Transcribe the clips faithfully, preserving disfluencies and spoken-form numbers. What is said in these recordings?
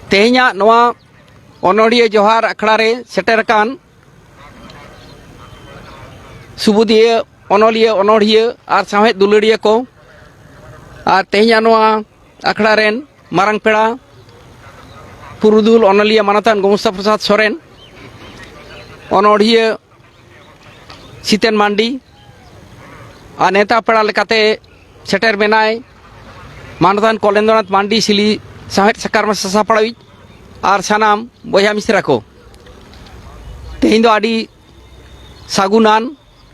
ᱛᱮᱦᱮᱧᱟᱜ ᱱᱚᱣᱟ ᱚᱱᱚᱲᱦᱤᱭᱟᱹ ᱡᱚᱦᱟᱨ ᱟᱠᱷᱲᱟ ᱨᱮ ᱥᱮᱴᱮᱨ ᱟᱠᱟᱱ ᱥᱩᱵᱩᱫᱤᱭᱟᱹ, ᱚᱱᱚᱞᱤᱭᱟᱹ, ᱚᱱᱚᱲᱦᱤᱭᱟᱹ ᱟᱨ ᱥᱟᱶᱦᱮᱫ ᱫᱩᱞᱟᱹᱲᱤᱭᱟᱹ ᱠᱚ, ᱟᱨ ᱛᱮᱦᱮᱧᱟᱜ ᱱᱚᱣᱟ ᱟᱠᱷᱲᱟ ᱨᱮᱱ ᱢᱟᱨᱟᱝ ᱯᱮᱲᱟ, ᱯᱩᱨᱩᱫᱷᱩᱞ ᱚᱱᱚᱞᱤᱭᱟᱹ ᱢᱟᱱᱚᱛᱟᱱ ᱜᱳᱢᱚᱥᱛᱟ ᱯᱨᱚᱥᱟᱫᱽ ᱥᱚᱨᱮᱱ, ᱚᱱᱚᱲᱦᱤᱭᱟᱹ ᱥᱤᱛᱮᱱ ᱢᱟᱱᱰᱤ, ᱟᱨ ᱱᱮᱣᱛᱟ ᱯᱮᱲᱟ ᱞᱮᱠᱟᱛᱮ ᱥᱮᱴᱮᱨ ᱢᱮᱱᱟᱭ ᱢᱟᱱᱚᱛᱟᱱ ᱠᱚᱞᱮᱱᱫᱨᱚᱱᱟᱛᱷ ᱢᱟᱱᱰᱤ, ᱥᱤᱞᱤ ᱥᱟᱶᱦᱮᱫ ᱥᱟᱠᱟᱨᱢᱟ ᱥᱟᱥᱟᱯᱲᱟᱣᱤᱡ, ᱟᱨ ᱥᱟᱱᱟᱢ ᱵᱚᱭᱦᱟ ᱢᱤᱥᱨᱟ ᱠᱚ᱾ ᱛᱮᱦᱮᱧ ᱫᱚ ᱟᱹᱰᱤ ᱥᱟᱹᱜᱩᱱᱟᱱ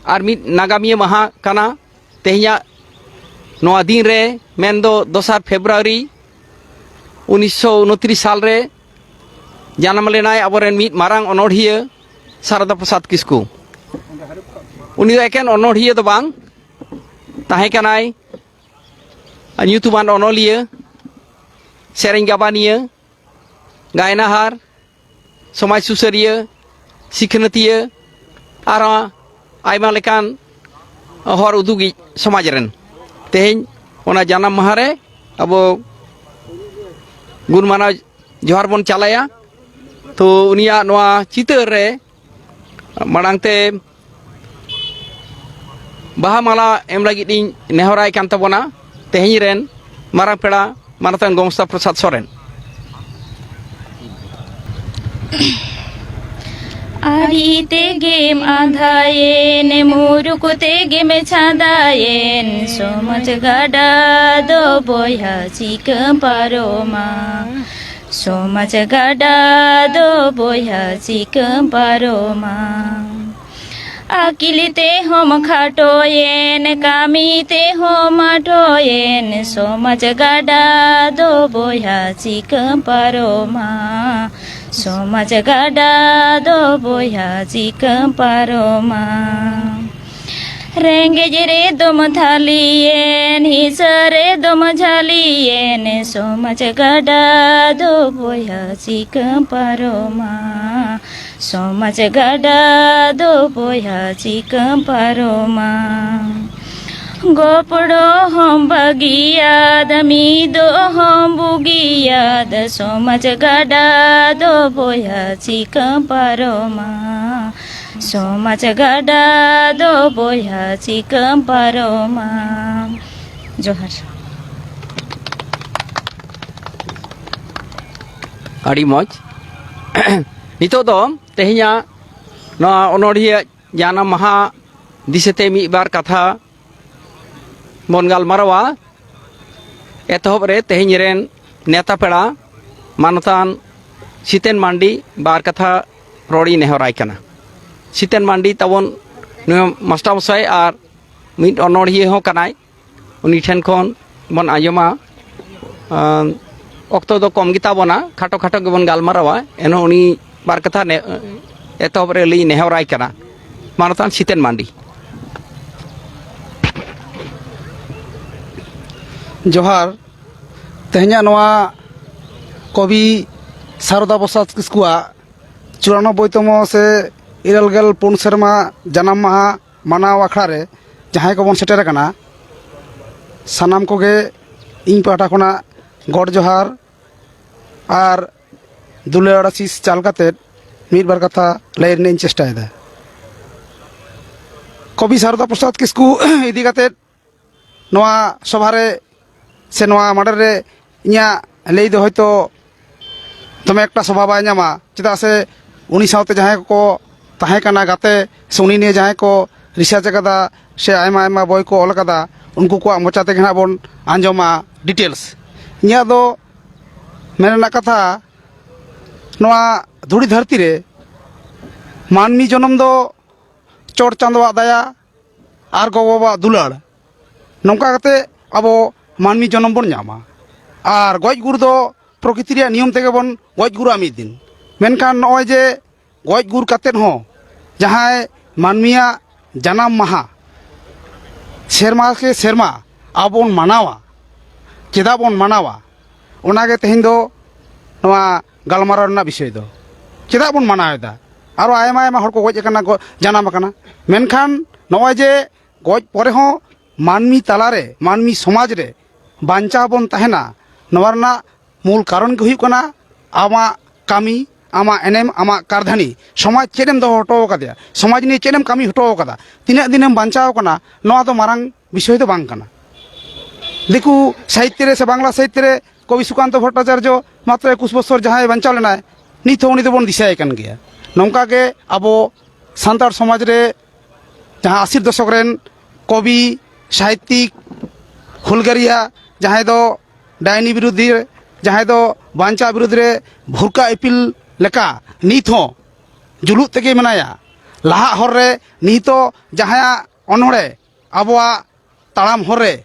ᱟᱨ ᱢᱤᱫ ᱱᱟᱜᱟᱢᱤᱭᱟᱹ ᱢᱟᱦᱟ ᱠᱟᱱᱟ᱾ ᱛᱮᱦᱮᱧᱟᱜ ᱱᱚᱣᱟ ᱫᱤᱱ ᱨᱮ, ᱢᱮᱱᱫᱚ ᱫᱚᱥᱟᱨ ᱯᱷᱮᱵᱽᱨᱩᱣᱟᱨᱤ ᱩᱱᱤᱥᱥᱚ ᱩᱱᱛᱨᱤᱥ ᱥᱟᱞ ᱨᱮ ᱡᱟᱱᱟᱢ ᱞᱮᱱᱟᱭ ᱟᱵᱚᱨᱮᱱ ᱢᱤᱫ ᱢᱟᱨᱟᱝ ᱚᱱᱚᱲᱦᱤᱭᱟᱹ ᱥᱟᱨᱚᱫᱟ ᱯᱨᱚᱥᱟᱫᱽ ᱠᱤᱥᱠᱩ᱾ ᱩᱱᱤ ᱫᱚ ᱮᱠᱮᱱ ᱚᱱᱚᱲᱦᱤᱭᱟᱹ ᱫᱚ ᱵᱟᱝ, ᱛᱟᱦᱮᱸ ᱠᱟᱱᱟᱭ ᱧᱩᱛᱩᱢᱟᱱ ᱚᱱᱚᱞᱤᱭᱟᱹ, ᱥᱮᱨᱮᱧ ᱜᱟᱵᱟᱱᱤᱭᱟᱹ, ᱜᱟᱭᱱᱟᱦᱟᱨ, ᱥᱚᱢᱟᱡᱽ ᱥᱩᱥᱟᱹᱨᱤᱭᱟᱹ, ᱥᱤᱠᱷᱱᱟᱹᱛᱤᱭᱟᱹ, ᱟᱨᱦᱚᱸ ᱟᱭᱢᱟ ᱞᱮᱠᱟᱱ ᱦᱚᱨ ᱩᱫᱩᱜᱤᱡ ᱥᱚᱢᱟᱡᱽ ᱨᱮᱱ᱾ ᱛᱮᱦᱮᱧ ᱚᱱᱟ ᱡᱟᱱᱟᱢ ᱢᱟᱦᱟ ᱨᱮ ᱟᱵᱚ ᱜᱩᱱ ᱢᱟᱱᱟᱣ ᱡᱚᱦᱟᱨ ᱵᱚᱱ ᱪᱟᱞᱟᱭᱟ᱾ ᱛᱚ, ᱩᱱᱤᱭᱟᱜ ᱱᱚᱣᱟ ᱪᱤᱛᱟᱹᱨ ᱨᱮ ᱢᱟᱲᱟᱝ ᱛᱮ ᱵᱟᱦᱟ ᱢᱟᱞᱟ ᱮᱢ ᱞᱟᱹᱜᱤᱫ ᱤᱧ ᱱᱮᱦᱚᱨᱟᱭ ᱠᱟᱱ ᱛᱟᱵᱚᱱᱟ ᱛᱮᱦᱮᱧ ᱨᱮᱱ ᱢᱟᱨᱟᱝ ᱯᱮᱲᱟ ᱢᱟᱱᱚᱛᱟᱱ ᱜᱳᱢᱚᱥᱛᱟ ᱯᱨᱚᱥᱟᱫᱽ ᱥᱚᱨᱮᱱ᱾ ᱟᱹᱰᱤ ᱛᱮᱜᱮᱢ ᱟᱸᱫᱷᱟᱭᱮᱱ, ᱢᱩᱨᱩᱠ ᱛᱮᱜᱮᱢ ᱪᱷᱟᱸᱫᱟᱭᱮᱱ, ᱥᱚᱢᱟᱡᱽ ᱜᱟᱰᱟ ᱫᱚ ᱵᱚᱭᱦᱟ ᱪᱤᱠᱟᱹᱢ ᱯᱟᱨᱚᱢᱟ? ᱥᱚᱢᱟᱡᱽ ᱜᱟᱰᱟ ᱫᱚ ᱵᱚᱭᱦᱟ ᱪᱤᱠᱟᱹᱢ ᱯᱟᱨᱚᱢᱟ? ᱟᱹᱠᱤᱞ ᱛᱮᱦᱚᱸᱢ ᱠᱷᱟᱴᱚᱭᱮᱱ, ᱠᱟᱹᱢᱤ ᱛᱮᱦᱚᱸᱢ ᱟᱴᱚᱭᱮᱱ, ᱥᱚᱢᱟᱡᱽ ᱜᱟᱰᱟ ᱫᱚ ᱵᱚᱭᱦᱟ ᱪᱤᱠᱟᱹᱢ ᱯᱟᱨᱚᱢᱟ? ᱥᱚᱢᱟᱡᱽ ᱜᱟᱰᱟ ᱫᱚ ᱵᱚᱭᱦᱟ ᱪᱤᱠᱟᱹᱢ ᱯᱟᱨᱚᱢᱟ? ᱨᱮᱸᱜᱮᱡ ᱨᱮᱫᱚᱢ ᱛᱷᱟᱹᱞᱤᱭᱮᱱ, ᱦᱤᱸᱥᱟᱹ ᱨᱮᱫᱚᱢ ᱡᱷᱟᱹᱞᱤᱭᱮᱱ, ᱥᱚᱢᱟᱡᱽ ᱜᱟᱰᱟ ᱫᱚ ᱵᱚᱭᱦᱟ ᱪᱤᱠᱟᱹᱢ ᱯᱟᱨᱚᱢᱟ? ᱥᱚᱢᱟᱡᱽ ᱜᱟᱰᱟ ᱫᱚ ᱵᱚᱭᱦᱟ ᱪᱤᱠᱟᱹᱢ ᱯᱟᱨᱚᱢᱟ? ᱜᱚᱯᱲᱚ ᱦᱚᱸ ᱵᱟᱹᱜᱤᱭᱟᱫ, ᱢᱤᱫᱚᱜ ᱦᱚᱸ ᱵᱩᱜᱤᱭᱟᱫ, ᱥᱚᱢᱟᱡᱽ ᱜᱟᱰᱟ ᱫᱚ ᱵᱚᱭᱦᱟ ᱪᱤᱠᱟᱹᱢ ᱯᱟᱨᱚᱢᱟ? ᱥᱚᱢᱟᱡᱽ ᱜᱟᱰᱟ ᱫᱚ ᱵᱚᱭᱦᱟ ᱪᱤᱠᱟᱹᱢ ᱯᱟᱨᱚᱢᱟ? ᱡᱚᱦᱟᱨ᱾ ᱟᱹᱰᱤ ᱢᱚᱡᱽ᱾ ᱱᱤᱛᱚᱜ ᱫᱚ ᱛᱮᱦᱮᱧᱟᱜ ᱱᱚᱣᱟ ᱚᱱᱚᱬᱦᱤᱭᱟᱹ ᱡᱟᱱᱟᱢ ᱢᱟᱦᱟ ᱫᱤᱥᱟᱹᱛᱮ ᱢᱤᱫ ᱵᱟᱨ ᱠᱟᱛᱷᱟ ᱵᱚᱱ ᱜᱟᱞᱢᱟᱨᱟᱣᱟ᱾ ᱮᱛᱚᱦᱚᱵ ᱨᱮ ᱛᱮᱦᱮᱧ ᱨᱮᱱ ᱱᱮᱣᱛᱟ ᱯᱮᱲᱟ ᱢᱟᱱᱚᱛᱟᱱ ᱥᱤᱛᱮᱱ ᱢᱟᱱᱰᱤ ᱵᱟᱨ ᱠᱟᱛᱷᱟ ᱨᱚᱲᱤᱧ ᱱᱮᱦᱚᱨᱟᱭ ᱠᱟᱱᱟ᱾ ᱥᱤᱛᱮᱱ ᱢᱟᱱᱰᱤ ᱛᱟᱵᱚᱱ ᱱᱩᱭ ᱢᱟᱥᱴᱟᱨ ᱢᱚᱥᱟᱭ ᱟᱨ ᱢᱤᱫ ᱚᱱᱚᱬᱦᱤᱭᱟᱹ ᱦᱚᱸ ᱠᱟᱱᱟᱭ᱾ ᱩᱱᱤ ᱴᱷᱮᱱ ᱠᱷᱚᱱ ᱵᱚᱱ ᱟᱸᱡᱚᱢᱟ᱾ ᱟᱸ, ᱚᱠᱛᱚ ᱫᱚ ᱠᱚᱢ ᱜᱮᱛᱟ ᱵᱚᱱᱟ, ᱠᱷᱟᱴᱚ ᱠᱷᱟᱴᱚ ᱜᱮᱵᱚᱱ ᱜᱟᱞᱢᱟᱨᱟᱣᱟ᱾ ᱮᱱᱦᱚᱸ ᱩᱱᱤ ᱵᱟᱨ ᱠᱟᱛᱷᱟ ᱱᱮ-, ᱮᱛᱚᱦᱚᱵ ᱨᱮ ᱞᱟᱹᱭ ᱱᱮᱦᱚᱨᱟᱭ ᱠᱟᱱᱟ᱾ ᱢᱟᱱᱚᱛᱟᱱ ᱥᱤᱛᱮᱱ ᱢᱟᱱᱰᱤ᱾ ᱡᱚᱦᱟᱨ᱾ ᱛᱮᱦᱮᱧᱟᱜ ᱱᱚᱣᱟ ᱠᱚᱵᱤ ᱥᱟᱨᱚᱫᱟ ᱯᱨᱚᱥᱟᱫᱽ ᱠᱤᱥᱠᱩᱣᱟᱜ ᱪᱩᱨᱟᱱᱚᱵᱵᱳᱭ ᱛᱚᱢᱚ ᱥᱮ ᱤᱨᱟᱹᱞ ᱜᱮᱞ ᱯᱩᱱ ᱥᱮᱨᱢᱟ ᱡᱟᱱᱟᱢ ᱢᱟᱦᱟ ᱢᱟᱱᱟᱣ ᱟᱠᱷᱲᱟ ᱨᱮ ᱡᱟᱦᱟᱸᱭ ᱠᱚᱵᱚᱱ ᱥᱮᱴᱮᱨ ᱟᱠᱟᱱᱟ, ᱥᱟᱱᱟᱢ ᱠᱚᱜᱮ ᱤᱧ ᱯᱟᱦᱴᱟ ᱠᱷᱚᱱᱟᱜ ᱜᱚᱰ ᱡᱚᱦᱟᱨ ᱟᱨ ᱫᱩᱞᱟᱹᱲ ᱟᱥᱤᱥ ᱪᱟᱞ ᱠᱟᱛᱮᱫ ᱢᱤᱫ ᱵᱟᱨ ᱠᱟᱛᱷᱟ ᱞᱟᱹᱭ ᱨᱮᱱᱟᱜ ᱤᱧ ᱪᱮᱥᱴᱟᱭᱮᱫᱟ᱾ ᱠᱚᱵᱤ ᱥᱟᱨᱚᱫᱟ ᱯᱨᱚᱥᱟᱫᱽ ᱠᱤᱥᱠᱩ ᱤᱫᱤ ᱠᱟᱛᱮᱫ ᱱᱚᱣᱟ ᱥᱚᱵᱷᱟ ᱨᱮ ᱥᱮ ᱱᱚᱣᱟ ᱢᱟᱰᱮᱨ ᱨᱮ ᱤᱧᱟᱹᱜ ᱞᱟᱹᱭ ᱫᱚ ᱦᱚᱭᱛᱳ ᱫᱚᱢᱮ ᱮᱠᱴᱟ ᱥᱚᱵᱷᱟ ᱵᱟᱭ ᱧᱟᱢᱟ, ᱪᱮᱫᱟᱜ ᱥᱮ ᱩᱱᱤ ᱥᱟᱶᱛᱮ ᱡᱟᱦᱟᱸᱭ ᱠᱚᱠᱚ ᱛᱟᱦᱮᱸ ᱠᱟᱱᱟ ᱜᱟᱛᱮ, ᱥᱮ ᱩᱱᱤ ᱱᱤᱭᱮ ᱡᱟᱦᱟᱸᱭ ᱠᱚ ᱨᱤᱥᱟᱨᱪ ᱟᱠᱟᱫᱟ ᱥᱮ ᱟᱭᱢᱟ ᱟᱭᱢᱟ ᱵᱳᱭ ᱠᱚ ᱚᱞ ᱟᱠᱟᱫᱟ, ᱩᱱᱠᱩ ᱠᱚᱣᱟᱜ ᱢᱚᱪᱟ ᱛᱮᱜᱮ ᱦᱟᱸᱜ ᱵᱚᱱ ᱟᱸᱡᱚᱢᱟ ᱰᱤᱴᱮᱞᱥ᱾ ᱤᱧᱟᱹᱜ ᱫᱚ ᱢᱮᱱ ᱨᱮᱱᱟᱜ ᱠᱟᱛᱷᱟ, ᱱᱚᱣᱟ ᱫᱷᱩᱲᱤ ᱫᱷᱟᱹᱨᱛᱤ ᱨᱮ ᱢᱟᱹᱱᱢᱤ ᱡᱚᱱᱚᱢ ᱫᱚ ᱪᱚᱴ ᱪᱟᱸᱫᱳᱣᱟᱜ ᱫᱟᱭᱟ ᱟᱨ ᱜᱚ-ᱵᱟᱵᱟᱣᱟᱜ ᱫᱩᱞᱟᱹᱲ, ᱱᱚᱝᱠᱟ ᱠᱟᱛᱮ ᱟᱵᱚ ᱢᱟᱹᱱᱢᱤ ᱡᱚᱱᱚᱢ ᱵᱚᱱ ᱧᱟᱢᱟ᱾ ᱟᱨ ᱜᱚᱡ ᱜᱩᱨ ᱫᱚ ᱯᱨᱚᱠᱨᱤᱛᱤ ᱨᱮᱭᱟᱜ ᱱᱤᱭᱚᱢ ᱛᱮᱜᱮ ᱵᱚᱱ ᱜᱚᱡ ᱜᱩᱨᱩᱜᱼᱟ ᱢᱤᱫ ᱫᱤᱱ᱾ ᱢᱮᱱᱠᱷᱟᱱ ᱱᱚᱜᱼᱚᱭ ᱡᱮ ᱜᱚᱡ ᱜᱩᱨ ᱠᱟᱛᱮᱫ ᱦᱚᱸ ᱡᱟᱦᱟᱸᱭ ᱢᱟᱹᱱᱢᱤᱭᱟᱜ ᱡᱟᱱᱟᱢ ᱢᱟᱦᱟ ᱥᱮᱨᱢᱟ ᱠᱮ ᱥᱮᱨᱢᱟ ᱟᱵᱚ ᱵᱚᱱ ᱢᱟᱱᱟᱣᱟ, ᱪᱮᱫᱟᱜ ᱵᱚᱱ ᱢᱟᱱᱟᱣᱟ? ᱚᱱᱟᱜᱮ ᱛᱮᱦᱮᱧ ᱫᱚ ᱱᱚᱣᱟ ᱜᱟᱞᱢᱟᱨᱟᱣ ᱨᱮᱱᱟᱜ ᱵᱤᱥᱚᱭ ᱫᱚ᱾ ᱪᱮᱫᱟᱜ ᱵᱚᱱ ᱢᱟᱱᱟᱣ ᱮᱫᱟ? ᱟᱨᱚ ᱟᱭᱢᱟ ᱟᱭᱢᱟ ᱦᱚᱲ ᱠᱚ ᱜᱚᱡ ᱟᱠᱟᱱᱟ, ᱜᱚ-, ᱡᱟᱱᱟᱢ ᱟᱠᱟᱱᱟ, ᱢᱮᱱᱠᱷᱟᱱ ᱱᱚᱜᱼᱚᱭ ᱡᱮ ᱜᱚᱡ ᱯᱚᱨᱮ ᱦᱚᱸ ᱢᱟᱹᱱᱢᱤ ᱛᱟᱞᱟᱨᱮ, ᱢᱟᱹᱱᱢᱤ ᱥᱚᱢᱟᱡᱽ ᱨᱮ ᱵᱟᱧᱪᱟᱣ ᱵᱚᱱ ᱛᱟᱦᱮᱱᱟ, ᱱᱚᱣᱟ ᱨᱮᱱᱟᱜ ᱢᱩᱞ ᱠᱟᱨᱚᱱ ᱜᱮ ᱦᱩᱭᱩᱜ ᱠᱟᱱᱟ ᱟᱢᱟᱜ ᱠᱟᱹᱢᱤ, ᱟᱢᱟᱜ ᱮᱱᱮᱢ, ᱟᱢᱟᱜ ᱠᱟᱨᱫᱷᱟᱹᱱᱤ᱾ ᱥᱚᱢᱟᱡᱽ ᱪᱮᱫ ᱮᱢ ᱫᱚᱦᱚ ᱦᱚᱴᱚ ᱟᱠᱟᱫᱮᱭᱟ, ᱥᱚᱢᱟᱡᱽ ᱱᱤᱭᱮ ᱪᱮᱫ ᱮᱢ ᱠᱟᱹᱢᱤ ᱦᱚᱴᱚ ᱟᱠᱟᱫᱟ, ᱛᱤᱱᱟᱹᱜ ᱫᱤᱱᱮᱢ ᱵᱟᱧᱪᱟᱣ ᱟᱠᱟᱱᱟ, ᱱᱚᱣᱟ ᱫᱚ ᱢᱟᱨᱟᱝ ᱵᱤᱥᱚᱭ ᱫᱚ ᱵᱟᱝ ᱠᱟᱱᱟ᱾ ᱫᱤᱠᱩ ᱥᱟᱦᱤᱛᱭᱚ ᱨᱮ ᱥᱮ ᱵᱟᱝᱞᱟ ᱥᱟᱦᱤᱛᱭᱚ ᱨᱮ ᱠᱚᱵᱤ ᱥᱩᱠᱟᱱᱛᱚ ᱵᱷᱚᱴᱴᱟᱪᱟᱨᱡᱚ ᱢᱟᱛᱨᱚ ᱮᱠᱩᱥ ᱵᱚᱪᱷᱚᱨ ᱡᱟᱦᱟᱸᱭ ᱵᱟᱧᱪᱟᱣ ᱞᱮᱱᱟᱭ, ᱱᱤᱛ ᱦᱚᱸ ᱩᱱᱤ ᱫᱚᱵᱚᱱ ᱫᱤᱥᱟᱹᱭᱮ ᱠᱟᱱ ᱜᱮᱭᱟ᱾ ᱱᱚᱝᱠᱟ ᱜᱮ ᱟᱵᱚ ᱥᱟᱱᱛᱟᱲ ᱥᱚᱢᱟᱡᱽ ᱨᱮ ᱡᱟᱦᱟᱸ ᱟᱥᱤ ᱫᱚᱥᱚᱠ ᱨᱮᱱ ᱠᱚᱵᱤ, ᱥᱟᱦᱤᱛᱭᱤᱠ, ᱦᱩᱞᱜᱟᱹᱨᱤᱭᱟ, ᱡᱟᱦᱟᱸᱭ ᱫᱚ ᱰᱟᱭᱱᱤ ᱵᱤᱨᱩᱫᱽ ᱨᱮ, ᱡᱟᱦᱟᱸᱭ ᱫᱚ ᱵᱟᱧᱪᱟᱣ ᱵᱤᱨᱩᱫᱽ ᱨᱮ ᱵᱷᱩᱨᱠᱟ ᱤᱯᱤᱞ ᱞᱮᱠᱟ ᱱᱤᱛ ᱦᱚᱸ ᱡᱩᱞᱩᱜ ᱛᱮᱜᱮ ᱢᱮᱱᱟᱭᱟ᱾ ᱞᱟᱦᱟᱜ ᱦᱚᱨ ᱨᱮ ᱱᱤᱛᱚᱜ ᱡᱟᱦᱟᱸᱭᱟᱜ ᱚᱱᱚᱬᱦᱮ ᱟᱵᱚᱣᱟᱜ ᱛᱟᱲᱟᱢ ᱦᱚᱨ ᱨᱮ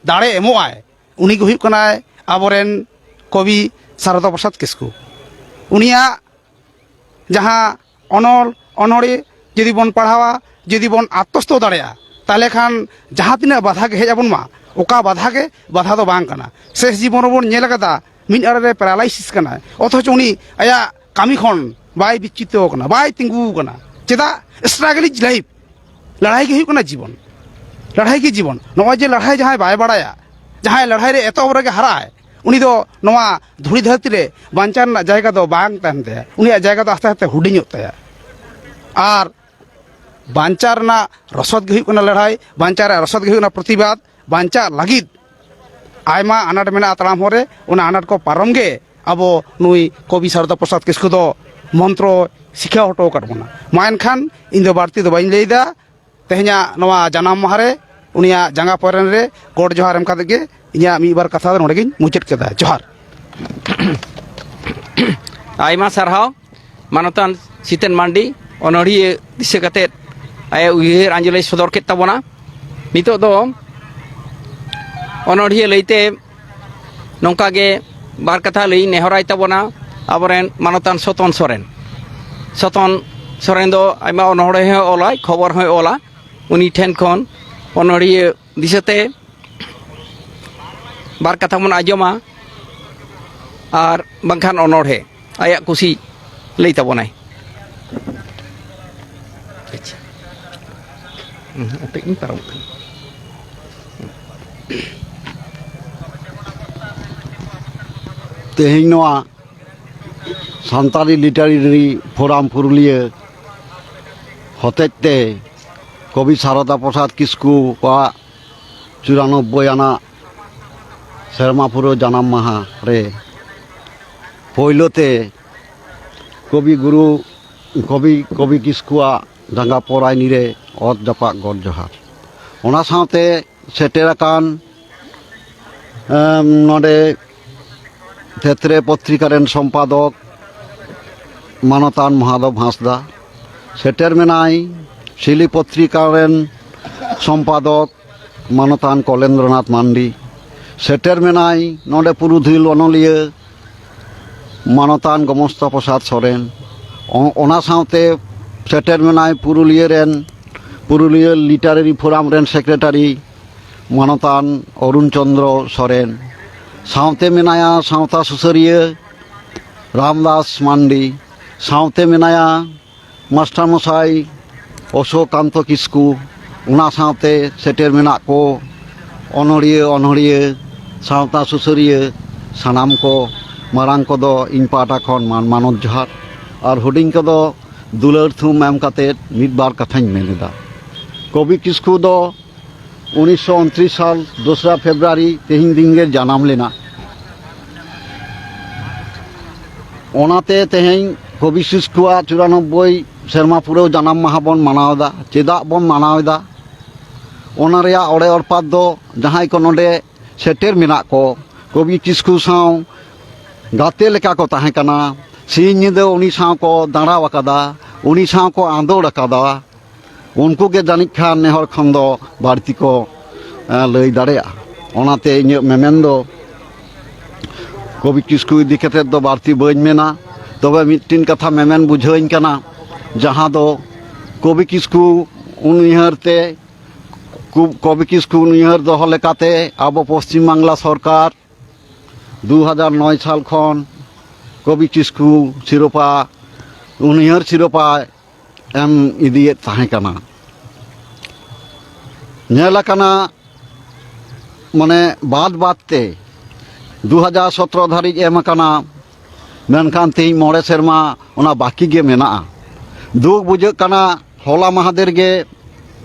ᱫᱟᱲᱮ ᱮᱢᱚᱜᱼᱟᱭ, ᱩᱱᱤ ᱜᱮ ᱦᱩᱭᱩᱜ ᱠᱟᱱᱟᱭ ᱟᱵᱚᱨᱮᱱ ᱠᱚᱵᱤ ᱥᱟᱨᱚᱫᱟ ᱯᱨᱚᱥᱟᱫᱽ ᱠᱤᱥᱠᱩ᱾ ᱩᱱᱤᱭᱟᱜ ᱡᱟᱦᱟᱸ ᱚᱱᱚᱞ, ᱚᱱᱚᱬᱦᱮ ᱡᱩᱫᱤ ᱵᱚᱱ ᱯᱟᱲᱦᱟᱣᱟ, ᱡᱩᱫᱤ ᱵᱚᱱ ᱟᱛᱛᱚᱥᱛᱚ ᱫᱟᱲᱮᱭᱟᱜᱼᱟ, ᱛᱟᱦᱚᱞᱮ ᱠᱷᱟᱱ ᱡᱟᱦᱟᱸ ᱛᱤᱱᱟᱹᱜ ᱵᱟᱫᱷᱟ ᱜᱮ ᱦᱮᱡ ᱟᱵᱚᱱ ᱢᱟ, ᱚᱠᱟ ᱵᱟᱫᱷᱟ ᱜᱮ ᱵᱟᱫᱷᱟ ᱫᱚ ᱵᱟᱝ ᱠᱟᱱᱟ᱾ ᱥᱮᱥ ᱡᱤᱵᱚᱱ ᱨᱮᱵᱚᱱ ᱧᱮᱞ ᱟᱠᱟᱫᱟ, ᱢᱤᱫ ᱟᱲᱮ ᱨᱮ ᱯᱮᱨᱟᱞᱟᱭᱥᱤᱥ ᱠᱟᱱᱟᱭ, ᱚᱛᱷᱚᱪᱚ ᱩᱱᱤ ᱟᱭᱟᱜ ᱠᱟᱹᱢᱤ ᱠᱷᱚᱱ ᱵᱟᱭ ᱵᱤᱪᱪᱤᱛᱚ ᱟᱠᱟᱱᱟ, ᱵᱟᱭ ᱛᱤᱸᱜᱩ ᱟᱠᱟᱱᱟ᱾ ᱪᱮᱫᱟᱜ? Struggle is life᱾ ᱞᱟᱹᱲᱦᱟᱹᱭ ᱜᱮ ᱦᱩᱭᱩᱜ ᱠᱟᱱᱟ ᱡᱤᱵᱚᱱ᱾ ᱞᱟᱹᱲᱦᱟᱹᱭ ᱜᱮ ᱡᱤᱵᱚᱱ᱾ ᱱᱚᱜᱼᱚᱭ ᱡᱮ ᱞᱟᱹᱲᱦᱟᱹᱭ ᱡᱟᱦᱟᱸᱭ ᱵᱟᱭ ᱵᱟᱲᱟᱭᱟ, ᱡᱟᱦᱟᱸᱭ ᱞᱟᱹᱲᱦᱟᱹᱭ ᱨᱮ ᱮᱛᱚᱦᱚᱵ ᱨᱮᱜᱮ ᱦᱟᱨᱟᱜ ᱟᱭ, ᱩᱱᱤ ᱫᱚ ᱱᱚᱣᱟ ᱫᱷᱩᱲᱤ ᱫᱷᱟᱹᱨᱛᱤ ᱨᱮ ᱵᱟᱧᱪᱟᱣ ᱨᱮᱱᱟᱜ ᱡᱟᱭᱜᱟ ᱫᱚ ᱵᱟᱝ ᱛᱟᱦᱮᱱ ᱛᱟᱭᱟ᱾ ᱩᱱᱤᱭᱟᱜ ᱡᱟᱭᱜᱟ ᱫᱚ ᱟᱥᱛᱮ ᱟᱥᱛᱮ ᱦᱩᱰᱤᱧᱚᱜ ᱛᱟᱭᱟ᱾ ᱟᱨ ᱵᱟᱧᱪᱟᱣ ᱨᱮᱱᱟᱜ ᱨᱚᱥᱚᱫ ᱜᱮ ᱦᱩᱭᱩᱜ ᱠᱟᱱᱟ ᱞᱟᱹᱲᱦᱟᱹᱭ, ᱵᱟᱧᱪᱟᱣ ᱨᱮᱱᱟᱜ ᱨᱚᱥᱚᱫ ᱜᱮ ᱦᱩᱭᱩᱜ ᱠᱟᱱᱟ ᱯᱨᱚᱛᱤᱵᱟᱫ᱾ ᱵᱟᱧᱪᱟᱜ ᱞᱟᱹᱜᱤᱫ ᱟᱭᱢᱟ ᱟᱱᱟᱴ ᱢᱮᱱᱟᱜᱼᱟ ᱛᱟᱲᱟᱢ ᱦᱚᱨ ᱨᱮ, ᱚᱱᱟ ᱟᱱᱟᱴ ᱠᱚ ᱯᱟᱨᱚᱢ ᱜᱮ ᱟᱵᱚ ᱱᱩᱭ ᱠᱚᱵᱤ ᱥᱟᱨᱚᱫᱟ ᱯᱨᱚᱥᱟᱫᱽ ᱠᱤᱥᱠᱩ ᱫᱚ ᱢᱚᱱᱛᱨᱚ ᱥᱤᱠᱷᱟᱹᱣ ᱦᱚᱴᱚ ᱟᱠᱟᱫ ᱵᱚᱱᱟ᱾ ᱢᱟ ᱮᱱᱠᱷᱟᱱ ᱤᱧ ᱫᱚ ᱵᱟᱹᱲᱛᱤ ᱫᱚ ᱵᱟᱹᱧ ᱞᱟᱹᱭᱫᱟ᱾ ᱛᱮᱦᱮᱧᱟᱜ ᱱᱚᱣᱟ ᱡᱟᱱᱟᱢ ᱢᱟᱦᱟ ᱨᱮ ᱩᱱᱤᱭᱟᱜ ᱡᱟᱸᱜᱟ ᱯᱟᱭᱨᱮᱱ ᱨᱮ ᱜᱚᱰ ᱡᱚᱦᱟᱨ ᱮᱢ ᱠᱟᱛᱮ ᱜᱮ ᱤᱧᱟᱹᱜ ᱢᱤᱫ ᱵᱟᱨ ᱠᱟᱛᱷᱟ ᱫᱚ ᱱᱚᱰᱮ ᱜᱤᱧ ᱢᱩᱪᱟᱹᱫ ᱠᱮᱫᱟ᱾ ᱡᱚᱦᱟᱨ᱾ ᱟᱭᱢᱟ ᱥᱟᱨᱦᱟᱣ ᱢᱟᱱᱚᱛᱟᱱ ᱥᱤᱛᱟᱹᱱ ᱢᱟᱱᱰᱤ, ᱚᱱᱚᱬᱦᱤᱭᱟᱹ ᱫᱤᱥᱟᱹ ᱠᱟᱛᱮᱫ ᱟᱭᱟᱜ ᱩᱭᱦᱟᱹᱨ ᱟᱸᱡᱚᱞᱮ ᱥᱚᱫᱚᱨ ᱠᱮᱫ ᱛᱟᱵᱚᱱᱟ᱾ ᱱᱤᱛᱚᱜ ᱫᱚ ᱚᱱᱚᱬᱦᱤᱭᱟᱹ ᱞᱟᱹᱭᱛᱮ ᱱᱚᱝᱠᱟ ᱜᱮ ᱵᱟᱨ ᱠᱟᱛᱷᱟ ᱞᱟᱹᱭ ᱱᱮᱦᱚᱨᱟᱭ ᱛᱟᱵᱚᱱᱟ ᱟᱵᱚᱨᱮᱱ ᱢᱟᱱᱚᱛᱟᱱ ᱥᱚᱛᱚᱱ ᱥᱚᱨᱮᱱ᱾ ᱥᱚᱛᱚᱱ ᱥᱚᱨᱮᱱ ᱫᱚ ᱟᱭᱢᱟ ᱚᱱᱚᱬᱦᱮ ᱦᱚᱸ ᱚᱞᱟᱭ, ᱠᱷᱚᱵᱚᱨ ᱦᱚᱸᱭ ᱚᱞᱟ᱾ ᱩᱱᱤ ᱴᱷᱮᱱ ᱠᱷᱚᱱ ᱚᱱᱚᱬᱦᱤᱭᱟᱹ ᱫᱤᱥᱟᱹᱛᱮ ᱵᱟᱨ ᱠᱟᱛᱷᱟ ᱵᱚᱱ ᱟᱸᱡᱚᱢᱟ ᱟᱨ ᱵᱟᱝᱠᱷᱟᱱ ᱚᱱᱚᱬᱦᱮ ᱟᱭᱟᱜ ᱠᱩᱥᱤ ᱞᱟᱹᱭ ᱛᱟᱵᱚᱱᱟᱭ᱾ ᱟᱪᱪᱷᱟ, ᱦᱩᱸ, ᱟᱯᱮ ᱤᱧ ᱯᱟᱨᱚᱢᱚᱜ ᱠᱟᱱᱟ᱾ ᱛᱮᱦᱮᱧ ᱱᱚᱣᱟ ᱥᱟᱱᱛᱟᱲᱤ ᱞᱤᱴᱟᱨᱮᱨᱤ ᱯᱷᱳᱨᱟᱢ ᱯᱩᱨᱩᱞᱤᱭᱟᱹ ᱦᱚᱛᱮᱡ ᱛᱮ ᱠᱚᱵᱤ ᱥᱟᱨᱚᱫᱟ ᱯᱨᱚᱥᱟᱫᱽ ᱠᱤᱥᱠᱩᱣᱟᱜ ᱪᱩᱨᱟᱱᱚᱵᱵᱳᱭ ᱟᱱᱟᱜ ᱥᱮᱨᱢᱟ ᱯᱩᱨᱟᱹᱣ ᱡᱟᱱᱟᱢ ᱢᱟᱦᱟ ᱨᱮ ᱯᱳᱭᱞᱳ ᱛᱮ ᱠᱚᱵᱤ ᱜᱩᱨᱩ, ᱠᱚᱵᱤ, ᱠᱚᱵᱤ ᱠᱤᱥᱠᱩᱣᱟᱜ ᱡᱟᱸᱜᱟ ᱯᱚᱨᱟᱭᱱᱤ ᱨᱮ ᱚᱛ ᱡᱟᱯᱟᱜ ᱜᱚᱰ ᱡᱚᱦᱟᱨ᱾ ᱚᱱᱟ ᱥᱟᱶᱛᱮ ᱥᱮᱴᱮᱨ ᱟᱠᱟᱱ, ᱮᱢ, ᱱᱚᱰᱮ ᱛᱮᱛᱨᱮ ᱯᱚᱛᱨᱤᱠᱟ ᱨᱮᱱ ᱥᱚᱢᱯᱟᱫᱚᱠ ᱢᱟᱱᱚᱛᱟᱱ ᱢᱚᱦᱟᱫᱮᱵ ᱦᱟᱸᱥᱫᱟ, ᱥᱮᱴᱮᱨ ᱢᱮᱱᱟᱭ ᱥᱤᱞᱤ ᱯᱚᱛᱨᱤᱠᱟ ᱨᱮᱱ ᱥᱚᱢᱯᱟᱫᱚᱠ ᱢᱟᱱᱚᱛᱟᱱ ᱠᱚᱞᱮᱱᱫᱨᱚᱱᱟᱛᱷ ᱢᱟᱱᱰᱤ, ᱥᱮᱴᱮᱨ ᱢᱮᱱᱟᱭ ᱱᱚᱰᱮ ᱯᱩᱨᱩᱫᱷᱩᱞ ᱚᱱᱚᱞᱤᱭᱟᱹ ᱢᱟᱱᱚᱛᱟᱱ ᱜᱚᱢᱚᱥᱛᱟ ᱯᱨᱚᱥᱟᱫᱽ ᱥᱚᱨᱮᱱ, ᱚ-, ᱚᱱᱟ ᱥᱟᱶᱛᱮ ᱥᱮᱴᱮᱨ ᱢᱮᱱᱟᱭ ᱯᱩᱨᱩᱞᱤᱭᱟᱹ ᱨᱮᱱ, ᱯᱩᱨᱩᱞᱤᱭᱟᱹ ᱞᱤᱴᱟᱨᱮᱨᱤ ᱯᱷᱳᱨᱟᱢ ᱨᱮᱱ ᱥᱮᱠᱨᱮᱴᱟᱨᱤ ᱢᱟᱱᱚᱛᱟᱱ ᱚᱨᱩᱱ ᱪᱚᱸᱫᱽᱨᱚ ᱥᱚᱨᱮᱱ, ᱥᱟᱶᱛᱮ ᱢᱮᱱᱟᱭᱟ ᱥᱟᱶᱛᱟ ᱥᱩᱥᱟᱹᱨᱤᱭᱟᱹ ᱨᱟᱢᱫᱟᱥ ᱢᱟᱱᱰᱤ, ᱥᱟᱶᱛᱮ ᱢᱮᱱᱟᱭᱟ ᱢᱟᱥᱴᱟᱨ ᱢᱚᱥᱟᱭ ᱚᱥᱳᱠ ᱠᱟᱱᱛᱚ ᱠᱤᱥᱠᱩ, ᱚᱱᱟ ᱥᱟᱶᱛᱮ ᱥᱮᱴᱮᱨ ᱢᱮᱱᱟᱜ ᱠᱚ ᱚᱱᱚᱲᱤᱭᱟᱹ, ᱚᱱᱚᱲᱦᱤᱭᱟᱹ, ᱥᱟᱶᱛᱟ ᱥᱩᱥᱟᱹᱨᱤᱭᱟᱹ, ᱥᱟᱱᱟᱢ ᱠᱚ, ᱢᱟᱨᱟᱝ ᱠᱚᱫᱚ ᱤᱧ ᱯᱟᱦᱴᱟ ᱠᱷᱚᱱ ᱢᱟᱱ ᱢᱟᱱᱚᱛ ᱡᱚᱦᱟᱨ, ᱟᱨ ᱦᱩᱰᱤᱧ ᱠᱚᱫᱚ ᱫᱩᱞᱟᱹᱲ ᱛᱷᱩᱢ ᱮᱢ ᱠᱟᱛᱮᱫ ᱢᱤᱫ ᱵᱟᱨ ᱠᱟᱛᱷᱟᱧ ᱢᱮᱱ ᱮᱫᱟ᱾ ᱠᱚᱵᱤ ᱠᱤᱥᱠᱩ ᱫᱚ ᱩᱱᱤᱥᱥᱚ ᱩᱱᱛᱨᱤᱥ ᱥᱟᱞ ᱫᱚᱥᱨᱟ ᱯᱷᱮᱵᱽᱨᱩᱣᱟᱨᱤ ᱛᱮᱦᱮᱧ ᱫᱤᱱ ᱜᱮ ᱡᱟᱱᱟᱢ ᱞᱮᱱᱟ᱾ ᱚᱱᱟᱛᱮ ᱛᱮᱦᱮᱧ ᱠᱚᱵᱤ ᱠᱤᱥᱠᱩᱣᱟᱜ ᱪᱩᱨᱟᱱᱚᱵᱵᱳᱭ ᱥᱮᱨᱢᱟ ᱯᱩᱨᱟᱹᱣ ᱡᱟᱱᱟᱢ ᱢᱟᱦᱟ ᱵᱚᱱ ᱢᱟᱱᱟᱣ ᱮᱫᱟ᱾ ᱪᱮᱫᱟᱜ ᱵᱚᱱ ᱢᱟᱱᱟᱣ ᱮᱫᱟ? ᱚᱱᱟ ᱨᱮᱭᱟᱜ ᱚᱲᱮ ᱚᱲᱯᱟᱛ ᱫᱚ ᱡᱟᱦᱟᱸᱭ ᱠᱚ ᱱᱚᱰᱮ ᱥᱮᱴᱮᱨ ᱢᱮᱱᱟᱜ ᱠᱚ, ᱠᱚᱵᱤ ᱠᱤᱥᱠᱩ ᱥᱟᱶ ᱜᱟᱛᱮ ᱞᱮᱠᱟ ᱠᱚ ᱛᱟᱦᱮᱸ ᱠᱟᱱᱟ, ᱥᱤᱧ ᱧᱤᱫᱟᱹ ᱩᱱᱤ ᱥᱟᱶ ᱠᱚ ᱫᱟᱬᱟ ᱟᱠᱟᱫᱟ, ᱩᱱᱤ ᱥᱟᱶ ᱠᱚ ᱟᱸᱫᱳᱲ ᱟᱠᱟᱫᱟ, ᱩᱱᱠᱩ ᱜᱮ ᱡᱟᱹᱱᱤᱡ ᱠᱷᱟᱱ ᱱᱮ ᱦᱚᱲ ᱠᱷᱚᱱ ᱫᱚ ᱵᱟᱹᱲᱛᱤ ᱠᱚ, ᱮ, ᱞᱟᱹᱭ ᱫᱟᱲᱮᱭᱟᱜᱼᱟ᱾ ᱚᱱᱟᱛᱮ ᱤᱧᱟᱹᱜ ᱢᱮᱢᱮᱱ ᱫᱚ ᱠᱚᱵᱤ ᱠᱤᱥᱠᱩ ᱤᱫᱤ ᱠᱟᱛᱮᱫ ᱫᱚ ᱵᱟᱹᱲᱛᱤ ᱵᱟᱹᱧ ᱢᱮᱱᱟ, ᱛᱚᱵᱮ ᱢᱤᱫᱴᱤᱱ ᱠᱟᱛᱷᱟ ᱢᱮᱢᱮᱱ ᱵᱩᱡᱷᱟᱹᱣᱟᱹᱧ ᱠᱟᱱᱟ, ᱡᱟᱦᱟᱸ ᱫᱚ ᱠᱚᱵᱤ ᱠᱤᱥᱠᱩ ᱩᱱᱩᱭᱦᱟᱹᱨ ᱛᱮ, ᱠᱩ-, ᱠᱚᱵᱤ ᱠᱤᱥᱠᱩ ᱩᱱᱩᱭᱦᱟᱹᱨ ᱫᱚᱦᱚ ᱞᱮᱠᱟᱛᱮ ᱟᱵᱚ ᱯᱚᱥᱪᱤᱢ ᱵᱟᱝᱞᱟ ᱥᱚᱨᱠᱟᱨ ᱫᱩ ᱦᱟᱡᱟᱨ ᱱᱚᱭ ᱥᱟᱞ ᱠᱷᱚᱱ ᱠᱚᱵᱤ ᱠᱤᱥᱠᱩ ᱥᱤᱨᱳᱯᱟ, ᱩᱱᱩᱭᱦᱟᱹᱨ ᱥᱤᱨᱳᱯᱟ ᱮᱢ ᱤᱫᱤᱭᱮᱫ ᱛᱟᱦᱮᱸ ᱠᱟᱱᱟ᱾ ᱧᱮᱞ ᱟᱠᱟᱱᱟ, ᱢᱟᱱᱮ ᱵᱟᱫ ᱵᱟᱫ ᱛᱮ ᱫᱩ ᱦᱟᱡᱟᱨ ᱥᱚᱛᱨᱚ ᱫᱷᱟᱹᱨᱤᱡ ᱮᱢ ᱟᱠᱟᱱᱟ, ᱢᱮᱱᱠᱷᱟᱱ ᱛᱮᱦᱮᱧ ᱢᱚᱬᱮ ᱥᱮᱨᱢᱟ ᱚᱱᱟ ᱵᱟᱹᱠᱤ ᱜᱮ ᱢᱮᱱᱟᱜᱼᱟ᱾ ᱫᱩᱠ ᱵᱩᱡᱷᱟᱹᱜ ᱠᱟᱱᱟ, ᱦᱚᱞᱟ ᱢᱟᱦᱟᱫᱮᱨ ᱜᱮ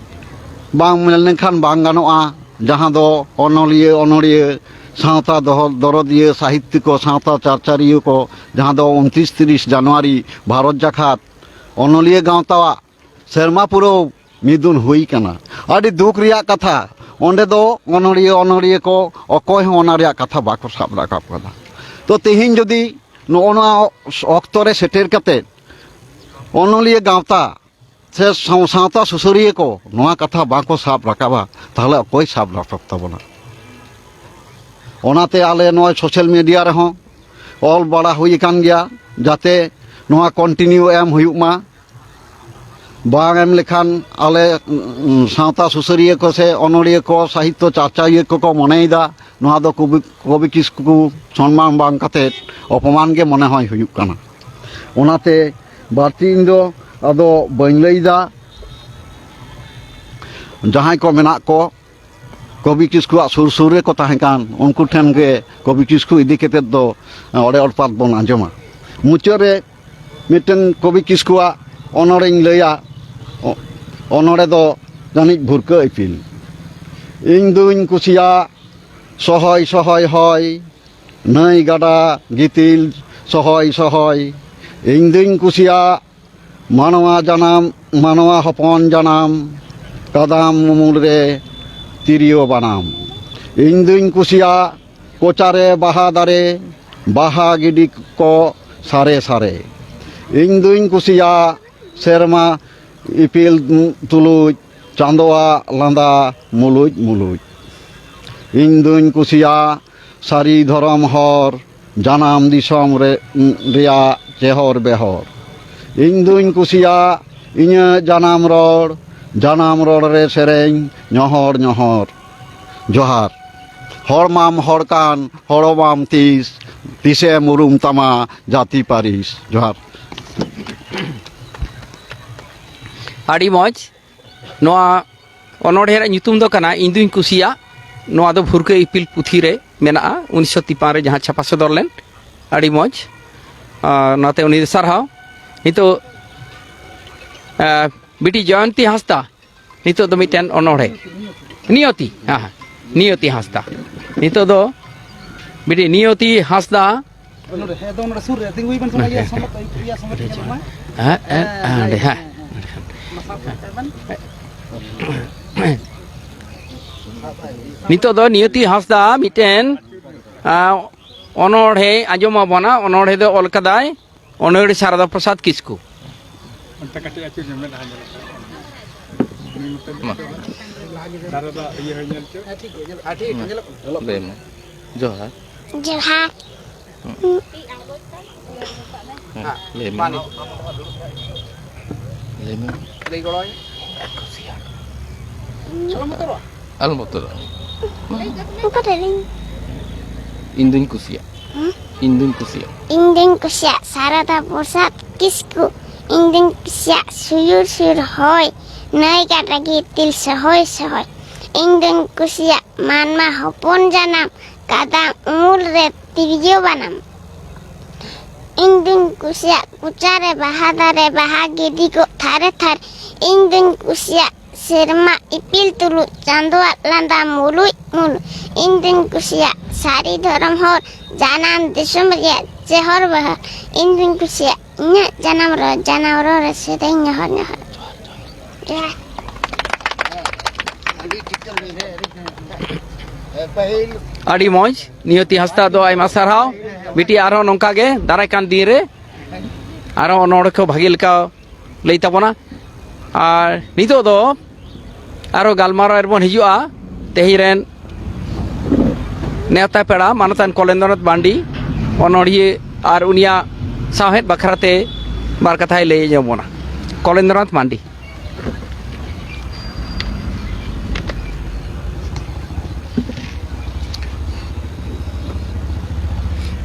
ᱵᱟᱝ ᱢᱮᱱ ᱞᱮᱱᱠᱷᱟᱱ ᱵᱟᱝ ᱜᱟᱱᱚᱜᱼᱟ, ᱡᱟᱦᱟᱸ ᱫᱚ ᱚᱱᱚᱞᱤᱭᱟᱹ, ᱚᱱᱚᱲᱤᱭᱟᱹ, ᱥᱟᱶᱛᱟ ᱫᱚᱦᱚ ᱫᱚᱨᱚᱫᱤᱭᱟᱹ, ᱥᱟᱦᱤᱛᱛᱤᱠ ᱠᱚ, ᱥᱟᱶᱛᱟ ᱪᱟᱨᱪᱟᱨᱤᱭᱟᱹ ᱠᱚ, ᱡᱟᱦᱟᱸ ᱫᱚ ᱩᱱᱛᱨᱤᱥ ᱛᱤᱨᱤᱥ ᱡᱟᱱᱩᱣᱟᱨᱤ ᱵᱷᱟᱨᱚᱛ ᱡᱟᱠᱟᱛ ᱚᱱᱚᱞᱤᱭᱟᱹ ᱜᱟᱶᱛᱟᱣᱟᱜ ᱥᱮᱨᱢᱟ ᱯᱩᱨᱟᱹᱣ ᱢᱤᱫᱩᱱ ᱦᱩᱭ ᱠᱟᱱᱟ᱾ ᱟᱹᱰᱤ ᱫᱩᱠ ᱨᱮᱭᱟᱜ ᱠᱟᱛᱷᱟ, ᱚᱸᱰᱮ ᱫᱚ ᱚᱱᱚᱲᱤᱭᱟᱹ, ᱚᱱᱚᱲᱤᱭᱟᱹ ᱠᱚ ᱚᱠᱚᱭ ᱦᱚᱸ ᱚᱱᱟ ᱨᱮᱭᱟᱜ ᱠᱟᱛᱷᱟ ᱵᱟᱠᱚ ᱥᱟᱵ ᱨᱟᱠᱟᱵ ᱠᱟᱫᱟ᱾ ᱛᱚ, ᱛᱮᱦᱮᱧ ᱡᱩᱫᱤ ᱱᱚᱜᱼᱚ ᱱᱚᱣᱟ ᱚᱠᱛᱚ ᱨᱮ ᱥᱮᱴᱮᱨ ᱠᱟᱛᱮ ᱚᱱᱚᱞᱤᱭᱟᱹ ᱜᱟᱶᱛᱟ ᱥᱮ ᱥᱟᱶ-, ᱥᱟᱶᱛᱟ ᱥᱩᱥᱟᱹᱨᱤᱭᱟᱹ ᱠᱚ ᱱᱚᱣᱟ ᱠᱟᱛᱷᱟ ᱵᱟᱝ ᱠᱚ ᱥᱟᱵ ᱨᱟᱠᱟᱵᱟ, ᱛᱟᱦᱚᱞᱮ ᱚᱠᱚᱭ ᱥᱟᱵ ᱨᱟᱠᱟᱵ ᱛᱟᱵᱚᱱᱟ? ᱚᱱᱟᱛᱮ ᱟᱞᱮ ᱱᱚᱣᱟ ᱥᱳᱥᱟᱞ ᱢᱤᱰᱤᱭᱟ ᱨᱮᱦᱚᱸ ᱚᱞ ᱵᱟᱲᱟ ᱦᱩᱭ ᱟᱠᱟᱱ ᱜᱮᱭᱟ, ᱡᱟᱛᱮ ᱱᱚᱣᱟ ᱠᱚᱱᱴᱤᱱᱤᱭᱩ ᱮᱢ ᱦᱩᱭᱩᱜ ᱢᱟ᱾ ᱵᱟᱝ ᱮᱢ ᱞᱮᱠᱷᱟᱱ ᱟᱞᱮ, ᱩᱸ, ᱥᱟᱶᱛᱟ ᱥᱩᱥᱟᱹᱨᱤᱭᱟᱹ ᱠᱚ ᱥᱮ ᱚᱱᱚᱲᱤᱭᱟᱹ ᱠᱚ, ᱥᱟᱦᱤᱛᱛᱚ ᱪᱟᱨᱪᱟᱣᱤᱭᱟᱹ ᱠᱚᱠᱚ ᱢᱚᱱᱮᱭᱮᱫᱟ ᱱᱚᱣᱟ ᱫᱚ ᱠᱚᱵᱤ, ᱠᱚᱵᱤ ᱠᱤᱥᱠᱩ ᱥᱚᱱᱢᱟᱱ ᱵᱟᱝ ᱠᱟᱛᱮ ᱚᱯᱚᱢᱟᱱ ᱜᱮ ᱢᱚᱱᱮ ᱦᱚᱭ ᱦᱩᱭᱩᱜ ᱠᱟᱱᱟ᱾ ᱚᱱᱟᱛᱮ ᱵᱟᱹᱲᱛᱤ ᱤᱧ ᱫᱚ ᱟᱫᱚ ᱵᱟᱹᱧ ᱞᱟᱹᱭᱫᱟ᱾ ᱡᱟᱦᱟᱸᱭ ᱠᱚ ᱢᱮᱱᱟᱜ ᱠᱚ, ᱠᱚᱵᱤ ᱠᱤᱥᱠᱩᱣᱟᱜ ᱥᱩᱨ ᱥᱩᱨ ᱨᱮᱠᱚ ᱛᱟᱦᱮᱸ ᱠᱟᱱ, ᱩᱱᱠᱩ ᱴᱷᱮᱱ ᱜᱮ ᱠᱚᱵᱤ ᱠᱤᱥᱠᱩ ᱤᱫᱤ ᱠᱟᱛᱮᱫ ᱫᱚ ᱚᱲᱮ ᱚᱲᱯᱟᱛ ᱵᱚᱱ ᱟᱸᱡᱚᱢᱟ᱾ ᱢᱩᱪᱟᱹᱫ ᱨᱮ ᱢᱤᱫᱴᱮᱱ ᱠᱚᱵᱤ ᱠᱤᱥᱠᱩᱣᱟᱜ ᱚᱱᱚᱲᱮᱧ ᱞᱟᱹᱭᱟ᱾ ᱚ-, ᱚᱱᱚᱲᱮ ᱫᱚ ᱡᱟᱹᱱᱤᱡ ᱵᱷᱩᱨᱠᱟᱹ ᱤᱯᱤᱞ᱾ ᱤᱧ ᱫᱩᱧ ᱠᱩᱥᱤᱭᱟᱜ ᱥᱚᱦᱚᱭ ᱥᱚᱦᱚᱭ ᱦᱚᱭ, ᱱᱟᱹᱭ ᱜᱟᱰᱟ ᱜᱤᱛᱤᱞ ᱥᱚᱦᱚᱭ ᱥᱚᱦᱚᱭ᱾ ᱤᱧ ᱫᱩᱧ ᱠᱩᱥᱤᱭᱟᱜ ᱢᱟᱱᱣᱟ ᱡᱟᱱᱟᱢ, ᱢᱟᱱᱣᱟ ᱦᱚᱯᱚᱱ ᱡᱟᱱᱟᱢ, ᱠᱟᱫᱟᱢ ᱩᱢᱩᱞ ᱨᱮ ᱛᱤᱨᱭᱳ ᱵᱟᱱᱟᱢ᱾ ᱤᱧ ᱫᱩᱧ ᱠᱩᱥᱤᱭᱟᱜ ᱠᱚᱪᱟᱨᱮ ᱵᱟᱦᱟ ᱫᱟᱨᱮ, ᱵᱟᱦᱟ ᱜᱤᱰᱤ ᱠᱚ ᱥᱟᱨᱮ ᱥᱟᱨᱮ᱾ ᱤᱧ ᱫᱩᱧ ᱠᱩᱥᱤᱭᱟᱜ ᱥᱮᱨᱢᱟ ᱤᱯᱤᱞ ᱛᱩᱞᱩᱡ, ᱪᱟᱸᱫᱚᱣᱟᱜ ᱞᱟᱸᱫᱟ ᱢᱩᱞᱩᱡ ᱢᱩᱞᱩᱡ᱾ ᱤᱧ ᱫᱩᱧ ᱠᱩᱥᱤᱭᱟᱜ ᱥᱟᱹᱨᱤ ᱫᱷᱚᱨᱚᱢ ᱦᱚᱨ, ᱡᱟᱱᱟᱢ ᱫᱤᱥᱚᱢ ᱨᱮ, ᱨᱮᱭᱟᱜ ᱪᱮᱦᱚᱨ ᱵᱮᱦᱚᱨ᱾ ᱤᱧ ᱫᱩᱧ ᱠᱩᱥᱤᱭᱟᱜ ᱤᱧᱟᱹᱜ ᱡᱟᱱᱟᱢ ᱨᱚᱲ, ᱡᱟᱱᱟᱢ ᱨᱚᱲ ᱨᱮ ᱥᱮᱨᱮᱧ ᱧᱚᱦᱚᱲ ᱧᱚᱦᱚᱲ᱾ ᱡᱚᱦᱟᱨ᱾ ᱦᱚᱲ ᱢᱟᱢ ᱦᱚᱲ ᱠᱟᱱ, ᱦᱚᱲ ᱢᱟᱢ ᱛᱤᱥ, ᱛᱤᱥᱮᱢ ᱩᱨᱩᱢ ᱛᱟᱢᱟ ᱡᱟᱹᱛᱤ ᱯᱟᱹᱨᱤᱥ᱾ ᱡᱚᱦᱟᱨ᱾ ᱟᱹᱰᱤ ᱢᱚᱡᱽ᱾ ᱱᱚᱣᱟ ᱚᱱᱚᱬᱦᱮ ᱨᱮᱭᱟᱜ ᱧᱩᱛᱩᱢ ᱫᱚ ᱠᱟᱱᱟ ᱤᱧ ᱫᱩᱧ ᱠᱩᱥᱤᱭᱟᱜ ᱱᱚᱣᱟ ᱫᱚ ᱵᱷᱩᱨᱠᱟᱹ ᱤᱯᱤᱞ ᱯᱩᱛᱷᱤ ᱨᱮ ᱢᱮᱱᱟᱜᱼᱟ, ᱩᱱᱤᱥᱥᱚ ᱛᱤᱯᱟᱱ ᱨᱮ ᱡᱟᱦᱟᱸ ᱪᱷᱟᱯᱟ ᱥᱚᱫᱚᱨ ᱞᱮᱱ᱾ ᱟᱹᱰᱤ ᱢᱚᱡᱽ᱾ ᱟᱨ ᱱᱚᱛᱮ ᱩᱱᱤ ᱥᱟᱨᱦᱟᱣ᱾ ᱱᱤᱛᱚᱜ, ᱟᱨ, ᱵᱤᱴᱤ ᱡᱚᱭᱚᱱᱛᱤ ᱦᱟᱸᱥᱫᱟ, ᱱᱤᱛᱚᱜ ᱫᱚ ᱢᱤᱫᱴᱮᱱ ᱚᱱᱚᱬᱦᱮ᱾ ᱱᱤᱭᱚᱛᱤ, ᱦᱮᱸ, ᱦᱮᱸ, ᱱᱤᱭᱚᱛᱤ ᱦᱟᱸᱥᱫᱟ᱾ ᱱᱤᱛᱚᱜ ᱫᱚ ᱵᱤᱴᱤ ᱱᱤᱭᱚᱛᱤ ᱦᱟᱸᱥᱫᱟ᱾ ᱱᱚᱰᱮ, ᱦᱮᱸ, ᱫᱚ ᱱᱚᱰᱮ ᱥᱩᱨ ᱨᱮ ᱛᱤᱸᱜᱩᱭ ᱵᱮᱱ, ᱥᱚᱢᱚᱭ ᱜᱮ ᱥᱚᱢᱚᱭ ᱠᱚ ᱤᱭᱟᱹ, ᱥᱚᱢᱚᱭ ᱠᱚ ᱧᱮᱞᱚᱜ ᱢᱟ᱾ ᱦᱮᱸ, ᱦᱮᱸ, ᱦᱮᱸ, ᱚᱸᱰᱮ, ᱦᱮᱸ᱾ ᱦᱮᱸ, ᱦᱮᱸ, ᱦᱮᱸ᱾ ᱱᱤᱛᱚᱜ ᱫᱚ ᱱᱤᱭᱚᱛᱤ ᱦᱟᱸᱥᱫᱟ ᱢᱤᱫᱴᱮᱱ, ᱟᱸ, ᱚᱱᱚᱬᱦᱮ ᱟᱸᱡᱚᱢ ᱟᱵᱚᱱᱟ᱾ ᱚᱱᱚᱬᱦᱮ ᱫᱚ ᱚᱞ ᱠᱟᱫᱟᱭ ᱚᱱᱚᱬᱦᱮ ᱥᱟᱨᱚᱫᱟ ᱯᱨᱚᱥᱟᱫᱽ ᱠᱤᱥᱠᱩ᱾ ᱚᱱᱛᱮ ᱠᱟᱹᱴᱤᱡ ᱟᱹᱪᱩᱨ ᱧᱚᱜ ᱢᱮ, ᱱᱟᱦᱟᱜ ᱧᱮᱞᱚᱜ ᱠᱟᱱᱟ᱾ ᱢᱟ᱾ ᱫᱟᱨᱮ ᱫᱚ ᱤᱭᱟᱹ ᱦᱚᱸ ᱧᱮᱞ ᱦᱚᱪᱚ᱾ ᱞᱟᱹᱭ ᱢᱮ᱾ ᱡᱚᱦᱟᱨ᱾ ᱡᱚᱦᱟᱨ᱾ ᱦᱮᱸ, ᱞᱟᱹᱭ ᱢᱮ᱾ ᱞᱟᱹᱭ ᱢᱮ᱾ ᱟᱞᱚᱢ ᱵᱚᱛᱚᱨᱚᱜᱼᱟ᱾ ᱚᱠᱟᱴᱟᱜ ᱞᱤᱧ? ᱤᱧ ᱫᱩᱧ ᱠᱩᱥᱤᱭᱟᱜ᱾ ᱦᱮᱸ? ᱤᱧ ᱫᱩᱧ ᱠᱩᱥᱤᱭᱟᱜ᱾ ᱤᱧ ᱫᱩᱧ ᱠᱩᱥᱤᱭᱟᱜ ᱥᱟᱨᱚᱫᱟ ᱯᱨᱚᱥᱟᱫᱽ ᱠᱤᱥᱠᱩ᱾ ᱤᱧ ᱫᱩᱧ ᱠᱩᱥᱤᱭᱟᱜ ᱥᱩᱭᱩᱲ ᱥᱩᱭᱩᱲ ᱦᱚᱭ, ᱱᱟᱹᱭ ᱜᱟᱰᱟ ᱜᱤᱛᱤᱞ ᱥᱚᱦᱚᱭ ᱥᱚᱦᱚᱭ᱾ ᱤᱧ ᱫᱩᱧ ᱠᱩᱥᱤᱭᱟᱜ ᱢᱟᱱᱢᱟ ᱦᱚᱯᱚᱱ ᱡᱟᱱᱟᱢ, ᱠᱟᱫᱟᱢ ᱩᱢᱩᱞ ᱨᱮ ᱛᱤᱨᱭᱳ ᱵᱟᱱᱟᱢ᱾ ᱤᱧ ᱫᱩᱧ ᱠᱩᱥᱤᱭᱟᱜ ᱠᱚᱪᱟ ᱨᱮ ᱵᱟᱦᱟ ᱫᱟᱨᱮ, ᱵᱟᱦᱟ ᱜᱤᱰᱤ ᱠᱚᱜ ᱛᱷᱟᱨᱮ ᱛᱷᱟᱨᱮ᱾ ᱤᱧ ᱫᱩᱧ ᱠᱩᱥᱤᱭᱟᱜ ᱥᱮᱨᱢᱟ ᱤᱯᱤᱞ ᱛᱩᱞᱩᱡ, ᱪᱟᱸᱫᱳᱣᱟᱜ ᱞᱟᱸᱫᱟ ᱢᱩᱞᱩᱡ ᱢᱩᱞᱩᱡ᱾ ᱤᱧ ᱫᱩᱧ ᱠᱩᱥᱤᱭᱟᱜ ᱥᱟᱹᱨᱤ ᱫᱷᱚᱨᱚᱢ ᱦᱚᱲ, ᱡᱟᱱᱟᱢ ᱫᱤᱥᱚᱢ ᱨᱮᱭᱟᱜ ᱪᱮᱦᱚᱨ ᱵᱟᱦᱚᱨ᱾ ᱤᱧ ᱫᱩᱧ ᱠᱩᱥᱤᱭᱟᱜ ᱤᱧᱟᱹᱜ ᱡᱟᱱᱟᱢ ᱨᱚᱲ, ᱡᱟᱱᱟᱢ ᱨᱚᱲ ᱨᱮ ᱥᱮᱨᱮᱧ ᱧᱚᱦᱚᱨ ᱧᱚᱦᱚᱨ᱾ ᱡᱚᱦᱟᱨ᱾ ᱟᱹᱰᱤ ᱢᱚᱡᱽ, ᱱᱤᱭᱚᱛᱤ ᱦᱟᱸᱥᱫᱟ ᱫᱚ ᱟᱭᱢᱟ ᱥᱟᱨᱦᱟᱣ᱾ ᱵᱤᱴᱤ, ᱟᱨᱦᱚᱸ ᱱᱚᱝᱠᱟ ᱜᱮ ᱫᱟᱨᱟᱭ ᱠᱟᱱ ᱫᱤᱱ ᱨᱮ ᱟᱨᱦᱚᱸ ᱚᱱᱚᱬᱦᱮ ᱠᱚ ᱵᱷᱟᱹᱜᱤ ᱞᱮᱠᱟ ᱞᱟᱹᱭ ᱛᱟᱵᱚᱱᱟ᱾ ᱟᱨ ᱱᱤᱛᱚᱜ ᱫᱚ ᱟᱨᱦᱚᱸ ᱜᱟᱞᱢᱟᱨᱟᱣ ᱨᱮᱵᱚᱱ ᱦᱤᱡᱩᱜᱼᱟ᱾ ᱛᱮᱦᱮᱧ ᱨᱮᱱ ᱱᱮᱣᱛᱟ ᱯᱮᱲᱟ ᱢᱟᱱᱚᱛᱟᱱ ᱠᱚᱞᱮᱱᱫᱨᱚᱱᱟᱛᱷ ᱢᱟᱱᱰᱤ ᱚᱱᱚᱬᱦᱤᱭᱟᱹ ᱟᱨ ᱩᱱᱤᱭᱟᱜ ᱥᱟᱶᱦᱮᱫ ᱵᱟᱠᱷᱨᱟ ᱛᱮ ᱵᱟᱨ ᱠᱟᱛᱷᱟᱭ ᱞᱟᱹᱭ ᱟᱸᱡᱚᱢ ᱵᱚᱱᱟ᱾ ᱠᱚᱞᱮᱱᱫᱨᱚᱱᱟᱛᱷ ᱢᱟᱱᱰᱤ᱾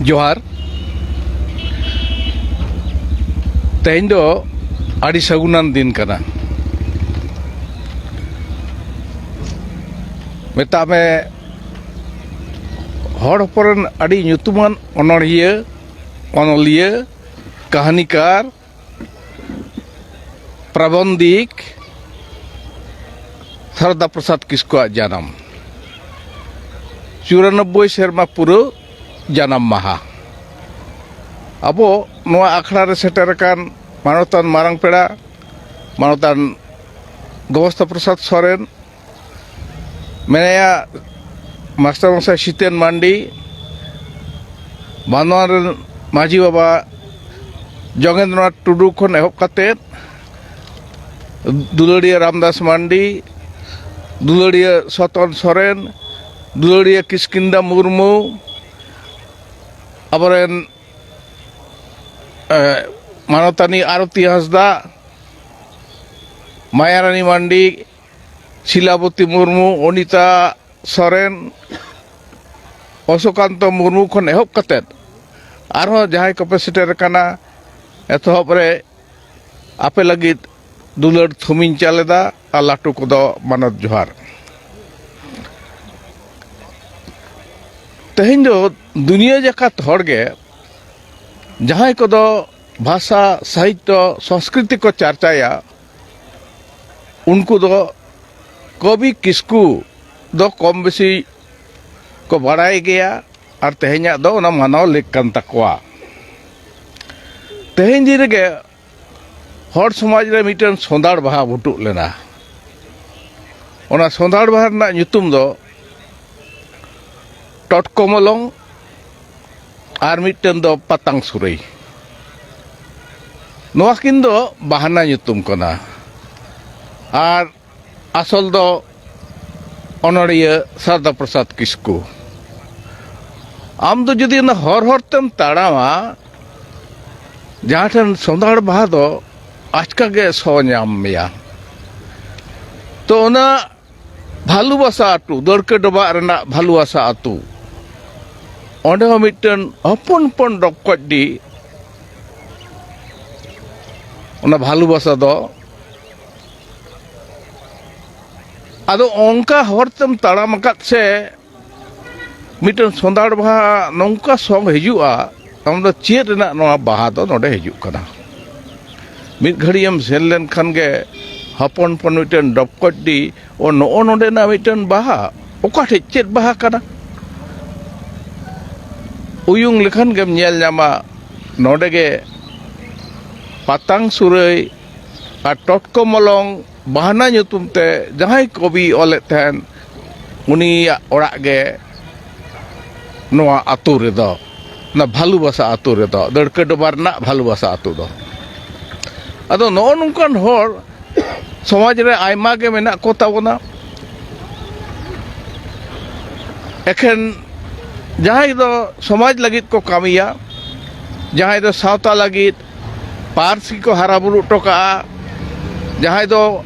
ᱡᱚᱦᱟᱨ᱾ ᱛᱮᱦᱮᱧ ᱫᱚ ᱟᱹᱰᱤ ᱥᱟᱹᱜᱩᱱᱟᱱ ᱫᱤᱱ ᱠᱟᱱᱟ᱾ ᱢᱮᱛᱟᱜ ᱢᱮ, ᱦᱚᱲ ᱦᱚᱯᱚᱱ ᱨᱮᱱ ᱟᱹᱰᱤ ᱧᱩᱛᱩᱢᱟᱱ ᱚᱱᱚᱬᱦᱤᱭᱟᱹ, ᱚᱱᱚᱞᱤᱭᱟᱹ, ᱠᱟᱹᱦᱱᱤᱠᱟᱨ, ᱯᱨᱟᱵᱚᱱᱫᱷᱤᱠ ᱥᱟᱨᱚᱫᱟ ᱯᱨᱚᱥᱟᱫᱽ ᱠᱤᱥᱠᱩᱣᱟᱜ ᱡᱟᱱᱟᱢ᱾ ᱪᱩᱨᱟᱱᱚᱵᱵᱳᱭ ᱥᱮᱨᱢᱟ ᱯᱩᱨᱟᱹᱣ ᱡᱟᱱᱟᱢ ᱢᱟᱦᱟ᱾ ᱟᱵᱚ ᱱᱚᱣᱟ ᱟᱠᱷᱲᱟ ᱨᱮ ᱥᱮᱴᱮᱨ ᱟᱠᱟᱱ ᱢᱟᱱᱚᱛᱟᱱ ᱢᱟᱨᱟᱝ ᱯᱮᱲᱟ, ᱢᱟᱱᱚᱛᱟᱱ ᱜᱳᱵᱚᱥᱛᱚ ᱯᱨᱚᱥᱟᱫᱽ ᱥᱚᱨᱮᱱ, ᱢᱮᱱᱟᱭᱟ ᱢᱟᱥᱴᱟᱨ ᱢᱚᱥᱟᱭ ᱥᱤᱛᱮᱱ ᱢᱟᱱᱰᱤ, ᱵᱟᱸᱫᱣᱟᱱ ᱨᱮᱱ ᱢᱟᱹᱡᱷᱤ ᱵᱟᱵᱟ ᱡᱚᱜᱮᱱᱫᱨᱚᱱᱟᱛᱷ ᱴᱩᱰᱩ ᱠᱷᱚᱱ ᱮᱦᱚᱵ ᱠᱟᱛᱮᱫ, ᱫᱩᱞᱟᱹᱲᱤᱭᱟᱹ ᱨᱟᱢᱫᱟᱥ ᱢᱟᱱᱰᱤ, ᱫᱩᱞᱟᱹᱲᱤᱭᱟᱹ ᱥᱚᱛᱚᱱ ᱥᱚᱨᱮᱱ, ᱫᱩᱞᱟᱹᱲᱤᱭᱟᱹ ᱠᱤᱥᱠᱤᱱᱫᱟ ᱢᱩᱨᱢᱩ, ᱟᱵᱚᱨᱮᱱ, ᱮ, ᱢᱟᱱᱚᱛᱟᱱᱤ ᱟᱨᱚᱛᱤ ᱦᱟᱸᱥᱫᱟ, ᱢᱟᱭᱟᱨᱟᱱᱤ ᱢᱟᱱᱰᱤ, ᱥᱤᱞᱟᱵᱚᱛᱤ ᱢᱩᱨᱢᱩ, ᱚᱱᱤᱛᱟ ᱥᱚᱨᱮᱱ, ᱚᱥᱳᱠᱟᱱᱛᱚ ᱢᱩᱨᱢᱩ ᱠᱷᱚᱱ ᱮᱦᱚᱵ ᱠᱟᱛᱮᱫ ᱟᱨᱦᱚᱸ ᱡᱟᱦᱟᱸᱭ ᱠᱚᱯᱮ ᱥᱮᱴᱮᱨ ᱟᱠᱟᱱᱟ, ᱮᱛᱚᱦᱚᱵ ᱨᱮ ᱟᱯᱮ ᱞᱟᱹᱜᱤᱫ ᱫᱩᱞᱟᱹᱲ ᱛᱷᱩᱢᱤᱧ ᱪᱟᱞ ᱮᱫᱟ ᱟᱨ ᱞᱟᱹᱴᱩ ᱠᱚᱫᱚ ᱢᱟᱱᱚᱛ ᱡᱚᱦᱟᱨ᱾ ᱛᱮᱦᱮᱧ ᱫᱚ ᱫᱩᱱᱤᱭᱟᱹ ᱡᱟᱠᱟᱛ ᱦᱚᱲᱜᱮ ᱡᱟᱦᱟᱸᱭ ᱠᱚᱫᱚ ᱵᱷᱟᱥᱟ, ᱥᱟᱦᱤᱛᱭᱚ, ᱥᱚᱝᱥᱠᱨᱤᱛᱤ ᱠᱚ ᱪᱟᱨᱪᱟᱭᱟ, ᱩᱱᱠᱩ ᱫᱚ ᱠᱚᱵᱤ ᱠᱤᱥᱠᱩ ᱫᱚ ᱠᱚᱢ ᱵᱮᱥᱤ ᱠᱚ ᱵᱟᱲᱟᱭ ᱜᱮᱭᱟ ᱟᱨ ᱛᱮᱦᱮᱧᱟᱜ ᱫᱚ ᱚᱱᱟ ᱢᱟᱱᱟᱣ ᱞᱮᱠ ᱠᱟᱱ ᱛᱟᱠᱚᱣᱟ᱾ ᱛᱮᱦᱮᱧ ᱫᱤᱱ ᱨᱮᱜᱮ ᱦᱚᱲ ᱥᱚᱢᱟᱡᱽ ᱨᱮ ᱢᱤᱫᱴᱮᱱ ᱥᱚᱸᱫᱷᱟᱲ ᱵᱟᱦᱟ ᱵᱷᱩᱴᱩᱜ ᱞᱮᱱᱟ᱾ ᱚᱱᱟ ᱥᱚᱸᱫᱷᱟᱲ ᱵᱟᱦᱟ ᱨᱮᱱᱟᱜ ᱧᱩᱛᱩᱢ ᱫᱚ ᱴᱚᱴᱠᱚ ᱢᱚᱞᱚᱝ ᱟᱨ ᱢᱤᱫᱴᱮᱱ ᱫᱚ ᱯᱟᱛᱟᱝ ᱥᱩᱨᱟᱹᱭ᱾ ᱱᱚᱣᱟ ᱠᱤᱱ ᱫᱚ ᱵᱟᱦᱱᱟ ᱧᱩᱛᱩᱢ ᱠᱟᱱᱟ᱾ ᱟᱨ ᱟᱥᱚᱞ ᱫᱚ ᱚᱱᱚᱲᱤᱭᱟᱹ ᱥᱟᱨᱫᱟ ᱯᱨᱚᱥᱟᱫᱽ ᱠᱤᱥᱠᱩ᱾ ᱟᱢ ᱫᱚ ᱡᱩᱫᱤ ᱚᱱᱟ ᱦᱚᱨ ᱦᱚᱨ ᱛᱮᱢ ᱛᱟᱲᱟᱢᱟ, ᱡᱟᱦᱟᱸ ᱴᱷᱮᱱ ᱥᱚᱸᱫᱷᱟᱲ ᱵᱟᱦᱟ ᱫᱚ ᱟᱪᱠᱟ ᱜᱮ ᱥᱚ ᱧᱟᱢ ᱢᱮᱭᱟ᱾ ᱛᱚ ᱚᱱᱟ ᱵᱷᱟᱞᱩᱵᱟᱥᱟ ᱟᱹᱛᱩ, ᱫᱟᱹᱲᱠᱟᱹ ᱰᱚᱵᱷᱟᱜ ᱨᱮᱱᱟᱜ ᱵᱷᱟᱞᱩᱵᱟᱥᱟ ᱟᱹᱛᱩ, ᱚᱸᱰᱮ ᱦᱚᱸ ᱢᱤᱫᱴᱮᱱ ᱦᱚᱯᱚᱱ ᱦᱚᱯᱚᱱ ᱰᱚᱠᱠᱚᱡ ᱰᱤ, ᱚᱱᱟ ᱵᱷᱟᱞᱩᱵᱟᱥᱟ ᱫᱚ ᱟᱫᱚ ᱚᱱᱠᱟ ᱦᱚᱨ ᱛᱮᱢ ᱛᱟᱲᱟᱢ ᱟᱠᱟᱫ ᱥᱮ, ᱢᱤᱫᱴᱮᱱ ᱥᱚᱸᱫᱷᱟᱲ ᱵᱟᱦᱟ ᱱᱚᱝᱠᱟ ᱥᱚᱝ ᱦᱤᱡᱩᱜᱼᱟ, ᱟᱢ ᱫᱚ ᱪᱮᱫ ᱨᱮᱱᱟᱜ ᱱᱚᱣᱟ ᱵᱟᱦᱟ ᱫᱚ ᱱᱚᱰᱮ ᱦᱤᱡᱩᱜ ᱠᱟᱱᱟ? ᱢᱤᱫ ᱜᱷᱟᱹᱲᱤᱡ ᱮᱢ ᱥᱮᱱ ᱞᱮᱱᱠᱷᱟᱱ ᱜᱮ ᱦᱚᱯᱚᱱ ᱦᱚᱯᱚᱱ ᱢᱤᱫᱴᱮᱱ ᱰᱚᱯᱠᱚᱡ ᱰᱤ, ᱚ, ᱱᱚᱜᱼᱚ ᱱᱚᱰᱮᱱᱟᱜ ᱢᱤᱫᱴᱮᱱ ᱵᱟᱦᱟ, ᱚᱠᱟ ᱴᱷᱮᱡ ᱪᱮᱫ ᱵᱟᱦᱟ ᱠᱟᱱᱟ? ᱩᱭᱩᱝ ᱞᱮᱠᱷᱟᱱ ᱜᱮᱢ ᱧᱮᱞ ᱧᱟᱢᱟ, ᱱᱚᱰᱮ ᱜᱮ ᱯᱟᱛᱟᱝ ᱥᱩᱨᱟᱹᱭ ᱟᱨ ᱴᱚᱴᱠᱚ ᱢᱚᱞᱚᱝ ᱵᱟᱦᱱᱟ ᱧᱩᱛᱩᱢ ᱛᱮ ᱡᱟᱦᱟᱸᱭ ᱠᱚᱵᱤᱭ ᱚᱞᱮᱫ ᱛᱟᱦᱮᱱ, ᱩᱱᱤᱭᱟᱜ ᱚᱲᱟᱜ ᱜᱮ ᱱᱚᱣᱟ ᱟᱹᱛᱩ ᱨᱮᱫᱚ, ᱚᱱᱟ ᱵᱷᱟᱞᱩᱵᱟᱥᱟ ᱟᱹᱛᱩ ᱨᱮᱫᱚ, ᱫᱟᱹᱲᱠᱟᱹ ᱰᱚᱵᱟ ᱨᱮᱱᱟᱜ ᱵᱷᱟᱞᱩᱵᱟᱥᱟ ᱟᱹᱛᱩ ᱫᱚ᱾ ᱟᱫᱚ ᱱᱚᱜᱼᱚ ᱱᱚᱝᱠᱟᱱ ᱦᱚᱲ ᱥᱚᱢᱟᱡᱽ ᱨᱮ ᱟᱭᱢᱟ ᱜᱮ ᱢᱮᱱᱟᱜ ᱠᱚ ᱛᱟᱵᱚᱱᱟ᱾ ᱮᱠᱷᱮᱱ ᱡᱟᱦᱟᱸᱭ ᱫᱚ ᱥᱚᱢᱟᱡᱽ ᱞᱟᱹᱜᱤᱫ ᱠᱚ ᱠᱟᱹᱢᱤᱭᱟ, ᱡᱟᱦᱟᱸᱭ ᱫᱚ ᱥᱟᱶᱛᱟ ᱞᱟᱹᱜᱤᱫ ᱯᱟᱹᱨᱥᱤ ᱠᱚ ᱦᱟᱨᱟ ᱵᱩᱨᱩ ᱦᱚᱴᱚ ᱠᱟᱜᱼᱟ, ᱡᱟᱦᱟᱸᱭ ᱫᱚ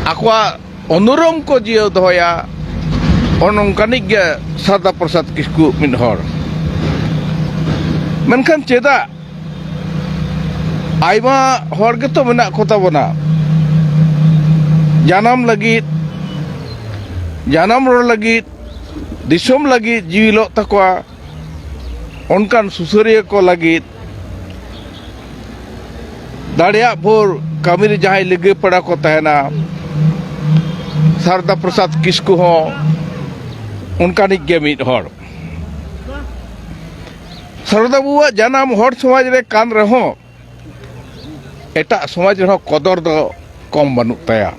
ᱟᱠᱚᱣᱟᱜ ᱩᱱᱩᱨᱩᱢ ᱠᱚ ᱡᱤᱭᱟᱹᱣ ᱫᱚᱦᱚᱭᱟ, ᱚᱱ ᱚᱱᱠᱟᱱᱤᱡ ᱜᱮ ᱥᱟᱨᱫᱟ ᱯᱨᱚᱥᱟᱫᱽ ᱠᱤᱥᱠᱩ ᱢᱤᱫ ᱦᱚᱲ᱾ ᱢᱮᱱᱠᱷᱟᱱ ᱪᱮᱫᱟᱜ ᱟᱭᱢᱟ ᱦᱚᱲ ᱜᱮᱛᱚ ᱢᱮᱱᱟᱜ ᱠᱚ ᱛᱟᱵᱚᱱᱟ, ᱡᱟᱱᱟᱢ ᱞᱟᱹᱜᱤᱫ, ᱡᱟᱱᱟᱢ ᱨᱚᱲ ᱞᱟᱹᱜᱤᱫ, ᱫᱤᱥᱚᱢ ᱞᱟᱹᱜᱤᱫ ᱡᱤᱣᱤ ᱞᱚᱜ ᱛᱟᱠᱚᱣᱟ, ᱚᱱᱠᱟᱱ ᱥᱩᱥᱟᱹᱨᱤᱭᱟᱹ ᱠᱚ ᱞᱟᱹᱜᱤᱫ ᱫᱟᱲᱮᱭᱟᱜ ᱵᱷᱳᱨ ᱠᱟᱹᱢᱤ ᱨᱮ ᱡᱟᱦᱟᱸᱭ ᱞᱤᱜᱟᱹ ᱯᱟᱲᱟ ᱠᱚ ᱛᱟᱦᱮᱱᱟ, ᱥᱟᱨᱫᱟ ᱯᱨᱚᱥᱟᱫᱽ ᱠᱤᱥᱠᱩ ᱦᱚᱸ ᱚᱱᱠᱟᱱᱤᱡ ᱜᱮ ᱢᱤᱫ ᱦᱚᱲ᱾ ᱥᱟᱨᱚᱫᱟ ᱵᱟᱵᱩᱣᱟᱜ ᱡᱟᱱᱟᱢ ᱦᱚᱲ ᱥᱚᱢᱟᱡᱽ ᱨᱮ ᱠᱟᱱ ᱨᱮᱦᱚᱸ, ᱮᱴᱟᱜ ᱥᱚᱢᱟᱡᱽ ᱨᱮᱦᱚᱸ ᱠᱚᱫᱚᱨ ᱫᱚ ᱠᱚᱢ ᱵᱟᱹᱱᱩᱜ ᱛᱟᱭᱟ᱾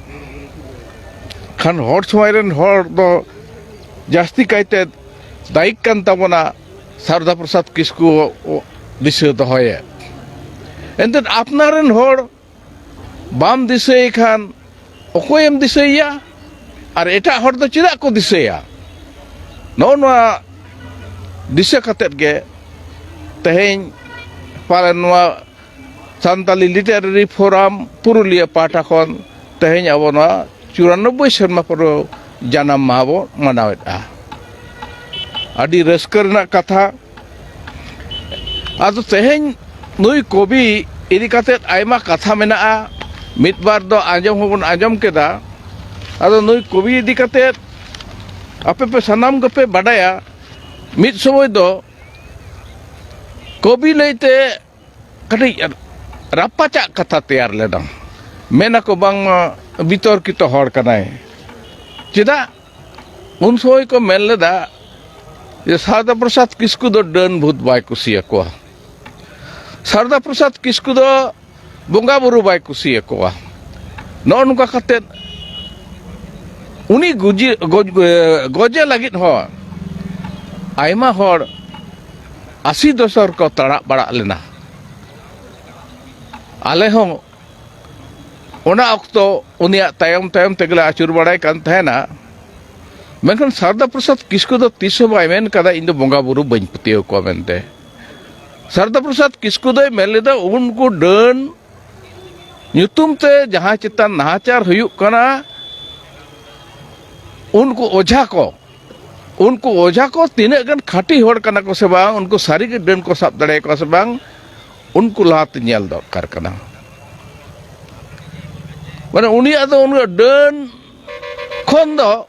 ᱠᱷᱟᱱ ᱦᱚᱲ ᱥᱚᱢᱟᱡᱽ ᱨᱮᱱ ᱦᱚᱲ ᱫᱚ ᱡᱟᱹᱥᱛᱤ ᱠᱟᱭᱛᱮ ᱫᱟᱭᱤᱠ ᱠᱟᱱ ᱛᱟᱵᱚᱱᱟ ᱥᱟᱨᱚᱫᱟ ᱯᱨᱚᱥᱟᱫᱽ ᱠᱤᱥᱠᱩ ᱫᱤᱥᱟᱹ ᱫᱚᱦᱚᱭᱮ᱾ ᱮᱱᱛᱮᱫ ᱟᱯᱱᱟᱨ ᱨᱮᱱ ᱦᱚᱲ ᱵᱟᱢ ᱫᱤᱥᱟᱹᱭᱮ ᱠᱷᱟᱱ ᱚᱠᱚᱭᱮᱢ ᱫᱤᱥᱟᱹᱭᱮᱭᱟ? ᱟᱨ ᱮᱴᱟᱜ ᱦᱚᱲ ᱫᱚ ᱪᱮᱫᱟᱜ ᱠᱚ ᱫᱤᱥᱟᱹᱭᱟ? ᱱᱚᱜᱼᱚ ᱱᱚᱣᱟ ᱫᱤᱥᱟᱹ ᱠᱟᱛᱮᱫ ᱜᱮ ᱛᱮᱦᱮᱧ ᱯᱟᱞᱮᱱ ᱱᱚᱣᱟ ᱥᱟᱱᱛᱟᱞᱤ ᱞᱤᱴᱟᱨᱮᱨᱤ ᱯᱷᱳᱨᱟᱢ ᱯᱩᱨᱩᱞᱤᱭᱟᱹ ᱯᱟᱦᱴᱟ ᱠᱷᱚᱱ ᱛᱮᱦᱮᱧ ᱟᱵᱚ ᱱᱚᱣᱟ ᱪᱩᱨᱟᱱᱚᱵᱵᱳᱭ ᱥᱮᱨᱢᱟ ᱯᱩᱨᱟᱹᱣ ᱡᱟᱱᱟᱢ ᱢᱟᱦᱟ ᱵᱚ ᱢᱟᱱᱟᱣᱮᱫᱼᱟ᱾ ᱟᱹᱰᱤ ᱨᱟᱹᱥᱠᱟᱹ ᱨᱮᱱᱟᱜ ᱠᱟᱛᱷᱟ᱾ ᱟᱫᱚ ᱛᱮᱦᱮᱧ ᱱᱩᱭ ᱠᱚᱵᱤ ᱤᱫᱤ ᱠᱟᱛᱮᱫ ᱟᱭᱢᱟ ᱠᱟᱛᱷᱟ ᱢᱮᱱᱟᱜᱼᱟ, ᱢᱤᱫ ᱵᱟᱨ ᱫᱚ ᱟᱸᱡᱚᱢ ᱦᱚᱸᱵᱚᱱ ᱟᱸᱡᱚᱢ ᱠᱮᱫᱟ᱾ ᱟᱫᱚ ᱱᱩᱭ ᱠᱚᱵᱤ ᱤᱫᱤ ᱠᱟᱛᱮᱫ ᱟᱯᱮ ᱯᱮ ᱥᱟᱱᱟᱢ ᱜᱮᱯᱮ ᱵᱟᱰᱟᱭᱟ, ᱢᱤᱫ ᱥᱚᱢᱚᱭ ᱫᱚ ᱠᱚᱵᱤ ᱞᱟᱹᱭᱛᱮ ᱠᱟᱹᱴᱤᱡ ᱨᱟᱯᱟᱪᱟᱜ ᱠᱟᱛᱷᱟ ᱛᱮᱭᱟᱨ ᱞᱮᱱᱟ᱾ ᱢᱮᱱᱟᱠᱚ ᱵᱟᱝᱢᱟ ᱵᱤᱛᱚᱨᱠᱤᱛᱚ ᱦᱚᱲ ᱠᱟᱱᱟᱭ᱾ ᱪᱮᱫᱟᱜ? ᱩᱱ ᱥᱚᱢᱚᱭ ᱠᱚ ᱢᱮᱱ ᱞᱮᱫᱟ ᱡᱮ ᱥᱟᱨᱫᱟ ᱯᱨᱚᱥᱟᱫᱽ ᱠᱤᱥᱠᱩ ᱫᱚ ᱰᱟᱹᱱ ᱵᱷᱩᱛ ᱵᱟᱭ ᱠᱩᱥᱤᱭᱟᱠᱚᱣᱟ, ᱥᱟᱨᱫᱟ ᱯᱨᱚᱥᱟᱫᱽ ᱠᱤᱥᱠᱩ ᱫᱚ ᱵᱚᱸᱜᱟ ᱵᱩᱨᱩ ᱵᱟᱭ ᱠᱩᱥᱤᱭᱟᱠᱚᱣᱟ᱾ ᱱᱚᱜᱼᱚ ᱱᱚᱝᱠᱟ ᱠᱟᱛᱮᱫ ᱩᱱᱤ ᱜᱩᱡᱤ-, ᱜᱚᱡ-, ᱜᱚᱡᱮ ᱞᱟᱹᱜᱤᱫ ᱦᱚᱸ ᱟᱭᱢᱟ ᱦᱚᱲ ᱟᱥᱤ ᱫᱚᱥᱚᱨ ᱠᱚ ᱛᱟᱲᱟᱜ ᱵᱟᱲᱟᱜ ᱞᱮᱱᱟ᱾ ᱟᱞᱮ ᱦᱚᱸ ᱚᱱᱟ ᱚᱠᱛᱚ ᱩᱱᱤᱭᱟᱜ ᱛᱟᱭᱚᱢ ᱛᱟᱭᱚᱢ ᱛᱮᱜᱮᱞᱮ ᱟᱹᱪᱩᱨ ᱵᱟᱲᱟᱭ ᱠᱟᱱ ᱛᱟᱦᱮᱱᱟ᱾ ᱢᱮᱱᱠᱷᱟᱱ ᱥᱟᱨᱫᱟ ᱯᱨᱚᱥᱟᱫᱽ ᱠᱤᱥᱠᱩ ᱫᱚ ᱛᱤᱥ ᱦᱚᱸ ᱵᱟᱭ ᱢᱮᱱ ᱠᱟᱫᱟ, "ᱤᱧ ᱫᱚ ᱵᱚᱸᱜᱟ ᱵᱩᱨᱩ ᱵᱟᱹᱧ ᱯᱟᱹᱛᱭᱟᱹᱣ ᱠᱚᱣᱟ" ᱢᱮᱱᱛᱮ᱾ ᱥᱟᱨᱫᱟ ᱯᱨᱚᱥᱟᱫᱽ ᱠᱤᱥᱠᱩ ᱫᱚᱭ ᱢᱮᱱ ᱞᱮᱫᱟ, ᱩᱱᱠᱩ ᱰᱟᱹᱱ ᱧᱩᱛᱩᱢ ᱛᱮ ᱡᱟᱦᱟᱸ ᱪᱮᱛᱟᱱ ᱱᱟᱦᱟᱪᱟᱨ ᱦᱩᱭᱩᱜ ᱠᱟᱱᱟ, ᱩᱱᱠᱩ ᱚᱡᱷᱟ ᱠᱚ, ᱩᱱᱠᱩ ᱚᱡᱷᱟ ᱠᱚ ᱛᱤᱱᱟᱹᱜ ᱜᱟᱱ ᱠᱷᱟᱹᱴᱤ ᱦᱚᱲ ᱠᱟᱱᱟ ᱠᱚ ᱥᱮ ᱵᱟᱝ, ᱩᱱᱠᱩ ᱥᱟᱹᱨᱤᱜᱮ ᱰᱟᱹᱱ ᱠᱚ ᱥᱟᱵ ᱫᱟᱲᱮᱭᱟᱠᱚᱣᱟ ᱥᱮ ᱵᱟᱝ, ᱩᱱᱠᱩ ᱞᱟᱦᱟᱛᱮ ᱧᱮᱞ ᱫᱚᱨᱠᱟᱨ ᱠᱟᱱᱟ᱾ ᱢᱟᱱᱮ ᱩᱱᱤᱭᱟᱜ ᱫᱚ ᱩᱱᱟᱹᱜ ᱰᱟᱹᱱ ᱠᱷᱚᱱ ᱫᱚ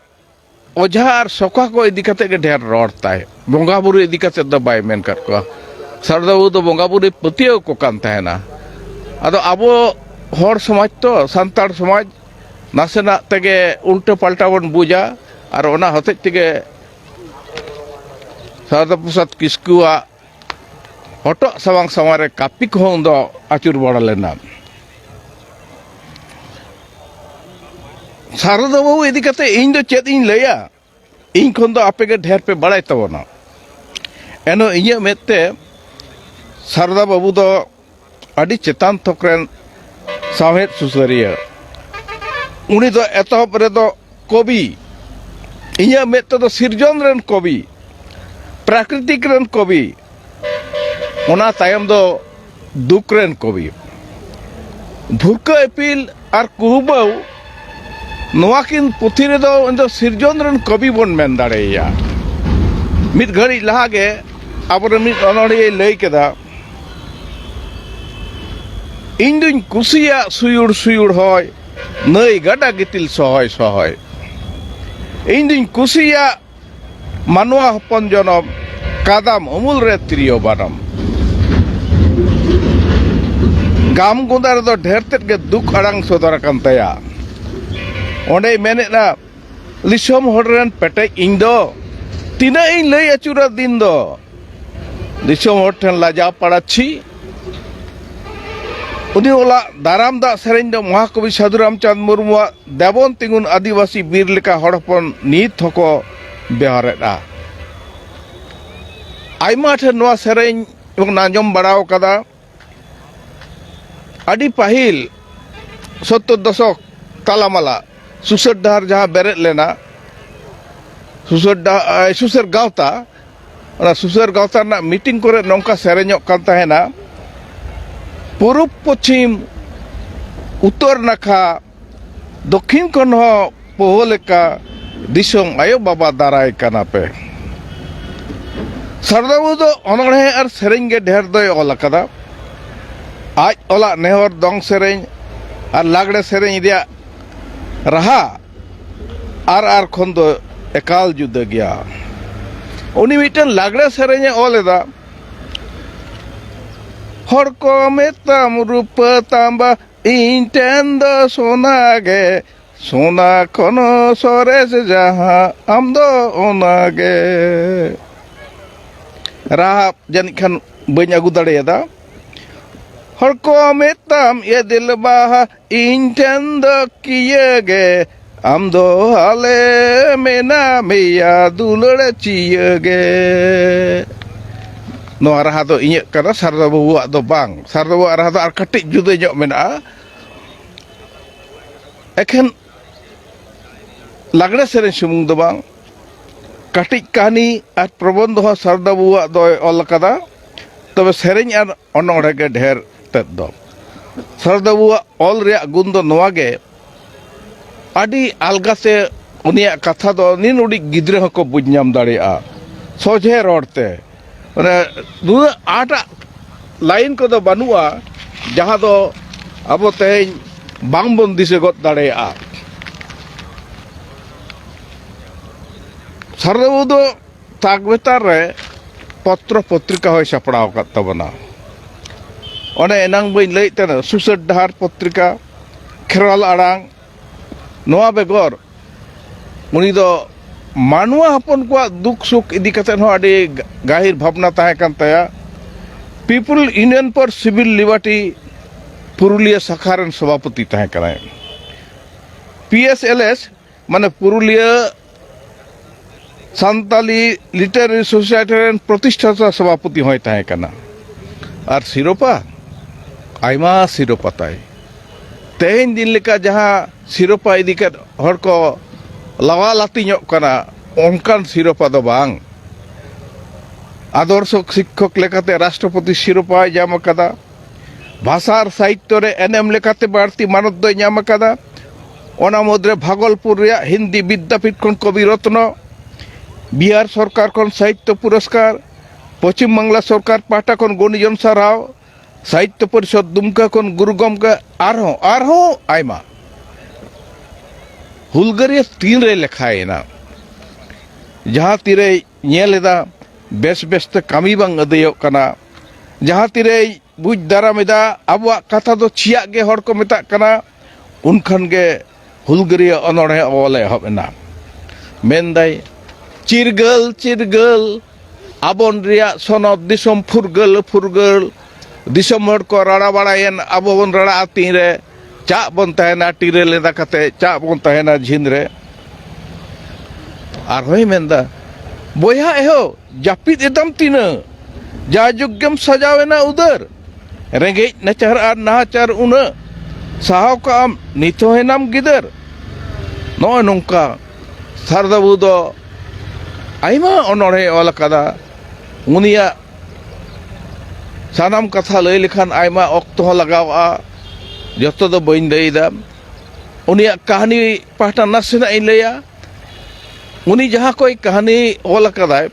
ᱚᱡᱷᱟ ᱟᱨ ᱥᱚᱠᱟ ᱠᱚ ᱤᱫᱤ ᱠᱟᱛᱮ ᱜᱮ ᱰᱷᱮᱨ ᱨᱚᱲ ᱛᱟᱭ, ᱵᱚᱸᱜᱟ ᱵᱩᱨᱩ ᱤᱫᱤ ᱠᱟᱛᱮ ᱫᱚ ᱵᱟᱭ ᱢᱮᱱ ᱠᱟᱫ ᱠᱚᱣᱟ᱾ ᱥᱟᱨᱫᱟ ᱵᱟᱹᱵᱩ ᱫᱚ ᱵᱚᱸᱜᱟ ᱵᱩᱨᱩᱭ ᱯᱟᱹᱛᱭᱟᱹᱣ ᱠᱚ ᱠᱟᱱ ᱛᱟᱦᱮᱱᱟ᱾ ᱟᱫᱚ ᱟᱵᱚ ᱦᱚᱲ ᱥᱚᱢᱟᱡᱽ ᱛᱚ, ᱥᱟᱱᱛᱟᱲ ᱥᱚᱢᱟᱡᱽ, ᱱᱟᱥᱮᱱᱟᱜ ᱛᱮᱜᱮ ᱩᱞᱴᱟᱹ ᱯᱟᱞᱴᱟ ᱵᱚᱱ ᱵᱩᱡᱟ, ᱟᱨ ᱚᱱᱟ ᱦᱚᱛᱮᱡ ᱛᱮᱜᱮ ᱥᱟᱨᱫᱟ ᱯᱨᱚᱥᱟᱫᱽ ᱠᱤᱥᱠᱩᱣᱟᱜ ᱦᱚᱴᱚᱜ ᱥᱟᱢᱟᱝ ᱥᱟᱢᱟᱝ ᱨᱮ ᱠᱟᱹᱯᱤ ᱠᱚᱦᱚᱸ ᱩᱱᱫᱚ ᱟᱹᱪᱩᱨ ᱵᱟᱲᱟ ᱞᱮᱱᱟ᱾ ᱥᱟᱨᱫᱟ ᱵᱟᱹᱵᱩ ᱤᱫᱤ ᱠᱟᱛᱮ ᱤᱧ ᱫᱚ ᱪᱮᱫ ᱤᱧ ᱞᱟᱹᱭᱟ? ᱤᱧ ᱠᱷᱚᱱ ᱫᱚ ᱟᱯᱮ ᱜᱮ ᱰᱷᱮᱨ ᱯᱮ ᱵᱟᱲᱟᱭ ᱛᱟᱵᱚᱱᱟ᱾ ᱮᱱᱦᱚᱸ ᱤᱧᱟᱹᱜ ᱢᱮᱫ ᱛᱮ ᱥᱟᱨᱫᱟ ᱵᱟᱹᱵᱩ ᱫᱚ ᱟᱹᱰᱤ ᱪᱮᱛᱟᱱ ᱛᱷᱚᱠ ᱨᱮᱱ ᱥᱟᱶᱦᱮᱫ ᱥᱩᱥᱟᱹᱨᱤᱭᱟᱹ᱾ ᱩᱱᱤ ᱫᱚ ᱮᱛᱚᱦᱚᱵ ᱨᱮᱫᱚ ᱠᱚᱵᱤ, ᱤᱧᱟᱹᱜ ᱢᱮᱫ ᱛᱮᱫᱚ ᱥᱤᱨᱡᱚᱱ ᱨᱮᱱ ᱠᱚᱵᱤ, ᱯᱨᱟᱠᱨᱤᱛᱤᱠ ᱨᱮᱱ ᱠᱚᱵᱤ, ᱚᱱᱟ ᱛᱟᱭᱚᱢ ᱫᱚ ᱫᱩᱠ ᱨᱮᱱ ᱠᱚᱵᱤ᱾ ᱵᱷᱩᱨᱠᱟᱹ ᱤᱯᱤᱞ ᱟᱨ ᱠᱩᱦᱩᱵᱟᱹᱣ, ᱱᱚᱣᱟ ᱠᱤᱱ ᱯᱩᱛᱷᱤ ᱨᱮᱫᱚ ᱩᱱᱤ ᱫᱚ ᱥᱤᱨᱡᱚᱱ ᱨᱮᱱ ᱠᱚᱵᱤ ᱵᱚᱱ ᱢᱮᱱ ᱫᱟᱲᱮᱭᱟᱭᱟ᱾ ᱢᱤᱫ ᱜᱷᱟᱹᱲᱤᱡ ᱞᱟᱦᱟ ᱜᱮ ᱟᱵᱚᱨᱮᱱ ᱢᱤᱫ ᱚᱱᱚᱬᱦᱤᱭᱟᱹᱭ ᱞᱟᱹᱭ ᱠᱮᱫᱟ, "ᱤᱧ ᱫᱩᱧ ᱠᱩᱥᱤᱭᱟᱜ ᱥᱩᱭᱩᱲ ᱥᱩᱭᱩᱲ ᱦᱚᱭ, ᱱᱟᱹᱭ ᱜᱟᱰᱟ ᱜᱤᱛᱤᱞ ᱥᱚᱦᱚᱭ ᱥᱚᱦᱚᱭ᱾ ᱤᱧ ᱫᱩᱧ ᱠᱩᱥᱤᱭᱟᱜ ᱢᱟᱱᱣᱟ ᱦᱚᱯᱚᱱ ᱡᱚᱱᱚᱢ, ᱠᱟᱫᱟᱢ ᱩᱢᱩᱞ ᱨᱮ ᱛᱤᱨᱭᱳ ᱵᱟᱱᱟᱢ᱾ ᱜᱟᱢ ᱜᱩᱸᱫᱟ ᱨᱮᱫᱚ ᱰᱷᱮᱨ ᱛᱮᱫ ᱜᱮ ᱫᱩᱠ ᱟᱲᱟᱝ ᱥᱚᱫᱚᱨ ᱟᱠᱟᱱ ᱛᱟᱭᱟ᱾ ᱚᱸᱰᱮᱭ ᱢᱮᱱᱮᱫᱼᱟ, ᱫᱤᱥᱚᱢ ᱦᱚᱲ ᱨᱮᱱ ᱯᱮᱴᱮᱡ ᱤᱧ ᱫᱚ, ᱛᱤᱱᱟᱹᱜ ᱤᱧ ᱞᱟᱹᱭ ᱟᱹᱪᱩᱨᱟ ᱫᱤᱱ ᱫᱚ, ᱫᱤᱥᱚᱢ ᱦᱚᱲ ᱴᱷᱮᱱ ᱞᱟᱡᱟᱣ ᱯᱟᱲᱟ ᱪᱷᱤ᱾ ᱩᱱᱤ ᱚᱞᱟᱜ ᱫᱟᱨᱟᱢ ᱫᱟᱜ ᱥᱮᱨᱮᱧ ᱫᱚ ᱢᱚᱦᱟᱠᱚᱵᱤ ᱥᱟᱹᱫᱷᱩ ᱨᱟᱢᱪᱟᱸᱫᱽ ᱢᱩᱨᱢᱩᱣᱟᱜ ᱫᱮᱵᱚᱱ ᱛᱤᱸᱜᱩᱱ ᱟᱹᱫᱤᱵᱟᱹᱥᱤ ᱵᱤᱨ ᱞᱮᱠᱟ ᱦᱚᱲ ᱦᱚᱯᱚᱱ ᱱᱤᱛ ᱦᱚᱸᱠᱚ ᱵᱮᱣᱦᱟᱨᱮᱫᱼᱟ᱾ ᱟᱭᱢᱟ ᱴᱷᱮᱱ ᱱᱚᱣᱟ ᱥᱮᱨᱮᱧ ᱵᱚᱱ ᱟᱸᱡᱚᱢ ᱵᱟᱲᱟ ᱟᱠᱟᱫᱟ᱾ ᱟᱹᱰᱤ ᱯᱟᱹᱦᱤᱞ ᱥᱚᱛᱛᱚᱨ ᱫᱚᱥᱚᱠ ᱛᱟᱞᱟᱢᱟᱞᱟ ᱥᱩᱥᱟᱹᱨ ᱰᱟᱦᱟᱨ ᱡᱟᱦᱟᱸ ᱵᱮᱨᱮᱫ ᱞᱮᱱᱟ, ᱥᱩᱥᱟᱹᱨ ᱰᱟᱦᱟᱨ, ᱥᱩᱥᱟᱹᱨ ᱜᱟᱶᱛᱟ, ᱚᱱᱟ ᱥᱩᱥᱟᱹᱨ ᱜᱟᱶᱛᱟ ᱨᱮᱱᱟᱜ ᱢᱤᱴᱤᱝ ᱠᱚᱨᱮ ᱱᱚᱝᱠᱟ ᱥᱮᱨᱮᱧᱚᱜ ᱠᱟᱱ ᱛᱟᱦᱮᱱᱟ, ᱯᱩᱨᱩᱵ ᱯᱚᱪᱷᱤᱢ ᱩᱛᱛᱚᱨ ᱱᱟᱠᱷᱟ ᱫᱚᱠᱷᱤᱱ ᱠᱷᱚᱱ ᱦᱚᱸ ᱯᱳᱦᱳ ᱞᱮᱠᱟ ᱫᱤᱥᱚᱢ ᱟᱭᱳ ᱵᱟᱵᱟ ᱫᱟᱨᱟᱭ ᱠᱟᱱᱟ ᱯᱮ᱾ ᱥᱟᱨᱫᱟ ᱵᱟᱹᱵᱩ ᱫᱚ ᱚᱱᱚᱬᱦᱮ ᱟᱨ ᱥᱮᱨᱮᱧ ᱜᱮ ᱰᱷᱮᱨ ᱫᱚᱭ ᱚᱞ ᱟᱠᱟᱫᱟ᱾ ᱟᱡ ᱚᱞᱟᱜ ᱱᱮᱦᱚᱨ ᱫᱚᱝ ᱥᱮᱨᱮᱧ ᱟᱨ ᱞᱟᱜᱽᱲᱮ ᱥᱮᱨᱮᱧ ᱨᱮᱭᱟᱜ ᱨᱟᱦᱟ ᱟᱨ ᱟᱨ ᱠᱷᱚᱱ ᱫᱚ ᱮᱠᱟᱞ ᱡᱩᱫᱟᱹ ᱜᱮᱭᱟ᱾ ᱩᱱᱤ ᱢᱤᱫᱴᱮᱱ ᱞᱟᱜᱽᱲᱮ ᱥᱮᱨᱮᱧᱮ ᱚᱞ ᱮᱫᱟ, ᱦᱚᱲ ᱠᱚ ᱢᱮᱛᱟᱢ ᱨᱩᱯᱟᱹ ᱛᱟᱢᱵᱟ, ᱤᱧ ᱴᱷᱮᱱ ᱫᱚ ᱥᱚᱱᱟ ᱜᱮ, ᱥᱚᱱᱟ ᱠᱷᱚᱱ ᱥᱚᱨᱮᱥ ᱡᱟᱦᱟᱸ, ᱟᱢ ᱫᱚ ᱚᱱᱟ ᱜᱮ᱾ ᱨᱟᱦᱟ ᱡᱟᱹᱱᱤᱡ ᱠᱷᱟᱱ ᱵᱟᱹᱧ ᱟᱹᱜᱩ ᱫᱟᱲᱮᱭᱟᱫᱟ᱾ ᱦᱚᱲ ᱠᱚ ᱢᱮᱛᱟᱢ ᱮ ᱫᱤᱞ ᱵᱟᱦᱟ, ᱤᱧ ᱴᱷᱮᱱ ᱫᱚ ᱠᱤᱭᱟᱹ ᱜᱮ, ᱟᱢ ᱫᱚ ᱦᱟᱞᱮ ᱢᱮᱱᱟ ᱢᱮᱭᱟ ᱫᱩᱞᱟᱹᱲ ᱪᱤᱭᱟᱹ ᱜᱮ᱾ ᱱᱚᱣᱟ ᱨᱟᱦᱟ ᱫᱚ ᱤᱧᱟᱹᱜ ᱠᱟᱱᱟ, ᱥᱟᱨᱫᱟ ᱵᱟᱹᱵᱩᱣᱟᱜ ᱫᱚ ᱵᱟᱝ᱾ ᱥᱟᱨᱫᱟ ᱵᱟᱹᱵᱩᱣᱟᱜ ᱨᱟᱦᱟ ᱫᱚ ᱟᱨ ᱠᱟᱹᱴᱤᱡ ᱡᱩᱫᱟᱹ ᱧᱚᱜ ᱢᱮᱱᱟᱜᱼᱟ᱾ ᱮᱠᱷᱮᱱ ᱞᱟᱜᱽᱲᱮ ᱥᱮᱨᱮᱧ ᱥᱩᱢᱩᱝ ᱫᱚ ᱵᱟᱝ, ᱠᱟᱹᱴᱤᱡ ᱠᱟᱹᱦᱱᱤ ᱟᱨ ᱯᱨᱚᱵᱚᱱᱫᱷᱚ ᱦᱚᱸ ᱥᱟᱨᱫᱟ ᱵᱟᱹᱵᱩᱣᱟᱜ ᱫᱚᱭ ᱚᱞ ᱟᱠᱟᱫᱟ᱾ ᱛᱚᱵᱮ ᱥᱮᱨᱮᱧ ᱟᱨ ᱚᱱᱚᱬᱦᱮ ᱜᱮ ᱰᱷᱮᱨ ᱛᱮᱫ ᱫᱚ᱾ ᱥᱟᱨᱫᱟ ᱵᱟᱹᱵᱩᱣᱟᱜ ᱚᱞ ᱨᱮᱭᱟᱜ ᱜᱩᱱ ᱫᱚ ᱱᱚᱣᱟ ᱜᱮ, ᱟᱹᱰᱤ ᱟᱞᱜᱟ ᱛᱮ ᱩᱱᱤᱭᱟᱜ ᱠᱟᱛᱷᱟ ᱫᱚ ᱱᱤᱱ ᱩᱰᱤᱡ ᱜᱤᱫᱽᱨᱟᱹ ᱦᱚᱸᱠᱚ ᱵᱩᱡᱽ ᱧᱟᱢ ᱫᱟᱲᱮᱭᱟᱜᱼᱟ ᱥᱚᱡᱷᱮ ᱨᱚᱲ ᱛᱮ᱾ ᱢᱟᱱᱮ ᱱᱩᱱᱟᱹᱜ ᱟᱸᱴᱟᱜ ᱞᱟᱭᱤᱱ ᱠᱚᱫᱚ ᱵᱟᱹᱱᱩᱜᱼᱟ, ᱡᱟᱦᱟᱸ ᱫᱚ ᱟᱵᱚ ᱛᱮᱦᱮᱧ ᱵᱟᱝᱵᱚᱱ ᱫᱤᱥᱟᱹ ᱜᱚᱫ ᱫᱟᱲᱮᱭᱟᱜᱼᱟ᱾ ᱥᱟᱨᱫᱟ ᱵᱟᱹᱵᱩ ᱫᱚ ᱛᱟᱠ ᱵᱮᱛᱟᱨ ᱨᱮ ᱯᱚᱛᱨᱚ ᱯᱚᱛᱨᱤᱠᱟ ᱦᱚᱸᱭ ᱥᱟᱯᱲᱟᱣ ᱟᱠᱟᱫ ᱛᱟᱵᱚᱱᱟ᱾ ᱚᱱᱮ ᱮᱱᱟᱝ ᱵᱟᱹᱧ ᱞᱟᱹᱭᱮᱫ ᱛᱟᱦᱮᱱᱟ, ᱥᱩᱥᱟᱹᱨ ᱰᱟᱦᱟᱨ ᱯᱚᱛᱨᱤᱠᱟ, ᱠᱷᱮᱨᱣᱟᱞ ᱟᱲᱟᱝ, ᱱᱚᱣᱟ ᱵᱮᱜᱚᱨ ᱩᱱᱤ ᱫᱚ ᱢᱟᱱᱣᱟ ᱦᱚᱯᱚᱱ ᱠᱚᱣᱟᱜ ᱫᱩᱠ ᱥᱩᱠ ᱤᱫᱤ ᱠᱟᱛᱮ ᱦᱚᱸ ᱟᱹᱰᱤ ᱜᱟᱹᱦᱤᱨ ᱵᱷᱟᱵᱽᱱᱟ ᱛᱟᱦᱮᱸ ᱠᱟᱱ ᱛᱟᱭᱟ᱾ People Union for Civil Liberty Purulia ᱥᱟᱠᱷᱟ ᱨᱮᱱ ᱥᱚᱵᱷᱟᱯᱚᱛᱤ ᱛᱟᱦᱮᱸ ᱠᱟᱱᱟᱭ᱾ ᱯᱤ ᱮᱥ ᱮᱞ ᱮᱥ, ᱢᱟᱱᱮ ᱯᱩᱨᱩᱞᱤᱭᱟᱹ ᱥᱟᱱᱛᱟᱞᱤ ᱞᱤᱴᱟᱨᱮᱨᱤ ᱥᱳᱥᱟᱭᱴᱤ ᱨᱮᱱ ᱯᱨᱚᱛᱤᱥᱴᱷᱟᱛᱟ ᱥᱚᱵᱷᱟᱯᱚᱛᱤ ᱦᱚᱸᱭ ᱛᱟᱦᱮᱸ ᱠᱟᱱᱟ᱾ ᱟᱨ ᱥᱤᱨᱳᱯᱟ, ᱟᱭᱢᱟ ᱥᱤᱨᱳᱯᱟ ᱛᱟᱭ᱾ ᱛᱮᱦᱮᱧ ᱫᱤᱱ ᱞᱮᱠᱟ ᱡᱟᱦᱟᱸ ᱥᱤᱨᱳᱯᱟ ᱤᱫᱤ ᱠᱟᱛᱮ ᱦᱚᱲ ᱠᱚ ᱞᱟᱣᱟ ᱞᱟᱹᱛᱤᱧᱚᱜ ᱠᱟᱱᱟ, ᱚᱱᱠᱟᱱ ᱥᱤᱨᱳᱯᱟ ᱫᱚ ᱵᱟᱝ᱾ ᱟᱫᱚᱨᱥᱚ ᱥᱤᱠᱠᱷᱚᱠ ᱞᱮᱠᱟᱛᱮ ᱨᱟᱥᱴᱨᱚᱯᱚᱛᱤ ᱥᱤᱨᱳᱯᱟᱭ ᱧᱟᱢ ᱟᱠᱟᱫᱟ᱾ ᱵᱷᱟᱥᱟ ᱟᱨ ᱥᱟᱦᱤᱛᱭᱚ ᱨᱮ ᱮᱱᱮᱢ ᱞᱮᱠᱟᱛᱮ ᱵᱟᱹᱲᱛᱤ ᱢᱟᱱᱚᱛ ᱫᱚᱭ ᱧᱟᱢ ᱟᱠᱟᱫᱟ᱾ ᱚᱱᱟ ᱢᱩᱫᱽᱨᱮ ᱵᱷᱟᱜᱚᱞᱯᱩᱨ ᱨᱮᱭᱟᱜ ᱦᱤᱱᱫᱤ ᱵᱤᱫᱽᱫᱟᱯᱤᱴ ᱠᱷᱚᱱ ᱠᱚᱵᱤ ᱨᱚᱛᱱᱚ, ᱵᱤᱦᱟᱨ ᱥᱚᱨᱠᱟᱨ ᱠᱷᱚᱱ ᱥᱟᱦᱤᱛᱭᱚ ᱯᱩᱨᱚᱥᱠᱟᱨ, ᱯᱚᱪᱷᱤᱢ ᱵᱟᱝᱞᱟ ᱥᱚᱨᱠᱟᱨ ᱯᱟᱦᱴᱟ ᱠᱷᱚᱱ ᱜᱚᱱᱤᱡᱚᱱ ᱥᱟᱨᱦᱟᱣ, ᱥᱟᱦᱤᱛᱭᱚ ᱯᱚᱨᱤᱥᱚᱫᱽ ᱫᱩᱢᱠᱟ ᱠᱷᱚᱱ ᱜᱩᱨᱩ ᱜᱚᱢᱠᱮ, ᱟᱨᱦᱚᱸ, ᱟᱨᱦᱚᱸ ᱟᱭᱢᱟ᱾ ᱦᱩᱞᱜᱟᱹᱨᱤᱭᱟᱹ ᱛᱤᱱᱨᱮᱭ ᱞᱮᱠᱷᱟᱭᱮᱱᱟ? ᱡᱟᱦᱟᱸ ᱛᱤᱨᱮᱭ ᱧᱮᱞ ᱮᱫᱟ ᱵᱮᱥ ᱵᱮᱥᱛᱮ ᱠᱟᱹᱢᱤ ᱵᱟᱝ ᱟᱹᱫᱟᱹᱭᱚᱜ ᱠᱟᱱᱟ, ᱡᱟᱦᱟᱸ ᱛᱤᱨᱮᱭ ᱵᱩᱡᱽ ᱫᱟᱨᱟᱢ ᱮᱫᱟ ᱟᱵᱚᱣᱟᱜ ᱠᱟᱛᱷᱟ ᱫᱚ ᱪᱮᱭᱟᱜ ᱜᱮ ᱦᱚᱲ ᱠᱚ ᱢᱮᱛᱟᱜ ᱠᱟᱱᱟ, ᱩᱱᱠᱷᱟᱱ ᱜᱮ ᱦᱩᱞᱜᱟᱹᱨᱤᱭᱟᱹ ᱚᱱᱚᱬᱦᱮ ᱚᱞ ᱮ ᱮᱦᱚᱵ ᱮᱱᱟ᱾ ᱢᱮᱱᱫᱟᱭ, "ᱪᱤᱨᱜᱟᱹᱞ, ᱪᱤᱨᱜᱟᱹᱞ, ᱟᱵᱚᱱ ᱨᱮᱭᱟᱜ ᱥᱚᱱᱚᱛ ᱫᱤᱥᱚᱢ ᱯᱷᱩᱨᱜᱟᱹᱞ, ᱯᱷᱩᱨᱜᱟᱹᱞ, ᱫᱤᱥᱚᱢ ᱦᱚᱲ ᱠᱚ ᱨᱟᱲᱟ ᱵᱟᱲᱟᱭᱮᱱ, ᱟᱵᱚ ᱵᱚᱱ ᱨᱟᱲᱟᱜᱼᱟ ᱛᱤᱱᱨᱮ? ᱪᱟᱜ ᱵᱚᱱ ᱛᱟᱦᱮᱱᱟ ᱴᱤᱨᱟᱹ ᱞᱮᱸᱫᱟ ᱠᱟᱛᱮ, ᱪᱟᱜ ᱵᱚᱱ ᱛᱟᱦᱮᱱᱟ ᱡᱷᱤᱱ ᱨᱮ?" ᱟᱨᱦᱚᱸᱭ ᱢᱮᱱᱫᱟ, "ᱵᱚᱭᱦᱟ ᱮᱦᱳ, ᱡᱟᱹᱯᱤᱫ ᱮᱫᱟᱢ ᱛᱤᱱᱟᱹᱜ? ᱡᱟ ᱡᱩᱜᱽ ᱜᱮᱢ ᱥᱟᱡᱟᱣ ᱮᱱᱟ ᱩᱫᱟᱹᱨ᱾ ᱨᱮᱸᱜᱮᱡ ᱱᱟᱪᱟᱨ ᱟᱨ ᱱᱟᱦᱟᱪᱟᱨ ᱩᱱᱟᱹᱜ, ᱥᱟᱦᱟᱣ ᱠᱟᱜ ᱟᱢ ᱱᱤᱛ ᱦᱚᱸ ᱦᱮᱱᱟᱢ ᱜᱤᱫᱟᱹᱨ?" ᱱᱚᱜᱼᱚᱭ ᱱᱚᱝᱠᱟ ᱥᱟᱨᱫᱟ ᱵᱟᱹᱵᱩ ᱫᱚ ᱟᱭᱢᱟ ᱚᱱᱚᱬᱦᱮ ᱚᱞ ᱟᱠᱟᱫᱟ᱾ ᱩᱱᱤᱭᱟᱜ ᱥᱟᱱᱟᱢ ᱠᱟᱛᱷᱟ ᱞᱟᱹᱭ ᱞᱮᱠᱷᱟᱱ ᱟᱭᱢᱟ ᱚᱠᱛᱚ ᱦᱚᱸ ᱞᱟᱜᱟᱣᱚᱜᱼᱟ, ᱡᱚᱛᱚ ᱫᱚ ᱵᱟᱹᱧ ᱞᱟᱹᱭᱫᱟ᱾ ᱩᱱᱤᱭᱟᱜ ᱠᱟᱹᱦᱱᱤ ᱯᱟᱦᱴᱟ ᱱᱟᱥᱮᱱᱟᱜ ᱤᱧ ᱞᱟᱹᱭᱟ᱾ ᱩᱱᱤ ᱡᱟᱦᱟᱸ ᱠᱚᱭ ᱠᱟᱹᱦᱱᱤ ᱚᱞ ᱟᱠᱟᱫᱟᱭ,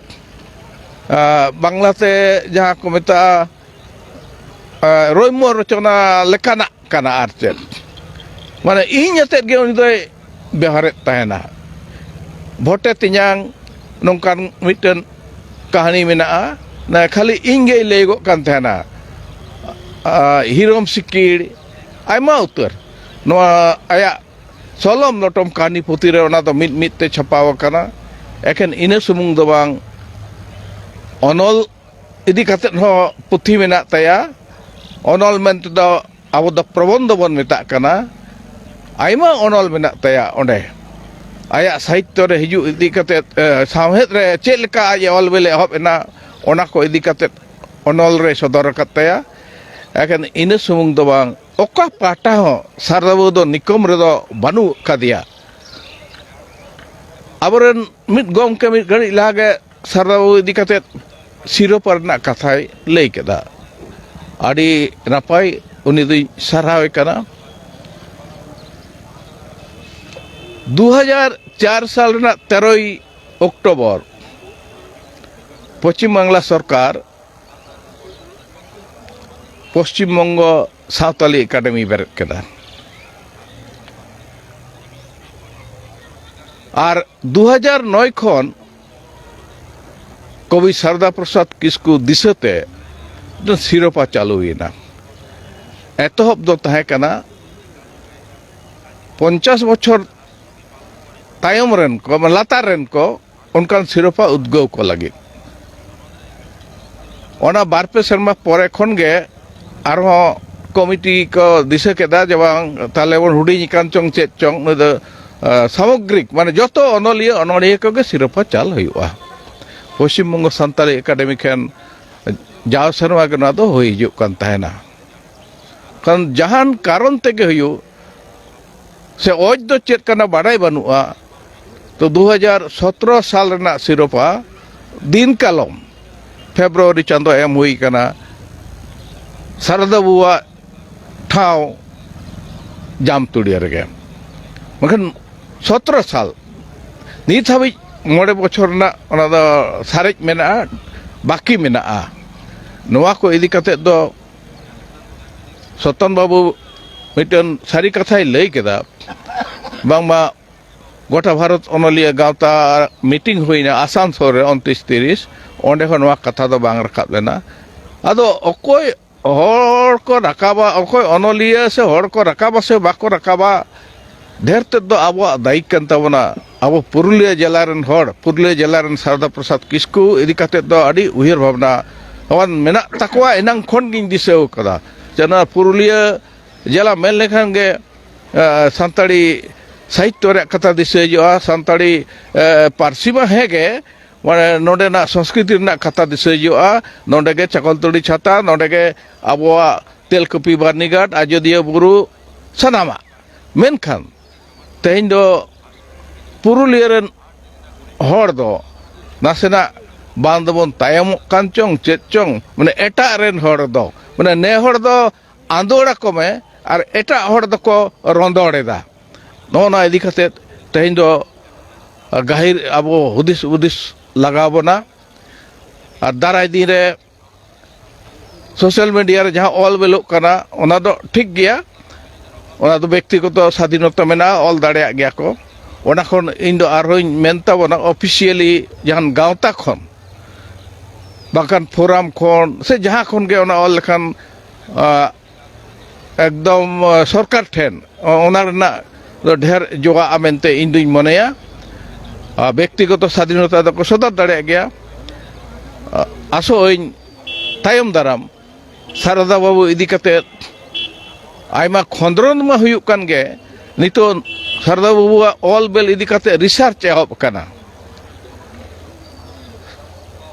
ᱟ, ᱵᱟᱝᱞᱟᱛᱮ ᱡᱟᱦᱟᱸ ᱠᱚ ᱢᱮᱛᱟᱜᱼᱟ, ᱟ, ᱨᱚᱭᱢᱚ ᱨᱚᱪᱚᱱᱟ ᱞᱮᱠᱟᱱᱟᱜ ᱠᱟᱱᱟ ᱟᱨ ᱪᱮᱫ᱾ ᱢᱟᱱᱮ ᱤᱧ ᱟᱛᱮᱫ ᱜᱮ ᱩᱱᱤ ᱫᱚᱭ ᱵᱮᱣᱦᱟᱨᱮᱫ ᱛᱟᱦᱮᱱᱟ᱾ ᱵᱷᱚᱴᱮ ᱛᱮᱧᱟᱝ ᱱᱚᱝᱠᱟᱱ ᱢᱤᱫᱴᱮᱱ ᱠᱟᱹᱦᱱᱤ ᱢᱮᱱᱟᱜᱼᱟ, ᱠᱷᱟᱹᱞᱤ ᱤᱧ ᱜᱮᱭ ᱞᱟᱹᱭᱚᱜᱚᱜ ᱠᱟᱱ ᱛᱟᱦᱮᱱᱟ᱾ ᱦᱤᱨᱚᱢ ᱥᱤᱠᱤᱲ, ᱟᱭᱢᱟ ᱩᱛᱟᱹᱨ ᱱᱚᱣᱟ ᱟᱭᱟᱜ ᱥᱚᱞᱚᱢ ᱞᱚᱴᱚᱢ ᱠᱟᱹᱦᱱᱤ ᱯᱩᱛᱷᱤ ᱨᱮ ᱚᱱᱟ ᱫᱚ ᱢᱤᱫ ᱢᱤᱫ ᱛᱮ ᱪᱷᱟᱯᱟᱣ ᱟᱠᱟᱱᱟ᱾ ᱮᱠᱷᱮᱱ ᱤᱱᱟᱹ ᱥᱩᱢᱩᱝ ᱫᱚ ᱵᱟᱝ, ᱚᱱᱚᱞ ᱤᱫᱤ ᱠᱟᱛᱮᱫ ᱦᱚᱸ ᱯᱩᱛᱷᱤ ᱢᱮᱱᱟᱜ ᱛᱟᱭᱟ᱾ ᱚᱱᱚᱞ ᱢᱮᱱᱛᱮ ᱫᱚ ᱟᱵᱚ ᱫᱚ ᱯᱨᱚᱵᱚᱱᱫᱷᱚ ᱵᱚᱱ ᱢᱮᱛᱟᱜ ᱠᱟᱱᱟ᱾ ᱟᱭᱢᱟ ᱚᱱᱚᱞ ᱢᱮᱱᱟᱜ ᱛᱟᱭᱟ ᱚᱸᱰᱮ᱾ ᱟᱭᱟᱜ ᱥᱟᱦᱤᱛᱛᱚ ᱨᱮ ᱦᱤᱡᱩᱜ ᱤᱫᱤ ᱠᱟᱛᱮᱫ, ᱮ, ᱥᱟᱶᱦᱮᱫ ᱨᱮ ᱪᱮᱫ ᱞᱮᱠᱟ ᱟᱡ ᱮ ᱚᱞ ᱵᱮᱞ ᱮᱦᱚᱵ ᱮᱱᱟ, ᱚᱱᱟ ᱠᱚ ᱤᱫᱤ ᱠᱟᱛᱮᱫ ᱚᱱᱚᱞ ᱨᱮ ᱥᱚᱫᱚᱨ ᱟᱠᱟᱫ ᱛᱟᱭᱟ᱾ ᱮᱠᱷᱮᱱ ᱤᱱᱟᱹ ᱥᱩᱢᱩᱝ ᱫᱚ ᱵᱟᱝ, ᱚᱠᱟ ᱯᱟᱦᱴᱟ ᱦᱚᱸ ᱥᱟᱨᱫᱟ ᱵᱟᱹᱵᱩ ᱫᱚ ᱱᱤᱠᱚᱢ ᱨᱮᱫᱚ ᱵᱟᱹᱱᱩᱜ ᱟᱠᱟᱫᱮᱭᱟ᱾ ᱟᱵᱚᱨᱮᱱ ᱢᱤᱫ ᱜᱚᱢᱠᱮ ᱢᱤᱫ ᱜᱷᱟᱹᱲᱤᱡ ᱞᱟᱦᱟ ᱜᱮ ᱥᱟᱨᱫᱟ ᱵᱟᱹᱵᱩ ᱤᱫᱤ ᱠᱟᱛᱮᱫ ᱥᱤᱨᱳᱯᱟ ᱨᱮᱱᱟᱜ ᱠᱟᱛᱷᱟᱭ ᱞᱟᱹᱭ ᱠᱮᱫᱟ᱾ ᱟᱹᱰᱤ ᱱᱟᱯᱟᱭ, ᱩᱱᱤ ᱫᱩᱧ ᱥᱟᱨᱦᱟᱣᱮ ᱠᱟᱱᱟ᱾ ᱫᱩ ᱦᱟᱡᱟᱨ ᱪᱟᱨ ᱥᱟᱞ ᱨᱮᱱᱟᱜ ᱛᱮᱨᱚᱭ ᱚᱠᱴᱳᱵᱚᱨ ᱯᱚᱪᱷᱤᱢ ᱵᱟᱝᱞᱟ ᱥᱚᱨᱠᱟᱨ ᱯᱚᱥᱪᱤᱢ ᱵᱚᱝᱜᱚ ᱥᱟᱶᱛᱟᱞᱤ ᱮᱠᱟᱰᱮᱢᱤ ᱵᱮᱨᱮᱫ ᱠᱮᱫᱟ᱾ ᱟᱨ ᱫᱩ ᱦᱟᱡᱟᱨ ᱱᱚᱭ ᱠᱷᱚᱱ ᱠᱚᱵᱤ ᱥᱟᱨᱫᱟ ᱯᱨᱚᱥᱟᱫᱽ ᱠᱤᱥᱠᱩ ᱫᱤᱥᱟᱹᱛᱮ ᱢᱤᱫᱴᱟᱝ ᱥᱤᱨᱳᱯᱟ ᱪᱟᱹᱞᱩᱭᱮᱱᱟ᱾ ᱮᱛᱚᱦᱚᱵ ᱫᱚ ᱛᱟᱦᱮᱸ ᱠᱟᱱᱟ ᱯᱚᱧᱪᱟᱥ ᱵᱚᱪᱷᱚᱨ ᱛᱟᱭᱚᱢ ᱨᱮᱱ ᱠᱚ, ᱞᱟᱛᱟᱨ ᱨᱮᱱ ᱠᱚ, ᱚᱱᱠᱟᱱ ᱥᱤᱨᱳᱯᱟ ᱩᱫᱽᱜᱟᱹᱣ ᱠᱚ ᱞᱟᱹᱜᱤᱫ᱾ ᱚᱱᱟ ᱵᱟᱨ ᱯᱮ ᱥᱮᱨᱢᱟ ᱯᱚᱨᱮ ᱠᱷᱚᱱ ᱜᱮ ᱟᱨᱦᱚᱸ ᱠᱚᱢᱤᱴᱤ ᱠᱚ ᱫᱤᱥᱟᱹ ᱠᱮᱫᱟ ᱡᱮ ᱵᱟᱝ, ᱛᱟᱦᱞᱮ ᱵᱚᱱ ᱦᱩᱰᱤᱧ ᱟᱠᱟᱱ ᱪᱚᱝ ᱪᱮᱫ ᱪᱚᱝ, ᱱᱩᱭ ᱫᱚ, ᱟ, ᱥᱟᱢᱚᱜᱽᱨᱤᱠ, ᱢᱟᱱᱮ ᱡᱚᱛᱚ ᱚᱱᱚᱞᱤᱭᱟᱹ ᱚᱱᱚᱲᱦᱤᱭᱟᱹ ᱠᱚᱜᱮ ᱥᱤᱨᱳᱯᱟ ᱪᱟᱞ ᱦᱩᱭᱩᱜᱼᱟ᱾ ᱯᱚᱥᱪᱤᱢ ᱵᱚᱝᱜᱚ ᱥᱟᱱᱛᱟᱲᱤ ᱮᱠᱟᱰᱮᱢᱤ ᱴᱷᱮᱱ ᱡᱟᱣ ᱥᱮᱨᱢᱟ ᱜᱮ ᱱᱚᱣᱟ ᱫᱚ ᱦᱩᱭ ᱦᱤᱡᱩᱜ ᱠᱟᱱ ᱛᱟᱦᱮᱱᱟ᱾ ᱠᱟᱨᱚᱱ ᱡᱟᱦᱟᱱ ᱠᱟᱨᱚᱱ ᱛᱮᱜᱮ ᱦᱩᱭᱩᱜ, ᱥᱮ ᱚᱡᱽ ᱫᱚ ᱪᱮᱫ ᱠᱟᱱᱟ ᱵᱟᱰᱟᱭ ᱵᱟᱹᱱᱩᱜᱼᱟ᱾ ᱛᱚ, ᱫᱩ ᱦᱟᱡᱟᱨ ᱥᱚᱛᱨᱚ ᱥᱟᱞ ᱨᱮᱱᱟᱜ ᱥᱤᱨᱳᱯᱟ ᱫᱤᱱ ᱠᱟᱞᱚᱢ ᱯᱷᱮᱵᱽᱨᱩᱣᱟᱨᱤ ᱪᱟᱸᱫᱳ ᱮᱢ ᱦᱩᱭ ᱠᱟᱱᱟ ᱥᱟᱨᱫᱟ ᱵᱟᱹᱵᱩᱣᱟᱜ ᱴᱷᱟᱶ ᱡᱟᱢᱛᱩᱲᱤᱭᱟᱹ ᱨᱮᱜᱮ᱾ ᱢᱮᱱᱠᱷᱟᱱ ᱥᱚᱛᱨᱚ ᱥᱟᱞ, ᱱᱤᱛ ᱦᱟᱹᱵᱤᱡ ᱢᱚᱬᱮ ᱵᱚᱪᱷᱚᱨ ᱨᱮᱱᱟᱜ ᱚᱱᱟ ᱫᱚ ᱥᱟᱨᱮᱡ ᱢᱮᱱᱟᱜᱼᱟ, ᱵᱟᱹᱠᱤ ᱢᱮᱱᱟᱜᱼᱟ᱾ ᱱᱚᱣᱟ ᱠᱚ ᱤᱫᱤ ᱠᱟᱛᱮᱫ ᱫᱚ ᱥᱚᱛᱚᱱ ᱵᱟᱹᱵᱩ ᱢᱤᱫᱴᱮᱱ ᱥᱟᱹᱨᱤ ᱠᱟᱛᱷᱟᱭ ᱞᱟᱹᱭ ᱠᱮᱫᱟ, ᱵᱟᱝᱢᱟ ᱜᱚᱴᱟ ᱵᱷᱟᱨᱚᱛ ᱚᱱᱚᱞᱤᱭᱟᱹ ᱜᱟᱶᱛᱟ ᱢᱤᱴᱤᱝ ᱦᱩᱭᱱᱟ ᱟᱥᱟᱱᱥᱳᱞ ᱨᱮ ᱩᱱᱛᱨᱤᱥ ᱛᱤᱨᱤᱥ, ᱚᱸᱰᱮ ᱦᱚᱸ ᱱᱚᱣᱟ ᱠᱟᱛᱷᱟ ᱫᱚ ᱵᱟᱝ ᱨᱟᱠᱟᱵ ᱞᱮᱱᱟ᱾ ᱟᱫᱚ ᱚᱠᱚᱭ ᱦᱚᱲ ᱠᱚ ᱨᱟᱠᱟᱵᱟ, ᱚᱠᱚᱭ ᱚᱱᱚᱞᱤᱭᱟᱹ ᱥᱮ ᱦᱚᱲ ᱠᱚ ᱨᱟᱠᱟᱵᱟ ᱥᱮ ᱵᱟᱠᱚ ᱨᱟᱠᱟᱵᱟ, ᱰᱷᱮᱨ ᱛᱮᱫ ᱫᱚ ᱟᱵᱚᱣᱟᱜ ᱫᱟᱭᱤᱠ ᱠᱟᱱ ᱛᱟᱵᱚᱱᱟ᱾ ᱟᱵᱚ ᱯᱩᱨᱩᱞᱤᱭᱟᱹ ᱡᱮᱞᱟ ᱨᱮᱱ ᱦᱚᱲ, ᱯᱩᱨᱩᱞᱤᱭᱟᱹ ᱡᱮᱞᱟ ᱨᱮᱱ ᱥᱟᱨᱚᱫᱟ ᱯᱨᱚᱥᱟᱫᱽ ᱠᱤᱥᱠᱩ ᱤᱫᱤ ᱠᱟᱛᱮᱫ ᱫᱚ ᱟᱹᱰᱤ ᱩᱭᱦᱟᱹᱨ ᱵᱷᱟᱵᱽᱱᱟ ᱛᱟᱵᱚᱱ ᱢᱮᱱᱟᱜ ᱛᱟᱠᱚᱣᱟ, ᱮᱱᱟᱝ ᱠᱷᱚᱱ ᱜᱤᱧ ᱫᱤᱥᱟᱹ ᱟᱠᱟᱫᱟ᱾ ᱡᱮ ᱱᱚᱣᱟ ᱯᱩᱨᱩᱞᱤᱭᱟᱹ ᱡᱮᱞᱟ ᱢᱮᱱ ᱞᱮᱠᱷᱟᱱ ᱜᱮ, ᱮ, ᱥᱟᱱᱛᱟᱲᱤ ᱥᱟᱦᱤᱛᱛᱚ ᱨᱮᱭᱟᱜ ᱠᱟᱛᱷᱟ ᱫᱤᱥᱟᱹ ᱦᱤᱡᱩᱜᱼᱟ, ᱥᱟᱱᱛᱟᱲᱤ, ᱮ, ᱯᱟᱹᱨᱥᱤ ᱢᱟ ᱦᱮᱸ ᱜᱮ, ᱢᱟᱱᱮ ᱱᱚᱰᱮᱱᱟᱜ ᱥᱚᱝᱥᱠᱨᱤᱛᱤ ᱨᱮᱱᱟᱜ ᱠᱟᱛᱷᱟ ᱫᱤᱥᱟᱹ ᱦᱤᱡᱩᱜᱼᱟ, ᱱᱚᱰᱮ ᱜᱮ ᱪᱟᱠᱚᱞᱛᱟᱹᱲᱤ ᱪᱷᱟᱛᱟ, ᱱᱚᱰᱮ ᱜᱮ ᱟᱵᱚᱣᱟᱜ ᱛᱮᱞᱠᱩᱯᱤ ᱵᱟᱹᱨᱱᱤᱜᱷᱟᱴ, ᱟᱡᱚᱫᱤᱭᱟᱹ ᱵᱩᱨᱩ, ᱥᱟᱱᱟᱢᱟᱜ᱾ ᱢᱮᱱᱠᱷᱟᱱ ᱛᱮᱦᱮᱧ ᱫᱚ ᱯᱩᱨᱩᱞᱤᱭᱟᱹ ᱨᱮᱱ ᱦᱚᱲ ᱫᱚ ᱱᱟᱥᱮᱱᱟᱜ ᱵᱟᱝ ᱫᱚᱵᱚᱱ ᱛᱟᱭᱚᱢᱚᱜ ᱠᱟᱱ ᱪᱚᱝ ᱪᱮᱫ ᱪᱚᱝ, ᱢᱟᱱᱮ ᱮᱴᱟᱜ ᱨᱮᱱ ᱦᱚᱲ ᱫᱚ, ᱢᱟᱱᱮ ᱱᱮ ᱦᱚᱲ ᱫᱚ ᱟᱸᱫᱳᱲ ᱟᱠᱚ ᱢᱮ ᱟᱨ ᱮᱴᱟᱜ ᱦᱚᱲ ᱫᱚᱠᱚ ᱨᱚᱸᱫᱚᱲ ᱮᱫᱟ᱾ ᱱᱚᱜᱼᱚ ᱱᱚᱣᱟ ᱤᱫᱤ ᱠᱟᱛᱮᱫ ᱛᱮᱦᱮᱧ ᱫᱚ ᱜᱟᱹᱦᱤᱨ ᱟᱵᱚ ᱦᱩᱫᱤᱥ ᱦᱩᱫᱤᱥ ᱞᱟᱜᱟᱣ ᱵᱚᱱᱟ᱾ ᱟᱨ ᱫᱟᱨᱟᱭ ᱫᱤᱱ ᱨᱮ ᱥᱳᱥᱟᱞ ᱢᱤᱰᱤᱭᱟ ᱨᱮ ᱡᱟᱦᱟᱸ ᱚᱞ ᱵᱮᱞᱚᱜ ᱠᱟᱱᱟ, ᱚᱱᱟ ᱫᱚ ᱴᱷᱤᱠ ᱜᱮᱭᱟ, ᱚᱱᱟ ᱫᱚ ᱵᱮᱠᱛᱤᱜᱚᱛᱚ ᱥᱟᱫᱷᱤᱱᱚᱛᱟ ᱢᱮᱱᱟᱜᱼᱟ, ᱚᱞ ᱫᱟᱲᱮᱭᱟᱜ ᱜᱮᱭᱟ ᱠᱚ᱾ ᱚᱱᱟ ᱠᱷᱚᱱ ᱤᱧ ᱫᱚ ᱟᱨᱦᱚᱸᱧ ᱢᱮᱱ ᱛᱟᱵᱚᱱᱟ, ᱚᱯᱷᱤᱥᱤᱭᱟᱞᱤ ᱡᱟᱦᱟᱱ ᱜᱟᱶᱛᱟ ᱠᱷᱚᱱ, ᱵᱟᱝᱠᱷᱟᱱ ᱯᱷᱳᱨᱟᱢ ᱠᱷᱚᱱ ᱥᱮ ᱡᱟᱦᱟᱸ ᱠᱷᱚᱱ ᱜᱮ ᱚᱱᱟ ᱚᱞ ᱞᱮᱠᱷᱟᱱ, ᱟ, ᱮᱠᱫᱚᱢ, ᱟ, ᱥᱚᱨᱠᱟᱨ ᱴᱷᱮᱱ ᱚ-, ᱚᱱᱟ ᱨᱮᱱᱟᱜ ᱫᱚ ᱰᱷᱮᱨ ᱡᱚᱜᱟᱜᱼᱟ ᱢᱮᱱᱛᱮ ᱤᱧ ᱫᱩᱧ ᱢᱚᱱᱮᱭᱟ᱾ ᱟ, ᱵᱮᱠᱛᱤᱜᱚᱛᱚ ᱥᱟᱫᱷᱤᱱᱚᱛᱟ ᱫᱚᱠᱚ ᱥᱚᱫᱚᱨ ᱫᱟᱲᱮᱭᱟᱜ ᱜᱮᱭᱟ᱾ ᱟ, ᱟᱥᱚᱜ ᱟᱹᱧ ᱛᱟᱭᱚᱢ ᱫᱟᱨᱟᱢ ᱥᱟᱨᱫᱟ ᱵᱟᱹᱵᱩ ᱤᱫᱤ ᱠᱟᱛᱮᱫ ᱟᱭᱢᱟ ᱠᱷᱚᱸᱫᱽᱨᱚᱸᱫᱽ ᱢᱟ ᱦᱩᱭᱩᱜ ᱠᱟᱱ ᱜᱮ, ᱱᱤᱛᱚᱜ ᱥᱟᱨᱫᱟ ᱵᱟᱹᱵᱩᱣᱟᱜ ᱚᱞ ᱵᱮᱞ ᱤᱫᱤ ᱠᱟᱛᱮᱫ ᱨᱤᱥᱟᱨᱪ ᱮᱦᱚᱵ ᱟᱠᱟᱱᱟ᱾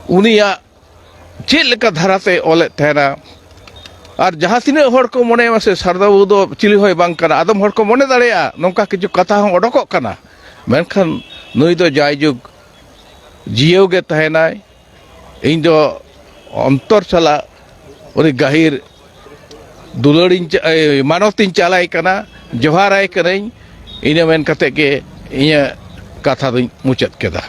ᱩᱱᱤᱭᱟᱜ ᱪᱮᱫ ᱞᱮᱠᱟ ᱫᱷᱟᱨᱟᱛᱮ ᱚᱞᱮᱫ ᱛᱟᱦᱮᱱᱟ, ᱟᱨ ᱡᱟᱦᱟᱸ ᱛᱤᱱᱟᱹᱜ ᱦᱚᱲ ᱠᱚ ᱢᱚᱱᱮᱭᱟ ᱥᱮ ᱥᱟᱨᱫᱟ ᱵᱟᱹᱵᱩ ᱫᱚ ᱪᱤᱞᱤ ᱦᱚᱸᱭ ᱵᱟᱝ ᱠᱟᱱᱟ, ᱟᱫᱚᱢ ᱦᱚᱲ ᱠᱚ ᱢᱚᱱᱮ ᱫᱟᱲᱮᱭᱟᱜᱼᱟ, ᱱᱚᱝᱠᱟ ᱠᱤᱪᱷᱩ ᱠᱟᱛᱷᱟ ᱦᱚᱸ ᱚᱰᱚᱠᱚᱜ ᱠᱟᱱᱟ, ᱢᱮᱱᱠᱷᱟᱱ ᱱᱩᱭ ᱫᱚ ᱡᱟᱭᱡᱩᱜᱽ ᱡᱤᱭᱟᱹᱣ ᱜᱮ ᱛᱟᱦᱮᱱᱟᱭ᱾ ᱤᱧ ᱫᱚ ᱚᱱᱛᱚᱨ ᱥᱟᱞᱟᱜ ᱩᱱᱤ ᱜᱟᱹᱦᱤᱨ ᱫᱩᱞᱟᱹᱲᱤᱧ ᱪᱟ-, ᱮ, ᱢᱟᱱᱚᱛᱤᱧ ᱪᱟᱞᱟᱭ ᱠᱟᱱᱟ, ᱡᱚᱦᱟᱨᱟᱭ ᱠᱟᱹᱱᱟᱹᱧ᱾ ᱤᱱᱟᱹ ᱢᱮᱱ ᱠᱟᱛᱮ ᱜᱮ ᱤᱧᱟᱹᱜ ᱠᱟᱛᱷᱟ ᱫᱩᱧ ᱢᱩᱪᱟᱹᱫ ᱠᱮᱫᱟ᱾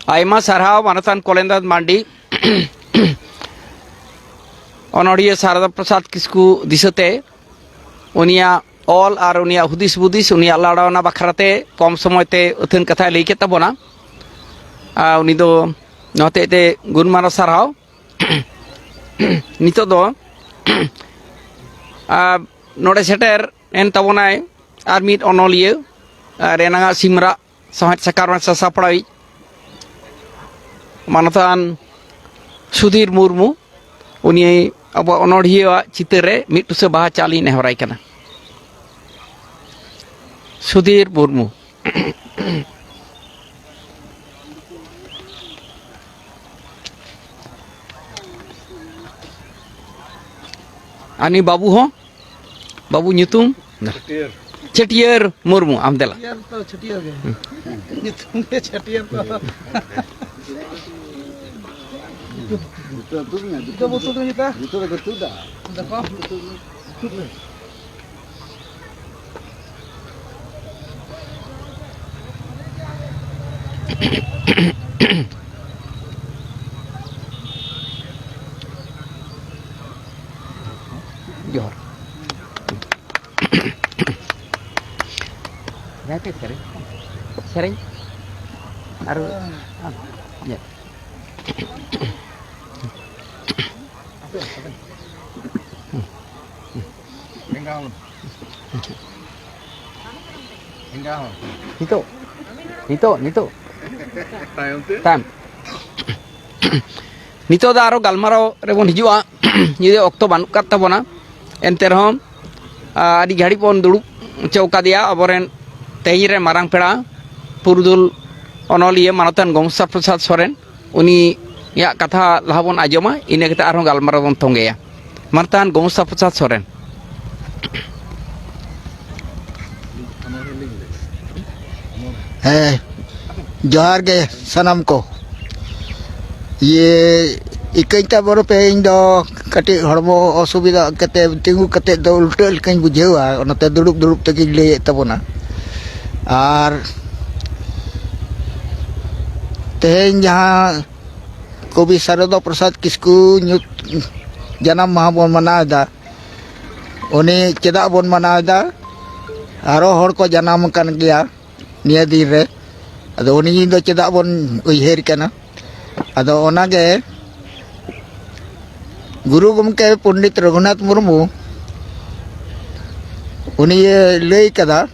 ᱟᱭᱢᱟ ᱥᱟᱨᱦᱟᱣ ᱢᱟᱱᱚᱛᱟᱱ ᱠᱚᱞᱮᱱᱫᱨᱚᱱᱟᱛᱷ ᱢᱟᱱᱰᱤ᱾ ᱚᱱᱚᱲᱦᱤᱭᱟᱹ ᱥᱟᱨᱚᱫᱟ ᱯᱨᱚᱥᱟᱫᱽ ᱠᱤᱥᱠᱩ ᱫᱤᱥᱟᱹᱛᱮ ᱩᱱᱤᱭᱟᱜ ᱚᱞ ᱟᱨ ᱩᱱᱤᱭᱟᱜ ᱦᱩᱫᱤᱥ ᱵᱩᱫᱤᱥ, ᱩᱱᱤᱭᱟᱜ ᱞᱟᱲᱟᱣᱱᱟ ᱵᱟᱠᱷᱨᱟᱛᱮ ᱠᱚᱢ ᱥᱚᱢᱚᱭ ᱛᱮ ᱟᱹᱛᱷᱟᱹᱱ ᱠᱟᱛᱷᱟᱭ ᱞᱟᱹᱭ ᱠᱮᱫ ᱛᱟᱵᱚᱱᱟ᱾ ᱟᱨ ᱩᱱᱤ ᱫᱚ ᱱᱚᱣᱟ ᱦᱚᱛᱮᱡ ᱛᱮ ᱜᱩᱱᱢᱟᱱᱟᱣ ᱥᱟᱨᱦᱟᱣ᱾ ᱱᱤᱛᱚᱜ ᱫᱚ ᱟᱨ ᱱᱚᱰᱮ ᱥᱮᱴᱮᱨ ᱮᱱ ᱛᱟᱵᱚᱱᱟᱭ ᱟᱨ ᱢᱤᱫ ᱚᱱᱚᱞᱤᱭᱟᱹ, ᱟᱨ ᱮᱱᱟᱝᱟᱜ ᱥᱤᱢᱨᱟᱜ ᱥᱟᱶᱦᱮᱫ ᱥᱟᱠᱟᱢ ᱨᱮᱱᱟᱜ ᱥᱟᱥᱟᱯᱲᱟᱣᱤᱡ ᱢᱟᱱᱚᱛᱟᱱ ᱥᱩᱫᱷᱤᱨ ᱢᱩᱨᱢᱩ᱾ ᱩᱱᱤ ᱟᱵᱚᱣᱟᱜ ᱚᱱᱚᱲᱦᱤᱭᱟᱹᱣᱟᱜ ᱪᱤᱛᱟᱹᱨ ᱨᱮ ᱢᱤᱫ ᱴᱩᱥᱟᱹ ᱵᱟᱦᱟ ᱪᱟᱞ ᱤᱧ ᱱᱮᱦᱚᱨᱟᱭ ᱠᱟᱱᱟ᱾ ᱥᱩᱫᱷᱤᱨ ᱢᱩᱨᱢᱩ᱾ ᱟᱨ ᱱᱩᱭ ᱵᱟᱹᱵᱩ ᱦᱚᱸ, ᱵᱟᱹᱵᱩ ᱧᱩᱛᱩᱢ? ᱪᱷᱟᱹᱴᱭᱟᱹᱨ᱾ ᱪᱷᱟᱹᱴᱭᱟᱹᱨ ᱢᱩᱨᱢᱩ, ᱟᱢ ᱫᱮᱞᱟ᱾ ᱪᱷᱟᱹᱴᱭᱟᱹᱨ ᱛᱚ, ᱪᱷᱟᱹᱴᱭᱟᱹᱨ ᱜᱮ᱾ ᱧᱩᱛᱩᱢ ᱜᱮ ᱪᱷᱟᱹᱴᱭᱟᱹᱨ ᱛᱚ᱾ ᱡᱩᱛᱟᱹ ᱛᱩᱫ ᱢᱮ, ᱡᱩᱛᱟᱹ ᱵᱚ ᱛᱩᱫ ᱢᱮ, ᱡᱩᱛᱟᱹ᱾ ᱡᱩᱛᱟᱹ ᱫᱚᱠᱚ ᱛᱩᱫᱟ᱾ ᱫᱮᱠᱷᱚ᱾ ᱡᱚᱦᱟᱨ᱾ ᱡᱟᱦᱟᱸ ᱛᱤᱥ ᱥᱮᱨᱮᱧ, ᱥᱮᱨᱮᱧ ᱟᱨ, ᱟᱨ ᱧᱮᱞ᱾ ᱱᱤᱛᱚᱜ, ᱱᱤᱛᱚᱜ, ᱱᱤᱛᱚᱜ᱾ ᱛᱟᱭᱚᱢ ᱛᱮ? ᱛᱟᱭᱚᱢ᱾ ᱱᱤᱛᱚᱜ ᱫᱚ ᱟᱨᱚ ᱜᱟᱞᱢᱟᱨᱟᱣ ᱨᱮᱵᱚᱱ ᱦᱤᱡᱩᱜᱼᱟ, ᱡᱩᱫᱤ ᱚᱠᱛᱚ ᱵᱟᱹᱱᱩᱜ ᱠᱟᱫ ᱛᱟᱵᱚᱱᱟ᱾ ᱮᱱᱛᱮ ᱨᱮᱦᱚᱸ, ᱟ, ᱟᱹᱰᱤ ᱜᱷᱟᱹᱲᱤᱡ ᱵᱚᱱ ᱫᱩᱲᱩᱵ ᱦᱚᱪᱚ ᱠᱟᱫᱮᱭᱟ ᱟᱵᱚᱨᱮᱱ ᱛᱮᱦᱮᱧ ᱨᱮ ᱢᱟᱨᱟᱝ ᱯᱮᱲᱟ, ᱯᱩᱨᱩᱫᱷᱩᱞ ᱚᱱᱚᱞᱤᱭᱟᱹ ᱢᱟᱱᱚᱛᱟᱱ ᱜᱚᱝᱥᱟ ᱯᱨᱚᱥᱟᱫᱽ ᱥᱚᱨᱮᱱ᱾ ᱩᱱᱤᱭᱟᱜ ᱠᱟᱛᱷᱟ ᱞᱟᱦᱟ ᱵᱚᱱ ᱟᱸᱡᱚᱢᱟ, ᱤᱱᱟᱹ ᱠᱟᱛᱮ ᱟᱨᱦᱚᱸ ᱜᱟᱞᱢᱟᱨᱟᱣ ᱵᱚᱱ ᱛᱚᱸᱜᱮᱭᱟ᱾ ᱢᱟᱱᱚᱛᱟᱱ ᱜᱚᱝᱥᱟ ᱯᱨᱚᱥᱟᱫᱽ ᱥᱚᱨᱮᱱ᱾ ᱦᱮᱸ, ᱡᱚᱦᱟᱨ ᱜᱮ ᱥᱟᱱᱟᱢ ᱠᱚ᱾ ᱤᱭᱟᱹ, ᱤᱠᱟᱹᱧ ᱛᱟᱵᱚᱱ ᱯᱮ, ᱤᱧ ᱫᱚ ᱠᱟᱹᱴᱤᱡ ᱦᱚᱲᱢᱚ ᱚᱥᱩᱵᱤᱫᱷᱟ ᱠᱟᱛᱮ ᱛᱤᱸᱜᱩ ᱠᱟᱛᱮ ᱫᱚ ᱩᱞᱴᱟᱹᱜ ᱞᱮᱠᱟᱧ ᱵᱩᱡᱷᱟᱹᱣᱟ, ᱚᱱᱟᱛᱮ ᱫᱩᱲᱩᱵ ᱫᱩᱲᱩᱵ ᱛᱮᱜᱮᱧ ᱞᱟᱹᱭᱮᱫ ᱛᱟᱵᱚᱱᱟ᱾ ᱟᱨ ᱛᱮᱦᱮᱧ ᱡᱟᱦᱟᱸ ᱠᱚᱵᱤ ᱥᱟᱨᱚᱫᱟ ᱯᱨᱚᱥᱟᱫᱽ ᱠᱤᱥᱠᱩ ᱧᱩᱛ ᱡᱟᱱᱟᱢ ᱢᱟᱦᱟ ᱵᱚᱱ ᱢᱟᱱᱟᱣ ᱮᱫᱟ᱾ ᱩᱱᱤ ᱪᱮᱫᱟᱜ ᱵᱚᱱ ᱢᱟᱱᱟᱣ ᱮᱫᱟ? ᱟᱨᱚ ᱦᱚᱲ ᱠᱚ ᱡᱟᱱᱟᱢ ᱟᱠᱟᱱ ᱜᱮᱭᱟ ᱱᱤᱭᱟᱹ ᱫᱤᱱ ᱨᱮ᱾ ᱟᱫᱚ ᱩᱱᱤ ᱫᱚ ᱪᱮᱫᱟᱜ ᱵᱚᱱ ᱩᱭᱦᱟᱹᱨ ᱠᱟᱱᱟ? ᱟᱫᱚ ᱚᱱᱟᱜᱮ ᱜᱩᱨᱩ ᱜᱚᱢᱠᱮ ᱯᱚᱱᱰᱤᱛ ᱨᱚᱜᱷᱩᱱᱟᱛᱷ ᱢᱩᱨᱢᱩ ᱩᱱᱤᱭᱮ ᱞᱟᱹᱭ ᱠᱟᱫᱟ,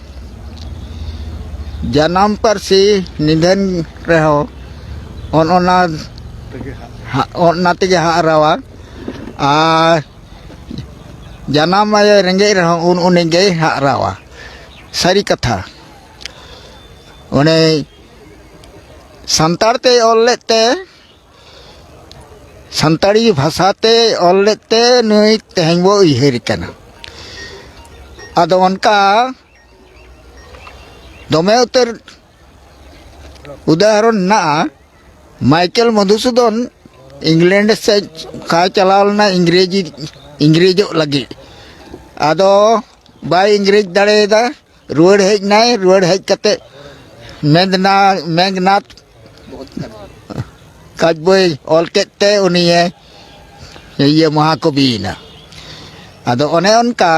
ᱡᱟᱱᱟᱢ ᱯᱟᱹᱨᱥᱤ ᱱᱤᱫᱷᱟᱹᱱ ᱨᱮᱦᱚᱸ ᱚᱱ ᱚᱱᱟ ᱦᱟ-, ᱚᱱᱟ ᱛᱮᱜᱮ ᱦᱟᱜ ᱨᱟᱣᱟ᱾ ᱟᱨ ᱡᱟᱱᱟᱢ ᱟᱭᱳ ᱨᱮᱸᱜᱮᱡ ᱨᱮᱦᱚᱸ ᱩᱱ ᱩᱱᱤ ᱜᱮᱭ ᱦᱟᱜ ᱨᱟᱣᱟ᱾ ᱥᱟᱹᱨᱤ ᱠᱟᱛᱷᱟ᱾ ᱚᱱᱮ ᱥᱟᱱᱛᱟᱲ ᱛᱮᱭ ᱚᱞ ᱞᱮᱫ ᱛᱮ, ᱥᱟᱱᱛᱟᱲᱤ ᱵᱷᱟᱥᱟ ᱛᱮᱭ ᱚᱞ ᱞᱮᱫ ᱛᱮ ᱱᱩᱭ ᱛᱮᱦᱮᱧ ᱵᱚ ᱩᱭᱦᱟᱹᱨ ᱠᱟᱱᱟ᱾ ᱟᱫᱚ ᱚᱱᱠᱟ ᱫᱚᱢᱮ ᱩᱛᱟᱹᱨ ᱩᱫᱟᱦᱚᱨᱚᱱ ᱢᱮᱱᱟᱜᱼᱟ᱾ ᱢᱟᱭᱠᱮᱞ ᱢᱚᱫᱷᱩᱥᱩᱫᱚᱱ ᱤᱝᱞᱮᱱᱰ ᱥᱮᱫ ᱠᱷᱟ ᱪᱟᱞᱟᱣ ᱞᱮᱱᱟ ᱤᱝᱨᱮᱡᱤ, ᱤᱝᱨᱮᱡᱚᱜ ᱞᱟᱹᱜᱤᱫ᱾ ᱟᱫᱚ ᱵᱟᱭ ᱤᱝᱨᱮᱡᱽ ᱫᱟᱲᱮᱭᱟᱫᱟ᱾ ᱨᱩᱣᱟᱹᱲ ᱦᱮᱡ ᱱᱟᱭ᱾ ᱨᱩᱣᱟᱹᱲ ᱦᱮᱡ ᱠᱟᱛᱮ ᱢᱮᱫᱱᱟ-, ᱢᱮᱜᱷᱱᱟᱛ ᱠᱟᱡᱽ ᱵᱳᱭ ᱚᱞ ᱠᱮᱫ ᱛᱮ ᱩᱱᱤᱭᱮ ᱤᱭᱟᱹ ᱢᱚᱦᱟᱠᱚᱵᱤᱭᱮᱱᱟ᱾ ᱟᱫᱚ ᱚᱱᱮ ᱚᱱᱠᱟ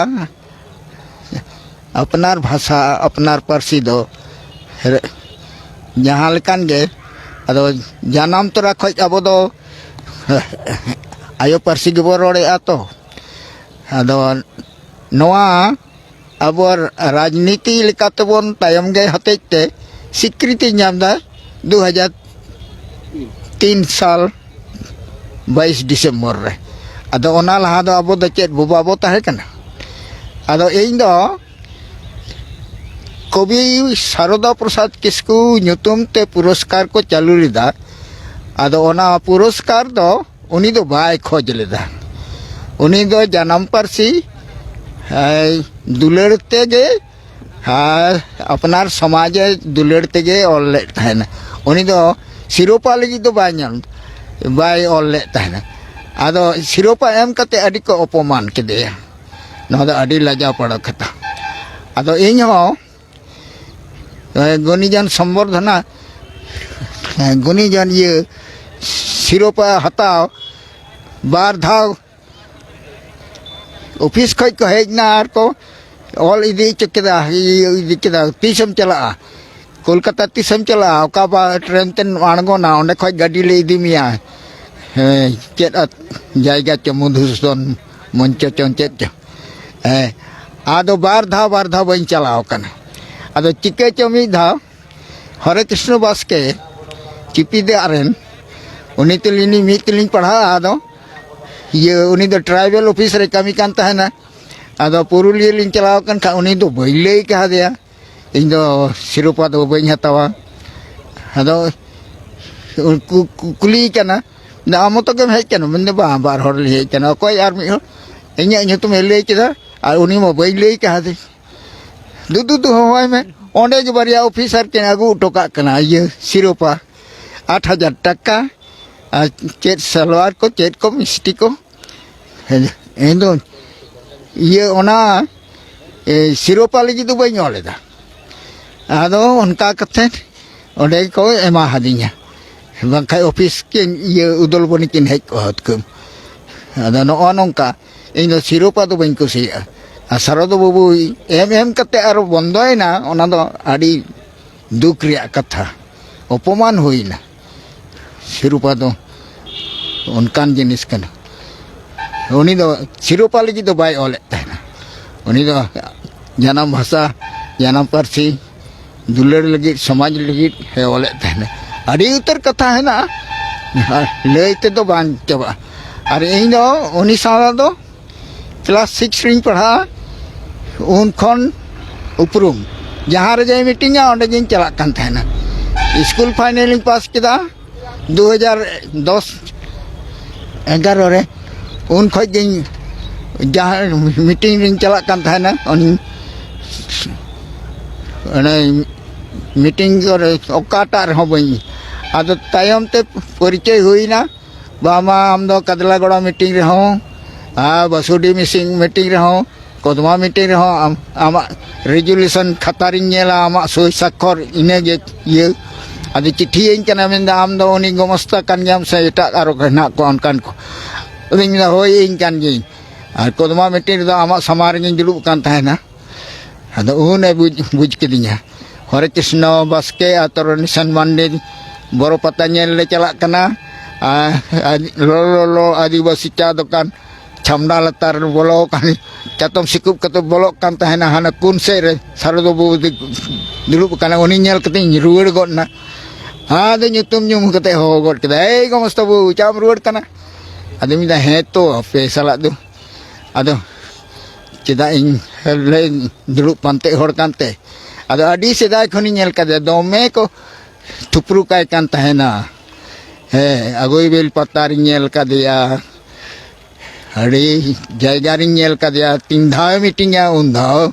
ᱟᱯᱱᱟᱨ ᱵᱷᱟᱥᱟ, ᱟᱯᱱᱟᱨ ᱯᱟᱹᱨᱥᱤ ᱫᱚ ᱨᱮ-, ᱡᱟᱦᱟᱸ ᱞᱮᱠᱟᱱ ᱜᱮ, ᱟᱫᱚ ᱡᱟᱱᱟᱢ ᱛᱚᱨᱟ ᱠᱷᱚᱱ ᱟᱵᱚ ᱫᱚ ᱟᱭᱳ ᱯᱟᱹᱨᱥᱤ ᱜᱮᱵᱚ ᱨᱚᱲᱮᱫᱼᱟ ᱛᱚ᱾ ᱟᱫᱚ ᱱᱚᱣᱟ ᱟᱵᱚᱣᱟᱜ ᱨᱟᱡᱽᱱᱤᱛᱤ ᱞᱮᱠᱟᱛᱮᱵᱚᱱ ᱛᱟᱭᱚᱢ ᱜᱮ ᱦᱚᱛᱮᱡ ᱛᱮ ᱥᱤᱠᱨᱤᱛᱤ ᱧᱟᱢ ᱮᱫᱟ ᱫᱩ ᱦᱟᱡᱟᱨ ᱛᱤᱱ ᱥᱟᱞ ᱵᱟᱭᱤᱥ ᱰᱤᱥᱮᱢᱵᱚᱨ ᱨᱮ᱾ ᱟᱫᱚ ᱚᱱᱟ ᱞᱟᱦᱟ ᱫᱚ ᱟᱵᱚ ᱫᱚ ᱪᱮᱫ ᱵᱚ ᱵᱟᱵᱚ ᱛᱟᱦᱮᱸ ᱠᱟᱱᱟ? ᱟᱫᱚ ᱤᱧ ᱫᱚ ᱠᱚᱵᱤ ᱥᱟᱨᱚᱫᱟ ᱯᱨᱚᱥᱟᱫᱽ ᱠᱤᱥᱠᱩ ᱧᱩᱛᱩᱢ ᱛᱮ ᱯᱩᱨᱚᱥᱠᱟᱨ ᱠᱚ ᱪᱟᱹᱞᱩ ᱞᱮᱫᱟ᱾ ᱟᱫᱚ ᱚᱱᱟ ᱯᱩᱨᱚᱥᱠᱟᱨ ᱫᱚ ᱩᱱᱤ ᱫᱚ ᱵᱟᱭ ᱠᱷᱚᱡᱽ ᱞᱮᱫᱟ᱾ ᱩᱱᱤ ᱫᱚ ᱡᱟᱱᱟᱢ ᱯᱟᱹᱨᱥᱤ, ᱮᱭ, ᱫᱩᱞᱟᱹᱲ ᱛᱮᱜᱮ ᱟᱨ ᱟᱯᱱᱟᱨ ᱥᱚᱢᱟᱡᱮ ᱫᱩᱞᱟᱹᱲ ᱛᱮᱜᱮ ᱚᱞ ᱞᱮᱫ ᱛᱟᱦᱮᱱᱟ᱾ ᱩᱱᱤ ᱫᱚ ᱥᱤᱨᱳᱯᱟ ᱞᱟᱹᱜᱤᱫ ᱫᱚ ᱵᱟᱭ ᱧᱟᱢ, ᱵᱟᱭ ᱚᱞ ᱞᱮᱫ ᱛᱟᱦᱮᱱᱟ᱾ ᱟᱫᱚ ᱥᱤᱨᱳᱯᱟ ᱮᱢ ᱠᱟᱛᱮ ᱟᱹᱰᱤ ᱠᱚ ᱚᱯᱚᱢᱟᱱ ᱠᱮᱫᱮᱭᱟ᱾ ᱱᱚᱣᱟ ᱫᱚ ᱟᱹᱰᱤ ᱞᱟᱡᱟᱣ ᱯᱟᱲᱟ ᱠᱟᱛᱷᱟ᱾ ᱟᱫᱚ ᱤᱧ ᱦᱚᱸ, ᱮ, ᱜᱩᱱᱤᱡᱚᱱ ᱥᱚᱢᱵᱚᱨᱫᱷᱚᱱᱟ, ᱮ, ᱜᱩᱱᱤᱡᱚᱱ ᱤᱭᱟᱹ ᱥᱤᱨᱳᱯᱟ ᱦᱟᱛᱟᱣ ᱵᱟᱨ ᱫᱷᱟᱣ ᱚᱯᱷᱤᱥ ᱠᱷᱚᱡ ᱠᱚ ᱦᱮᱡ ᱮᱱᱟ ᱟᱨ ᱠᱚ ᱚᱞ ᱤᱫᱤ ᱦᱚᱪᱚ ᱠᱮᱫᱟ, ᱤᱭᱟᱹ ᱤᱫᱤ ᱠᱮᱫᱟ, "ᱛᱤᱥᱮᱢ ᱪᱟᱞᱟᱜᱼᱟ? ᱠᱳᱞᱠᱟᱛᱟ ᱛᱤᱥᱮᱢ ᱪᱟᱞᱟᱜᱼᱟ? ᱚᱠᱟ ᱵᱟ-, ᱴᱨᱮᱱ ᱛᱮᱢ ᱟᱬᱜᱚᱱᱟ? ᱚᱸᱰᱮ ᱠᱷᱚᱡ ᱜᱟᱹᱰᱤ ᱞᱮ ᱤᱫᱤ ᱢᱮᱭᱟ᱾" ᱦᱮᱸ, ᱪᱮᱫ ᱟ-, ᱡᱟᱭᱜᱟ ᱪᱚ, ᱢᱚᱫᱷᱩᱥᱩᱫᱚᱱ ᱢᱚᱧᱪᱚ ᱪᱚᱝ ᱪᱮᱫ ᱪᱚ᱾ ᱦᱮᱸ, ᱟᱫᱚ ᱵᱟᱨ ᱫᱷᱟᱣ, ᱵᱟᱨ ᱫᱷᱟᱣ ᱵᱟᱹᱧ ᱪᱟᱞᱟᱣ ᱠᱟᱱᱟ᱾ ᱟᱫᱚ ᱪᱤᱠᱟᱹ ᱪᱚ ᱢᱤᱫ ᱫᱷᱟᱣ ᱦᱚᱨᱮ ᱠᱨᱤᱥᱱᱚ ᱵᱟᱥᱠᱮ, ᱪᱤᱯᱤᱫᱟᱜ ᱨᱮᱱ, ᱩᱱᱤ ᱛᱮᱞᱤᱧ ᱢᱤᱫ ᱛᱮᱞᱤᱧ ᱯᱟᱲᱦᱟᱜᱼᱟ᱾ ᱟᱫᱚ ᱤᱭᱟᱹ, ᱩᱱᱤ ᱫᱚ ᱴᱨᱟᱭᱵᱮᱞ ᱚᱯᱷᱤᱥ ᱨᱮ ᱠᱟᱹᱢᱤ ᱠᱟᱱ ᱛᱟᱦᱮᱱᱟ᱾ ᱟᱫᱚ ᱯᱩᱨᱩᱞᱤᱭᱟᱹ ᱞᱤᱧ ᱪᱟᱞᱟᱣ ᱟᱠᱟᱱ ᱠᱷᱟᱱ ᱩᱱᱤ ᱫᱚ ᱵᱟᱹᱧ ᱞᱟᱹᱭ ᱠᱟᱫᱮᱭᱟ ᱤᱧ ᱫᱚ ᱥᱤᱨᱳᱯᱟ ᱫᱚ ᱵᱟᱹᱧ ᱦᱟᱛᱟᱣᱟ᱾ ᱟᱫᱚ ᱩᱱᱠᱩ ᱠᱚ ᱠᱩᱞᱤᱭᱮ ᱠᱟᱱᱟ, "ᱟᱢ ᱢᱚᱛᱚ ᱜᱮᱢ ᱦᱮᱡ ᱠᱟᱱᱟ?" ᱢᱮᱱᱫᱟ, "ᱵᱟᱝ, ᱵᱟᱨ ᱦᱚᱲ ᱞᱤᱧ ᱦᱮᱡ ᱠᱟᱱᱟ᱾" "ᱚᱠᱚᱭ ᱟᱨ ᱢᱤᱫ ᱦᱚᱲ?" "ᱤᱧᱟᱹᱜ ᱧᱩᱛᱩᱢᱮ ᱞᱟᱹᱭ ᱠᱮᱫᱟ ᱟᱨ ᱩᱱᱤ ᱢᱟ ᱵᱟᱹᱧ ᱞᱟᱹᱭ ᱠᱟᱫᱮ᱾" "ᱫᱩᱫᱩ, ᱫᱩ ᱦᱚᱦᱚᱭ ᱢᱮ, ᱚᱸᱰᱮ ᱜᱮ ᱵᱟᱨᱭᱟ ᱚᱯᱷᱤᱥᱟᱨ ᱠᱤᱱ ᱟᱹᱜᱩ ᱦᱚᱴᱚ ᱠᱟᱜ ᱠᱟᱱᱟ ᱤᱭᱟᱹ ᱥᱤᱨᱳᱯᱟ, ᱟᱴ ᱦᱟᱡᱟᱨ ᱴᱟᱠᱟ ᱟᱨ ᱪᱮᱫ ᱥᱟᱞᱣᱟᱨ ᱠᱚ, ᱪᱮᱫ ᱠᱚ, ᱢᱤᱥᱴᱤ ᱠᱚ᱾" ᱤᱧ ᱫᱚ ᱤᱭᱟᱹ ᱚᱱᱟ, ᱮ, ᱥᱤᱨᱳᱯᱟ ᱞᱟᱹᱜᱤᱫ ᱫᱚ ᱵᱟᱹᱧ ᱚᱞ ᱮᱫᱟ᱾ ᱟᱫᱚ ᱚᱱᱠᱟ ᱠᱟᱛᱮ ᱚᱸᱰᱮ ᱠᱚ ᱮᱢᱟ ᱦᱟᱫᱤᱧᱟ, ᱵᱟᱝᱠᱷᱟᱡ ᱚᱯᱷᱤᱥ ᱠᱤᱱ ᱤᱭᱟᱹ ᱩᱫᱚᱞ ᱵᱚᱱᱤ ᱠᱤᱱ ᱦᱮᱡ ᱠᱚᱜᱼᱟ ᱦᱩᱛᱠᱟᱹᱢ᱾ ᱟᱫᱚ ᱱᱚᱜᱼᱚ ᱱᱚᱝᱠᱟ, ᱤᱧ ᱫᱚ ᱥᱤᱨᱳᱯᱟ ᱫᱚ ᱵᱟᱹᱧ ᱠᱩᱥᱤᱭᱟᱜᱼᱟ᱾ ᱟᱨ ᱥᱟᱨᱚᱫᱟ ᱵᱟᱹᱵᱩ ᱮᱢ ᱮᱢ ᱠᱟᱛᱮ ᱟᱨᱚ ᱵᱚᱱᱫᱚᱭᱮᱱᱟ, ᱚᱱᱟ ᱫᱚ ᱟᱹᱰᱤ ᱫᱩᱠ ᱨᱮᱭᱟᱜ ᱠᱟᱛᱷᱟ, ᱚᱯᱚᱢᱟᱱ ᱦᱩᱭᱱᱟ᱾ ᱥᱤᱨᱳᱯᱟ ᱫᱚ ᱚᱱᱠᱟᱱ ᱡᱤᱱᱤᱥ ᱠᱟᱱᱟ᱾ ᱩᱱᱤ ᱫᱚ ᱥᱤᱨᱳᱯᱟ ᱞᱟᱹᱜᱤᱫ ᱫᱚ ᱵᱟᱭ ᱚᱞᱮᱫ ᱛᱟᱦᱮᱱᱟ᱾ ᱩᱱᱤ ᱫᱚ ᱡᱟᱱᱟᱢ ᱵᱷᱟᱥᱟ, ᱡᱟᱱᱟᱢ ᱯᱟᱹᱨᱥᱤ ᱫᱩᱞᱟᱹᱲ ᱞᱟᱹᱜᱤᱫ, ᱥᱚᱢᱟᱡᱽ ᱞᱟᱹᱜᱤᱫ ᱮ ᱚᱞᱮᱫ ᱛᱟᱦᱮᱱᱟ᱾ ᱟᱹᱰᱤ ᱩᱛᱟᱹᱨ ᱠᱟᱛᱷᱟ ᱦᱮᱱᱟᱜᱼᱟ, ᱞᱟᱹᱭ ᱛᱮᱫᱚ ᱵᱟᱝ ᱪᱟᱵᱟᱜᱼᱟ᱾ ᱟᱨ ᱤᱧ ᱫᱚ ᱩᱱᱤ ᱥᱟᱶ ᱫᱚ ᱠᱞᱟᱥ ᱥᱤᱠᱥ ᱨᱤᱧ ᱯᱟᱲᱦᱟᱜᱼᱟ, ᱩᱱ ᱠᱷᱚᱱ ᱩᱯᱨᱩᱢ᱾ ᱡᱟᱦᱟᱸ ᱨᱮᱜᱮᱭ ᱢᱤᱴᱤᱝᱟ, ᱚᱸᱰᱮ ᱜᱤᱧ ᱪᱟᱞᱟᱜ ᱠᱟᱱ ᱛᱟᱦᱮᱱᱟ᱾ ᱥᱠᱩᱞ ᱯᱷᱟᱭᱱᱮᱞ ᱤᱧ ᱯᱟᱥ ᱠᱮᱫᱟ ᱫᱩ ᱦᱟᱡᱟᱨ ᱫᱚᱥ ᱮᱜᱟᱨᱚ ᱨᱮ᱾ ᱩᱱ ᱠᱷᱚᱡ ᱜᱤᱧ ᱡᱟᱦᱟᱸ ᱢᱤᱴᱤᱝ ᱨᱤᱧ ᱪᱟᱞᱟᱜ ᱠᱟᱱ ᱛᱟᱦᱮᱱᱟ, ᱩᱱᱤ ᱚᱱᱮ ᱢᱤᱴᱤᱝ ᱠᱚᱨᱮ ᱚᱠᱟᱴᱟᱜ ᱨᱮᱦᱚᱸ ᱵᱟᱹᱧ, ᱟᱫᱚ ᱛᱟᱭᱚᱢ ᱛᱮ ᱯᱚᱨᱤᱪᱚᱭ ᱦᱩᱭᱱᱟ᱾ ᱵᱟᱝᱢᱟ ᱟᱢ ᱫᱚ ᱠᱟᱫᱞᱟᱜᱚᱲᱟ ᱢᱤᱴᱤᱝ ᱨᱮᱦᱚᱸ, ᱟᱨ ᱵᱟᱹᱥᱩᱰᱤ ᱢᱤᱥᱤᱝ ᱢᱤᱴᱤᱝ ᱨᱮᱦᱚᱸ, ᱠᱚᱫᱢᱟ ᱢᱤᱴᱤᱝ ᱨᱮᱦᱚᱸ ᱟᱢ, ᱟᱢᱟᱜ ᱨᱮᱡᱩᱞᱮᱥᱚᱱ ᱠᱷᱟᱛᱟ ᱨᱤᱧ ᱧᱮᱞᱟ, ᱟᱢᱟᱜ ᱥᱳᱭ ᱥᱟᱠᱠᱷᱚᱨ ᱤᱱᱟᱹᱜᱮ ᱤᱭᱟᱹ᱾ ᱟᱫᱚ ᱪᱤᱴᱷᱤᱭᱟᱹᱧ ᱠᱟᱱᱟ, ᱢᱮᱱᱫᱟ, "ᱟᱢ ᱫᱚ ᱩᱱᱤ ᱜᱚᱢᱚᱥᱛᱟ ᱠᱟᱱ ᱜᱮᱭᱟᱢ ᱥᱮ ᱮᱴᱟᱜ ᱟᱨᱚ ᱦᱮᱱᱟᱜ ᱠᱚᱣᱟ ᱚᱱᱠᱟᱱ ᱠᱚ?" ᱟᱫᱚᱧ ᱢᱮᱱᱫᱟ, "ᱦᱳᱭ, ᱤᱧ ᱠᱟᱱ ᱜᱤᱭᱟᱹᱧ᱾" ᱟᱨ ᱠᱚᱫᱢᱟ ᱢᱤᱴᱤᱝ ᱨᱮᱫᱚ ᱟᱢᱟᱜ ᱥᱟᱢᱟᱝ ᱨᱮᱜᱤᱧ ᱫᱩᱲᱩᱵ ᱠᱟᱱ ᱛᱟᱦᱮᱱᱟ᱾ ᱟᱫᱚ ᱩᱱᱮ ᱵᱩᱡᱽ, ᱵᱩᱡᱽ ᱠᱤᱫᱤᱧᱟ᱾ ᱦᱚᱨᱮ ᱠᱨᱤᱥᱱᱚ ᱵᱟᱥᱠᱮ ᱟᱨ ᱛᱚᱨᱚᱱᱤᱥᱮᱱ ᱢᱟᱱᱰᱤ ᱵᱚᱨᱚ ᱯᱟᱛᱟ ᱧᱮᱞ ᱞᱮ ᱪᱟᱞᱟᱜ ᱠᱟᱱᱟ᱾ ᱟᱨ, ᱟᱨ ᱞᱚᱞᱚ ᱞᱚᱞᱚ ᱟᱹᱫᱤᱵᱟᱹᱥᱤ ᱪᱟ ᱫᱚᱠᱟᱱ ᱪᱷᱟᱢᱰᱟ ᱞᱟᱛᱟᱨ ᱨᱮ ᱵᱚᱞᱚ ᱟᱠᱟᱱ, ᱪᱟᱛᱚᱢ ᱥᱤᱠᱩᱵ ᱠᱟᱛᱮ ᱵᱚᱞᱚᱜ ᱠᱟᱱ ᱛᱟᱦᱮᱱᱟ᱾ ᱦᱟᱱᱟ ᱠᱩᱱ ᱥᱮᱫ ᱨᱮ ᱥᱟᱨᱚᱫᱟ ᱵᱟᱹᱵᱩ ᱫᱩ-, ᱫᱩᱲᱩᱵ ᱟᱠᱟᱱᱟ᱾ ᱩᱱᱤ ᱧᱮᱞ ᱠᱟᱛᱮᱧ ᱨᱩᱣᱟᱹᱲ ᱜᱚᱫ ᱮᱱᱟ᱾ ᱟᱫᱚ ᱧᱩᱛᱩᱢ ᱧᱩᱢ ᱠᱟᱛᱮ ᱦᱚᱦᱚ ᱜᱚᱫ ᱠᱮᱫᱟ, "ᱮᱭ ᱜᱚᱢᱚᱥᱛᱟ ᱵᱟᱹᱵᱩ, ᱪᱟᱢ ᱨᱩᱣᱟᱹᱲ ᱠᱟᱱᱟ?" ᱟᱫᱚ ᱢᱮᱱᱫᱟ, "ᱦᱮᱸ ᱛᱚ, ᱟᱯᱮ ᱥᱟᱞᱟᱜ ᱫᱚ ᱟᱫᱚ ᱪᱮᱫᱟᱜ ᱤᱧ ᱞᱮ ᱫᱩᱲᱩᱵ ᱯᱟᱱᱛᱮ ᱦᱚᱲ ᱠᱟᱱᱛᱮ?" ᱟᱫᱚ ᱟᱹᱰᱤ ᱥᱮᱫᱟᱭ ᱠᱷᱚᱱᱤᱧ ᱧᱮᱞ ᱠᱟᱫᱮᱭᱟ, ᱫᱚᱢᱮ ᱠᱚ ᱛᱷᱩᱯᱨᱩ ᱠᱟᱭ ᱠᱟᱱ ᱛᱟᱦᱮᱱᱟ᱾ ᱦᱮᱸ, ᱟᱜᱚᱭ ᱵᱮᱞ ᱯᱟᱛᱟ ᱨᱤᱧ ᱧᱮᱞ ᱠᱟᱫᱮᱭᱟ, ᱟᱹᱰᱤ ᱡᱟᱭᱜᱟ ᱨᱤᱧ ᱧᱮᱞ ᱠᱟᱫᱮᱭᱟ᱾ ᱛᱤᱱ ᱫᱷᱟᱣ ᱢᱤᱴᱤᱝᱟ, ᱩᱱ ᱫᱷᱟᱣ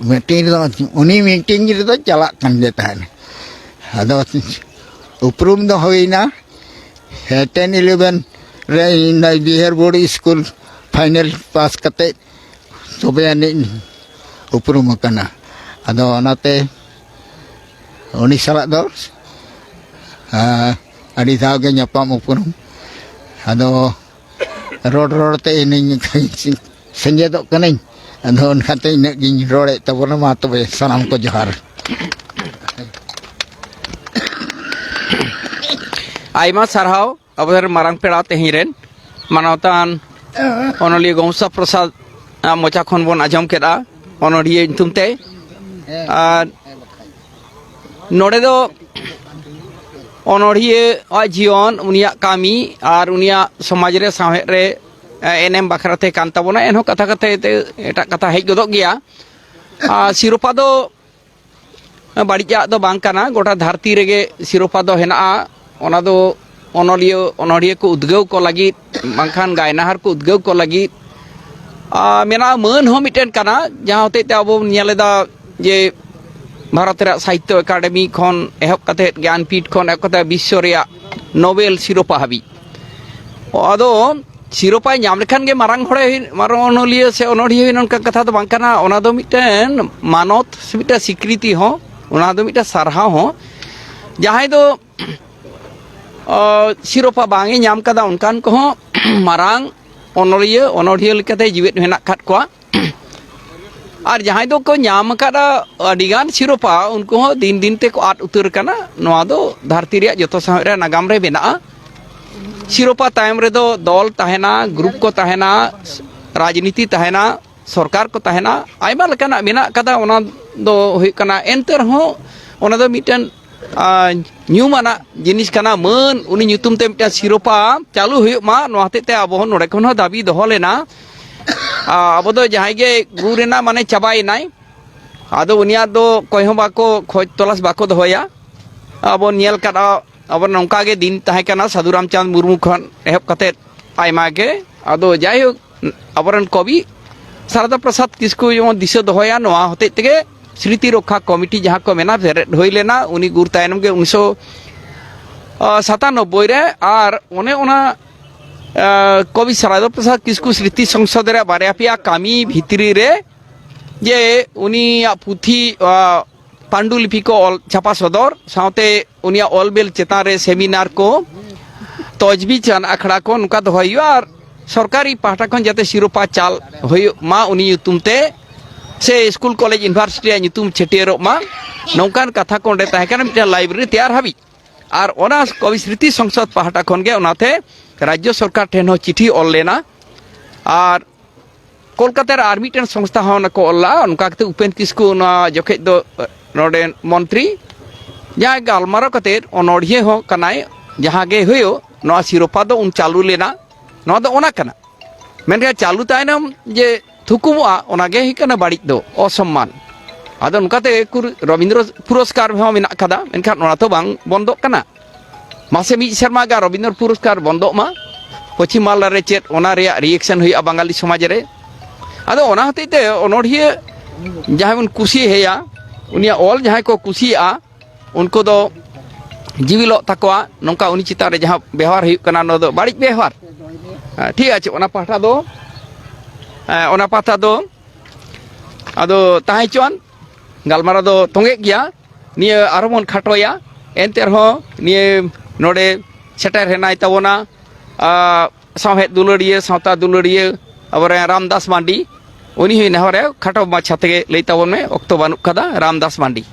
ᱢᱤᱴᱤᱝ ᱨᱮᱫᱚ, ᱩᱱᱤ ᱢᱤᱴᱤᱝ ᱨᱮᱫᱚ ᱪᱟᱞᱟᱜ ᱠᱟᱱ ᱜᱮ ᱛᱟᱦᱮᱱᱟ᱾ ᱟᱫᱚ ᱩᱯᱨᱩᱢ ᱫᱚ ᱦᱩᱭᱱᱟ ᱴᱮᱱ ᱤᱞᱮᱵᱷᱮᱱ ᱨᱮ ᱤᱧ ᱱᱚᱜᱼᱚᱭ ᱵᱤᱦᱟᱨ ᱵᱳᱨᱰ ᱥᱠᱩᱞ ᱯᱷᱟᱭᱱᱮᱞ ᱯᱟᱥ ᱠᱟᱛᱮ ᱛᱚᱵᱮ ᱟᱹᱱᱤᱡ ᱩᱯᱨᱩᱢ ᱟᱠᱟᱱᱟ᱾ ᱟᱫᱚ ᱚᱱᱟᱛᱮ ᱩᱱᱤ ᱥᱟᱞᱟᱜ ᱫᱚ, ᱟᱸ, ᱟᱹᱰᱤ ᱫᱷᱟᱣ ᱜᱮ ᱧᱟᱯᱟᱢ ᱩᱯᱨᱩᱢ᱾ ᱟᱫᱚ ᱨᱚᱲ ᱨᱚᱲ ᱛᱮ ᱤᱧᱤᱧ ᱥᱮᱸᱜᱮᱫᱚᱜ ᱠᱟᱹᱱᱟᱹᱧ᱾ ᱟᱫᱚ ᱚᱱᱠᱟᱛᱮ ᱤᱱᱟᱹᱜ ᱜᱤᱧ ᱨᱚᱲᱮᱫ ᱛᱟᱵᱚᱱᱟ᱾ ᱢᱟ ᱛᱚᱵᱮ ᱥᱟᱱᱟᱢ ᱠᱚ ᱡᱚᱦᱟᱨ᱾ ᱟᱭᱢᱟ ᱥᱟᱨᱦᱟᱣ ᱟᱵᱚ ᱨᱮᱱ ᱢᱟᱨᱟᱝ ᱯᱮᱲᱟ ᱛᱮᱦᱮᱧ ᱨᱮᱱ ᱢᱟᱱᱚᱛᱟᱱ ᱚᱱᱚᱞᱤᱭᱟᱹ ᱜᱚᱝᱥᱟ ᱯᱨᱚᱥᱟᱫᱽ ᱟᱜ ᱢᱚᱪᱟ ᱠᱷᱚᱱ ᱵᱚᱱ ᱟᱸᱡᱚᱢ ᱠᱮᱫᱼᱟ ᱚᱱᱚᱞᱤᱭᱟᱹ ᱧᱩᱛᱩᱢ ᱛᱮ᱾ ᱟᱨ ᱱᱚᱰᱮ ᱫᱚ ᱚᱱᱚᱲᱦᱤᱭᱟᱹ ᱟᱜ ᱡᱤᱭᱚᱱ, ᱩᱱᱤᱭᱟᱜ ᱠᱟᱹᱢᱤ ᱟᱨ ᱩᱱᱤᱭᱟᱜ ᱥᱚᱢᱟᱡᱽ ᱨᱮ ᱥᱟᱶᱦᱮᱫ ᱨᱮ, ᱮ, ᱮᱱᱮᱢ ᱵᱟᱠᱷᱨᱟ ᱛᱮ ᱠᱟᱱ ᱛᱟᱵᱚᱱᱟ᱾ ᱮᱱᱦᱚᱸ ᱠᱟᱛᱷᱟ ᱠᱟᱛᱷᱟ ᱛᱮ ᱮᱴᱟᱜ ᱠᱟᱛᱷᱟ ᱦᱮᱡ ᱜᱚᱫᱚᱜ ᱜᱮᱭᱟ᱾ ᱟᱨ ᱥᱤᱨᱳᱯᱟ ᱫᱚ ᱵᱟᱹᱲᱤᱡᱟᱜ ᱫᱚ ᱵᱟᱝ ᱠᱟᱱᱟ, ᱜᱚᱴᱟ ᱫᱷᱟᱹᱨᱛᱤ ᱨᱮᱜᱮ ᱥᱤᱨᱳᱯᱟ ᱫᱚ ᱦᱮᱱᱟᱜᱼᱟ᱾ ᱚᱱᱟ ᱫᱚ ᱚᱱᱚᱞᱤᱭᱟᱹ, ᱚᱱᱚᱲᱦᱤᱭᱟᱹ ᱠᱚ ᱩᱫᱽᱜᱟᱹᱣ ᱠᱚ ᱞᱟᱹᱜᱤᱫ, ᱵᱟᱝᱠᱷᱟᱱ ᱜᱟᱭᱱᱟᱦᱟᱨ ᱠᱚ ᱩᱫᱽᱜᱟᱹᱣ ᱠᱚ ᱞᱟᱹᱜᱤᱫ, ᱟᱨ ᱢᱮᱱᱟᱜᱼᱟ, ᱢᱟᱹᱱ ᱦᱚᱸ ᱢᱤᱫᱴᱮᱱ ᱠᱟᱱᱟ, ᱡᱟᱦᱟᱸ ᱦᱚᱛᱮᱡ ᱛᱮ ᱟᱵᱚ ᱵᱚᱱ ᱧᱮᱞ ᱮᱫᱟ ᱡᱮ ᱵᱷᱟᱨᱚᱛ ᱨᱮᱭᱟᱜ ᱥᱟᱦᱤᱛᱛᱚ ᱮᱠᱟᱰᱮᱢᱤ ᱠᱷᱚᱱ ᱮᱦᱚᱵ ᱠᱟᱛᱮᱫ, ᱜᱮᱭᱟᱱᱯᱤᱴ ᱠᱷᱚᱱ ᱮᱦᱚᱵ ᱠᱟᱛᱮᱫ, ᱵᱤᱥᱥᱚ ᱨᱮᱭᱟᱜ ᱱᱳᱵᱮᱞ ᱥᱤᱨᱳᱯᱟ ᱦᱟᱹᱵᱤᱡ᱾ ᱟᱫᱚ ᱥᱤᱨᱳᱯᱟᱭ ᱧᱟᱢ ᱞᱮᱠᱷᱟᱱ ᱜᱮ ᱢᱟᱨᱟᱝ ᱦᱚᱲᱮ ᱦᱩᱭ, ᱢᱟᱨᱟᱝ ᱚᱱᱚᱞᱤᱭᱟᱹ ᱥᱮ ᱚᱱᱚᱲᱦᱤᱭᱟᱹ ᱦᱩᱭ, ᱱᱚᱝᱠᱟᱱ ᱠᱟᱛᱷᱟ ᱫᱚ ᱵᱟᱝ ᱠᱟᱱᱟ᱾ ᱚᱱᱟ ᱫᱚ ᱢᱤᱫᱴᱮᱱ ᱢᱟᱱᱚᱛ ᱥᱮ ᱢᱤᱫᱴᱮᱱ ᱥᱤᱠᱨᱤᱛᱤ ᱦᱚᱸ, ᱚᱱᱟ ᱫᱚ ᱢᱤᱫᱴᱮᱱ ᱥᱟᱨᱦᱟᱣ ᱦᱚᱸ᱾ ᱡᱟᱦᱟᱸᱭ ᱫᱚ ᱥᱤᱨᱳᱯᱟ ᱵᱟᱝ ᱮ ᱧᱟᱢ ᱠᱟᱫᱟ, ᱚᱱᱠᱟᱱ ᱠᱚᱦᱚᱸ ᱢᱟᱨᱟᱝ ᱚᱱᱚᱞᱤᱭᱟᱹ, ᱚᱱᱚᱲᱦᱤᱭᱟᱹ ᱞᱮᱠᱟᱛᱮ ᱡᱤᱣᱮᱫ ᱢᱮᱱᱟᱜ ᱟᱠᱟᱫ ᱠᱚᱣᱟ᱾ ᱟᱨ ᱡᱟᱦᱟᱸᱭ ᱫᱚᱠᱚ ᱧᱟᱢ ᱟᱠᱟᱫᱟ ᱟᱹᱰᱤᱜᱟᱱ ᱥᱤᱨᱳᱯᱟ, ᱩᱱᱠᱩ ᱦᱚᱸ ᱫᱤᱱ ᱫᱤᱱ ᱛᱮᱠᱚ ᱟᱫ ᱩᱛᱟᱹᱨ ᱠᱟᱱᱟ᱾ ᱱᱚᱣᱟ ᱫᱚ ᱫᱷᱟᱹᱨᱛᱤ ᱨᱮᱭᱟᱜ ᱡᱚᱛᱚ ᱥᱟᱶᱦᱮᱫ ᱨᱮᱭᱟᱜ ᱱᱟᱜᱟᱢ ᱨᱮ ᱢᱮᱱᱟᱜᱼᱟ᱾ ᱥᱤᱨᱳᱯᱟ ᱛᱟᱭᱚᱢ ᱨᱮᱫᱚ ᱫᱚᱞ ᱛᱟᱦᱮᱱᱟ, ᱜᱨᱩᱯ ᱠᱚ ᱛᱟᱦᱮᱱᱟ, ᱨᱟᱡᱽᱱᱤᱛᱤ ᱛᱟᱦᱮᱱᱟ, ᱥᱚᱨᱠᱟᱨ ᱠᱚ ᱛᱟᱦᱮᱱᱟ, ᱟᱭᱢᱟ ᱞᱮᱠᱟᱱᱟᱜ ᱢᱮᱱᱟᱜ ᱠᱟᱫᱟ᱾ ᱚᱱᱟ ᱫᱚ ᱦᱩᱭᱩᱜ ᱠᱟᱱᱟ, ᱮᱱᱛᱮ ᱨᱮᱦᱚᱸ ᱚᱱᱟ ᱫᱚ ᱢᱤᱫᱴᱮᱱ ᱧᱩᱢᱟᱱᱟᱜ ᱡᱤᱱᱤᱥ ᱠᱟᱱᱟ᱾ ᱢᱟᱹᱱ ᱩᱱᱤ ᱧᱩᱛᱩᱢ ᱛᱮ ᱢᱤᱫᱴᱟᱝ ᱥᱤᱨᱳᱯᱟ ᱪᱟᱹᱞᱩ ᱦᱩᱭᱩᱜ ᱢᱟ, ᱱᱚᱣᱟ ᱦᱚᱛᱮᱡ ᱛᱮ ᱟᱵᱚ ᱦᱚᱸ ᱱᱚᱰᱮ ᱠᱷᱚᱱ ᱦᱚᱸ ᱫᱟᱹᱵᱤ ᱫᱚᱦᱚ ᱞᱮᱱᱟ᱾ ᱟᱵᱚ ᱫᱚ ᱡᱟᱦᱟᱸᱭ ᱜᱮ ᱜᱩᱨ ᱨᱮᱱᱟᱜ ᱢᱟᱱᱮ ᱪᱟᱵᱟᱭᱮᱱᱟᱭ, ᱟᱫᱚ ᱩᱱᱤᱭᱟᱜ ᱫᱚ ᱚᱠᱚᱭ ᱦᱚᱸ ᱵᱟᱠᱚ ᱠᱷᱚᱡᱽ ᱛᱚᱞᱟᱥ ᱵᱟᱠᱚ ᱫᱚᱦᱚᱭᱟ᱾ ᱟᱵᱚ ᱧᱮᱞ ᱠᱟᱫ, ᱟᱵᱚ ᱱᱚᱝᱠᱟ ᱜᱮ ᱫᱤᱱ ᱛᱟᱦᱮᱸ ᱠᱟᱱᱟ ᱥᱟᱹᱫᱷᱩ ᱨᱟᱢᱪᱟᱸᱫᱽ ᱢᱩᱨᱢᱩ ᱠᱷᱚᱱ ᱮᱦᱚᱵ ᱠᱟᱛᱮᱫ ᱟᱭᱢᱟ ᱜᱮ᱾ ᱟᱫᱚ ᱡᱟᱭᱦᱳᱠ, ᱟᱵᱚᱨᱮᱱ ᱠᱚᱵᱤ ᱥᱟᱨᱚᱫᱟ ᱯᱨᱚᱥᱟᱫᱽ ᱠᱤᱥᱠᱩ ᱡᱮᱢᱚᱱ ᱫᱤᱥᱟᱹ ᱫᱚᱦᱚᱭᱟ, ᱱᱚᱣᱟ ᱦᱚᱛᱮᱡ ᱛᱮᱜᱮ ᱥᱨᱤᱛᱤ ᱨᱚᱠᱠᱷᱟ ᱠᱚᱢᱤᱴᱤ ᱡᱟᱦᱟᱸ ᱠᱚ ᱢᱮᱱᱟ, ᱵᱮᱨᱮᱫ ᱦᱩᱭ ᱞᱮᱱᱟ᱾ ᱩᱱᱤ ᱜᱩᱨ ᱛᱟᱭᱱᱚᱢ ᱜᱮ ᱩᱱᱤᱥᱥᱚ ᱥᱟᱛᱟᱱᱚᱵᱵᱳᱭ ᱨᱮ᱾ ᱟᱨ ᱚᱱᱮ ᱚᱱᱟ ᱠᱚᱵᱤ ᱥᱟᱨᱚᱫᱟ ᱯᱨᱚᱥᱟᱫᱽ ᱠᱤᱥᱠᱩ ᱥᱨᱤᱛᱤ ᱥᱚᱝᱥᱚᱫᱽ ᱨᱮ ᱵᱟᱨᱭᱟ ᱯᱮᱭᱟ ᱠᱟᱹᱢᱤ ᱵᱷᱤᱛᱨᱤ ᱨᱮ ᱡᱮ ᱩᱱᱤᱭᱟᱜ ᱯᱩᱛᱷᱤ ᱯᱟᱱᱰᱩᱞᱤᱯᱤ ᱠᱚ ᱚᱞ ᱪᱷᱟᱯᱟ ᱥᱚᱫᱚᱨ ᱥᱟᱶᱛᱮ ᱩᱱᱤᱭᱟᱜ ᱚᱞ ᱵᱮᱞ ᱪᱮᱛᱟᱱ ᱨᱮ ᱥᱮᱢᱤᱱᱟᱨ ᱠᱚ, ᱛᱚᱡᱽᱵᱤᱡᱽ ᱟᱱ ᱟᱠᱷᱲᱟ ᱠᱚ ᱱᱚᱝᱠᱟ ᱫᱚᱦᱚᱭ ᱦᱩᱭᱩᱜᱼᱟ᱾ ᱟᱨ ᱥᱚᱨᱠᱟᱨᱤ ᱯᱟᱦᱴᱟ ᱠᱷᱚᱱ ᱡᱟᱛᱮ ᱥᱤᱨᱳᱯᱟ ᱪᱟᱞ ᱦᱩᱭᱩᱜ ᱢᱟ ᱩᱱᱤ ᱧᱩᱛᱩᱢ ᱛᱮ, ᱥᱮ ᱥᱠᱩᱞ ᱠᱚᱞᱮᱡᱽ ᱤᱭᱩᱱᱤᱵᱷᱟᱨᱥᱤᱴᱤ ᱨᱮᱭᱟᱜ ᱧᱩᱛᱩᱢ ᱪᱷᱟᱹᱴᱭᱟᱹᱨᱚᱜ ᱢᱟ, ᱱᱚᱝᱠᱟᱱ ᱠᱟᱛᱷᱟ ᱠᱚ ᱚᱸᱰᱮ ᱛᱟᱦᱮᱸ ᱠᱟᱱᱟ᱾ ᱢᱤᱫᱴᱟᱝ ᱞᱟᱭᱵᱨᱮᱨᱤ ᱛᱮᱭᱟᱨ ᱦᱟᱹᱵᱤᱡ᱾ ᱟᱨ ᱚᱱᱟ ᱠᱚᱵᱤ ᱥᱨᱤᱛᱤ ᱥᱚᱝᱥᱚᱫᱽ ᱯᱟᱦᱴᱟ ᱠᱷᱚᱱ ᱜᱮ ᱚᱱᱟᱛᱮ ᱨᱟᱡᱽᱡᱚ ᱥᱚᱨᱠᱟᱨ ᱴᱷᱮᱱ ᱦᱚᱸ ᱪᱤᱴᱷᱤ ᱚᱞ ᱞᱮᱱᱟ᱾ ᱟᱨ ᱠᱳᱞᱠᱟᱛᱟ ᱨᱮ ᱟᱨ ᱢᱤᱫᱴᱮᱱ ᱥᱚᱝᱥᱛᱷᱟ ᱦᱚᱸ ᱚᱱᱟ ᱠᱚ ᱚᱞ ᱞᱟᱜᱼᱟ᱾ ᱚᱱᱠᱟ ᱠᱟᱛᱮ ᱩᱯᱮᱱ ᱠᱤᱥᱠᱩ ᱚᱱᱟ ᱡᱚᱠᱷᱮᱡ ᱫᱚ ᱱᱚᱰᱮ ᱢᱚᱱᱛᱨᱤ, ᱡᱟᱦᱟᱸᱭ ᱜᱟᱞᱢᱟᱨᱟᱣ ᱠᱟᱛᱮ ᱚᱱᱚᱲᱦᱤᱭᱟᱹ ᱦᱚᱸ ᱠᱟᱱᱟᱭ, ᱡᱟᱦᱟᱸ ᱜᱮ ᱦᱩᱭᱩᱜ, ᱱᱚᱣᱟ ᱥᱤᱨᱳᱯᱟ ᱫᱚ ᱩᱱ ᱪᱟᱹᱞᱩ ᱞᱮᱱᱟ᱾ ᱱᱚᱣᱟ ᱫᱚ ᱚᱱᱟ ᱠᱟᱱᱟ᱾ ᱢᱮᱱᱠᱷᱟᱱ ᱪᱟᱹᱞᱩ ᱛᱟᱭᱱᱚᱢ ᱡᱮ ᱛᱷᱩᱠᱩᱢᱚᱜᱼᱟ, ᱚᱱᱟ ᱜᱮ ᱦᱩᱭᱩᱜ ᱠᱟᱱᱟ ᱵᱟᱹᱲᱤᱡ ᱫᱚ, ᱚᱥᱚᱢᱢᱟᱱ᱾ ᱟᱫᱚ ᱱᱚᱝᱠᱟᱛᱮ ᱠᱩᱨ-, ᱨᱚᱵᱤᱱᱫᱨᱚ ᱯᱩᱨᱚᱥᱠᱟᱨ ᱦᱚᱸ ᱢᱮᱱᱟᱜ ᱠᱟᱫᱟ, ᱢᱮᱱᱠᱷᱟᱱ ᱚᱱᱟ ᱛᱚ ᱵᱟᱝ ᱵᱚᱱᱫᱚᱜ ᱠᱟᱱᱟ᱾ ᱢᱟᱥᱮ ᱢᱤᱫ ᱥᱮᱨᱢᱟ ᱜᱟᱱ ᱨᱚᱵᱤᱱᱫᱨᱚ ᱯᱩᱨᱚᱥᱠᱟᱨ ᱵᱚᱱᱫᱚᱜ ᱢᱟ, ᱯᱚᱪᱷᱤᱢ ᱵᱟᱝᱞᱟ ᱨᱮ ᱪᱮᱫ ᱚᱱᱟ ᱨᱮᱭᱟᱜ ᱨᱤᱭᱮᱠᱥᱚᱱ ᱦᱩᱭᱩᱜᱼᱟ ᱵᱟᱝᱜᱟᱞᱤ ᱥᱚᱢᱟᱡᱽ ᱨᱮ᱾ ᱟᱫᱚ ᱚᱱᱟ ᱦᱚᱛᱮᱡ ᱛᱮ ᱚᱱᱚᱲᱦᱤᱭᱟᱹ ᱡᱟᱦᱟᱸᱭ ᱵᱚᱱ ᱠᱩᱥᱤ ᱟᱭᱟ, ᱩᱱᱤᱭᱟᱜ ᱚᱞ ᱡᱟᱦᱟᱸᱭ ᱠᱚ ᱠᱩᱥᱤᱭᱟᱜᱼᱟ, ᱩᱱᱠᱩ ᱫᱚ ᱡᱤᱣᱤᱞᱚᱜ ᱛᱟᱠᱚᱣᱟ᱾ ᱱᱚᱝᱠᱟ ᱩᱱᱤ ᱪᱮᱛᱟᱱ ᱨᱮ ᱡᱟᱦᱟᱸ ᱵᱮᱣᱦᱟᱨ ᱦᱩᱭᱩᱜ ᱠᱟᱱᱟ, ᱱᱚᱣᱟ ᱫᱚ ᱵᱟᱹᱲᱤᱡ ᱵᱮᱣᱦᱟᱨ᱾ ᱦᱮᱸ, ᱴᱷᱤᱠ ᱟᱪᱷᱮ, ᱚᱱᱟ ᱯᱟᱦᱴᱟ ᱫᱚ, ᱦᱮᱸ, ᱚᱱᱟ ᱯᱟᱦᱴᱟ ᱫᱚ ᱟᱫᱚ ᱛᱟᱦᱮᱸ ᱦᱚᱪᱚᱣᱟᱱ, ᱜᱟᱞᱢᱟᱨᱟᱣ ᱫᱚ ᱛᱚᱸᱜᱮᱜ ᱜᱮᱭᱟ᱾ ᱱᱤᱭᱟᱹ ᱟᱨᱦᱚᱸ ᱵᱚᱱ ᱠᱷᱟᱴᱚᱭᱟ᱾ ᱮᱱᱛᱮ ᱨᱮᱦᱚᱸ ᱱᱤᱭᱟᱹ ᱱᱚᱰᱮ ᱥᱮᱴᱮᱨ ᱦᱮᱱᱟᱭ ᱛᱟᱵᱚᱱᱟ, ᱟ, ᱥᱟᱶᱦᱮᱫ ᱫᱩᱞᱟᱹᱲᱤᱭᱟᱹ, ᱥᱟᱶᱛᱟ ᱫᱩᱞᱟᱹᱲᱤᱭᱟᱹ ᱟᱵᱚᱨᱮᱱ ᱨᱟᱢᱫᱟᱥ ᱢᱟᱱᱰᱤ, ᱩᱱᱤ ᱦᱚᱸ ᱱᱮᱦᱚᱨ ᱨᱮ ᱠᱷᱟᱴᱚ ᱢᱟᱪᱷᱟ ᱛᱮᱜᱮ ᱞᱟᱹᱭ ᱛᱟᱵᱚᱱ ᱢᱮ, ᱚᱠᱛᱚ ᱵᱟᱹᱱᱩᱜ ᱠᱟᱫᱟ᱾ ᱨᱟᱢᱫᱟᱥ ᱢᱟᱱᱰᱤ᱾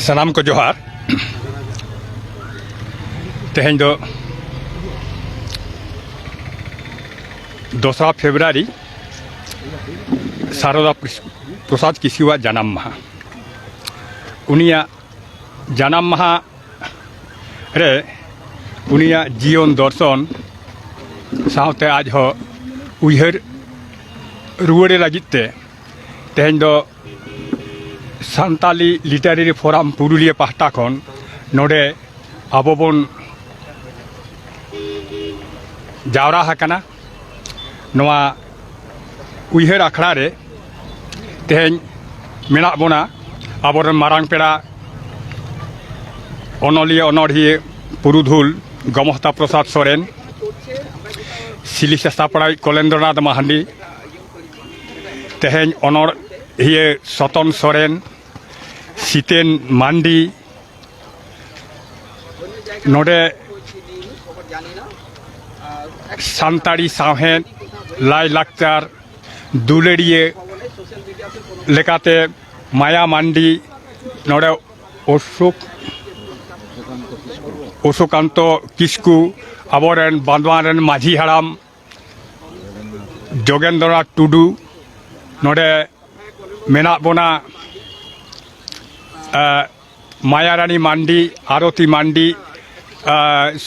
ᱥᱟᱱᱟᱢ ᱠᱚ ᱡᱚᱦᱟᱨ᱾ ᱛᱮᱦᱮᱧ ᱫᱚ ᱫᱚᱥᱨᱟ ᱯᱷᱮᱵᱽᱨᱩᱣᱟᱨᱤ, ᱥᱟᱨᱚᱫᱟ ᱯᱨᱚᱥᱟᱫᱽ ᱠᱤᱥᱠᱩᱣᱟᱜ ᱡᱟᱱᱟᱢ ᱢᱟᱦᱟ᱾ ᱩᱱᱤᱭᱟᱜ ᱡᱟᱱᱟᱢ ᱢᱟᱦᱟ ᱨᱮ ᱩᱱᱤᱭᱟᱜ ᱡᱤᱭᱚᱱ ᱫᱚᱨᱥᱚᱱ ᱥᱟᱶᱛᱮ ᱟᱡ ᱦᱚᱸ ᱩᱭᱦᱟᱹᱨ ᱨᱩᱣᱟᱹᱲᱮ ᱞᱟᱹᱜᱤᱫ ᱛᱮ ᱛᱮᱦᱮᱧ ᱫᱚ ᱥᱟᱱᱛᱟᱞᱤ ᱞᱤᱴᱟᱨᱮᱨᱤ ᱯᱷᱳᱨᱟᱢ ᱯᱩᱨᱩᱞᱤᱭᱟᱹ ᱯᱟᱦᱴᱟ ᱠᱷᱚᱱ ᱱᱚᱰᱮ ᱟᱵᱚ ᱵᱚᱱ ᱡᱟᱣᱨᱟ ᱟᱠᱟᱱᱟ᱾ ᱱᱚᱣᱟ ᱩᱭᱦᱟᱹᱨ ᱟᱠᱷᱲᱟ ᱨᱮ ᱛᱮᱦᱮᱧ ᱢᱮᱱᱟᱜ ᱵᱚᱱᱟ ᱟᱵᱚᱨᱮᱱ ᱢᱟᱨᱟᱝ ᱯᱮᱲᱟ, ᱚᱱᱚᱞᱤᱭᱟᱹ, ᱚᱱᱚᱲᱦᱤᱭᱟᱹ, ᱯᱩᱨᱩᱫᱷᱩᱞ ᱜᱚᱢᱚᱥᱛᱟ ᱯᱨᱚᱥᱟᱫᱽ ᱥᱚᱨᱮᱱ, ᱥᱤᱞᱤᱥᱟ ᱥᱟᱯᱲᱟᱣᱤᱡ ᱠᱚᱞᱮᱱᱫᱨᱚᱱᱟᱛᱷ ᱢᱟᱦᱟᱱᱰᱤ, ᱛᱮᱦᱮᱧ ᱚᱱᱚᱲᱦᱤᱭᱟᱹ ᱥᱚᱛᱚᱱ ᱥᱚᱨᱮᱱ, ᱥᱤᱛᱮᱱ ᱢᱟᱱᱰᱤ, ᱱᱚᱰᱮ ᱥᱟᱱᱛᱟᱲᱤ ᱥᱟᱶᱦᱮᱫ, ᱞᱟᱭᱼᱞᱟᱠᱪᱟᱨ, ᱫᱩᱞᱟᱹᱲᱤᱭᱟᱹ ᱞᱮᱠᱟᱛᱮ ᱢᱟᱭᱟ ᱢᱟᱱᱰᱤ, ᱱᱚᱰᱮ ᱚᱥᱳᱠ, ᱚᱥᱳᱠᱟᱱᱛᱚ ᱠᱤᱥᱠᱩ, ᱟᱵᱚᱨᱮᱱ ᱵᱟᱸᱫᱣᱟᱱ ᱨᱮᱱ ᱢᱟᱹᱡᱷᱤ ᱦᱟᱲᱟᱢ ᱡᱳᱜᱮᱱᱫᱨᱚᱱᱟᱛᱷ ᱴᱩᱰᱩ, ᱱᱚᱰᱮ ᱢᱮᱱᱟᱜ ᱵᱚᱱᱟ, ᱮ, ᱢᱟᱭᱟᱨᱟᱱᱤ ᱢᱟᱱᱰᱤ, ᱟᱨᱚᱛᱤ ᱢᱟᱱᱰᱤ, ᱮ,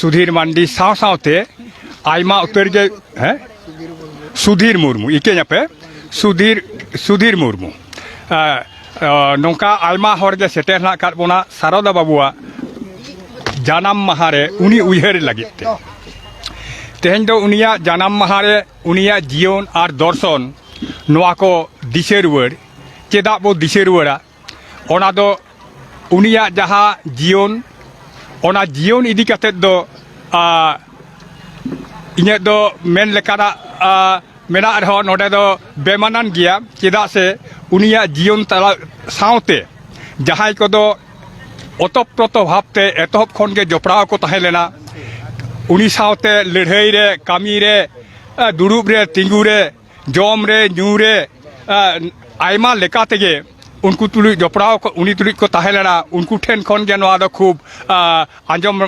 ᱥᱩᱫᱷᱤᱨ ᱢᱟᱱᱰᱤ ᱥᱟᱶ ᱥᱟᱶᱛᱮ ᱟᱭᱢᱟ ᱩᱛᱟᱹᱨ ᱜᱮ, ᱦᱮᱸ? ᱥᱩᱫᱷᱤᱨ ᱢᱩᱨᱢᱩ, ᱤᱠᱟᱹᱧ ᱟᱯᱮ, ᱥᱩᱫᱷᱤᱨ, ᱥᱩᱫᱷᱤᱨ ᱢᱩᱨᱢᱩ᱾ ᱮ, ᱮ, ᱱᱚᱝᱠᱟ ᱟᱭᱢᱟ ᱦᱚᱲ ᱜᱮ ᱥᱮᱴᱮᱨ ᱦᱮᱱᱟᱜ ᱟᱠᱟᱫ ᱵᱚᱱᱟ ᱥᱟᱨᱚᱫᱟ ᱵᱟᱵᱩᱣᱟᱜ ᱡᱟᱱᱟᱢ ᱢᱟᱦᱟ ᱨᱮ ᱩᱱᱤ ᱩᱭᱦᱟᱹᱨ ᱞᱟᱹᱜᱤᱫ ᱛᱮ᱾ ᱛᱮᱦᱮᱧ ᱫᱚ ᱩᱱᱤᱭᱟᱜ ᱡᱟᱱᱟᱢ ᱢᱟᱦᱟ ᱨᱮ ᱩᱱᱤᱭᱟᱜ ᱡᱤᱭᱚᱱ ᱟᱨ ᱫᱚᱨᱥᱚᱱ, ᱱᱚᱣᱟ ᱠᱚ ᱫᱤᱥᱟᱹ ᱨᱩᱣᱟᱹᱲ, ᱪᱮᱫᱟᱜ ᱵᱚ ᱫᱤᱥᱟᱹ ᱨᱩᱣᱟᱹᱲᱟ, ᱚᱱᱟ ᱫᱚ ᱩᱱᱤᱭᱟᱜ ᱡᱟᱦᱟᱸ ᱡᱤᱭᱚᱱ, ᱚᱱᱟ ᱡᱤᱭᱚᱱ ᱤᱫᱤ ᱠᱟᱛᱮᱫ ᱫᱚ, ᱟ, ᱤᱧᱟᱹᱜ ᱫᱚ ᱢᱮᱱ ᱞᱮᱠᱟᱱᱟᱜ, ᱟ, ᱢᱮᱱᱟᱜ ᱨᱮᱦᱚᱸ ᱱᱚᱰᱮ ᱫᱚ ᱵᱮᱢᱟᱱᱟᱱ ᱜᱮᱭᱟ, ᱪᱮᱫᱟᱜ ᱥᱮ ᱩᱱᱤᱭᱟᱜ ᱡᱤᱭᱚᱱ ᱛᱟᱞᱟ ᱥᱟᱶᱛᱮ ᱡᱟᱦᱟᱸᱭ ᱠᱚᱫᱚ ᱚᱛᱚᱯᱨᱚᱛᱚ ᱵᱷᱟᱵᱽᱛᱮ ᱮᱛᱚᱦᱚᱵ ᱠᱷᱚᱱ ᱜᱮ ᱡᱚᱯᱲᱟᱣ ᱠᱚ ᱛᱟᱦᱮᱸ ᱞᱮᱱᱟ, ᱩᱱᱤ ᱥᱟᱶᱛᱮ ᱞᱟᱹᱲᱦᱟᱹᱭ ᱨᱮ, ᱠᱟᱹᱢᱤ ᱨᱮ, ᱫᱩᱲᱩᱵ ᱨᱮ, ᱛᱤᱸᱜᱩ ᱨᱮ, ᱡᱚᱢ ᱨᱮ, ᱧᱩ ᱨᱮ, ᱟᱭᱢᱟ ᱞᱮᱠᱟ ᱛᱮᱜᱮ ᱩᱱᱠᱩ ᱛᱩᱞᱩᱡ ᱡᱚᱯᱲᱟᱣ ᱠᱚ, ᱩᱱᱤ ᱛᱩᱞᱩᱡ ᱠᱚ ᱛᱟᱦᱮᱸ ᱞᱮᱱᱟ᱾ ᱩᱱᱠᱩ ᱴᱷᱮᱱ ᱠᱷᱚᱱ ᱜᱮ ᱱᱚᱣᱟ ᱫᱚ ᱠᱷᱩᱵ ᱟᱸᱡᱚᱢ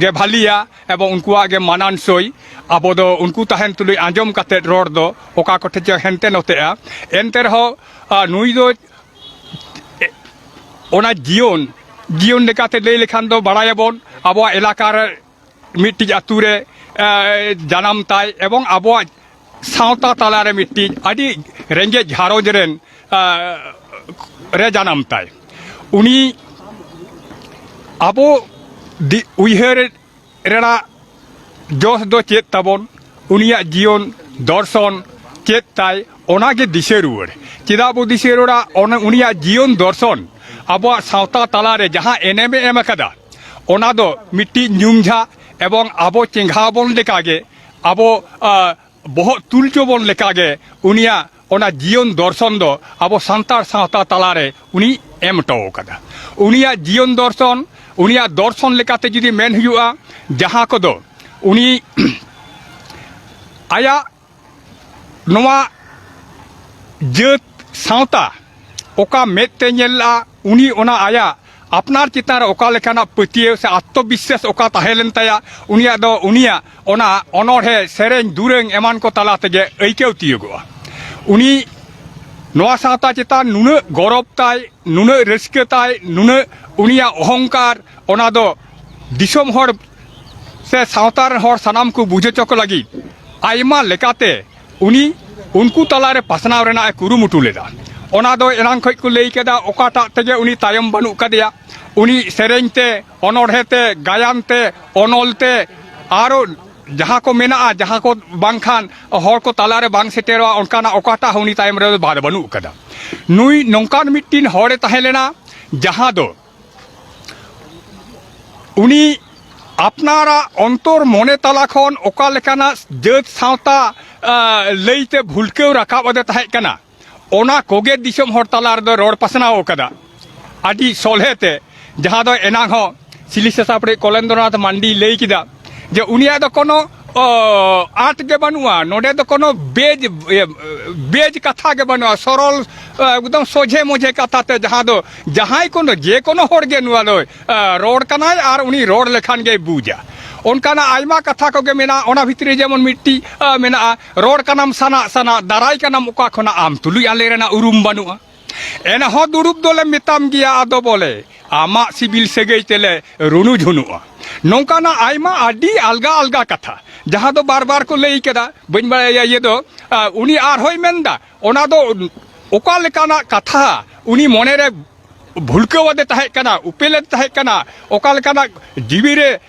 ᱜᱮ ᱵᱷᱟᱹᱞᱤᱭᱟ ᱮᱵᱚᱝ ᱩᱱᱠᱩᱣᱟᱜ ᱜᱮ ᱢᱟᱱᱟᱱ ᱥᱳᱭ᱾ ᱟᱵᱚ ᱫᱚ ᱩᱱᱠᱩ ᱛᱟᱦᱮᱱ ᱛᱩᱞᱩᱡ ᱟᱸᱡᱚᱢ ᱠᱟᱛᱮᱫ ᱨᱚᱲ ᱫᱚ ᱚᱠᱟ ᱠᱚᱴᱷᱮᱱ ᱪᱚ ᱦᱮᱱᱛᱮ ᱱᱚᱛᱮᱜᱼᱟ᱾ ᱮᱱᱛᱮ ᱨᱮᱦᱚᱸ ᱱᱩᱭ ᱫᱚ ᱚᱱᱟ ᱡᱤᱭᱚᱱ, ᱡᱤᱭᱚᱱ ᱞᱮᱠᱟᱛᱮ ᱞᱟᱹᱭ ᱞᱮᱠᱷᱟᱱ ᱫᱚ ᱵᱟᱲᱟᱭᱟᱵᱚᱱ, ᱟᱵᱚᱣᱟᱜ ᱮᱞᱟᱠᱟ ᱨᱮ ᱢᱤᱫᱴᱤᱡ ᱟᱹᱛᱩ ᱨᱮ ᱡᱟᱱᱟᱢ ᱛᱟᱭ ᱮᱵᱚᱝ ᱟᱵᱚᱣᱟᱜ ᱥᱟᱶᱛᱟ ᱛᱟᱞᱟᱨᱮ ᱢᱤᱫᱴᱤᱡ ᱟᱹᱰᱤ ᱨᱮᱸᱜᱮᱡ ᱜᱷᱟᱨᱚᱸᱡᱽ ᱨᱮᱱ ᱨᱮ ᱡᱟᱱᱟᱢ ᱛᱟᱭ᱾ ᱩᱱᱤ ᱟᱵᱚ ᱩᱭᱦᱟᱹᱨ ᱨᱮᱱᱟᱜ ᱡᱚᱥ ᱫᱚ ᱪᱮᱫ ᱛᱟᱵᱚᱱ? ᱩᱱᱤᱭᱟᱜ ᱡᱤᱭᱚᱱ ᱫᱚᱨᱥᱚᱱ ᱪᱮᱫ ᱛᱟᱭ, ᱚᱱᱟᱜᱮ ᱫᱤᱥᱟᱹ ᱨᱩᱣᱟᱹᱲ᱾ ᱪᱮᱫᱟᱜ ᱵᱚ ᱫᱤᱥᱟᱹ ᱨᱩᱣᱟᱹᱲᱟ? ᱩᱱᱤᱭᱟᱜ ᱡᱤᱭᱚᱱ ᱫᱚᱨᱥᱚᱱ ᱟᱵᱚᱣᱟᱜ ᱥᱟᱶᱛᱟ ᱛᱟᱞᱟᱨᱮ ᱡᱟᱦᱟᱸ ᱮᱱᱮᱢᱮ ᱮᱢ ᱟᱠᱟᱫᱟ, ᱚᱱᱟ ᱫᱚ ᱢᱤᱫᱴᱤᱡ ᱧᱩᱢ ᱡᱷᱟᱜ ᱮᱵᱚᱝ ᱟᱵᱚ ᱪᱮᱸᱜᱷᱟᱣ ᱵᱚᱱ ᱞᱮᱠᱟᱜᱮ, ᱟᱵᱚ ᱵᱚᱦᱚᱜ ᱛᱩᱞ ᱪᱚ ᱵᱚᱱ ᱞᱮᱠᱟᱜᱮ ᱩᱱᱤᱭᱟᱜ ᱚᱱᱟ ᱡᱤᱭᱚᱱ ᱫᱚᱨᱥᱚᱱ ᱫᱚ ᱟᱵᱚ ᱥᱟᱱᱛᱟᱲ ᱥᱟᱶᱛᱟ ᱛᱟᱞᱟᱨᱮ ᱩᱱᱤ ᱮᱢ ᱦᱚᱴᱚ ᱟᱠᱟᱫᱟ᱾ ᱩᱱᱤᱭᱟᱜ ᱡᱤᱭᱚᱱ ᱫᱚᱨᱥᱚᱱ, ᱩᱱᱤᱭᱟᱜ ᱫᱚᱨᱥᱚᱱ ᱞᱮᱠᱟᱛᱮ ᱡᱩᱫᱤ ᱢᱮᱱ ᱦᱩᱭᱩᱜᱼᱟ, ᱡᱟᱦᱟᱸ ᱠᱚᱫᱚ ᱩᱱᱤ ᱟᱭᱟᱜ ᱱᱚᱣᱟ ᱡᱟᱹᱛ ᱥᱟᱶᱛᱟ ᱚᱠᱟ ᱢᱮᱫ ᱛᱮ ᱧᱮᱞ ᱞᱮᱫᱼᱟ, ᱩᱱᱤ ᱚᱱᱟ ᱟᱭᱟᱜ ᱟᱯᱱᱟᱨ ᱪᱮᱛᱟᱱ ᱨᱮ ᱚᱠᱟ ᱞᱮᱠᱟᱱᱟᱜ ᱯᱟᱹᱛᱭᱟᱹᱣ ᱥᱮ ᱟᱛᱢᱚᱵᱤᱥᱥᱟᱥ ᱚᱠᱟ ᱛᱟᱦᱮᱸ ᱞᱮᱱ ᱛᱟᱭᱟ, ᱩᱱᱤᱭᱟᱜ ᱫᱚ ᱩᱱᱤᱭᱟᱜ ᱚᱱᱟ ᱚᱱᱚᱬᱦᱮ, ᱥᱮᱨᱮᱧ, ᱫᱩᱨᱟᱹᱝ ᱮᱢᱟᱱ ᱠᱚ ᱛᱟᱞᱟ ᱛᱮᱜᱮ ᱟᱹᱭᱠᱟᱹᱣ ᱛᱤᱭᱳᱜᱚᱜᱼᱟ᱾ ᱩᱱᱤ ᱱᱚᱣᱟ ᱥᱟᱶᱛᱟ ᱪᱮᱛᱟᱱ ᱱᱩᱱᱟᱹᱜ ᱜᱚᱨᱚᱵᱽ ᱛᱟᱭ, ᱱᱩᱱᱟᱹᱜ ᱨᱟᱹᱥᱠᱟᱹ ᱛᱟᱭ, ᱱᱩᱱᱟᱹᱜ ᱩᱱᱤᱭᱟᱜ ᱚᱦᱚᱝᱠᱟᱨ, ᱚᱱᱟ ᱫᱚ ᱫᱤᱥᱚᱢ ᱦᱚᱲ ᱥᱮ ᱥᱟᱶᱛᱟ ᱨᱮᱱ ᱦᱚᱲ ᱥᱟᱱᱟᱢ ᱠᱚ ᱵᱩᱡᱷᱟᱹᱣ ᱦᱚᱪᱚ ᱠᱚ ᱞᱟᱹᱜᱤᱫ ᱟᱭᱢᱟ ᱞᱮᱠᱟᱛᱮ ᱩᱱᱤ ᱩᱱᱠᱩ ᱛᱟᱞᱟᱨᱮ ᱯᱟᱥᱱᱟᱣ ᱨᱮᱱᱟᱜ ᱮ ᱠᱩᱨᱩᱢᱩᱴᱩ ᱞᱮᱫᱟ᱾ ᱚᱱᱟ ᱫᱚ ᱮᱱᱟᱝ ᱠᱷᱚᱱ ᱠᱚ ᱞᱟᱹᱭ ᱠᱮᱫᱟ, ᱚᱠᱟᱴᱟᱜ ᱛᱮᱜᱮ ᱩᱱᱤ ᱛᱟᱭᱚᱢ ᱵᱟᱹᱱᱩᱜ ᱠᱟᱫᱮᱭᱟ᱾ ᱩᱱᱤ ᱥᱮᱨᱮᱧ ᱛᱮ, ᱚᱱᱚᱬᱦᱮ ᱛᱮ, ᱜᱟᱭᱟᱱ ᱛᱮ, ᱚᱱᱚᱞ ᱛᱮ, ᱟᱨᱚ ᱡᱟᱦᱟᱸ ᱠᱚ ᱢᱮᱱᱟᱜᱼᱟ, ᱡᱟᱦᱟᱸ ᱠᱚ ᱵᱟᱝᱠᱷᱟᱱ ᱦᱚᱲ ᱠᱚ ᱛᱟᱞᱟᱨᱮ ᱵᱟᱝ ᱥᱮᱴᱮᱨᱚᱜᱼᱟ, ᱚᱱᱠᱟᱱᱟᱜ ᱚᱠᱟᱴᱟᱜ ᱦᱚᱸ ᱩᱱᱤ ᱛᱟᱭᱚᱢ ᱨᱮᱫᱚ ᱵᱟᱫ ᱵᱟᱹᱱᱩᱜ ᱠᱟᱫᱟ᱾ ᱱᱩᱭ ᱱᱚᱝᱠᱟᱱ ᱢᱤᱫᱴᱤᱱ ᱦᱚᱲᱮ ᱛᱟᱦᱮᱸ ᱞᱮᱱᱟ, ᱡᱟᱦᱟᱸ ᱫᱚ ᱩᱱᱤ ᱟᱯᱱᱟᱨᱟᱜ ᱚᱱᱛᱚᱨ ᱢᱚᱱᱮ ᱛᱟᱞᱟ ᱠᱷᱚᱱ ᱚᱠᱟ ᱞᱮᱠᱟᱱᱟᱜ ᱡᱟᱹᱛ ᱥᱟᱶᱛᱟ ᱞᱟᱹᱭᱛᱮ ᱵᱷᱩᱞᱠᱟᱹᱣ ᱨᱟᱠᱟᱵ ᱟᱫᱮ ᱛᱟᱦᱮᱸ ᱠᱟᱱᱟ, ᱚᱱᱟ ᱠᱚᱜᱮ ᱫᱤᱥᱚᱢ ᱦᱚᱲ ᱛᱟᱞᱟ ᱨᱮᱫᱚ ᱨᱚᱲ ᱯᱟᱥᱱᱟᱣ ᱟᱠᱟᱫᱟ ᱟᱹᱰᱤ ᱥᱚᱞᱦᱮ ᱛᱮ, ᱡᱟᱦᱟᱸ ᱫᱚ ᱮᱱᱟᱝ ᱦᱚᱸ ᱥᱤᱞᱤ ᱥᱟᱥᱟᱯᱲᱤ ᱠᱚᱞᱮᱱᱫᱨᱚᱱᱟᱛᱷ ᱢᱟᱱᱰᱤᱭ ᱞᱟᱹᱭ ᱠᱮᱫᱟ ᱡᱮ ᱩᱱᱤᱭᱟᱜ ᱫᱚ ᱠᱳᱱᱳ ᱚ, ᱟᱸᱴ ᱜᱮ ᱵᱟᱹᱱᱩᱜᱼᱟ, ᱱᱚᱰᱮ ᱫᱚ ᱠᱳᱱᱳ ᱵᱮᱡᱽ, ᱤᱭᱟᱹ, ᱵᱮᱡᱽ ᱠᱟᱛᱷᱟ ᱜᱮ ᱵᱟᱹᱱᱩᱜᱼᱟ, ᱥᱚᱨᱚᱞ, ᱮᱠᱫᱚᱢ ᱥᱚᱡᱷᱮ ᱢᱚᱡᱷᱮ ᱠᱟᱛᱷᱟ ᱛᱮ, ᱡᱟᱦᱟᱸ ᱫᱚ ᱡᱟᱦᱟᱸᱭ ᱠᱳᱱᱳ ᱡᱮ ᱠᱳᱱᱳ ᱦᱚᱲ ᱜᱮ ᱱᱚᱣᱟ ᱫᱚ ᱨᱚᱲ ᱠᱟᱱᱟᱭ ᱟᱨ ᱩᱱᱤ ᱨᱚᱲ ᱞᱮᱠᱷᱟᱱ ᱜᱮᱭ ᱵᱩᱡᱟ᱾ ᱚᱱᱠᱟᱱᱟᱜ ᱟᱭᱢᱟ ᱠᱟᱛᱷᱟ ᱠᱚᱜᱮ ᱢᱮᱱᱟᱜᱼᱟ᱾ ᱚᱱᱟ ᱵᱷᱤᱛᱨᱤ ᱡᱮᱢᱚᱱ ᱢᱤᱫᱴᱤᱡ ᱢᱮᱱᱟᱜᱼᱟ, ᱨᱚᱲ ᱠᱟᱱᱟᱢ ᱥᱟᱱᱟᱜ ᱥᱟᱱᱟᱜ, ᱫᱟᱨᱟᱭ ᱠᱟᱱᱟᱢ ᱚᱠᱟ ᱠᱷᱚᱱᱟᱜ, ᱟᱢ ᱛᱩᱞᱩᱡ ᱟᱞᱮ ᱨᱮᱱᱟᱜ ᱩᱨᱩᱢ ᱵᱟᱹᱱᱩᱜᱼᱟ᱾ ᱮᱱᱦᱚᱸ ᱫᱩᱲᱩᱵ ᱫᱚᱞᱮ ᱢᱮᱛᱟᱢ ᱜᱮᱭᱟ, ᱟᱫᱚ ᱵᱚᱞᱮ ᱟᱢᱟᱜ ᱥᱤᱵᱤᱞ ᱥᱟᱹᱜᱟᱹᱭ ᱛᱮᱞᱮ ᱨᱩᱱᱩ ᱡᱷᱩᱱᱩᱜᱼᱟ᱾ ᱱᱚᱝᱠᱟᱱᱟᱜ ᱟᱭᱢᱟ ᱟᱹᱰᱤ ᱟᱞᱜᱟ ᱟᱞᱜᱟ ᱠᱟᱛᱷᱟ, ᱡᱟᱦᱟᱸ ᱫᱚ ᱵᱟᱨ ᱵᱟᱨ ᱠᱚ ᱞᱟᱹᱭ ᱠᱮᱫᱟ, ᱵᱟᱹᱧ ᱵᱟᱲᱟᱭᱟ ᱤᱭᱟᱹ ᱫᱚ, ᱩᱱᱤ ᱟᱨᱦᱚᱸᱭ ᱢᱮᱱᱫᱟ, ᱚᱱᱟ ᱫᱚ ᱚᱠᱟ ᱞᱮᱠᱟᱱᱟᱜ ᱠᱟᱛᱷᱟ ᱩᱱᱤ ᱢᱚᱱᱮᱨᱮ ᱵᱷᱩᱞᱠᱟᱹᱣ ᱟᱫᱮ ᱛᱟᱦᱮᱸ ᱠᱟᱱᱟ, ᱩᱯᱮᱞ ᱟᱫᱮ ᱛᱟᱦᱮᱸ ᱠᱟᱱᱟ, ᱚᱠᱟ ᱞᱮᱠᱟᱱᱟᱜ ᱡᱤᱣᱤᱨᱮ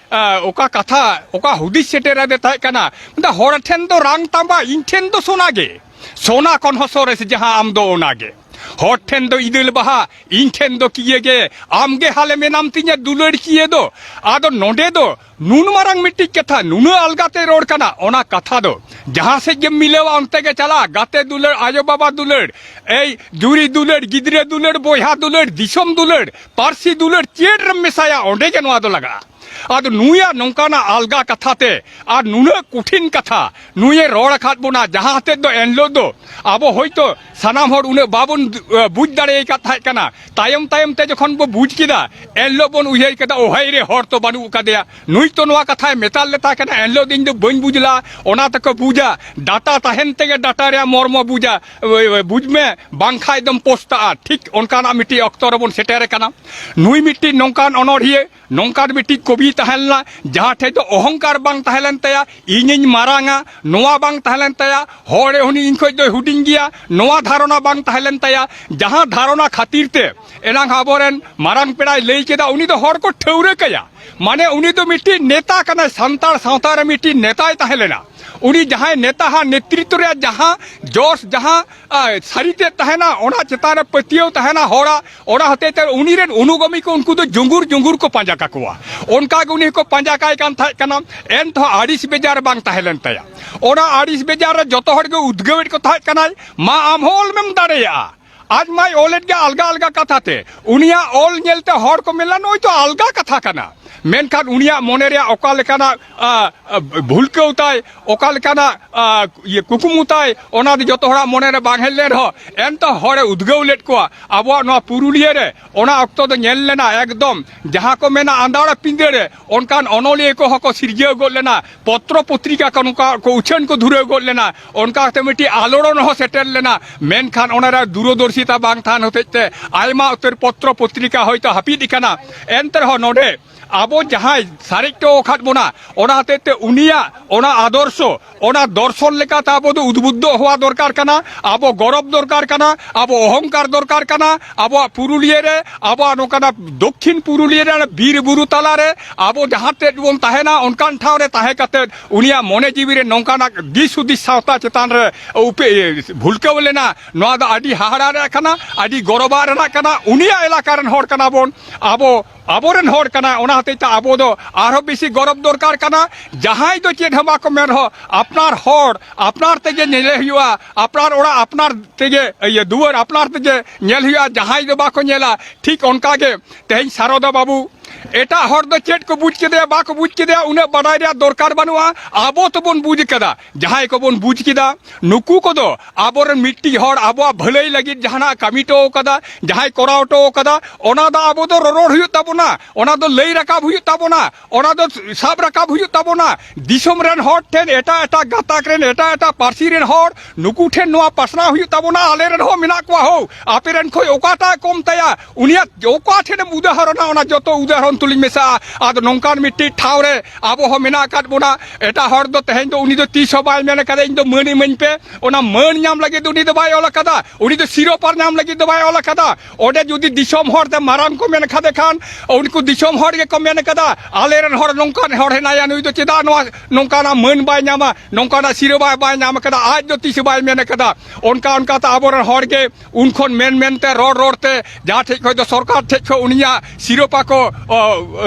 ᱚᱠᱟ ᱠᱟᱛᱷᱟ, ᱚᱠᱟ ᱦᱩᱫᱤᱥ ᱥᱮᱴᱮᱨ ᱟᱫᱮ ᱛᱟᱦᱮᱸ ᱠᱟᱱᱟ᱾ ᱢᱮᱱᱫᱟ, ᱦᱚᱲ ᱴᱷᱮᱱ ᱫᱚ ᱨᱟᱝ ᱛᱟᱢᱵᱟ, ᱤᱧ ᱴᱷᱮᱱ ᱫᱚ ᱥᱚᱱᱟ ᱜᱮ, ᱥᱚᱱᱟ ᱠᱷᱚᱱ ᱦᱚᱸ ᱥᱚᱨᱮᱥ ᱡᱟᱦᱟᱸ ᱟᱢ ᱫᱚ ᱚᱱᱟ ᱜᱮ᱾ ᱦᱚᱲ ᱴᱷᱮᱱ ᱫᱚ ᱤᱫᱟᱹᱞ ᱵᱟᱦᱟ, ᱤᱧ ᱴᱷᱮᱱ ᱫᱚ ᱠᱤᱭᱟᱹ ᱜᱮ, ᱟᱢ ᱜᱮ ᱦᱟᱞᱮ ᱢᱮᱱᱟᱢ ᱛᱤᱧᱟᱹ ᱫᱩᱞᱟᱹᱲ ᱠᱤᱭᱟᱹ ᱫᱚ᱾ ᱟᱫᱚ ᱱᱚᱰᱮ ᱫᱚ ᱱᱩᱱ ᱢᱟᱨᱟᱝ ᱢᱤᱫᱴᱤᱡ ᱠᱟᱛᱷᱟ, ᱱᱩᱱᱟᱹᱜ ᱟᱞᱜᱟᱛᱮ ᱨᱚᱲ ᱠᱟᱱᱟ, ᱚᱱᱟ ᱠᱟᱛᱷᱟ ᱫᱚ ᱡᱟᱦᱟᱸ ᱥᱮᱫ ᱜᱮᱢ ᱢᱤᱞᱟᱹᱣᱟ ᱚᱱᱛᱮ ᱜᱮ ᱪᱟᱞᱟᱜᱼᱟ᱾ ᱜᱟᱛᱮ ᱫᱩᱞᱟᱹᱲ, ᱟᱭᱳ ᱵᱟᱵᱟ ᱫᱩᱞᱟᱹᱲ, ᱮᱭ ᱡᱩᱨᱤ ᱫᱩᱞᱟᱹᱲ, ᱜᱤᱫᱽᱨᱟᱹ ᱫᱩᱞᱟᱹᱲ, ᱵᱚᱭᱦᱟ ᱫᱩᱞᱟᱹᱲ, ᱫᱤᱥᱚᱢ ᱫᱩᱞᱟᱹᱲ, ᱯᱟᱹᱨᱥᱤ ᱫᱩᱞᱟᱹᱲ, ᱪᱮᱫ ᱨᱮᱢ ᱢᱮᱥᱟᱭᱟ ᱚᱸᱰᱮ ᱜᱮ ᱱᱚᱣᱟ ᱫᱚ ᱞᱟᱜᱟᱜᱼᱟ᱾ ᱟᱫᱚ ᱱᱩᱭᱟᱜ ᱱᱚᱝᱠᱟᱱᱟᱜ ᱟᱞᱜᱟ ᱠᱟᱛᱷᱟ ᱛᱮ ᱟᱨ ᱱᱩᱱᱟᱹᱜ ᱠᱚᱴᱷᱤᱱ ᱠᱟᱛᱷᱟ ᱱᱩᱭᱮ ᱨᱚᱲ ᱟᱠᱟᱫ ᱵᱚᱱᱟ, ᱡᱟᱦᱟᱸ ᱦᱚᱛᱮᱫ ᱫᱚ ᱮᱱᱦᱤᱞᱳᱜ ᱫᱚ ᱟᱵᱚ ᱦᱚᱭᱛᱳ ᱥᱟᱱᱟᱢ ᱦᱚᱲ ᱩᱱᱟᱹᱜ ᱵᱟᱵᱚᱱ, ᱮ, ᱵᱩᱡᱽ ᱫᱟᱲᱮ ᱟᱠᱟᱫ ᱛᱟᱦᱮᱸ ᱠᱟᱱᱟ᱾ ᱛᱟᱭᱚᱢ ᱛᱟᱭᱚᱢ ᱛᱮ ᱡᱚᱠᱷᱚᱱ ᱵᱚ ᱵᱩᱡᱽ ᱠᱮᱫᱟ, ᱮᱱᱦᱤᱞᱳᱜ ᱵᱚᱱ ᱩᱭᱦᱟᱹᱨ ᱠᱮᱫᱟ, "ᱳ ᱦᱟᱭ ᱨᱮ, ᱦᱚᱲ ᱛᱚ ᱵᱟᱹᱱᱩᱜ ᱟᱠᱟᱫᱮᱭᱟ, ᱱᱩᱭ ᱛᱚ ᱱᱚᱣᱟ ᱠᱟᱛᱷᱟᱭ ᱢᱮᱛᱟᱫ ᱞᱮ ᱛᱟᱦᱮᱸ ᱠᱟᱱᱟ, ᱮᱱᱦᱤᱞᱳᱜ ᱫᱚ ᱤᱧ ᱫᱚ ᱵᱟᱹᱧ ᱵᱩᱡᱽ ᱞᱮᱫᱟ, ᱚᱱᱟ ᱛᱮᱠᱚ ᱵᱩᱡᱟ, ᱰᱟᱴᱟ ᱛᱟᱦᱮᱱ ᱛᱮᱜᱮ ᱰᱟᱴᱟ ᱨᱮᱭᱟᱜ ᱢᱚᱨᱢᱚ ᱵᱩᱡᱟ, ᱮ, ᱮ, ᱵᱩᱡᱽ ᱢᱮ, ᱵᱟᱝᱠᱷᱟᱡ ᱫᱚᱢ ᱯᱚᱥᱛᱟᱜᱼᱟ᱾" ᱴᱷᱤᱠ ᱚᱱᱠᱟᱱᱟᱜ ᱢᱤᱫᱴᱤᱡ ᱚᱠᱛᱚ ᱨᱮᱵᱚᱱ ᱥᱮᱴᱮᱨ ᱟᱠᱟᱱᱟ᱾ ᱱᱩᱭ ᱢᱤᱫᱴᱤᱡ ᱱᱚᱝᱠᱟᱱ ᱚᱱᱚᱬᱦᱤᱭᱟᱹ, ᱱᱚᱝᱠᱟᱱ ᱢᱤᱫᱴᱤᱡ ᱠᱚᱵᱤ ᱛᱟᱦᱮᱸ ᱞᱮᱱᱟ, ᱡᱟᱦᱟᱸ ᱴᱷᱮᱡ ᱫᱚ ᱚᱦᱚᱝᱠᱟᱨ ᱵᱟᱝ ᱛᱟᱦᱮᱸ ᱞᱮᱱ ᱛᱟᱭᱟ, "ᱤᱧᱤᱧ ᱢᱟᱨᱟᱝᱟ", ᱱᱚᱣᱟ ᱵᱟᱝ ᱛᱟᱦᱮᱸ ᱞᱮᱱ ᱛᱟᱭᱟ, "ᱦᱚᱲ ᱩᱱᱤ ᱤᱧ ᱠᱷᱚᱡ ᱫᱚᱭ ᱦᱩᱰᱤᱧ ᱜᱮᱭᱟ", ᱱᱚᱣᱟ ᱫᱷᱟᱨᱚᱱᱟ ᱵᱟᱝ ᱛᱟᱦᱮᱸ ᱞᱮᱱ ᱛᱟᱭᱟ᱾ ᱡᱟᱦᱟᱸ ᱫᱷᱟᱨᱚᱱᱟ ᱠᱷᱟᱹᱛᱤᱨ ᱛᱮ ᱮᱱᱟᱝ ᱟᱵᱚᱨᱮᱱ ᱢᱟᱨᱟᱝ ᱯᱮᱲᱟᱭ ᱞᱟᱹᱭ ᱠᱮᱫᱟ, ᱩᱱᱤ ᱫᱚ ᱦᱚᱲ ᱠᱚ ᱴᱷᱟᱹᱣᱨᱟᱹ ᱠᱟᱭᱟ, ᱢᱟᱱᱮ ᱩᱱᱤ ᱫᱚ ᱢᱤᱫᱴᱤᱡ ᱱᱮᱛᱟ ᱠᱟᱱᱟᱭ, ᱥᱟᱱᱛᱟᱲ ᱥᱟᱶᱛᱟ ᱨᱮ ᱢᱤᱫᱴᱤᱡ ᱱᱮᱛᱟᱭ ᱛᱟᱦᱮᱸ ᱞᱮᱱᱟ᱾ ᱩᱱᱤ ᱡᱟᱦᱟᱸᱭ ᱱᱮᱛᱟ ᱦᱟᱜ ᱱᱮᱛᱨᱤᱛᱵ ᱨᱮᱭᱟᱜ ᱡᱟᱦᱟᱸ ᱡᱚᱥ, ᱡᱟᱦᱟᱸ ᱟᱭ, ᱥᱟᱹᱨᱤᱛᱮ ᱛᱟᱦᱮᱱᱟ, ᱚᱱᱟ ᱪᱮᱛᱟᱱ ᱨᱮ ᱯᱟᱹᱛᱭᱟᱹᱣ ᱛᱟᱦᱮᱱᱟ ᱦᱚᱲᱟᱜ, ᱚᱱᱟ ᱦᱚᱛᱮᱡ ᱛᱮ ᱩᱱᱤ ᱨᱮᱱ ᱚᱱᱩᱜᱟᱢᱤ ᱠᱚ ᱩᱱᱠᱩ ᱫᱚ ᱡᱩᱸᱜᱩᱨ ᱡᱩᱸᱜᱩᱨ ᱠᱚ ᱯᱟᱸᱡᱟ ᱠᱟᱠᱚᱣᱟ᱾ ᱚᱱᱠᱟ ᱜᱮ ᱩᱱᱤ ᱦᱚᱸᱠᱚ ᱯᱟᱸᱡᱟ ᱠᱟᱭ ᱠᱟᱱ ᱛᱟᱦᱮᱸ ᱠᱟᱱᱟ᱾ ᱮᱱᱛᱮᱦᱚᱸ ᱟᱹᱲᱤᱥ ᱵᱮᱡᱟᱨ ᱵᱟᱝ ᱛᱟᱦᱮᱸ ᱞᱮᱱ ᱛᱟᱭᱟ᱾ ᱚᱱᱟ ᱟᱹᱲᱤᱥ ᱵᱮᱡᱟᱨ ᱨᱮ ᱡᱚᱛᱚ ᱦᱚᱲ ᱜᱮ ᱩᱫᱽᱜᱟᱹᱣᱮᱫ ᱠᱚ ᱛᱟᱦᱮᱸ ᱠᱟᱱᱟᱭ, "ᱢᱟ, ᱟᱢ ᱦᱚᱸ ᱚᱞ ᱢᱮᱢ ᱫᱟᱲᱮᱭᱟᱜᱼᱟ᱾" ᱟᱡ ᱢᱟᱭ ᱚᱞᱮᱫ ᱜᱮ ᱟᱞᱜᱟ ᱟᱞᱜᱟ ᱠᱟᱛᱷᱟ ᱛᱮ᱾ ᱩᱱᱤᱭᱟᱜ ᱚᱞ ᱧᱮᱞᱛᱮ ᱦᱚᱲ ᱠᱚ ᱢᱮᱱᱟ, "ᱱᱩᱭ ᱫᱚ ᱟᱞᱜᱟ ᱠᱟᱛᱷᱟ ᱠᱟᱱᱟ", ᱢᱮᱱᱠᱷᱟᱱ ᱩᱱᱤᱭᱟᱜ ᱢᱚᱱᱮ ᱨᱮᱭᱟᱜ ᱚᱠᱟ ᱞᱮᱠᱟᱱᱟᱜ, ᱟ, ᱟ, ᱵᱷᱩᱞᱠᱟᱹᱣ ᱛᱟᱭ, ᱚᱠᱟ ᱞᱮᱠᱟᱱᱟᱜ, ᱟ, ᱤᱭᱟᱹ, ᱠᱩᱠᱢᱩ ᱛᱟᱭ, ᱚᱱᱟ ᱫᱚ ᱡᱚᱛᱚ ᱦᱚᱲᱟᱜ ᱢᱚᱱᱮ ᱨᱮ ᱵᱟᱝ ᱦᱮᱡ ᱞᱮᱱ ᱨᱮᱦᱚᱸ, ᱮᱱᱛᱮ ᱦᱚᱲᱮ ᱩᱫᱽᱜᱟᱹᱣ ᱞᱮᱫ ᱠᱚᱣᱟ᱾ ᱟᱵᱚᱣᱟᱜ ᱱᱚᱣᱟ ᱯᱩᱨᱩᱞᱤᱭᱟᱹ ᱨᱮ ᱚᱱᱟ ᱚᱠᱛᱚ ᱫᱚ ᱧᱮᱞ ᱞᱮᱱᱟ, ᱮᱠᱫᱚᱢ ᱡᱟᱦᱟᱸ ᱠᱚ ᱢᱮᱱᱟ ᱟᱸᱫᱟᱲ ᱯᱤᱸᱫᱟᱹᱲ ᱨᱮ ᱚᱱᱠᱟᱱ ᱚᱱᱚᱞᱤᱭᱟᱹ ᱠᱚᱦᱚᱸ ᱠᱚ ᱥᱤᱨᱡᱟᱹᱣ ᱜᱚᱫ ᱞᱮᱱᱟ, ᱯᱚᱛᱨᱚ ᱯᱚᱛᱨᱤᱠᱟ ᱠᱚ ᱱᱚᱝᱠᱟ ᱠᱚ ᱩᱪᱷᱟᱹᱱ ᱠᱚ ᱫᱷᱩᱨᱟᱹᱣ ᱜᱚᱫ ᱞᱮᱱᱟ, ᱚᱱᱠᱟ ᱠᱟᱛᱮ ᱢᱤᱫᱴᱤᱡ ᱟᱞᱚᱲᱚᱱ ᱦᱚᱸ ᱥᱮᱴᱮᱨ ᱞᱮᱱᱟ᱾ ᱢᱮᱱᱠᱷᱟᱱ ᱚᱱᱟᱨᱮ ᱫᱩᱨᱚᱫᱚᱨᱥᱤᱛᱟ ᱵᱟᱝ ᱛᱟᱦᱮᱱ ᱦᱚᱛᱮᱡ ᱛᱮ ᱟᱭᱢᱟ ᱩᱛᱟᱹᱨ ᱯᱚᱛᱨᱚ ᱯᱚᱛᱨᱤᱠᱟ ᱦᱚᱭᱛᱳ ᱦᱟᱹᱯᱤᱫ ᱟᱠᱟᱱᱟ᱾ ᱮᱱᱛᱮ ᱨᱮᱦᱚᱸ ᱱᱚᱰᱮ ᱟᱵᱚ ᱡᱟᱦᱟᱸᱭ ᱥᱟᱨᱮᱡ ᱦᱚᱴᱚ ᱟᱠᱟᱫ ᱵᱚᱱᱟ, ᱚᱱᱟ ᱦᱚᱛᱮᱡ ᱛᱮ ᱩᱱᱤᱭᱟᱜ ᱚᱱᱟ ᱟᱫᱚᱨᱥᱚ, ᱚᱱᱟ ᱫᱚᱨᱥᱚᱱ ᱞᱮᱠᱟᱛᱮ ᱟᱵᱚ ᱫᱚ ᱩᱫᱵᱩᱫᱽᱫᱷᱚ ᱦᱚᱣᱟ ᱫᱚᱨᱠᱟᱨ ᱠᱟᱱᱟ, ᱟᱵᱚ ᱜᱚᱨᱚᱵᱽ ᱫᱚᱨᱠᱟᱨ ᱠᱟᱱᱟ, ᱟᱵᱚ ᱚᱦᱚᱝᱠᱟᱨ ᱫᱚᱨᱠᱟᱨ ᱠᱟᱱᱟ, ᱟᱵᱚᱣᱟᱜ ᱯᱩᱨᱩᱞᱤᱭᱟᱹ ᱨᱮ, ᱟᱵᱚᱣᱟᱜ ᱱᱚᱝᱠᱟᱱᱟᱜ ᱫᱚᱠᱠᱷᱤᱱ ᱯᱩᱨᱩᱞᱤᱭᱟᱹ ᱨᱮ ᱵᱤᱨ ᱵᱩᱨᱩ ᱛᱟᱞᱟᱨᱮ ᱟᱵᱚ ᱡᱟᱦᱟᱸ ᱴᱷᱮᱱ ᱵᱚᱱ ᱛᱟᱦᱮᱱᱟ, ᱚᱱᱠᱟᱱ ᱴᱷᱟᱶ ᱨᱮ ᱛᱟᱦᱮᱸ ᱠᱟᱛᱮ ᱩᱱᱤᱭᱟᱜ ᱢᱚᱱᱮ ᱡᱤᱣᱤ ᱨᱮ ᱱᱚᱝᱠᱟᱱᱟᱜ ᱫᱤᱥ ᱦᱩᱫᱤᱥ ᱥᱟᱶᱛᱟ ᱪᱮᱛᱟᱱ ᱨᱮ ᱩᱯᱮ-, ᱵᱷᱩᱞᱠᱟᱹᱣ ᱞᱮᱱᱟ, ᱱᱚᱣᱟ ᱫᱚ ᱟᱹᱰᱤ ᱦᱟᱦᱟᱲᱟ ᱨᱮᱱᱟᱜ ᱠᱟᱱᱟ, ᱟᱹᱰᱤ ᱜᱚᱨᱚᱵᱟᱜ ᱨᱮᱱᱟᱜ ᱠᱟᱱᱟ᱾ ᱩᱱᱤᱭᱟᱜ ᱮᱞᱟᱠᱟ ᱨᱮᱱ ᱦᱚᱲ ᱠᱟᱱᱟ ᱵᱚᱱ ᱟᱵᱚ, ᱟᱵᱚᱨᱮᱱ ᱦᱚᱲ ᱠᱟᱱᱟ, ᱚᱱᱟ ᱦᱚᱛᱮᱡ ᱛᱮ ᱟᱵᱚ ᱫᱚ ᱟᱨᱦᱚᱸ ᱵᱮᱥᱤ ᱜᱚᱨᱚᱵᱽ ᱫᱚᱨᱠᱟᱨ ᱠᱟᱱᱟ᱾ ᱡᱟᱦᱟᱸᱭ ᱫᱚ ᱪᱮᱫ ᱦᱚᱸ ᱵᱟᱠᱚ ᱢᱮᱱ ᱨᱮᱦᱚᱸ, ᱟᱯᱱᱟᱨ ᱦᱚᱲ ᱟᱯᱱᱟᱨ ᱛᱮᱜᱮ ᱧᱮᱞᱮ ᱦᱩᱭᱩᱜᱼᱟ, ᱟᱯᱱᱟᱨ ᱚᱲᱟᱜ ᱟᱯᱱᱟᱨ ᱛᱮᱜᱮ, ᱤᱭᱟᱹ, ᱫᱩᱣᱟᱹᱨ ᱟᱯᱱᱟᱨ ᱛᱮᱜᱮ ᱧᱮᱞ ᱦᱩᱭᱩᱜᱼᱟ, ᱡᱟᱦᱟᱸᱭ ᱫᱚ ᱵᱟᱠᱚ ᱧᱮᱞᱟ᱾ ᱴᱷᱤᱠ ᱚᱱᱠᱟ ᱜᱮ ᱛᱮᱦᱮᱧ ᱥᱟᱨᱚᱫᱟ ᱵᱟᱹᱵᱩ ᱮᱴᱟᱜ ᱦᱚᱲ ᱫᱚ ᱪᱮᱫ ᱠᱚ ᱵᱩᱡᱽ ᱠᱮᱫᱮᱭᱟ, ᱵᱟᱠᱚ ᱵᱩᱡᱽ ᱠᱮᱫᱮᱭᱟ, ᱩᱱᱟᱹᱜ ᱵᱟᱰᱟᱭ ᱨᱮᱭᱟᱜ ᱫᱚᱨᱠᱟᱨ ᱵᱟᱹᱱᱩᱜᱼᱟ᱾ ᱟᱵᱚ ᱛᱚᱵᱚᱱ ᱵᱩᱡᱽ ᱠᱟᱫᱟ᱾ ᱡᱟᱦᱟᱸᱭ ᱠᱚᱵᱚᱱ ᱵᱩᱡᱽ ᱠᱮᱫᱟ, ᱱᱩᱠᱩ ᱠᱚᱫᱚ ᱟᱵᱚᱨᱮᱱ ᱢᱤᱫᱴᱤᱡ ᱦᱚᱲ ᱟᱵᱚᱣᱟᱜ ᱵᱷᱟᱹᱞᱟᱹᱭ ᱞᱟᱹᱜᱤᱫ ᱡᱟᱦᱟᱱᱟᱜ ᱠᱟᱹᱢᱤ ᱦᱚᱴᱚ ᱠᱟᱫᱟ, ᱡᱟᱦᱟᱸᱭ ᱠᱚᱨᱟᱣ ᱦᱚᱴᱚ ᱠᱟᱫᱟ, ᱚᱱᱟ ᱫᱚ ᱟᱵᱚ ᱫᱚ ᱨᱚᱨᱚᱲ ᱦᱩᱭᱩᱜ ᱛᱟᱵᱚᱱᱟ, ᱚᱱᱟ ᱫᱚ ᱞᱟᱹᱭ ᱨᱟᱠᱟᱵ ᱦᱩᱭᱩᱜ ᱛᱟᱵᱚᱱᱟ, ᱚᱱᱟ ᱫᱚ ᱥᱟᱵ ᱨᱟᱠᱟᱵ ᱦᱩᱭᱩᱜ ᱛᱟᱵᱚᱱᱟ᱾ ᱫᱤᱥᱚᱢ ᱨᱮᱱ ᱦᱚᱲ ᱴᱷᱮᱱ, ᱮᱴᱟᱜ ᱮᱴᱟᱜ ᱜᱟᱛᱟᱠ ᱨᱮᱱ, ᱮᱴᱟᱜ ᱮᱴᱟᱜ ᱯᱟᱹᱨᱥᱤ ᱨᱮᱱ ᱦᱚᱲ, ᱱᱩᱠᱩ ᱴᱷᱮᱱ ᱱᱚᱣᱟ ᱯᱟᱥᱱᱟᱣ ᱦᱩᱭᱩᱜ ᱛᱟᱵᱚᱱᱟ᱾ ᱟᱞᱮ ᱨᱮᱱ ᱦᱚᱸ ᱢᱮᱱᱟᱜ ᱠᱚᱣᱟ ᱦᱳ, ᱟᱯᱮ ᱨᱮᱱ ᱠᱷᱚᱱ ᱚᱠᱟᱴᱟᱜ ᱠᱚᱢ ᱛᱟᱭᱟ? ᱩᱱᱤᱭᱟᱜ ᱚᱠᱟ ᱴᱷᱮᱱᱮᱢ ᱩᱫᱟᱦᱚᱨᱚᱱᱟ? ᱚᱱᱟ ᱡᱚᱛᱚ ᱩᱫᱟᱦᱚᱨᱚᱱ ᱠᱷᱚᱱ ᱛᱩᱞᱩᱡ ᱢᱮᱥᱟᱜᱼᱟ᱾ ᱟᱫᱚ ᱱᱚᱝᱠᱟᱱ ᱢᱤᱫᱴᱤᱡ ᱴᱷᱟᱶ ᱨᱮ ᱟᱵᱚ ᱦᱚᱸ ᱢᱮᱱᱟᱜ ᱟᱠᱟᱫ ᱵᱚᱱᱟ᱾ ᱮᱴᱟᱜ ᱦᱚᱲ ᱫᱚ ᱛᱮᱦᱮᱧ ᱫᱚ ᱩᱱᱤ ᱫᱚ ᱛᱤᱥ ᱦᱚᱸ ᱵᱟᱭ ᱢᱮᱱ ᱟᱠᱟᱫᱟ, "ᱤᱧ ᱫᱚ ᱢᱟᱹᱱ ᱤᱢᱟᱹᱧ ᱯᱮ", ᱚᱱᱟ ᱢᱟᱹᱱ ᱧᱟᱢ ᱞᱟᱹᱜᱤᱫ ᱫᱚ ᱩᱱᱤ ᱫᱚ ᱵᱟᱭ ᱚᱞ ᱟᱠᱟᱫᱟ, ᱩᱱᱤ ᱫᱚ ᱥᱤᱨᱳᱯᱟ ᱧᱟᱢ ᱞᱟᱹᱜᱤᱫ ᱫᱚ ᱵᱟᱭ ᱚᱞ ᱟᱠᱟᱫᱟ᱾ ᱚᱸᱰᱮ ᱡᱩᱫᱤ ᱫᱤᱥᱚᱢ ᱦᱚᱲ ᱛᱮ ᱢᱟᱨᱟᱝ ᱠᱚ ᱢᱮᱱ ᱠᱷᱟᱫᱮ ᱠᱷᱟᱱ, ᱩᱱᱠᱩ ᱫᱤᱥᱚᱢ ᱦᱚᱲ ᱜᱮᱠᱚ ᱢᱮᱱ ᱠᱟᱫᱟ, "ᱟᱞᱮᱨᱮᱱ ᱦᱚᱲ ᱱᱚᱝᱠᱟᱱ ᱦᱚᱲ ᱦᱮᱱᱟᱭᱟ, ᱱᱩᱭ ᱫᱚ ᱪᱮᱫᱟᱜ ᱱᱚᱣᱟ ᱱᱚᱝᱠᱟᱱᱟᱜ ᱢᱟᱹᱱ ᱵᱟᱭ ᱧᱟᱢᱟ, ᱱᱚᱝᱠᱟᱱᱟᱜ ᱥᱤᱨᱟᱹ ᱵᱟᱭ, ᱵᱟᱭ ᱧᱟᱢ ᱠᱟᱫᱟ, ᱟᱡ ᱫᱚ ᱛᱤᱥ ᱵᱟᱭ ᱢᱮᱱ ᱠᱟᱫᱟ?" ᱚᱱᱠᱟ ᱚᱱᱠᱟᱛᱮ ᱟᱵᱚᱨᱮᱱ ᱦᱚᱲ ᱜᱮ ᱩᱱ ᱠᱷᱚᱱ ᱢᱮᱱ ᱢᱮᱱᱛᱮ, ᱨᱚᱲ ᱨᱚᱲᱛᱮ, ᱡᱟᱦᱟᱸ ᱴᱷᱮᱡ ᱠᱷᱚᱡ ᱫᱚ ᱥᱚᱨᱠᱟᱨ ᱴᱷᱮᱡ ᱠᱷᱚᱡ ᱩᱱᱤᱭᱟᱜ ᱥᱤᱨᱳᱯᱟ ᱠᱚ, ᱚ,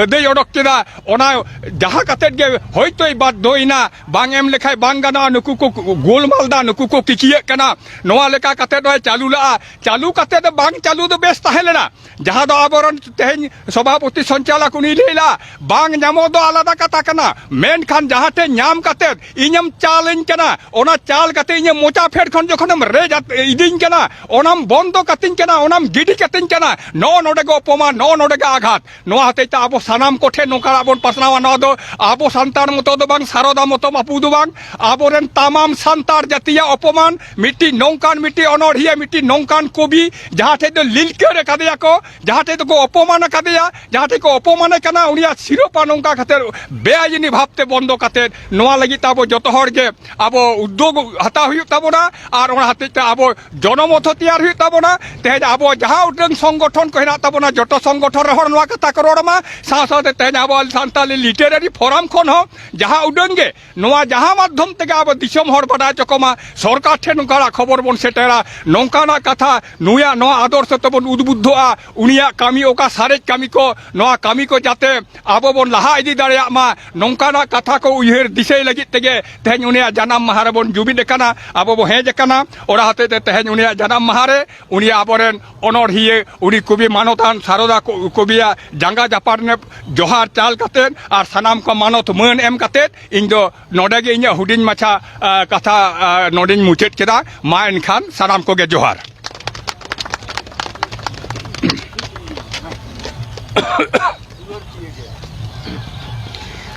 ᱟᱹᱫᱟᱹᱭ ᱚᱰᱚᱠ ᱠᱮᱫᱟ᱾ ᱚᱱᱟ ᱡᱟᱦᱟᱸ ᱠᱟᱛᱮᱫ ᱜᱮ ᱦᱚᱭᱛᱳᱭ ᱵᱟᱫᱽᱫᱷᱚᱭᱮᱱᱟ, ᱵᱟᱝ ᱮᱢ ᱞᱮᱠᱷᱟᱡ ᱵᱟᱝ ᱜᱟᱱᱚᱜᱼᱟ, ᱱᱩᱠᱩ ᱠᱚ ᱜᱳᱞᱢᱟᱞ ᱫᱟ, ᱱᱩᱠᱩ ᱠᱚ ᱠᱤᱠᱤᱭᱟᱹᱜ ᱠᱟᱱᱟ, ᱱᱚᱣᱟ ᱞᱮᱠᱟ ᱠᱟᱛᱮᱫ ᱱᱚᱜᱼᱚᱭ ᱪᱟᱹᱞᱩ ᱞᱟᱜᱼᱟ᱾ ᱪᱟᱹᱞᱩ ᱠᱟᱛᱮᱫ ᱫᱚ ᱵᱟᱝ ᱪᱟᱹᱞᱩ ᱫᱚ ᱵᱮᱥ ᱛᱟᱦᱮᱸ ᱞᱮᱱᱟ, ᱡᱟᱦᱟᱸ ᱫᱚ ᱟᱵᱚᱨᱮᱱ ᱛᱮᱦᱮᱧ ᱥᱚᱵᱷᱟᱯᱚᱛᱤ ᱥᱚᱧᱪᱟᱞᱚᱠ ᱩᱱᱤ ᱞᱟᱹᱭ ᱞᱮᱫᱼᱟ, ᱵᱟᱝ ᱧᱟᱢᱚᱜ ᱫᱚ ᱟᱞᱟᱫᱟ ᱠᱟᱛᱷᱟ ᱠᱟᱱᱟ, ᱢᱮᱱᱠᱷᱟᱱ ᱡᱟᱦᱟᱸ ᱴᱷᱮᱱ ᱧᱟᱢ ᱠᱟᱛᱮᱫ ᱤᱧᱮᱢ ᱪᱟᱞᱟᱹᱧ ᱠᱟᱱᱟ, ᱚᱱᱟ ᱪᱟᱞ ᱠᱟᱛᱮ ᱤᱧᱟᱹᱜ ᱢᱚᱪᱟ ᱯᱷᱮᱰ ᱠᱷᱚᱱ ᱡᱚᱠᱷᱚᱱᱮᱢ ᱨᱮᱡ ᱟᱛ-, ᱤᱫᱤᱧ ᱠᱟᱱᱟ, ᱚᱱᱟᱢ ᱵᱚᱱᱫᱚ ᱠᱟᱹᱛᱤᱧ ᱠᱟᱱᱟ, ᱚᱱᱟᱢ ᱜᱤᱰᱤ ᱠᱟᱹᱛᱤᱧ ᱠᱟᱱᱟ, ᱱᱚᱜᱼᱚ ᱱᱚᱰᱮ ᱜᱮ ᱚᱯᱚᱢᱟᱱ, ᱱᱚᱜᱼᱚ ᱱᱚᱰᱮ ᱜᱮ ᱟᱜᱷᱟᱛ᱾ ᱱᱚᱣᱟ ᱦᱚᱛᱮᱡ ᱛᱮ ᱟᱵᱚ ᱥᱟᱱᱟᱢ ᱠᱚᱴᱷᱮᱱ ᱱᱚᱝᱠᱟᱱᱟᱜ ᱵᱚᱱ ᱯᱟᱥᱱᱟᱣᱟ᱾ ᱱᱚᱣᱟ ᱫᱚ ᱟᱵᱚ ᱥᱟᱱᱛᱟᱲ ᱢᱚᱛᱚ ᱫᱚ ᱵᱟᱝ, ᱥᱟᱨᱚᱫᱟ ᱢᱚᱛᱚᱢ ᱟᱹᱯᱩ ᱫᱚ ᱵᱟᱝ, ᱟᱵᱚᱨᱮᱱ ᱛᱟᱢᱟᱢ ᱥᱟᱱᱛᱟᱲ ᱡᱟᱹᱛᱤᱭᱟᱜ ᱚᱯᱚᱢᱟᱱ᱾ ᱢᱤᱫᱴᱤᱡ ᱱᱚᱝᱠᱟᱱ ᱢᱤᱫᱴᱤᱡ ᱚᱱᱚᱬᱦᱤᱭᱟᱹ, ᱢᱤᱫᱴᱤᱡ ᱱᱚᱝᱠᱟᱱ ᱠᱚᱵᱤ, ᱡᱟᱦᱟᱸ ᱴᱷᱮᱡ ᱫᱚ ᱞᱤᱞᱠᱟᱹᱲ ᱟᱠᱟᱫᱮᱭᱟ ᱠᱚ, ᱡᱟᱦᱟᱸ ᱴᱷᱮᱡ ᱫᱚᱠᱚ ᱚᱯᱚᱢᱟᱱ ᱟᱠᱟᱫᱮᱭᱟ, ᱡᱟᱦᱟᱸ ᱴᱷᱮᱡ ᱠᱚ ᱚᱯᱚᱢᱟᱱᱮ ᱠᱟᱱᱟ, ᱩᱱᱤᱭᱟᱜ ᱥᱤᱨᱳᱯᱟ ᱱᱚᱝᱠᱟ ᱠᱟᱛᱮ ᱵᱮᱟᱭᱤᱱᱤ ᱵᱷᱟᱵᱽᱛᱮ ᱵᱚᱱᱫᱚ ᱠᱟᱛᱮ, ᱱᱚᱣᱟ ᱞᱟᱹᱜᱤᱫ ᱛᱮ ᱟᱵᱚ ᱡᱚᱛᱚ ᱦᱚᱲ ᱜᱮ ᱟᱵᱚ ᱩᱫᱽᱫᱳᱜᱽ ᱦᱟᱛᱟᱣ ᱦᱩᱭᱩᱜ ᱛᱟᱵᱚᱱᱟ᱾ ᱟᱨ ᱚᱱᱟ ᱦᱚᱛᱮᱡ ᱛᱮ ᱟᱵᱚ ᱡᱚᱱᱚᱢᱚᱛ ᱦᱚᱸ ᱛᱮᱭᱟᱨ ᱦᱩᱭᱩᱜ ᱛᱟᱵᱚᱱᱟ᱾ ᱛᱮᱦᱮᱧ ᱟᱵᱚ ᱡᱟᱦᱟᱸ ᱩᱰᱟᱹᱝ ᱥᱚᱝᱜᱚᱴᱷᱚᱱ ᱠᱚ ᱦᱮᱱᱟᱜ ᱛᱟᱵᱚᱱᱟ, ᱡᱚᱛᱚ ᱥᱚᱝᱜᱚᱴᱷᱚᱱ ᱨᱮ ᱦᱚᱲ ᱱᱚᱣᱟ ᱠᱟᱛᱷᱟ ᱠᱚ ᱨᱚᱲ ᱢᱟ᱾ ᱥᱟᱶ ᱥᱟᱶᱛᱮ ᱛᱮᱦᱮᱧ ᱟᱵᱚ ᱥᱟᱱᱛᱟᱞᱤ ᱞᱤᱴᱟᱨᱟᱨᱤ ᱯᱷᱳᱨᱟᱢ ᱠᱷᱚᱱ ᱦᱚᱸ ᱡᱟᱦᱟᱸ ᱩᱰᱟᱹᱝ ᱜᱮ ᱱᱚᱣᱟ ᱡᱟᱦᱟᱸ ᱢᱟᱫᱽᱫᱷᱚᱢ ᱛᱮᱜᱮ ᱟᱵᱚ ᱫᱤᱥᱚᱢ ᱦᱚᱲ ᱵᱟᱰᱟᱭ ᱦᱚᱪᱚ ᱠᱚᱢᱟ, ᱥᱚᱨᱠᱟᱨ ᱴᱷᱮᱱ ᱱᱚᱝᱠᱟᱱᱟᱜ ᱠᱷᱚᱵᱚᱨ ᱵᱚᱱ ᱥᱮᱴᱮᱨᱟ, ᱱᱚᱝᱠᱟᱱᱟᱜ ᱠᱟᱛᱷᱟ, ᱱᱩᱭᱟᱜ ᱱᱚᱣᱟ ᱟᱫᱚᱨᱥᱚ ᱛᱮᱵᱚᱱ ᱩᱫᱵᱩᱫᱽᱫᱷᱚᱜᱼᱟ, ᱩᱱᱤᱭᱟᱜ ᱠᱟᱹᱢᱤ ᱚᱠᱟ ᱥᱟᱨᱮᱡ ᱠᱟᱹᱢᱤ ᱠᱚ, ᱱᱚᱣᱟ ᱠᱟᱹᱢᱤ ᱠᱚ ᱡᱟᱛᱮ ᱟᱵᱚ ᱵᱚᱱ ᱞᱟᱦᱟ ᱤᱫᱤ ᱫᱟᱲᱮᱭᱟᱜ ᱢᱟ, ᱱᱚᱝᱠᱟᱱᱟᱜ ᱠᱟᱛᱷᱟ ᱠᱚ ᱩᱭᱦᱟᱹᱨ ᱫᱤᱥᱟᱹᱭ ᱞᱟᱹᱜᱤᱫ ᱛᱮᱜᱮ ᱛᱮᱦᱮᱧ ᱩᱱᱤᱭᱟᱜ ᱡᱟᱱᱟᱢ ᱢᱟᱦᱟ ᱨᱮᱵᱚᱱ ᱡᱩᱢᱤᱫ ᱟᱠᱟᱱᱟ, ᱟᱵᱚ ᱵᱚ ᱦᱮᱡ ᱟᱠᱟᱱᱟ᱾ ᱚᱱᱟ ᱦᱚᱛᱮᱡ ᱛᱮ ᱛᱮᱦᱮᱧ ᱩᱱᱤᱭᱟᱜ ᱡᱟᱱᱟᱢ ᱢᱟᱦᱟ ᱨᱮ ᱩᱱᱤ ᱟᱵᱚᱨᱮᱱ ᱚᱱᱚᱬᱦᱤᱭᱟᱹ, ᱩᱱᱤ ᱠᱚᱵᱤ ᱢᱟᱱᱚᱛᱟᱱ ᱥᱟᱨᱚᱫᱟ ᱠᱚ-, ᱠᱚᱵᱤᱭᱟᱜ ᱡᱟᱸᱜᱟ ᱡᱟᱯᱟᱜ ᱨᱮ ᱡᱚᱦᱟᱨ ᱪᱟᱞ ᱠᱟᱛᱮᱫ ᱟᱨ ᱥᱟᱱᱟᱢ ᱠᱚ ᱢᱟᱱᱚᱛ ᱢᱟᱹᱱ ᱮᱢ ᱠᱟᱛᱮᱫ ᱤᱧ ᱫᱚ ᱱᱚᱰᱮ ᱜᱮ ᱤᱧᱟᱹᱜ ᱦᱩᱰᱤᱧ ᱢᱟᱪᱷᱟ, ᱟ, ᱠᱟᱛᱷᱟ, ᱟ, ᱱᱚᱰᱮᱧ ᱢᱩᱪᱟᱹᱫ ᱠᱮᱫᱟ᱾ ᱢᱟ ᱮᱱᱠᱷᱟᱱ ᱥᱟᱱᱟᱢ ᱠᱚᱜᱮ ᱡᱚᱦᱟᱨ᱾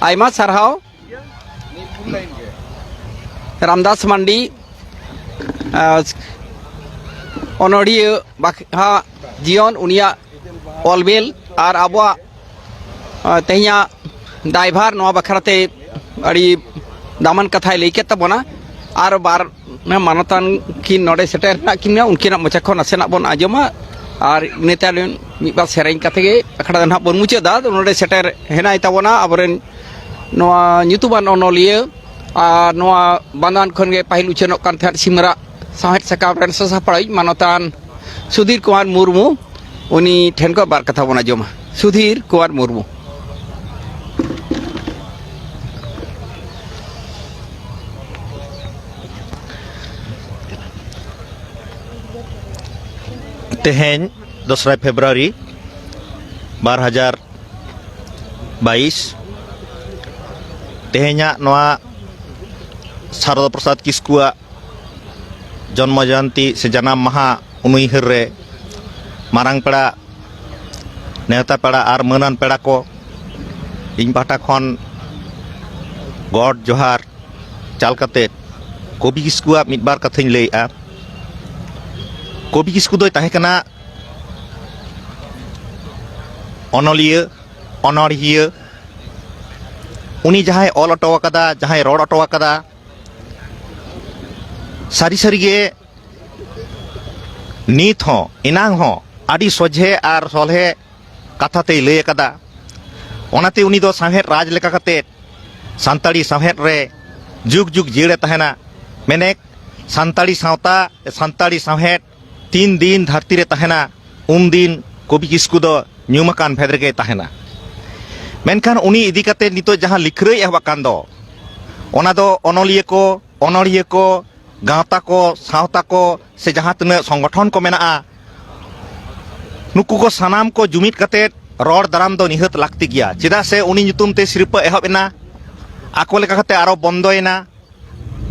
ᱟᱭᱢᱟ ᱥᱟᱨᱦᱟᱣ᱾ ᱨᱟᱢᱫᱟᱥ ᱢᱟᱱᱰᱤ, ᱟᱸ, ᱚᱱᱚᱲᱦᱤᱭᱟᱹ ᱵᱟᱠᱷᱟ ᱡᱤᱭᱚᱱ, ᱩᱱᱤᱭᱟᱜ ᱚᱞ ᱵᱤᱞ ᱟᱨ ᱟᱵᱚᱣᱟᱜ ᱛᱮᱦᱮᱧᱟᱜ ᱫᱟᱭᱵᱷᱟᱨ ᱱᱚᱣᱟ ᱵᱟᱠᱷᱨᱟ ᱛᱮ ᱟᱹᱰᱤ ᱫᱟᱢᱟᱱ ᱠᱟᱛᱷᱟᱭ ᱞᱟᱹᱭ ᱠᱮᱫ ᱛᱟᱵᱚᱱᱟ᱾ ᱟᱨ ᱵᱟᱨ ᱢᱟᱱᱚᱛᱟᱱ ᱠᱤᱱ ᱱᱚᱰᱮ ᱥᱮᱴᱮᱨ ᱦᱮᱱᱟᱜ ᱠᱤᱱᱟ, ᱩᱱᱠᱤᱱᱟᱜ ᱢᱚᱪᱟ ᱠᱷᱚᱱ ᱱᱟᱥᱮᱱᱟᱜ ᱵᱚᱱ ᱟᱸᱡᱚᱢᱟ᱾ ᱟᱨ ᱤᱱᱟᱹ ᱛᱟᱭᱚᱢ ᱢᱤᱫ ᱵᱟᱨ ᱥᱮᱨᱮᱧ ᱠᱟᱛᱮ ᱜᱮ ᱟᱠᱷᱲᱟ ᱫᱚ ᱱᱟᱦᱟᱜ ᱵᱚᱱ ᱢᱩᱪᱟᱹᱫᱟ᱾ ᱟᱫᱚ ᱱᱚᱰᱮ ᱥᱮᱴᱮᱨ ᱦᱮᱱᱟᱭ ᱛᱟᱵᱚᱱᱟ ᱟᱵᱚᱨᱮᱱ ᱱᱚᱣᱟ ᱧᱩᱛᱩᱢᱟᱱ ᱚᱱᱚᱞᱤᱭᱟᱹ ᱟᱨ ᱱᱚᱣᱟ ᱵᱟᱱᱫᱷᱟᱱ ᱠᱷᱚᱱ ᱜᱮ ᱯᱟᱹᱦᱤᱞ ᱩᱪᱷᱟᱹᱱᱚᱜ ᱠᱟᱱ ᱛᱟᱦᱮᱸᱫ ᱥᱤᱢᱨᱟᱜ ᱥᱟᱶᱦᱮᱫ ᱥᱟᱠᱟᱢ ᱨᱮᱱ ᱥᱟᱥᱟᱯᱲᱟᱣᱤᱡ ᱢᱟᱱᱚᱛᱟᱱ ᱥᱩᱫᱷᱤᱨ ᱠᱩᱢᱟᱨ ᱢᱩᱨᱢᱩ, ᱩᱱᱤ ᱴᱷᱮᱱ ᱠᱷᱚᱱ ᱵᱟᱨ ᱠᱟᱛᱷᱟ ᱵᱚᱱ ᱟᱸᱡᱚᱢᱟ᱾ ᱥᱩᱫᱷᱤᱨ ᱠᱩᱢᱟᱨ ᱢᱩᱨᱢᱩ᱾ ᱛᱮᱦᱮᱧ ᱫᱚᱥᱨᱟᱭ ᱯᱷᱮᱵᱽᱨᱩᱣᱟᱨᱤ ᱵᱟᱨ ᱦᱟᱡᱟᱨ ᱵᱟᱭᱤᱥ, ᱛᱮᱦᱮᱧᱟᱜ ᱱᱚᱣᱟ ᱥᱟᱨᱚᱫᱟ ᱯᱨᱚᱥᱟᱫᱽ ᱠᱤᱥᱠᱩᱣᱟᱜ ᱡᱚᱱᱢᱚ ᱡᱚᱭᱚᱱᱛᱤ ᱥᱮ ᱡᱟᱱᱟᱢ ᱢᱟᱦᱟ ᱩᱱᱩᱭᱦᱟᱹᱨ ᱨᱮ ᱢᱟᱨᱟᱝ ᱯᱮᱲᱟ, ᱱᱮᱣᱛᱟ ᱯᱮᱲᱟ ᱟᱨ ᱢᱟᱹᱱᱟᱱ ᱯᱮᱲᱟ ᱠᱚ ᱤᱧ ᱯᱟᱦᱴᱟ ᱠᱷᱚᱱ ᱜᱚᱰ ᱡᱚᱦᱟᱨ ᱪᱟᱞ ᱠᱟᱛᱮᱫ ᱠᱚᱵᱤ ᱠᱤᱥᱠᱩᱣᱟᱜ ᱢᱤᱫ ᱵᱟᱨ ᱠᱟᱛᱷᱟᱧ ᱞᱟᱹᱭᱮᱜᱼᱟ᱾ ᱠᱚᱵᱤ ᱠᱤᱥᱠᱩ ᱫᱚᱭ ᱛᱟᱦᱮᱸ ᱠᱟᱱᱟ ᱚᱱᱚᱞᱤᱭᱟᱹ, ᱚᱱᱚᱬᱦᱤᱭᱟᱹ᱾ ᱩᱱᱤ ᱡᱟᱦᱟᱸᱭ ᱚᱞ ᱦᱚᱴᱚ ᱟᱠᱟᱫᱟ, ᱡᱟᱦᱟᱸᱭ ᱨᱚᱲ ᱦᱚᱴᱚ ᱟᱠᱟᱫᱟ, ᱥᱟᱹᱨᱤ ᱥᱟᱹᱨᱤ ᱜᱮ ᱱᱤᱛ ᱦᱚᱸ, ᱮᱱᱟᱝ ᱦᱚᱸ ᱟᱹᱰᱤ ᱥᱚᱡᱷᱮ ᱟᱨ ᱥᱚᱞᱦᱮ ᱠᱟᱛᱷᱟ ᱛᱮᱭ ᱞᱟᱹᱭ ᱟᱠᱟᱫᱟ᱾ ᱚᱱᱟᱛᱮ ᱩᱱᱤ ᱫᱚ ᱥᱟᱶᱦᱮᱫ ᱨᱟᱡᱽ ᱞᱮᱠᱟ ᱠᱟᱛᱮᱫ ᱥᱟᱱᱛᱟᱲᱤ ᱥᱟᱶᱦᱮᱫ ᱨᱮ ᱡᱩᱜᱽ ᱡᱩᱜᱽ ᱡᱤᱭᱟᱹᱲᱮ ᱛᱟᱦᱮᱱᱟ᱾ ᱢᱮᱱᱮᱠ ᱥᱟᱱᱛᱟᱲᱤ ᱥᱟᱶᱛᱟ, ᱥᱟᱱᱛᱟᱲᱤ ᱥᱟᱶᱦᱮᱫ ᱛᱤᱱ ᱫᱤᱱ ᱫᱷᱟᱹᱨᱛᱤ ᱨᱮ ᱛᱟᱦᱮᱱᱟ, ᱩᱱ ᱫᱤᱱ ᱠᱚᱵᱤ ᱠᱤᱥᱠᱩ ᱫᱚ ᱧᱩᱢ ᱟᱠᱟᱱ ᱵᱷᱮᱫ ᱨᱮᱜᱮᱭ ᱛᱟᱦᱮᱱᱟ᱾ ᱢᱮᱱᱠᱷᱟᱱ ᱩᱱᱤ ᱤᱫᱤ ᱠᱟᱛᱮ ᱱᱤᱛᱚᱜ ᱡᱟᱦᱟᱸ ᱞᱤᱠᱷᱨᱟᱹᱭ ᱮᱦᱚᱵ ᱟᱠᱟᱱ ᱫᱚ, ᱚᱱᱟ ᱫᱚ ᱚᱱᱚᱞᱤᱭᱟᱹ ᱠᱚ, ᱚᱱᱚᱬᱦᱤᱭᱟᱹ ᱠᱚ, ᱜᱟᱶᱛᱟ ᱠᱚ, ᱥᱟᱶᱛᱟ ᱠᱚ, ᱥᱮ ᱡᱟᱦᱟᱸ ᱛᱤᱱᱟᱹᱜ ᱥᱚᱝᱜᱚᱴᱷᱚᱱ ᱠᱚ ᱢᱮᱱᱟᱜᱼᱟ, ᱱᱩᱠᱩ ᱠᱚ ᱥᱟᱱᱟᱢ ᱠᱚ ᱡᱩᱢᱤᱫ ᱠᱟᱛᱮᱫ ᱨᱚᱲ ᱫᱟᱨᱟᱢ ᱫᱚ ᱱᱤᱦᱟᱹᱛ ᱞᱟᱹᱠᱛᱤ ᱜᱮᱭᱟ᱾ ᱪᱮᱫᱟᱜ ᱥᱮ ᱩᱱᱤ ᱧᱩᱛᱩᱢ ᱛᱮ ᱥᱤᱨᱯᱟᱹ ᱮᱦᱚᱵ ᱮᱱᱟ, ᱟᱠᱚ ᱞᱮᱠᱟ ᱠᱟᱛᱮ ᱟᱨᱚ ᱵᱚᱱᱫᱚᱭᱮᱱᱟ,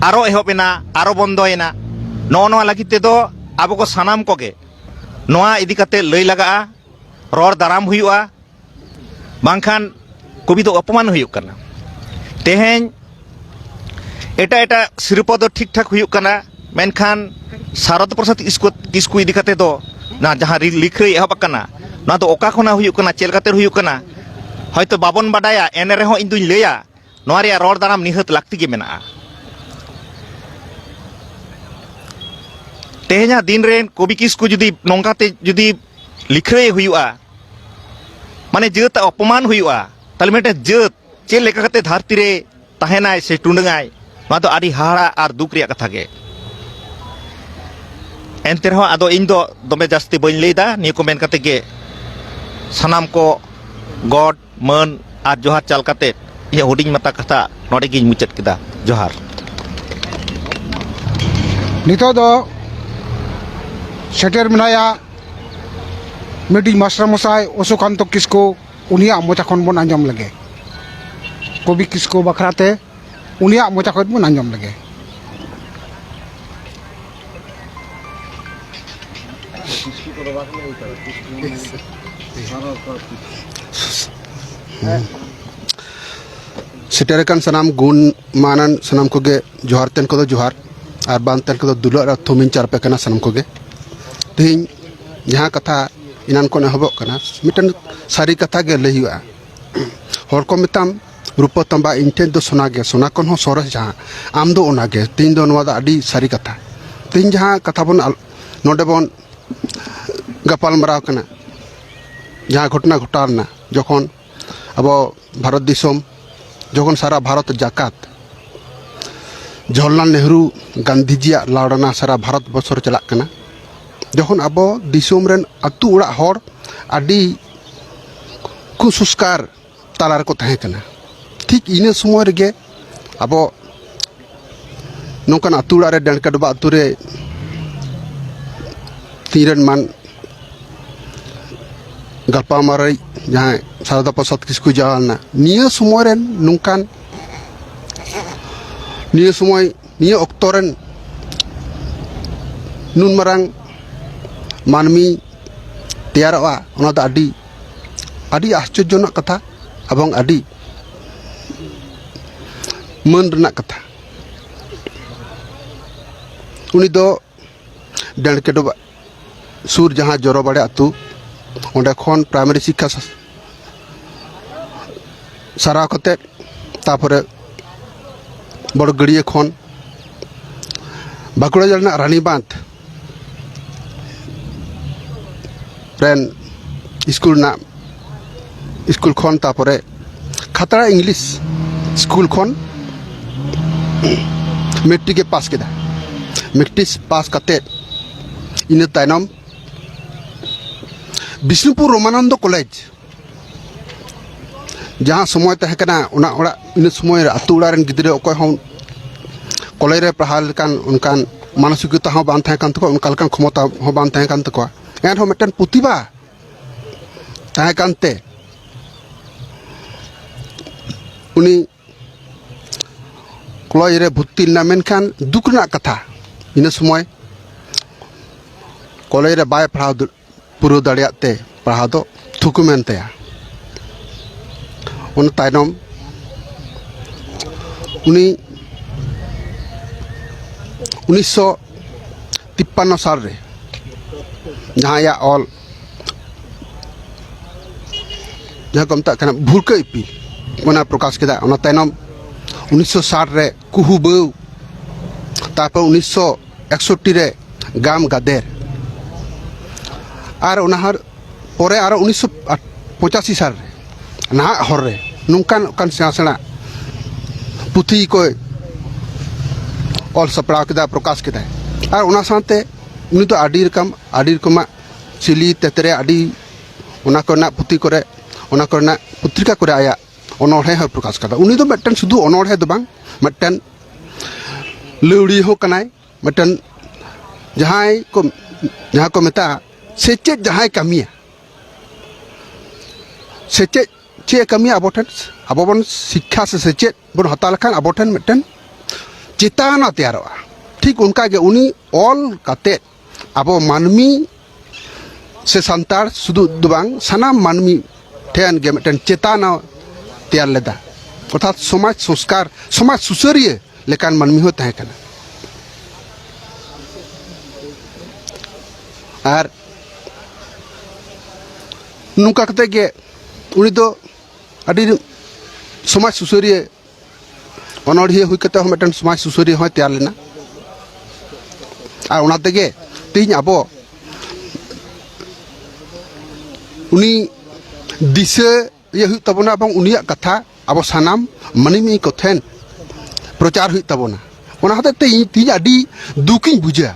ᱟᱨᱚ ᱮᱦᱚᱵ ᱮᱱᱟ, ᱟᱨᱚ ᱵᱚᱱᱫᱚᱭᱮᱱᱟ᱾ ᱱᱚᱜᱼᱚ ᱱᱚᱣᱟ ᱞᱟᱹᱜᱤᱫ ᱛᱮᱫᱚ ᱟᱵᱚ ᱠᱚ ᱥᱟᱱᱟᱢ ᱠᱚᱜᱮ ᱱᱚᱣᱟ ᱤᱫᱤ ᱠᱟᱛᱮ ᱞᱟᱹᱭ ᱞᱟᱜᱟᱜᱼᱟ, ᱨᱚᱲ ᱫᱟᱨᱟᱢ ᱦᱩᱭᱩᱜᱼᱟ, ᱵᱟᱝᱠᱷᱟᱱ ᱠᱚᱵᱤ ᱫᱚ ᱚᱯᱚᱢᱟᱱ ᱦᱩᱭᱩᱜ ᱠᱟᱱᱟ᱾ ᱛᱮᱦᱮᱧ ᱮᱴᱟᱜ ᱮᱴᱟᱜ ᱥᱤᱨᱯᱟᱹ ᱫᱚ ᱴᱷᱤᱠ ᱴᱷᱟᱠ ᱦᱩᱭᱩᱜ ᱠᱟᱱᱟ, ᱢᱮᱱᱠᱷᱟᱱ ᱥᱟᱨᱚᱫᱟ ᱯᱨᱚᱥᱟᱫᱽ ᱠᱤᱥᱠᱩ, ᱠᱤᱥᱠᱩ ᱤᱫᱤ ᱠᱟᱛᱮ ᱫᱚ ᱱᱟ ᱡᱟᱦᱟᱸ ᱨᱤ-, ᱞᱤᱠᱷᱨᱟᱹᱭ ᱮᱦᱚᱵ ᱟᱠᱟᱱᱟ, ᱱᱚᱣᱟ ᱫᱚ ᱚᱠᱟ ᱠᱷᱚᱱᱟᱜ ᱦᱩᱭᱩᱜ ᱠᱟᱱᱟ, ᱪᱮᱫ ᱞᱮᱠᱟᱛᱮ ᱦᱩᱭᱩᱜ ᱠᱟᱱᱟ? ᱦᱚᱭᱛᱳ ᱵᱟᱵᱚᱱ ᱵᱟᱰᱟᱭᱟ, ᱮᱱ ᱨᱮᱦᱚᱸ ᱤᱧ ᱫᱩᱧ ᱞᱟᱹᱭᱟ, ᱱᱚᱣᱟ ᱨᱮᱭᱟᱜ ᱨᱚᱲ ᱫᱟᱨᱟᱢ ᱱᱤᱦᱟᱹᱛ ᱞᱟᱹᱠᱛᱤ ᱜᱮ ᱢᱮᱱᱟᱜᱼᱟ᱾ ᱛᱮᱦᱮᱧᱟᱜ ᱫᱤᱱ ᱨᱮᱱ ᱠᱚᱵᱤ ᱠᱤᱥᱠᱩ ᱡᱩᱫᱤ ᱱᱚᱝᱠᱟᱛᱮ ᱡᱩᱫᱤ ᱞᱤᱠᱷᱟᱹᱭ ᱦᱩᱭᱩᱜᱼᱟ, ᱢᱟᱱᱮ ᱡᱟᱹᱛ ᱟᱜ ᱚᱯᱚᱢᱟᱱ ᱦᱩᱭᱩᱜᱼᱟ, ᱛᱟᱦᱞᱮ ᱢᱤᱫᱴᱮᱱ ᱡᱟᱹᱛ ᱪᱮᱫ ᱞᱮᱠᱟ ᱠᱟᱛᱮ ᱫᱷᱟᱹᱨᱛᱤ ᱨᱮ ᱛᱟᱦᱮᱱᱟᱭ ᱥᱮ ᱴᱩᱰᱟᱹᱝᱟᱭ, ᱱᱚᱣᱟ ᱫᱚ ᱟᱹᱰᱤ ᱦᱟᱦᱟᱲᱟ ᱟᱨ ᱫᱩᱠ ᱨᱮᱭᱟᱜ ᱠᱟᱛᱷᱟ ᱜᱮ᱾ ᱮᱱᱛᱮ ᱨᱮᱦᱚᱸ ᱟᱫᱚ ᱤᱧ ᱫᱚ ᱫᱚᱢᱮ ᱡᱟᱹᱥᱛᱤ ᱵᱟᱹᱧ ᱞᱟᱹᱭᱫᱟ, ᱱᱤᱭᱟᱹ ᱠᱚ ᱢᱮᱱ ᱠᱟᱛᱮ ᱜᱮ ᱥᱟᱱᱟᱢ ᱠᱚ ᱜᱚᱰ ᱢᱟᱹᱱ ᱟᱨ ᱡᱚᱦᱟᱨ ᱪᱟᱞ ᱠᱟᱛᱮ ᱤᱧᱟᱹᱜ ᱦᱩᱰᱤᱧ ᱢᱟᱛᱟ ᱠᱟᱛᱷᱟ ᱱᱚᱰᱮ ᱜᱤᱧ ᱢᱩᱪᱟᱹᱫ ᱠᱮᱫᱟ᱾ ᱡᱚᱦᱟᱨ᱾ ᱱᱤᱛᱚᱜ ᱫᱚ ᱥᱮᱴᱮᱨ ᱢᱮᱱᱟᱭᱟ ᱢᱤᱫᱴᱤᱡ ᱢᱟᱥᱴᱟᱨ ᱢᱚᱥᱟᱭ ᱚᱥᱳᱠᱟᱱᱛᱚ ᱠᱤᱥᱠᱩ, ᱩᱱᱤᱭᱟᱜ ᱢᱚᱪᱟ ᱠᱷᱚᱱ ᱵᱚᱱ ᱟᱸᱡᱚᱢ ᱞᱮᱜᱮ᱾ ᱠᱚᱵᱤ ᱠᱤᱥᱠᱩ ᱵᱟᱠᱷᱨᱟ ᱛᱮ ᱩᱱᱤᱭᱟᱜ ᱢᱚᱪᱟ ᱠᱷᱚᱱ ᱵᱚᱱ ᱟᱸᱡᱚᱢ ᱞᱮᱜᱮ᱾ ᱥᱮᱴᱮᱨ ᱟᱠᱟᱱ ᱥᱟᱱᱟᱢ ᱜᱩᱱ ᱢᱟᱱᱟᱱ ᱥᱟᱱᱟᱢ ᱠᱚᱜᱮ ᱡᱚᱦᱟᱨ ᱛᱮᱱ ᱠᱚᱫᱚ ᱡᱚᱦᱟᱨ, ᱟᱨ ᱵᱟᱝ ᱛᱮᱱ ᱠᱚᱫᱚ ᱫᱩᱞᱟᱹᱲ ᱟᱨ ᱛᱷᱩᱢᱤᱧ ᱪᱟᱨᱯᱮ ᱠᱟᱱᱟ ᱥᱟᱱᱟᱢ ᱠᱚᱜᱮ᱾ ᱛᱮᱦᱮᱧ ᱡᱟᱦᱟᱸ ᱠᱟᱛᱷᱟ ᱮᱱᱟᱱ ᱠᱷᱚᱱ ᱮᱦᱚᱵᱚᱜ ᱠᱟᱱᱟ, ᱢᱤᱫᱴᱮᱱ ᱥᱟᱹᱨᱤ ᱠᱟᱛᱷᱟ ᱜᱮ ᱞᱟᱹᱭ ᱦᱩᱭᱩᱜᱼᱟ᱾ ᱦᱚᱲ ᱠᱚ ᱢᱮᱛᱟᱢ, "ᱨᱩᱯᱟᱹ ᱛᱟᱢᱵᱟ ᱤᱧ ᱴᱷᱮᱱ ᱫᱚ ᱥᱚᱱᱟ ᱜᱮ, ᱥᱚᱱᱟ ᱠᱷᱚᱱ ᱦᱚᱸ ᱥᱚᱨᱮᱥ ᱡᱟᱦᱟᱸ, ᱟᱢ ᱫᱚ ᱚᱱᱟ ᱜᱮ᱾" ᱛᱮᱦᱮᱧ ᱫᱚ ᱱᱚᱣᱟ ᱫᱚ ᱟᱹᱰᱤ ᱥᱟᱹᱨᱤ ᱠᱟᱛᱷᱟ᱾ ᱛᱮᱦᱮᱧ ᱡᱟᱦᱟᱸ ᱠᱟᱛᱷᱟ ᱵᱚᱱ ᱟᱞ-, ᱱᱚᱰᱮ ᱵᱚᱱ ᱜᱟᱯᱟᱞ ᱢᱟᱨᱟᱣ ᱠᱟᱱᱟ, ᱡᱟᱦᱟᱸ ᱜᱷᱚᱴᱚᱱᱟ ᱜᱷᱚᱴᱟᱣ ᱞᱮᱱᱟ, ᱡᱚᱠᱷᱚᱱ ᱟᱵᱚ ᱵᱷᱟᱨᱚᱛ ᱫᱤᱥᱚᱢ, ᱡᱚᱠᱷᱚᱱ ᱥᱟᱨᱟ ᱵᱷᱟᱨᱚᱛ ᱡᱟᱠᱟᱛ ᱡᱚᱣᱟᱦᱚᱨᱞᱟᱞ ᱱᱮᱦᱨᱩ ᱜᱟᱱᱫᱷᱤᱡᱤᱭᱟᱜ ᱞᱟᱲᱱᱟ ᱥᱟᱨᱟ ᱵᱷᱟᱨᱚᱛ ᱵᱚᱨᱥᱚ ᱨᱮ ᱪᱟᱞᱟᱜ ᱠᱟᱱᱟ, ᱡᱚᱠᱷᱚᱱ ᱟᱵᱚ ᱫᱤᱥᱚᱢ ᱨᱮᱱ ᱟᱹᱛᱩ ᱚᱲᱟᱜ ᱦᱚᱲ ᱟᱹᱰᱤ ᱠᱩᱥᱚᱝᱥᱠᱟᱨ ᱛᱟᱞᱟ ᱨᱮᱠᱚ ᱛᱟᱦᱮᱸ ᱠᱟᱱᱟ, ᱴᱷᱤᱠ ᱤᱱᱟᱹ ᱥᱚᱢᱚᱭ ᱨᱮᱜᱮ ᱟᱵᱚ ᱱᱚᱝᱠᱟᱱ ᱟᱹᱛᱩ ᱚᱲᱟᱜ ᱨᱮ, ᱰᱮᱲᱠᱟ ᱰᱚᱵᱟ ᱟᱹᱛᱩ ᱨᱮ ᱛᱤᱧ ᱨᱮᱱ ᱢᱟᱱ ᱜᱟᱞᱯᱟ ᱢᱟᱨᱟᱹᱨᱤᱡ ᱡᱟᱦᱟᱸᱭ ᱥᱟᱨᱚᱫᱟ ᱯᱨᱚᱥᱟᱫᱽ ᱠᱤᱥᱠᱩ ᱡᱟᱱᱟᱢ ᱞᱮᱱᱟ᱾ ᱱᱤᱭᱟᱹ ᱥᱚᱢᱚᱭ ᱨᱮᱱ ᱱᱚᱝᱠᱟᱱ, ᱱᱤᱭᱟᱹ ᱥᱚᱢᱚᱭ, ᱱᱤᱭᱟᱹ ᱚᱠᱛᱚ ᱨᱮᱱ ᱱᱩᱱ ᱢᱟᱨᱟᱝ ᱢᱟᱹᱱᱢᱤ ᱛᱮᱭᱟᱨᱚᱜᱼᱟ, ᱚᱱᱟ ᱫᱚ ᱟᱹᱰᱤ, ᱟᱹᱰᱤ ᱟᱥᱪᱚᱨᱡᱚ ᱨᱮᱱᱟᱜ ᱠᱟᱛᱷᱟ ᱮᱵᱚᱝ ᱟᱹᱰᱤ ᱢᱟᱹᱱ ᱨᱮᱱᱟᱜ ᱠᱟᱛᱷᱟ᱾ ᱩᱱᱤ ᱫᱚ ᱰᱮᱲᱠᱮᱰᱚᱵᱟ ᱥᱩᱨ ᱡᱟᱦᱟᱸ ᱡᱚᱨᱚᱵᱟᱲᱮ ᱟᱹᱛᱩ, ᱚᱸᱰᱮ ᱠᱷᱚᱱ ᱯᱨᱟᱭᱢᱟᱨᱤ ᱥᱤᱠᱠᱷᱟ ᱥᱟ-, ᱥᱟᱨᱟᱣ ᱠᱟᱛᱮ, ᱛᱟᱯᱚᱨᱮ ᱵᱚᱲ ᱜᱟᱹᱰᱭᱟᱹ ᱠᱷᱚᱱ ᱵᱟᱸᱠᱩᱲᱟ ᱡᱮᱞᱟ ᱨᱮᱱᱟᱜ ᱨᱟᱱᱤᱵᱟᱸᱫᱷ ᱨᱮᱱ ᱥᱠᱩᱞ ᱨᱮᱱᱟᱜ, ᱥᱠᱩᱞ ᱠᱷᱚᱱ, ᱛᱟᱯᱚᱨᱮ ᱠᱷᱟᱛᱲᱟ ᱤᱝᱞᱤᱥ ᱥᱠᱩᱞ ᱠᱷᱚᱱ ᱢᱮᱴᱨᱤᱠ ᱮ ᱯᱟᱥ ᱠᱮᱫᱟ᱾ ᱢᱮᱴᱨᱤᱠ ᱯᱟᱥ ᱠᱟᱛᱮ ᱤᱱᱟᱹ ᱛᱟᱭᱱᱚᱢ ᱵᱤᱥᱱᱩᱯᱩᱨ ᱨᱳᱢᱟᱱᱚᱱᱫᱚ ᱠᱚᱞᱮᱡᱽ, ᱡᱟᱦᱟᱸ ᱥᱚᱢᱚᱭ ᱛᱟᱦᱮᱸ ᱠᱟᱱᱟ, ᱚᱱᱟ ᱚᱲᱟᱜ, ᱤᱱᱟᱹ ᱥᱚᱢᱚᱭ ᱨᱮ ᱟᱹᱛᱩ ᱚᱲᱟᱜ ᱨᱮᱱ ᱜᱤᱫᱽᱨᱟᱹ ᱚᱠᱚᱭ ᱦᱚᱸ ᱠᱚᱞᱮᱡᱽ ᱨᱮ ᱯᱟᱲᱦᱟᱣ ᱞᱮᱠᱟᱱ ᱚᱱᱠᱟᱱ ᱢᱟᱱᱚᱥᱤᱠᱚᱛᱟ ᱦᱚᱸ ᱵᱟᱝ ᱛᱟᱦᱮᱸ ᱠᱟᱱ ᱛᱟᱠᱚᱣᱟ, ᱚᱱᱠᱟ ᱞᱮᱠᱟᱱ ᱠᱷᱚᱢᱚᱛᱟ ᱦᱚᱸ ᱵᱟᱝ ᱛᱟᱦᱮᱸ ᱠᱟᱱ ᱛᱟᱠᱚᱣᱟ᱾ ᱮᱱᱨᱮᱦᱚᱸ ᱢᱤᱫᱴᱮᱱ ᱯᱨᱚᱛᱤᱵᱷᱟ ᱛᱟᱦᱮᱸ ᱠᱟᱱᱛᱮ ᱩᱱᱤ ᱠᱚᱞᱮᱡᱽ ᱨᱮ ᱵᱷᱚᱨᱛᱤ ᱞᱮᱱᱟ᱾ ᱢᱮᱱᱠᱷᱟᱱ ᱫᱩᱠ ᱨᱮᱱᱟᱜ ᱠᱟᱛᱷᱟ, ᱤᱱᱟᱹ ᱥᱚᱢᱚᱭ ᱠᱚᱞᱮᱡᱽ ᱨᱮ ᱵᱟᱭ ᱯᱟᱲᱦᱟᱣ ᱫᱟᱲ-, ᱯᱩᱨᱟᱹᱣ ᱫᱟᱲᱮᱭᱟᱜ ᱛᱮ ᱯᱟᱲᱦᱟᱣ ᱫᱚ ᱛᱷᱩᱠᱩᱢ ᱮᱱ ᱛᱟᱭᱟ᱾ ᱚᱱᱟ ᱛᱟᱭᱱᱚᱢ ᱩᱱᱤ ᱩᱱᱤᱥᱥᱚ ᱛᱤᱯᱯᱟᱱᱱᱚ ᱥᱟᱞ ᱨᱮ ᱡᱟᱦᱟᱸ ᱟᱭᱟᱜ ᱚᱞ, ᱡᱟᱦᱟᱸ ᱠᱚ ᱢᱮᱛᱟᱜ ᱠᱟᱱᱟ ᱵᱷᱩᱨᱠᱟᱹ ᱤᱯᱤᱞ, ᱚᱱᱟ ᱯᱨᱚᱠᱟᱥ ᱠᱮᱫᱟ᱾ ᱚᱱᱟ ᱛᱟᱭᱱᱚᱢ ᱩᱱᱤᱥᱥᱚ ᱥᱟᱴ ᱨᱮ ᱠᱩᱦᱩ ᱵᱟᱹᱣ, ᱛᱟᱨᱯᱚᱨ ᱩᱱᱤᱥᱥᱚ ᱮᱠᱥᱚᱴᱴᱤ ᱨᱮ ᱜᱟᱢ ᱜᱟᱫᱮᱨ, ᱟᱨ ᱚᱱᱟ ᱦᱟᱨ ᱯᱚᱨᱮ ᱟᱨᱚ ᱩᱱᱤᱥᱥᱚ ᱯᱚᱸᱪᱟᱥᱤ ᱥᱟᱞ ᱨᱮ ᱱᱟᱦᱟᱜ ᱦᱚᱨ ᱨᱮ ᱱᱚᱝᱠᱟᱱ ᱚᱱᱠᱟᱱ ᱥᱮᱬᱟ ᱥᱮᱬᱟ ᱯᱩᱛᱷᱤ ᱠᱚᱭ ᱚᱞ ᱥᱟᱯᱲᱟᱣ ᱠᱮᱫᱟ, ᱯᱨᱚᱠᱟᱥ ᱠᱮᱫᱟᱭ᱾ ᱟᱨ ᱚᱱᱟ ᱥᱟᱶᱛᱮ ᱩᱱᱤ ᱫᱚ ᱟᱹᱰᱤ ᱨᱚᱠᱚᱢ, ᱟᱹᱰᱤ ᱨᱚᱠᱚᱢᱟᱜ ᱥᱤᱞᱤ ᱛᱮᱛᱨᱮ, ᱟᱹᱰᱤ ᱚᱱᱟ ᱠᱚᱨᱮᱱᱟᱜ ᱯᱩᱛᱷᱤ ᱠᱚᱨᱮ, ᱚᱱᱟ ᱠᱚᱨᱮᱱᱟᱜ ᱯᱚᱛᱨᱤᱠᱟ ᱠᱚᱨᱮ ᱟᱭᱟᱜ ᱚᱱᱚᱬᱦᱮ ᱦᱚᱸᱭ ᱯᱨᱚᱠᱟᱥ ᱠᱟᱫᱟ᱾ ᱩᱱᱤ ᱫᱚ ᱢᱤᱫᱴᱮᱱ ᱥᱩᱫᱷᱩ ᱚᱱᱚᱬᱦᱮ ᱫᱚ ᱵᱟᱝ, ᱢᱤᱫᱴᱮᱱ ᱞᱟᱹᱣᱲᱤᱭᱟᱹ ᱦᱚᱸ ᱠᱟᱱᱟᱭ, ᱢᱤᱫᱴᱮᱱ ᱡᱟᱦᱟᱸᱭ ᱠᱚ, ᱡᱟᱦᱟᱸ ᱠᱚ ᱢᱮᱛᱟᱜᱼᱟ ᱥᱮᱪᱮᱫ ᱡᱟᱦᱟᱸᱭ ᱠᱟᱹᱢᱤᱭᱟ, ᱥᱮᱪᱮᱫ ᱪᱮᱫ ᱮ ᱠᱟᱹᱢᱤᱭᱟ ᱟᱵᱚ ᱴᱷᱮᱱ? ᱟᱵᱚ ᱵᱚᱱ ᱥᱤᱠᱠᱷᱟ ᱥᱮ ᱥᱮᱪᱮᱫ ᱵᱚᱱ ᱦᱟᱛᱟᱣ ᱞᱮᱠᱷᱟᱱ ᱟᱵᱚ ᱴᱷᱮᱱ ᱢᱤᱫᱴᱮᱱ ᱪᱮᱛᱟᱱᱟ ᱛᱮᱭᱟᱨᱚᱜᱼᱟ᱾ ᱴᱷᱤᱠ ᱚᱱᱠᱟ ᱜᱮ ᱩᱱᱤ ᱚᱞ ᱠᱟᱛᱮᱫ ᱟᱵᱚ ᱢᱟᱹᱱᱢᱤ ᱥᱮ ᱥᱟᱱᱛᱟᱲ ᱥᱩᱫᱷᱩ ᱫᱚ ᱵᱟᱝ, ᱥᱟᱱᱟᱢ ᱢᱟᱹᱱᱢᱤ ᱴᱷᱮᱱ ᱜᱮ ᱢᱤᱫᱴᱮᱱ ᱪᱮᱛᱟᱱᱟ ᱛᱮᱭᱟᱨ ᱞᱮᱫᱟ᱾ ᱚᱨᱛᱷᱟᱛ ᱥᱚᱢᱟᱡᱽ ᱥᱚᱝᱥᱠᱟᱨ, ᱥᱚᱢᱟᱡᱽ ᱥᱩᱥᱟᱹᱨᱤᱭᱟᱹ ᱞᱮᱠᱟᱱ ᱢᱟᱹᱱᱢᱤ ᱦᱚᱸ ᱛᱟᱦᱮᱸ ᱠᱟᱱᱟ᱾ ᱟᱨ ᱱᱚᱝᱠᱟ ᱠᱟᱛᱮ ᱜᱮ ᱩᱱᱤ ᱫᱚ ᱟᱹᱰᱤ ᱥᱚᱢᱟᱡᱽ ᱥᱩᱥᱟᱹᱨᱤᱭᱟᱹ ᱚᱱᱚᱬᱦᱤᱭᱟᱹ ᱦᱩᱭ ᱠᱟᱛᱮ ᱦᱚᱸ ᱢᱤᱫᱴᱮᱱ ᱥᱚᱢᱟᱡᱽ ᱥᱩᱥᱟᱹᱨᱤᱭᱟᱹ ᱦᱚᱸᱭ ᱛᱮᱭᱟᱨ ᱞᱮᱱᱟ᱾ ᱟᱨ ᱚᱱᱟ ᱛᱮᱜᱮ ᱛᱮᱦᱮᱧ ᱟᱵᱚ ᱩᱱᱤ ᱫᱤᱥᱟᱹ ᱤᱭᱟᱹ ᱦᱩᱭᱩᱜ ᱛᱟᱵᱚᱱᱟ, ᱮᱵᱚᱝ ᱩᱱᱤᱭᱟᱜ ᱠᱟᱛᱷᱟ ᱟᱵᱚ ᱥᱟᱱᱟᱢ ᱢᱟᱹᱱᱢᱤ ᱠᱚ ᱴᱷᱮᱱ ᱯᱨᱚᱪᱟᱨ ᱦᱩᱭᱩᱜ ᱛᱟᱵᱚᱱᱟ᱾ ᱚᱱᱟ ᱦᱚᱛᱮᱡ ᱛᱮ ᱤᱧ ᱛᱮᱦᱮᱧ ᱟᱹᱰᱤ ᱫᱩᱠᱤᱧ ᱵᱩᱡᱟ᱾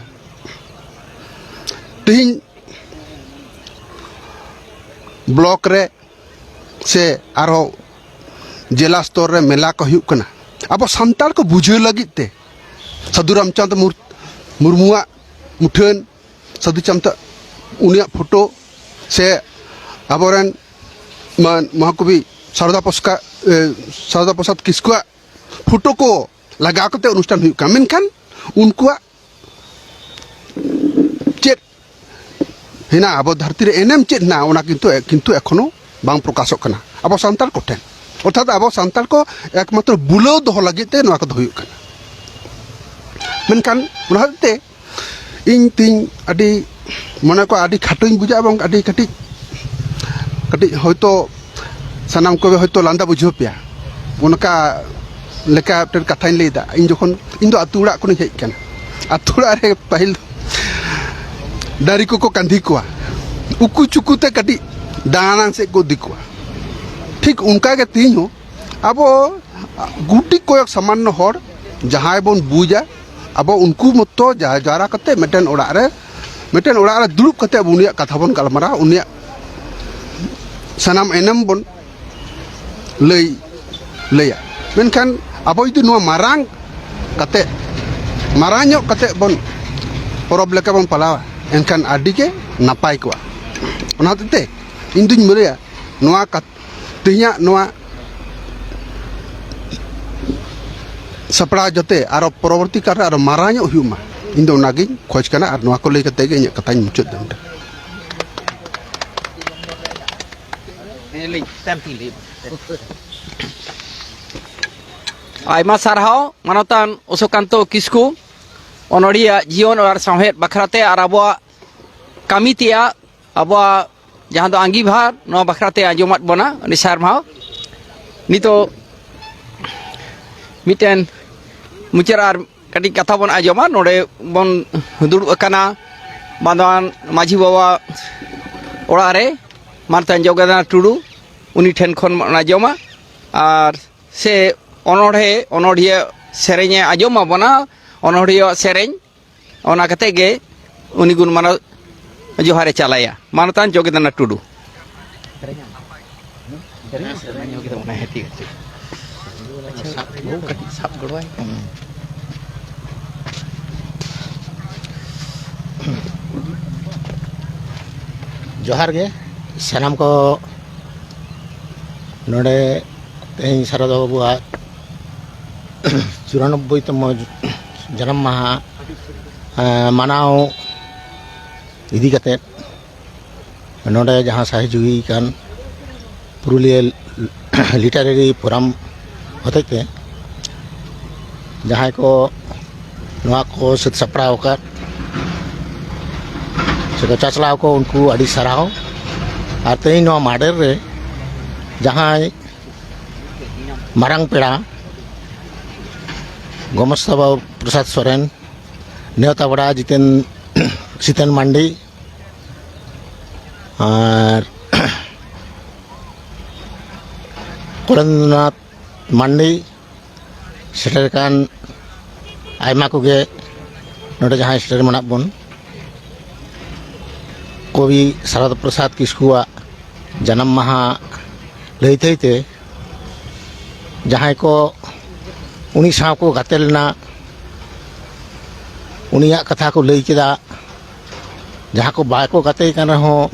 ᱛᱮᱦᱮᱧ ᱵᱞᱚᱠ ᱨᱮ ᱥᱮ ᱟᱨᱦᱚᱸ ᱡᱮᱞᱟ ᱥᱛᱚᱨ ᱨᱮ ᱢᱮᱞᱟ ᱠᱚ ᱦᱩᱭᱩᱜ ᱠᱟᱱᱟ, ᱟᱵᱚ ᱥᱟᱱᱛᱟᱲ ᱠᱚ ᱵᱩᱡᱷᱟᱹᱣ ᱞᱟᱹᱜᱤᱫ ᱛᱮ ᱥᱟᱹᱫᱷᱩ ᱨᱟᱢᱪᱟᱸᱫᱽ ᱢᱩᱨ-, ᱢᱩᱨᱢᱩᱣᱟᱜ ᱢᱩᱴᱷᱟᱹᱱ, ᱥᱟᱹᱫᱷᱩ ᱪᱟᱢᱛᱟ ᱩᱱᱤᱭᱟᱜ ᱯᱷᱳᱴᱳ ᱥᱮ ᱟᱵᱚᱨᱮᱱ ᱢᱟᱱ ᱢᱚᱦᱟᱠᱚᱵᱤ ᱥᱟᱨᱚᱫᱟ ᱯᱚᱥᱠᱟ-, ᱮ, ᱥᱟᱨᱚᱫᱟ ᱯᱨᱚᱥᱟᱫᱽ ᱠᱤᱥᱠᱩᱣᱟᱜ ᱯᱷᱳᱴᱳ ᱠᱚ ᱞᱟᱜᱟᱣ ᱠᱟᱛᱮ ᱚᱱᱩᱥᱴᱷᱟᱱ ᱦᱩᱭᱩᱜ ᱠᱟᱱᱟ, ᱢᱮᱱᱠᱷᱟᱱ ᱩᱱᱠᱩᱣᱟᱜ ᱪᱮᱫ ᱦᱮᱱᱟᱜᱼᱟ, ᱟᱵᱚ ᱫᱷᱟᱹᱨᱛᱤ ᱨᱮ ᱮᱱᱮᱢ ᱪᱮᱫ ᱦᱮᱱᱟᱜᱼᱟ, ᱚᱱᱟ ᱠᱤᱱᱛᱩ, ᱠᱤᱱᱛᱩ ᱮᱠᱷᱚᱱᱳ ᱵᱟᱝ ᱯᱨᱚᱠᱟᱥᱚᱜ ᱠᱟᱱᱟ ᱟᱵᱚ ᱥᱟᱱᱛᱟᱲ ᱠᱚᱴᱷᱮᱱ᱾ ᱚᱨᱛᱷᱟᱛ ᱟᱵᱚ ᱥᱟᱱᱛᱟᱲ ᱠᱚ ᱮᱠᱢᱟᱛᱨᱚ ᱵᱩᱞᱟᱹᱣ ᱫᱚᱦᱚ ᱞᱟᱹᱜᱤᱫ ᱛᱮ ᱱᱚᱣᱟ ᱠᱚᱫᱚ ᱦᱩᱭᱩᱜ ᱠᱟᱱᱟ᱾ ᱢᱮᱱᱠᱷᱟᱱ ᱚᱱᱟ ᱦᱚᱛᱮᱡ ᱛᱮ ᱤᱧ ᱛᱤᱧ ᱟᱹᱰᱤ ᱢᱚᱱᱮ ᱠᱚ ᱟᱹᱰᱤ ᱠᱷᱟᱴᱚᱧ ᱵᱩᱡᱟ ᱮᱵᱚᱝ ᱟᱹᱰᱤ ᱠᱟᱹᱴᱤᱡ, ᱠᱟᱹᱴᱤᱡ ᱦᱚᱭᱛᱳ ᱥᱟᱱᱟᱢ ᱠᱚᱜᱮ ᱦᱚᱭᱛᱳ ᱞᱟᱸᱫᱟ ᱵᱩᱡᱷᱟᱹᱣ ᱯᱮᱭᱟ᱾ ᱚᱱᱠᱟ ᱞᱮᱠᱟ ᱢᱤᱫᱴᱮᱱ ᱠᱟᱛᱷᱟᱧ ᱞᱟᱹᱭᱫᱟ᱾ ᱤᱧ ᱡᱚᱠᱷᱚᱱ, ᱤᱧ ᱫᱚ ᱟᱹᱛᱩ ᱚᱲᱟᱜ ᱠᱷᱚᱱᱤᱧ ᱦᱮᱡ ᱟᱠᱟᱱᱟ, ᱟᱹᱛᱩ ᱚᱲᱟᱜ ᱨᱮ ᱯᱟᱹᱦᱤᱞ ᱫᱟᱨᱮ ᱠᱚᱠᱚ ᱠᱟᱸᱫᱷᱤ ᱠᱚᱣᱟ, ᱩᱠᱩ ᱪᱩᱠᱩ ᱛᱮ ᱠᱟᱹᱴᱤᱡ ᱫᱟᱬᱟᱱ ᱥᱮᱫ ᱠᱚ ᱤᱫᱤ ᱠᱚᱣᱟ᱾ ᱴᱷᱤᱠ ᱚᱱᱠᱟ ᱜᱮ ᱛᱮᱦᱮᱧ ᱦᱚᱸ ᱟᱵᱚ ᱜᱩᱴᱤ ᱠᱚᱭᱮᱠ ᱥᱟᱢᱟᱱᱱᱚ ᱦᱚᱲ ᱡᱟᱦᱟᱸᱭ ᱵᱚᱱ ᱵᱩᱡᱟ, ᱟᱵᱚ ᱩᱱᱠᱩ ᱢᱚᱛᱚ ᱡᱟ-, ᱡᱟᱣᱨᱟ ᱠᱟᱛᱮ ᱢᱤᱫᱴᱮᱱ ᱚᱲᱟᱜ ᱨᱮ, ᱢᱤᱫᱴᱮᱱ ᱚᱲᱟᱜ ᱨᱮ ᱫᱩᱲᱩᱵ ᱠᱟᱛᱮ ᱟᱵᱚ ᱩᱱᱤᱭᱟᱜ ᱠᱟᱛᱷᱟ ᱵᱚᱱ ᱜᱟᱞᱢᱟᱨᱟᱣᱟ, ᱩᱱᱤᱭᱟᱜ ᱥᱟᱱᱟᱢ ᱮᱱᱮᱢ ᱵᱚᱱ ᱞᱟᱹᱭ, ᱞᱟᱹᱭᱟ᱾ ᱢᱮᱱᱠᱷᱟᱱ ᱟᱵᱚ ᱡᱩᱫᱤ ᱱᱚᱣᱟ ᱢᱟᱨᱟᱝ ᱠᱟᱛᱮ, ᱢᱟᱨᱟᱝ ᱧᱚᱜ ᱠᱟᱛᱮ ᱵᱚᱱ ᱯᱚᱨᱚᱵᱽ ᱞᱮᱠᱟ ᱵᱚᱱ ᱯᱟᱞᱟᱣᱟ, ᱮᱱᱠᱷᱟᱱ ᱟᱹᱰᱤ ᱜᱮ ᱱᱟᱯᱟᱭ ᱠᱚᱜᱼᱟ᱾ ᱚᱱᱟ ᱦᱚᱛᱮᱡ ᱛᱮ ᱤᱧ ᱫᱩᱧ ᱢᱚᱱᱮᱭᱟ, ᱱᱚᱣᱟ ᱠᱟᱛ-, ᱛᱮᱦᱮᱧᱟᱜ ᱱᱚᱣᱟ ᱥᱟᱯᱲᱟᱣ ᱡᱟᱛᱮ ᱟᱨᱚ ᱯᱚᱨᱚᱵᱚᱨᱛᱤ ᱠᱟᱞ ᱨᱮ ᱟᱨᱚ ᱢᱟᱨᱟᱝ ᱧᱚᱜ ᱦᱩᱭᱩᱜ ᱢᱟ, ᱤᱧ ᱫᱚ ᱚᱱᱟᱜᱤᱧ ᱠᱷᱚᱡᱽ ᱠᱟᱱᱟ᱾ ᱟᱨ ᱱᱚᱣᱟ ᱠᱚ ᱞᱟᱹᱭ ᱠᱟᱛᱮ ᱜᱮ ᱤᱧᱟᱹᱜ ᱠᱟᱛᱷᱟᱧ ᱢᱩᱪᱟᱹᱫ ᱫᱟ᱾ ᱟᱭᱢᱟ ᱥᱟᱨᱦᱟᱣ ᱢᱟᱱᱚᱛᱟᱱ ᱚᱥᱳᱠᱟᱱᱛᱚ ᱠᱤᱥᱠᱩ, ᱚᱱᱚᱲᱦᱤᱭᱟᱹ ᱡᱤᱭᱚᱱ ᱟᱨ ᱥᱟᱶᱦᱮᱫ ᱵᱟᱠᱷᱨᱟᱛᱮ ᱟᱨ ᱟᱵᱚᱣᱟᱜ ᱠᱟᱹᱢᱤ ᱛᱮᱭᱟᱜ, ᱟᱵᱚᱣᱟᱜ ᱡᱟᱦᱟᱸ ᱫᱚ ᱟᱸᱜᱤᱵᱷᱟᱨ, ᱱᱚᱣᱟ ᱵᱟᱠᱷᱨᱟᱛᱮ ᱟᱸᱡᱚᱢᱟᱫ ᱵᱚᱱᱟ᱾ ᱟᱹᱰᱤ ᱥᱟᱨᱦᱟᱣ᱾ ᱱᱤᱛᱚᱜ ᱢᱤᱫᱴᱮᱱ ᱢᱩᱪᱟᱹᱫ ᱟᱨ ᱠᱟᱹᱴᱤᱡ ᱠᱟᱛᱷᱟ ᱵᱚᱱ ᱟᱸᱡᱚᱢᱟ᱾ ᱱᱚᱰᱮ ᱵᱚᱱ ᱫᱩᱲᱩᱵ ᱟᱠᱟᱱᱟ ᱵᱟᱸᱫᱣᱟᱱ ᱢᱟᱹᱡᱷᱤ ᱵᱟᱵᱟ ᱚᱲᱟᱜ ᱨᱮ, ᱢᱟᱱᱚᱛᱟᱱ ᱡᱚᱜᱮᱱᱫᱨᱚᱱᱟᱛᱷ ᱴᱩᱰᱩ, ᱩᱱᱤ ᱴᱷᱮᱱ ᱠᱷᱚᱱ ᱵᱚᱱ ᱟᱸᱡᱚᱢᱟ᱾ ᱟᱨ ᱥᱮ ᱚᱱᱚᱬᱦᱮ, ᱚᱱᱚᱬᱦᱤᱭᱟᱹ ᱥᱮᱨᱮᱧᱮ ᱟᱸᱡᱚᱢ ᱟᱵᱚᱱᱟ, ᱚᱱᱚᱬᱦᱤᱭᱟᱹ ᱥᱮᱨᱮᱧ᱾ ᱚᱱᱟ ᱠᱟᱛᱮ ᱜᱮ ᱩᱱᱤ ᱜᱩᱱ ᱢᱟᱱᱟᱣ ᱡᱚᱦᱟᱨᱮ ᱪᱟᱞᱟᱭᱟ᱾ ᱢᱟᱱᱚᱛᱟᱱ ᱡᱚᱜᱮᱱᱫᱨᱚᱱᱟᱛᱷ ᱴᱩᱰᱩ᱾ ᱡᱚᱦᱟᱨ ᱜᱮ ᱥᱟᱱᱟᱢ ᱠᱚ᱾ ᱱᱚᱰᱮ ᱛᱮᱦᱮᱧ ᱥᱟᱨᱚᱫᱟ ᱵᱟᱵᱩᱣᱟᱜ ᱪᱩᱨᱟᱱᱚᱵᱵᱳᱭ ᱛᱚᱢᱚ ᱡᱟᱱᱟᱢ ᱢᱟᱦᱟ, ᱮᱸ, ᱢᱟᱱᱟᱣ ᱤᱫᱤ ᱠᱟᱛᱮᱫ ᱱᱚᱰᱮ ᱡᱟᱦᱟᱸ ᱥᱟᱹᱦᱤᱡᱩᱦᱤ ᱠᱟᱱ ᱯᱩᱨᱩᱞᱤᱭᱟᱹ ᱞᱤᱴᱟᱨᱮᱨᱤ ᱯᱷᱳᱨᱟᱢ ᱦᱚᱛᱮᱡ ᱛᱮ ᱡᱟᱦᱟᱸᱭ ᱠᱚ ᱱᱚᱣᱟ ᱠᱚ ᱥᱟᱹᱛ ᱥᱟᱯᱲᱟᱣ ᱟᱠᱟᱫ ᱥᱮ ᱠᱚ ᱪᱟᱪᱞᱟᱣ ᱠᱚ, ᱩᱱᱠᱩ ᱟᱹᱰᱤ ᱥᱟᱨᱦᱟᱣ᱾ ᱟᱨ ᱛᱮᱦᱮᱧ ᱱᱚᱣᱟ ᱢᱟᱰᱮᱨ ᱨᱮ ᱡᱟᱦᱟᱸᱭ ᱢᱟᱨᱟᱝ ᱯᱮᱲᱟ ᱜᱚᱢᱚᱥᱛᱟ ᱵᱟᱵᱩ ᱯᱨᱚᱥᱟᱫᱽ ᱥᱚᱨᱮᱱ, ᱱᱮᱣᱛᱟ ᱵᱟᱲᱟ ᱡᱤᱛᱮᱱ, ᱥᱤᱛᱮᱱ ᱢᱟᱱᱰᱤ ᱟᱨ ᱠᱚᱨᱮᱱᱫᱨᱚᱱᱟᱛᱷ ᱢᱟᱱᱰᱤ, ᱥᱮᱴᱮᱨ ᱟᱠᱟᱱ ᱟᱭᱢᱟ ᱠᱚᱜᱮ ᱱᱚᱰᱮ ᱡᱟᱦᱟᱸᱭ ᱥᱮᱴᱮᱨ ᱢᱮᱱᱟᱜ ᱵᱚᱱ, ᱠᱚᱵᱤ ᱥᱟᱨᱚᱫᱟ ᱯᱨᱚᱥᱟᱫᱽ ᱠᱤᱥᱠᱩᱣᱟᱜ ᱡᱟᱱᱟᱢ ᱢᱟᱦᱟ ᱞᱟᱹᱭ ᱛᱷᱟᱹᱭ ᱛᱮ ᱡᱟᱦᱟᱸᱭ ᱠᱚ ᱩᱱᱤ ᱥᱟᱶ ᱠᱚ ᱜᱟᱛᱮ ᱞᱮᱱᱟ, ᱩᱱᱤᱭᱟᱜ ᱠᱟᱛᱷᱟ ᱠᱚ ᱞᱟᱹᱭ ᱠᱮᱫᱟ᱾ ᱡᱟᱦᱟᱸ ᱠᱚ ᱵᱟᱠᱚ ᱜᱟᱛᱮ ᱠᱟᱱ ᱨᱮᱦᱚᱸ,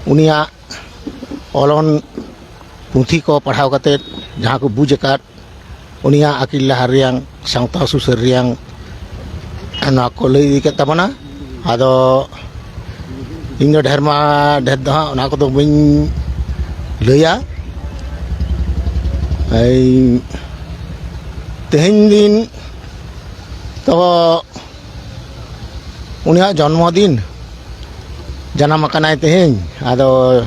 ᱩᱱᱤᱭᱟᱜ ᱚᱞᱚᱱ ᱯᱩᱛᱷᱤ ᱠᱚ ᱯᱟᱲᱦᱟᱣ ᱠᱟᱛᱮᱫ ᱡᱟᱦᱟᱸ ᱠᱚ ᱵᱩᱡᱽ ᱟᱠᱟᱫ, ᱩᱱᱤᱭᱟᱜ ᱟᱹᱠᱤᱞ ᱰᱟᱦᱟᱨ ᱨᱮᱭᱟᱝ, ᱥᱟᱶᱛᱟ ᱥᱩᱥᱟᱹᱨ ᱨᱮᱭᱟᱝ ᱱᱚᱣᱟ ᱠᱚ ᱞᱟᱹᱭ ᱤᱫᱤ ᱠᱮᱫ ᱛᱟᱵᱚᱱᱟ᱾ ᱟᱫᱚ ᱤᱧ ᱫᱚ ᱰᱷᱮᱨ ᱢᱟ ᱰᱷᱮᱨ ᱫᱚ ᱦᱟᱸᱜ ᱚᱱᱟ ᱠᱚᱫᱚ ᱵᱟᱹᱧ ᱞᱟᱹᱭᱟ᱾ ᱮᱭ ᱛᱮᱦᱮᱧ ᱫᱤᱱ ᱛᱚ ᱩᱱᱤᱭᱟᱜ ᱡᱚᱱᱢᱚ ᱫᱤᱱ, ᱡᱟᱱᱟᱢ ᱟᱠᱟᱱᱟᱭ ᱛᱮᱦᱮᱧ᱾ ᱟᱫᱚ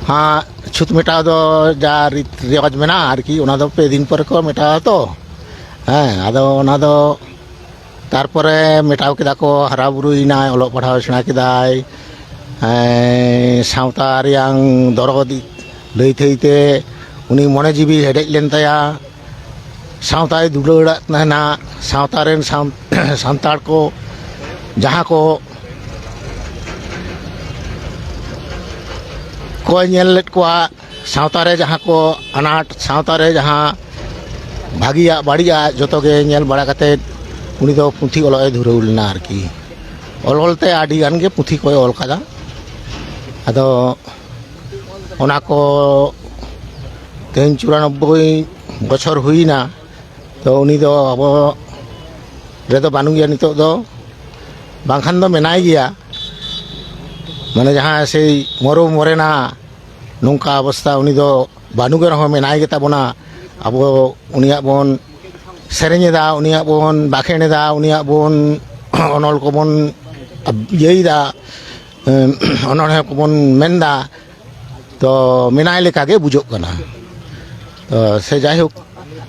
ᱦᱟᱸᱜ ᱪᱷᱩᱛ ᱢᱮᱴᱟᱣ ᱫᱚ ᱡᱟ ᱨᱤᱛ ᱨᱮᱣᱟᱡᱽ ᱢᱮᱱᱟᱜᱼᱟ ᱟᱨᱠᱤ, ᱚᱱᱟ ᱫᱚ ᱯᱮ ᱫᱤᱱ ᱯᱚᱨᱮ ᱠᱚ ᱢᱮᱴᱟᱣᱟ ᱛᱚ᱾ ᱦᱮᱸ, ᱟᱫᱚ ᱚᱱᱟ ᱫᱚ ᱛᱟᱨᱯᱚᱨᱮ ᱢᱮᱴᱟᱣ ᱠᱮᱫᱟ ᱠᱚ, ᱦᱟᱨᱟ ᱵᱩᱨᱩᱭᱮᱱᱟᱭ, ᱚᱞᱚᱜ ᱯᱟᱲᱦᱟᱣ ᱥᱮᱬᱟ ᱠᱮᱫᱟᱭ, ᱮᱸ, ᱥᱟᱶᱛᱟ ᱨᱮᱭᱟᱝ ᱫᱚᱨᱚᱫ ᱞᱟᱹᱭ ᱛᱷᱟᱹᱭ ᱛᱮ ᱩᱱᱤ ᱢᱚᱱᱮ ᱡᱤᱣᱤ ᱦᱮᱰᱮᱡ ᱞᱮᱱ ᱛᱟᱭᱟ, ᱥᱟᱶᱛᱟᱭ ᱫᱩᱞᱟᱹᱲᱟᱜ ᱛᱟᱦᱮᱱᱟ, ᱥᱟᱶᱛᱟ ᱨᱮᱱ ᱥᱟᱱ-, ᱥᱟᱱᱛᱟᱲ ᱠᱚ ᱡᱟᱦᱟᱸ ᱠᱚ ᱠᱚ ᱧᱮᱞ ᱞᱮᱫ ᱠᱚᱣᱟ, ᱥᱟᱶᱛᱟ ᱨᱮ ᱡᱟᱦᱟᱸ ᱠᱚ ᱟᱱᱟᱴ, ᱥᱟᱶᱛᱟ ᱨᱮ ᱡᱟᱦᱟᱸ ᱵᱷᱟᱹᱜᱤᱭᱟᱜ ᱵᱟᱹᱲᱤᱡᱟᱜ ᱡᱚᱛᱚ ᱜᱮ ᱧᱮᱞ ᱵᱟᱲᱟ ᱠᱟᱛᱮᱫ ᱩᱱᱤ ᱫᱚ ᱯᱩᱛᱷᱤ ᱚᱞᱚᱜ ᱮ ᱫᱷᱩᱨᱟᱹᱣ ᱞᱮᱱᱟ ᱟᱨᱠᱤ᱾ ᱚᱞ ᱚᱞᱛᱮ ᱟᱹᱰᱤ ᱜᱟᱱ ᱜᱮ ᱯᱩᱛᱷᱤ ᱠᱚᱭ ᱚᱞ ᱠᱟᱫᱟ᱾ ᱟᱫᱚ ᱚᱱᱟ ᱠᱚ ᱛᱮᱦᱮᱧ ᱪᱩᱨᱟᱱᱚᱵᱵᱳᱭ ᱵᱚᱪᱷᱚᱨ ᱦᱩᱭᱱᱟ, ᱛᱚ ᱩᱱᱤ ᱫᱚ ᱟᱵᱚ ᱨᱮᱫᱚ ᱵᱟᱹᱱᱩᱜ ᱜᱮᱭᱟ ᱱᱤᱛᱚᱜ ᱫᱚ, ᱵᱟᱝᱠᱷᱟᱱ ᱫᱚ ᱢᱮᱱᱟᱭ ᱜᱮᱭᱟ᱾ ᱢᱟᱱᱮ ᱡᱟᱦᱟᱸ ᱥᱮᱭ ᱢᱚᱨᱚ ᱢᱚᱨᱮᱱᱟ ᱱᱚᱝᱠᱟ ᱚᱵᱚᱥᱛᱟ, ᱩᱱᱤ ᱫᱚ ᱵᱟᱹᱱᱩᱜ ᱨᱮᱦᱚᱸ ᱢᱮᱱᱟᱭ ᱜᱮᱛᱟ ᱵᱚᱱᱟ᱾ ᱟᱵᱚ ᱩᱱᱤᱭᱟᱜ ᱵᱚᱱ ᱥᱮᱨᱮᱧ ᱮᱫᱟ, ᱩᱱᱤᱭᱟᱜ ᱵᱚᱱ ᱵᱟᱠᱷᱮᱬ ᱮᱫᱟ, ᱩᱱᱤᱭᱟᱜ ᱵᱚᱱ ᱚᱱᱚᱞ ᱠᱚᱵᱚᱱ ᱤᱭᱟᱹᱭᱮᱫᱟ, ᱮᱸ, ᱚᱱᱚᱬᱦᱮ ᱠᱚᱵᱚᱱ ᱢᱮᱱᱫᱟ, ᱛᱚ ᱢᱮᱱᱟᱭ ᱞᱮᱠᱟᱜᱮ ᱵᱩᱡᱷᱟᱹᱜ ᱠᱟᱱᱟ᱾ ᱛᱚ ᱥᱮ ᱡᱟᱭᱦᱳᱠ,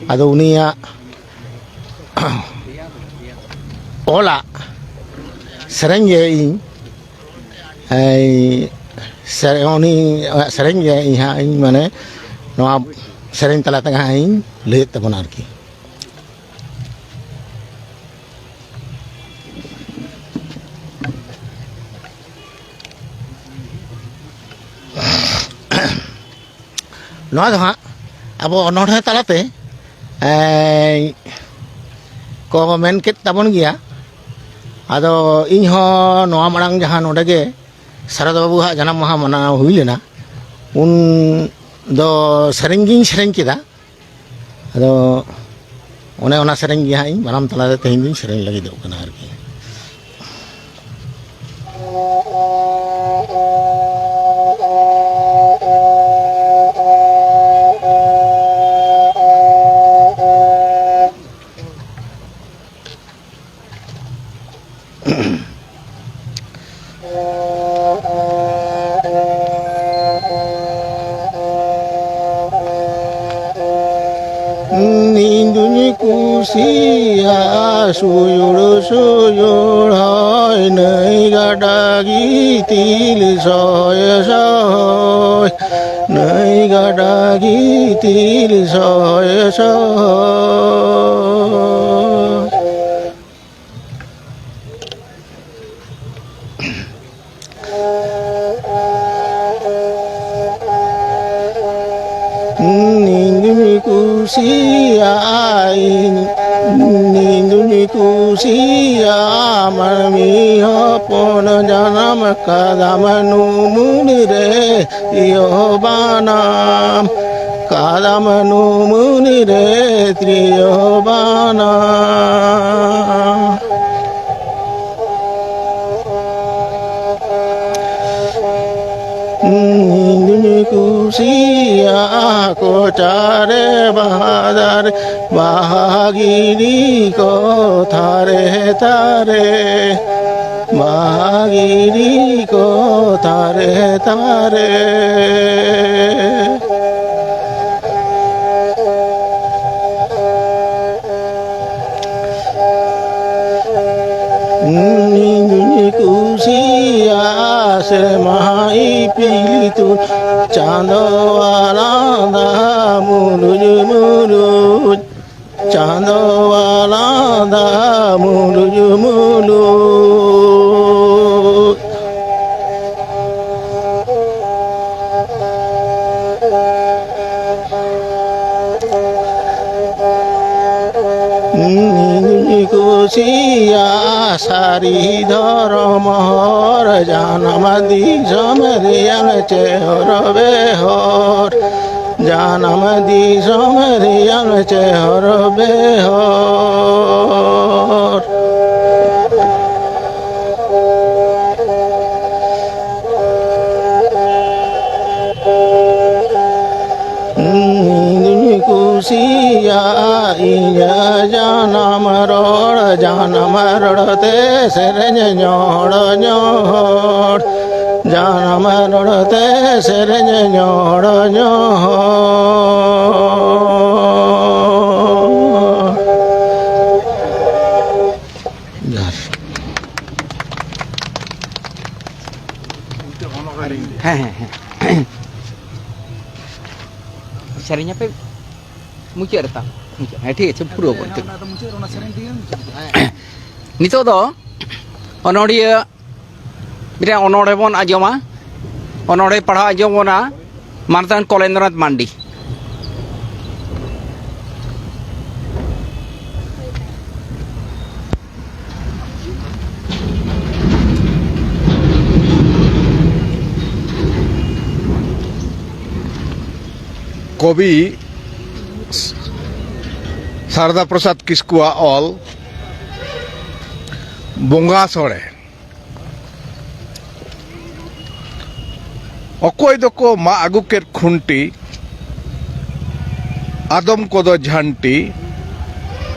ᱟᱫᱚ ᱩᱱᱤᱭᱟᱜ ᱚᱞᱟᱜ ᱥᱮᱨᱮᱧ ᱜᱮ ᱤᱧ, ᱮᱭ, ᱥᱮ-, ᱩᱱᱤ ᱥᱮᱨᱮᱧ ᱜᱮ ᱤᱧ ᱦᱟᱸᱜ ᱤᱧ, ᱢᱟᱱᱮ, ᱱᱚᱣᱟ ᱥᱮᱨᱮᱧ ᱛᱟᱞᱟ ᱛᱮᱜᱮ ᱦᱟᱸᱜ ᱤᱧ ᱞᱟᱹᱭᱮᱫ ᱛᱟᱵᱚᱱᱟ ᱟᱨᱠᱤ᱾ ᱱᱚᱣᱟ ᱫᱚ ᱦᱟᱸᱜ ᱟᱵᱚ ᱚᱱᱚᱬᱦᱮ ᱛᱟᱞᱟᱛᱮ, ᱮᱸ, ᱠᱚ ᱢᱮᱱ ᱠᱮᱫ ᱛᱟᱵᱚᱱ ᱜᱮᱭᱟ᱾ ᱟᱫᱚ ᱤᱧ ᱦᱚᱸ ᱱᱚᱣᱟ ᱢᱟᱲᱟᱝ ᱡᱟᱦᱟᱸ ᱱᱚᱰᱮ ᱜᱮ ᱥᱟᱨᱚᱫᱟ ᱵᱟᱹᱵᱩᱣᱟᱜ ᱡᱟᱱᱟᱢ ᱢᱟᱦᱟ ᱢᱟᱱᱟᱣ ᱦᱩᱭ ᱞᱮᱱᱟ, ᱩᱱ ᱫᱚ ᱥᱮᱨᱮᱧ ᱜᱤᱧ ᱥᱮᱨᱮᱧ ᱠᱮᱫᱟ᱾ ᱟᱫᱚ ᱚᱱᱮ ᱚᱱᱟ ᱥᱮᱨᱮᱧ ᱜᱮ ᱦᱟᱸᱜ ᱤᱧ ᱵᱟᱱᱟᱢ ᱛᱟᱞᱟᱨᱮ ᱛᱮᱦᱮᱧ ᱫᱩᱧ ᱥᱮᱨᱮᱧ ᱞᱟᱹᱜᱤᱫᱚᱜ ᱠᱟᱱᱟ ᱟᱨᱠᱤ᱾ ᱤᱧ ᱫᱩᱧ ᱠᱩᱥᱤᱭᱟᱜᱼᱟ ᱥᱩᱭᱩᱲ ᱥᱩᱭᱩᱲ ᱦᱚᱭ, ᱱᱟᱹᱭ ᱜᱟᱰᱟ ᱜᱤᱛᱤᱞ ᱥᱚᱭ ᱥᱚᱭ, ᱱᱟᱹᱭ ᱜᱟᱰᱟ ᱜᱤᱛᱤᱞ ᱥᱚᱭ ᱥᱚᱭ᱾ ᱤᱧ ᱫᱩᱧ ᱠᱩᱥᱤᱭᱟᱜᱼᱟ, ᱤᱧ, ᱤᱧ ᱫᱩᱧ ᱠᱩᱥᱤᱭᱟᱜᱼᱟ, ᱢᱟᱹᱱᱢᱤ ᱦᱚᱯᱚᱱ ᱡᱟᱱᱟᱢ ᱠᱟᱫᱟᱢ ᱱᱩᱢᱩᱱ ᱨᱮ ᱛᱤᱨᱭᱳ ᱵᱟᱱᱟᱢ, ᱠᱟᱫᱟᱢ ᱱᱩᱢᱩᱱ ᱨᱮ ᱛᱤᱨᱭᱳ ᱵᱟᱱᱟᱢ᱾ ᱤᱧ ᱫᱩᱧ ᱠᱩᱥᱤᱭᱟᱜᱼᱟ ᱠᱚᱪᱟᱨᱮ ᱵᱟᱦᱟ ᱫᱟᱨᱮ, ᱵᱟᱦᱟ ᱜᱤᱰᱤ ᱠᱚ ᱛᱷᱟᱨᱮ ᱛᱷᱟᱨᱮ, ᱵᱟᱦᱟ ᱜᱤᱰᱤ ᱠᱚ ᱛᱷᱟᱨᱮ ᱛᱷᱟᱨᱮ᱾ ᱤᱧ ᱫᱩᱧ ᱠᱩᱥᱤᱭᱟᱜᱼᱟ ᱥᱮᱨᱢᱟ ᱤᱯᱤᱞ ᱛᱩᱞ, ᱪᱟᱸᱫᱚ ᱟᱞᱟᱫᱟ ᱢᱩᱞᱩᱡ ᱢᱩᱞᱩᱡ, ᱪᱟᱸᱫᱚ ᱟᱞᱟᱫᱟ ᱢᱩᱞᱩᱡ ᱢᱩᱞᱩᱡ᱾ ᱤᱧ ᱠᱩᱥᱤᱭᱟᱜᱼᱟ ᱥᱟᱹᱨᱤ ᱫᱷᱚᱨᱚᱢ ᱦᱚᱨ, ᱡᱟᱱᱟᱢ ᱫᱤᱥᱚᱢ ᱨᱮᱭᱟᱝ ᱪᱮᱦᱚᱨ ᱵᱮᱦᱚᱨ, ᱡᱟᱱᱟᱢ ᱫᱤᱥᱚᱢ ᱨᱮᱭᱟᱝ ᱪᱮᱦᱚᱨ ᱵᱮᱦᱚᱨ᱾ ᱤᱧ ᱫᱩᱧ ᱠᱩᱥᱤᱭᱟᱜᱼᱟ ᱤᱧᱟᱹᱜ ᱡᱟᱱᱟᱢ ᱨᱚᱲ, ᱡᱟᱱᱟᱢ ᱨᱚᱲ ᱛᱮ ᱥᱮᱨᱮᱧ ᱧᱚᱲ ᱧᱚᱲ, ᱡᱟᱱᱟᱢ ᱨᱚᱲ ᱛᱮ ᱥᱮᱨᱮᱧ ᱧᱚᱲ ᱧᱚᱲ᱾ ᱢᱩᱪᱟᱹᱫ ᱨᱮ ᱛᱟᱢ᱾ ᱢᱩᱪᱟᱹᱫ᱾ ᱦᱮᱸ, ᱴᱷᱤᱠ ᱟᱪᱷᱮ, ᱯᱩᱨᱟᱹᱣ ᱵᱚᱱ᱾ ᱦᱮᱸ, ᱚᱱᱟ ᱫᱚ ᱢᱩᱪᱟᱹᱫ ᱨᱮ, ᱚᱱᱟ ᱥᱮᱨᱮᱧ ᱛᱮᱜᱮ ᱢᱩᱪᱟᱹᱫ ᱠᱟᱜᱼᱟ᱾ ᱦᱮᱸ᱾ ᱱᱤᱛᱚᱜ ᱫᱚ ᱚᱱᱚᱲᱦᱤᱭᱟᱹ ᱢᱤᱫᱴᱮᱱ ᱚᱱᱚᱲᱦᱮ ᱵᱚᱱ ᱟᱸᱡᱚᱢᱟ᱾ ᱚᱱᱚᱲᱦᱮ ᱯᱟᱲᱦᱟᱣ ᱟᱸᱡᱚᱢ ᱵᱚᱱᱟ ᱢᱟᱱᱚᱛᱟᱱ ᱠᱚᱞᱮᱱᱫᱨᱚᱱᱟᱛᱷ ᱢᱟᱱᱰᱤ᱾ ᱠᱚᱵᱤ ᱥᱟᱨᱚᱫᱟ ᱯᱨᱚᱥᱟᱫᱽ ᱠᱤᱥᱠᱩᱣᱟᱜ ᱚᱞ ᱵᱚᱸᱜᱟ ᱥᱚᱲᱮ᱾ ᱚᱠᱚᱭ ᱫᱚᱠᱚ ᱢᱟᱜ ᱟᱹᱜᱩ ᱠᱮᱫ ᱠᱷᱩᱱᱴᱤ, ᱟᱫᱚᱢ ᱠᱚᱫᱚ ᱡᱷᱟᱱᱴᱤ,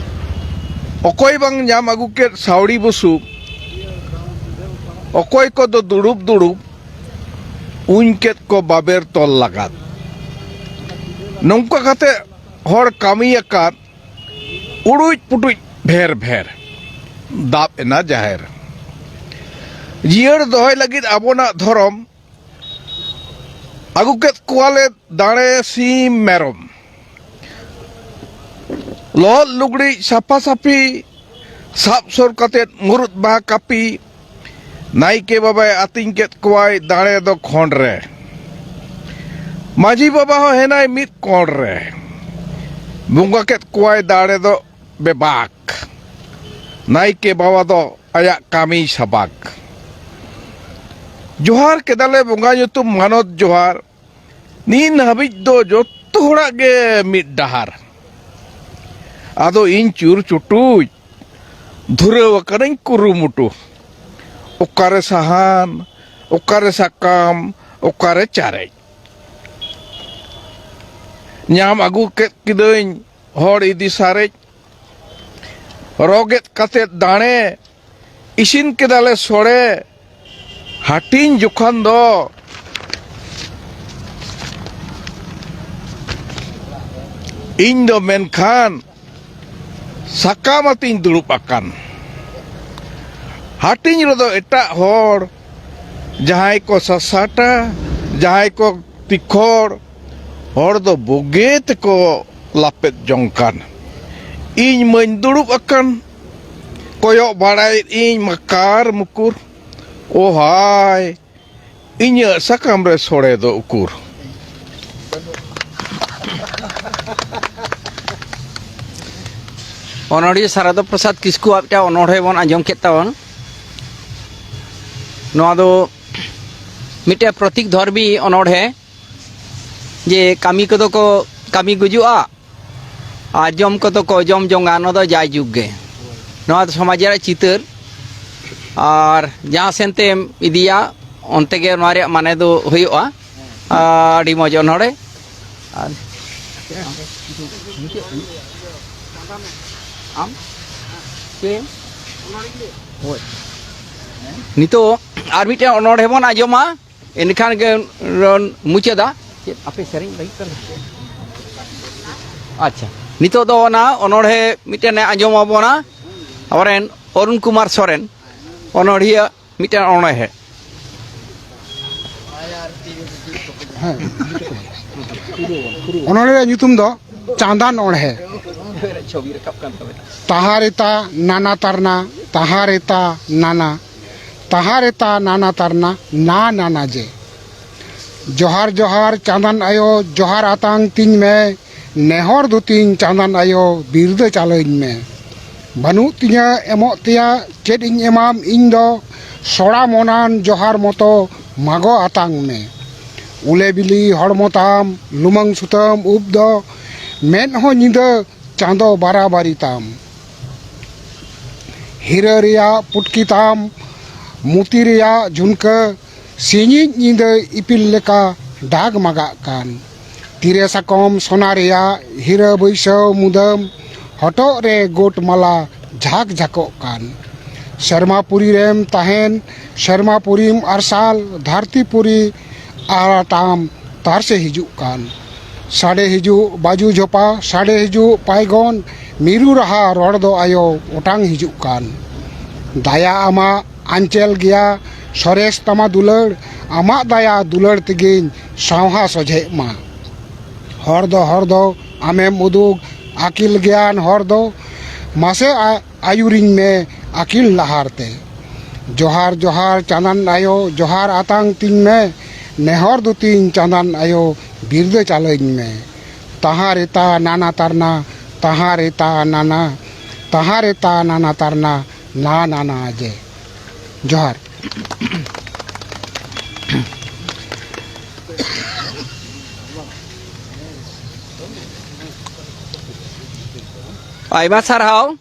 ᱚᱠᱚᱭ ᱵᱟᱝ ᱧᱟᱢ ᱟᱹᱜᱩ ᱠᱮᱫ ᱥᱟᱹᱣᱲᱤ ᱵᱩᱥᱩᱵ, ᱚᱠᱚᱭ ᱠᱚᱫᱚ ᱫᱩᱲᱩᱵ ᱫᱩᱲᱩᱵ ᱩᱧ ᱠᱮᱫ ᱠᱚ ᱵᱟᱵᱮᱨ ᱛᱚᱞ ᱞᱟᱜᱟᱫ᱾ ᱱᱚᱝᱠᱟ ᱠᱟᱛᱮ ᱦᱚᱲ ᱠᱟᱹᱢᱤ ᱟᱠᱟᱫ ᱩᱲᱩᱡ ᱯᱩᱴᱩᱡ ᱵᱷᱮᱨ ᱵᱷᱮᱨ ᱫᱟᱵ ᱮᱱᱟ ᱡᱟᱦᱮᱨ᱾ ᱡᱤᱭᱟᱹᱲ ᱫᱚᱦᱚᱭ ᱞᱟᱹᱜᱤᱫ ᱟᱵᱚᱱᱟᱜ ᱫᱷᱚᱨᱚᱢ, ᱟᱹᱜᱩ ᱠᱮᱫ ᱠᱚᱣᱟᱞᱮ ᱫᱟᱲᱮ ᱥᱤᱢ ᱢᱮᱨᱚᱢ᱾ ᱞᱚᱦᱚᱫ ᱞᱩᱜᱽᱲᱤᱡ ᱥᱟᱯᱷᱟ ᱥᱟᱹᱯᱷᱤ, ᱥᱟᱵ ᱥᱩᱨ ᱠᱟᱛᱮᱫ ᱢᱩᱨᱩᱫ ᱵᱟᱦᱟ ᱠᱟᱹᱯᱤ, ᱱᱟᱭᱠᱮ ᱵᱟᱵᱟᱭ ᱟᱹᱛᱤᱧ ᱠᱮᱫ ᱠᱚᱣᱟᱭ ᱫᱟᱲᱮ ᱫᱚ ᱠᱷᱚᱸᱰ ᱨᱮ᱾ ᱢᱟᱹᱡᱷᱤ ᱵᱟᱵᱟ ᱦᱚᱸ ᱦᱮᱱᱟᱭ ᱢᱤᱫ ᱠᱚᱬ ᱨᱮ᱾ ᱵᱚᱸᱜᱟ ᱠᱮᱫ ᱠᱚᱣᱟᱭ ᱫᱟᱲᱮ ᱫᱚ ᱵᱮᱵᱟᱠ᱾ ᱱᱟᱭᱠᱮ ᱵᱟᱵᱟ ᱫᱚ ᱟᱭᱟᱜ ᱠᱟᱹᱢᱤᱭ ᱥᱟᱵᱟᱠ᱾ ᱡᱚᱦᱟᱨ ᱠᱮᱫᱟᱞᱮ ᱵᱚᱸᱜᱟ ᱧᱩᱛᱩᱢ ᱢᱟᱱᱚᱛ ᱡᱚᱦᱟᱨ᱾ ᱱᱤᱱ ᱦᱟᱹᱵᱤᱡ ᱫᱚ ᱡᱚᱛᱚ ᱦᱚᱲᱟᱜ ᱜᱮ ᱢᱤᱫ ᱰᱟᱦᱟᱨ᱾ ᱟᱫᱚ ᱤᱧ ᱪᱩᱨ ᱪᱩᱴᱩᱡ ᱫᱷᱩᱨᱟᱹᱣ ᱟᱠᱟᱱᱟᱹᱧ ᱠᱩᱨᱩᱢᱩᱴᱩ᱾ ᱚᱠᱟᱨᱮ ᱥᱟᱦᱟᱱ, ᱚᱠᱟᱨᱮ ᱥᱟᱠᱟᱢ, ᱚᱠᱟᱨᱮ ᱪᱟᱨᱮᱡ? ᱧᱟᱢ ᱟᱹᱜᱩ ᱠᱮᱫ ᱠᱤᱫᱟᱹᱧ ᱦᱚᱲ ᱤᱫᱤ ᱥᱟᱨᱮᱡ᱾ ᱨᱚᱜᱮᱫ ᱠᱟᱛᱮᱫ ᱫᱟᱲᱮ, ᱤᱥᱤᱱ ᱠᱮᱫᱟᱞᱮ ᱥᱚᱲᱮ᱾ ᱦᱟᱹᱴᱤᱧ ᱡᱚᱠᱷᱚᱱ ᱫᱚ ᱤᱧ ᱫᱚ ᱢᱮᱱᱠᱷᱟᱱ ᱥᱟᱠᱟᱢ ᱟᱛᱮᱧ ᱫᱩᱲᱩᱵ ᱟᱠᱟᱱ᱾ ᱦᱟᱹᱴᱤᱧ ᱨᱮᱫᱚ ᱮᱴᱟᱜ ᱦᱚᱲ, ᱡᱟᱦᱟᱸᱭ ᱠᱚ ᱥᱟᱥᱟᱴᱟ, ᱡᱟᱦᱟᱸᱭ ᱠᱚ ᱛᱤᱠᱷᱚᱲ, ᱦᱚᱲ ᱫᱚ ᱵᱩᱜᱤ ᱛᱮᱠᱚ ᱞᱟᱯᱮᱫ ᱡᱚᱝ ᱠᱟᱱ᱾ ᱤᱧ ᱢᱟᱹᱧ ᱫᱩᱲᱩᱵ ᱟᱠᱟᱱ, ᱠᱚᱭᱚᱜ ᱵᱟᱲᱟᱭᱮᱫ ᱤᱧ ᱢᱟᱠᱟᱨ ᱢᱩᱠᱩᱨ᱾ ᱳ ᱦᱟᱭ, ᱤᱧᱟᱹᱜ ᱥᱟᱠᱟᱢ ᱨᱮ ᱥᱚᱲᱮ ᱫᱚ ᱩᱠᱩᱨ? ᱚᱱᱚᱬᱦᱤᱭᱟᱹ ᱥᱟᱨᱚᱫᱟ ᱯᱨᱚᱥᱟᱫᱽ ᱠᱤᱥᱠᱩᱣᱟᱜ ᱢᱤᱫᱴᱟᱝ ᱚᱱᱚᱬᱦᱮ ᱵᱚᱱ ᱟᱸᱡᱚᱢ ᱠᱮᱫ ᱛᱟᱵᱚᱱ᱾ ᱱᱚᱣᱟ ᱫᱚ ᱢᱤᱫᱴᱟᱝ ᱯᱨᱚᱛᱤᱠ ᱫᱷᱚᱨᱢᱤ ᱚᱱᱚᱬᱦᱮ, ᱡᱮ ᱠᱟᱹᱢᱤ ᱠᱚᱫᱚ ᱠᱚ ᱠᱟᱹᱢᱤ ᱜᱩᱡᱩᱜᱼᱟ, ᱟᱨ ᱡᱚᱢ ᱠᱚᱫᱚ ᱠᱚ ᱡᱚᱢ ᱡᱚᱝᱟ, ᱱᱚᱣᱟ ᱫᱚ ᱡᱟᱭᱡᱩᱜᱽ ᱜᱮ᱾ ᱱᱚᱣᱟ ᱫᱚ ᱥᱚᱢᱟᱡᱽ ᱨᱮᱭᱟᱜ ᱪᱤᱛᱟᱹᱨ, ᱟᱨ ᱡᱟᱦᱟᱸ ᱥᱮᱱ ᱛᱮᱢ ᱤᱫᱤᱭᱟ, ᱚᱱᱛᱮ ᱜᱮ ᱱᱚᱣᱟ ᱨᱮᱭᱟᱜ ᱢᱟᱱᱮ ᱫᱚ ᱦᱩᱭᱩᱜᱼᱟ᱾ ᱟᱹᱰᱤ ᱢᱚᱡᱽ ᱚᱱᱚᱬᱦᱮ᱾ ᱟᱨ ᱟᱢ ᱪᱮᱫ? ᱦᱳᱭ᱾ ᱱᱤᱛᱚᱜ ᱟᱨ ᱢᱤᱫᱴᱮᱱ ᱚᱱᱚᱬᱦᱮ ᱵᱚᱱ ᱟᱸᱡᱚᱢᱟ, ᱮᱱᱠᱷᱟᱱ ᱜᱮ ᱵᱚᱱ ᱢᱩᱪᱟᱹᱫᱟ᱾ ᱪᱮᱫ ᱟᱯᱮ ᱥᱮᱨᱮᱧ ᱞᱟᱹᱜᱤᱫ ᱯᱮ? ᱟᱪᱪᱷᱟ, ᱱᱤᱛᱚᱜ ᱫᱚ ᱚᱱᱟ ᱚᱱᱚᱬᱦᱮ ᱢᱤᱫᱴᱮᱱᱮ ᱟᱸᱡᱚᱢ ᱟᱵᱚᱱᱟ, ᱟᱵᱚᱨᱮᱱ ᱚᱨᱩᱱ ᱠᱩᱢᱟᱨ ᱥᱚᱨᱮᱱ, ᱚᱱᱚᱬᱦᱤᱭᱟᱹ ᱢᱤᱫᱴᱮᱱ ᱚᱱᱚᱬᱦᱮ᱾ ᱚᱱᱚᱬᱦᱮ ᱨᱮᱭᱟᱜ ᱧᱩᱛᱩᱢ ᱫᱚ ᱪᱟᱸᱫᱟᱱ ᱚᱬᱦᱮ᱾ ᱛᱟᱦᱟᱨᱮᱛᱟ ᱱᱟᱱᱟ ᱛᱟᱨᱱᱟ, ᱛᱟᱦᱟᱨᱮᱛᱟ ᱱᱟᱱᱟ, ᱛᱟᱦᱟᱨᱮᱛᱟ ᱱᱟᱱᱟ ᱛᱟᱨᱱᱟ, ᱱᱟ ᱱᱟᱱᱟ ᱡᱮ᱾ ᱡᱚᱦᱟᱨ ᱡᱚᱦᱟᱨ ᱪᱟᱸᱫᱟᱱ ᱟᱭᱳ, ᱡᱚᱦᱟᱨ ᱟᱛᱟᱝ ᱛᱤᱧ ᱢᱮ, ᱱᱮᱦᱚᱨ ᱫᱚ ᱛᱤᱧ ᱪᱟᱸᱫᱟᱱ ᱟᱭᱳ, ᱵᱤᱨᱫᱟᱹ ᱪᱟᱞᱟᱹᱧ ᱢᱮ᱾ ᱵᱟᱹᱱᱩᱜ ᱛᱤᱧᱟᱹ ᱮᱢᱚᱜ ᱛᱮᱭᱟᱜ, ᱪᱮᱫ ᱤᱧ ᱮᱢᱟᱢ ᱤᱧ ᱫᱚ, ᱥᱚᱲᱟ ᱢᱚᱱᱟᱱ ᱡᱚᱦᱟᱨ ᱢᱚᱛᱚ ᱢᱟᱜᱚ ᱟᱛᱟᱝ ᱢᱮ᱾ ᱩᱞᱮ ᱵᱤᱞᱤ ᱦᱚᱲᱢᱚ ᱛᱟᱢ, ᱞᱩᱢᱟᱹᱝ ᱥᱩᱛᱟᱹᱢ ᱩᱵ ᱫᱚ, ᱢᱮᱫ ᱦᱚᱸ ᱧᱤᱫᱟᱹ ᱪᱟᱸᱫᱚ ᱵᱟᱨᱟᱵᱟᱨᱤ ᱛᱟᱢ᱾ ᱦᱤᱨᱟᱹ ᱨᱮᱭᱟᱜ ᱯᱩᱴᱠᱤ ᱛᱟᱢ, ᱢᱩᱛᱤ ᱨᱮᱭᱟᱜ ᱡᱷᱩᱱᱠᱟᱹ, ᱥᱤᱧᱤᱡ ᱧᱤᱫᱟᱹ ᱤᱯᱤᱞ ᱞᱮᱠᱟ ᱰᱟᱜᱽ ᱢᱟᱜᱟᱜ ᱠᱟᱱ᱾ ᱛᱤᱨᱮ ᱥᱟᱠᱚᱢ ᱥᱚᱱᱟ ᱨᱮᱭᱟᱜ, ᱦᱤᱨᱟᱹ ᱵᱟᱹᱭᱥᱟᱹᱣ ᱢᱩᱫᱟᱹᱢ, ᱦᱚᱴᱚᱜ ᱨᱮ ᱜᱳᱴ ᱢᱟᱞᱟ ᱡᱷᱟᱠ ᱡᱷᱟᱠᱚᱜ ᱠᱟᱱ᱾ ᱥᱮᱨᱢᱟ ᱯᱩᱨᱤ ᱨᱮᱢ ᱛᱟᱦᱮᱱ, ᱥᱮᱨᱢᱟ ᱯᱩᱨᱤᱢ ᱟᱨᱥᱟᱞ, ᱫᱷᱟᱹᱨᱛᱤ ᱯᱩᱨᱤ ᱟᱨ ᱛᱟᱢ ᱛᱟᱨᱥᱮ ᱦᱤᱡᱩᱜ ᱠᱟᱱ᱾ ᱥᱟᱰᱮ ᱦᱤᱡᱩᱜ ᱵᱟᱡᱩ ᱡᱷᱚᱯᱟ, ᱥᱟᱰᱮ ᱦᱤᱡᱩᱜ ᱯᱟᱭᱜᱚᱱ, ᱢᱤᱨᱩ ᱨᱟᱦᱟ ᱨᱚᱲ ᱫᱚ ᱟᱭᱳ ᱚᱴᱟᱝ ᱦᱤᱡᱩᱜ ᱠᱟᱱ᱾ ᱫᱟᱭᱟ ᱟᱢᱟᱜ ᱟᱧᱪᱮᱞ ᱜᱮᱭᱟ, ᱥᱚᱨᱮᱥ ᱛᱟᱢᱟ ᱫᱩᱞᱟᱹᱲ, ᱟᱢᱟᱜ ᱫᱟᱭᱟ ᱫᱩᱞᱟᱹᱲ ᱛᱮᱜᱮᱧ ᱥᱟᱶᱦᱟ ᱥᱚᱡᱷᱮᱜ ᱢᱟ᱾ ᱦᱚᱲ ᱫᱚ ᱦᱚᱲ ᱫᱚ ᱟᱢᱮᱢ ᱩᱫᱩᱜ ᱟᱹᱠᱤᱞ ᱜᱮᱭᱟᱱ ᱦᱚᱨ ᱫᱚ, ᱢᱟᱥᱮ ᱟ-, ᱟᱹᱭᱩᱨᱤᱧ ᱢᱮ ᱟᱹᱠᱤᱞ ᱰᱟᱦᱟᱨ ᱛᱮ᱾ ᱡᱚᱦᱟᱨ, ᱡᱚᱦᱟᱨ ᱪᱟᱸᱫᱟᱱ ᱟᱭᱳ, ᱡᱚᱦᱟᱨ ᱟᱛᱟᱝ ᱛᱤᱧ ᱢᱮ, ᱱᱮᱦᱚᱨ ᱫᱚ ᱛᱤᱧ ᱪᱟᱸᱫᱟᱱ ᱟᱭᱳ, ᱵᱤᱨᱫᱟᱹ ᱪᱟᱞᱟᱹᱧ ᱢᱮ᱾ ᱛᱟᱦᱟᱸ ᱨᱮ ᱛᱟ ᱱᱟᱱᱟ ᱛᱟᱨᱱᱟ, ᱛᱟᱦᱟᱸ ᱨᱮ ᱛᱟ ᱱᱟᱱᱟ, ᱛᱟᱦᱟᱸ ᱨᱮ ᱛᱟ ᱱᱟᱱᱟ ᱛᱟᱨᱱᱟ, ᱱᱟ ᱱᱟᱱᱟ ᱡᱮ᱾ ᱡᱚᱦᱟᱨ᱾ ᱟᱭᱢᱟ ᱥᱟᱨᱦᱟᱣ᱾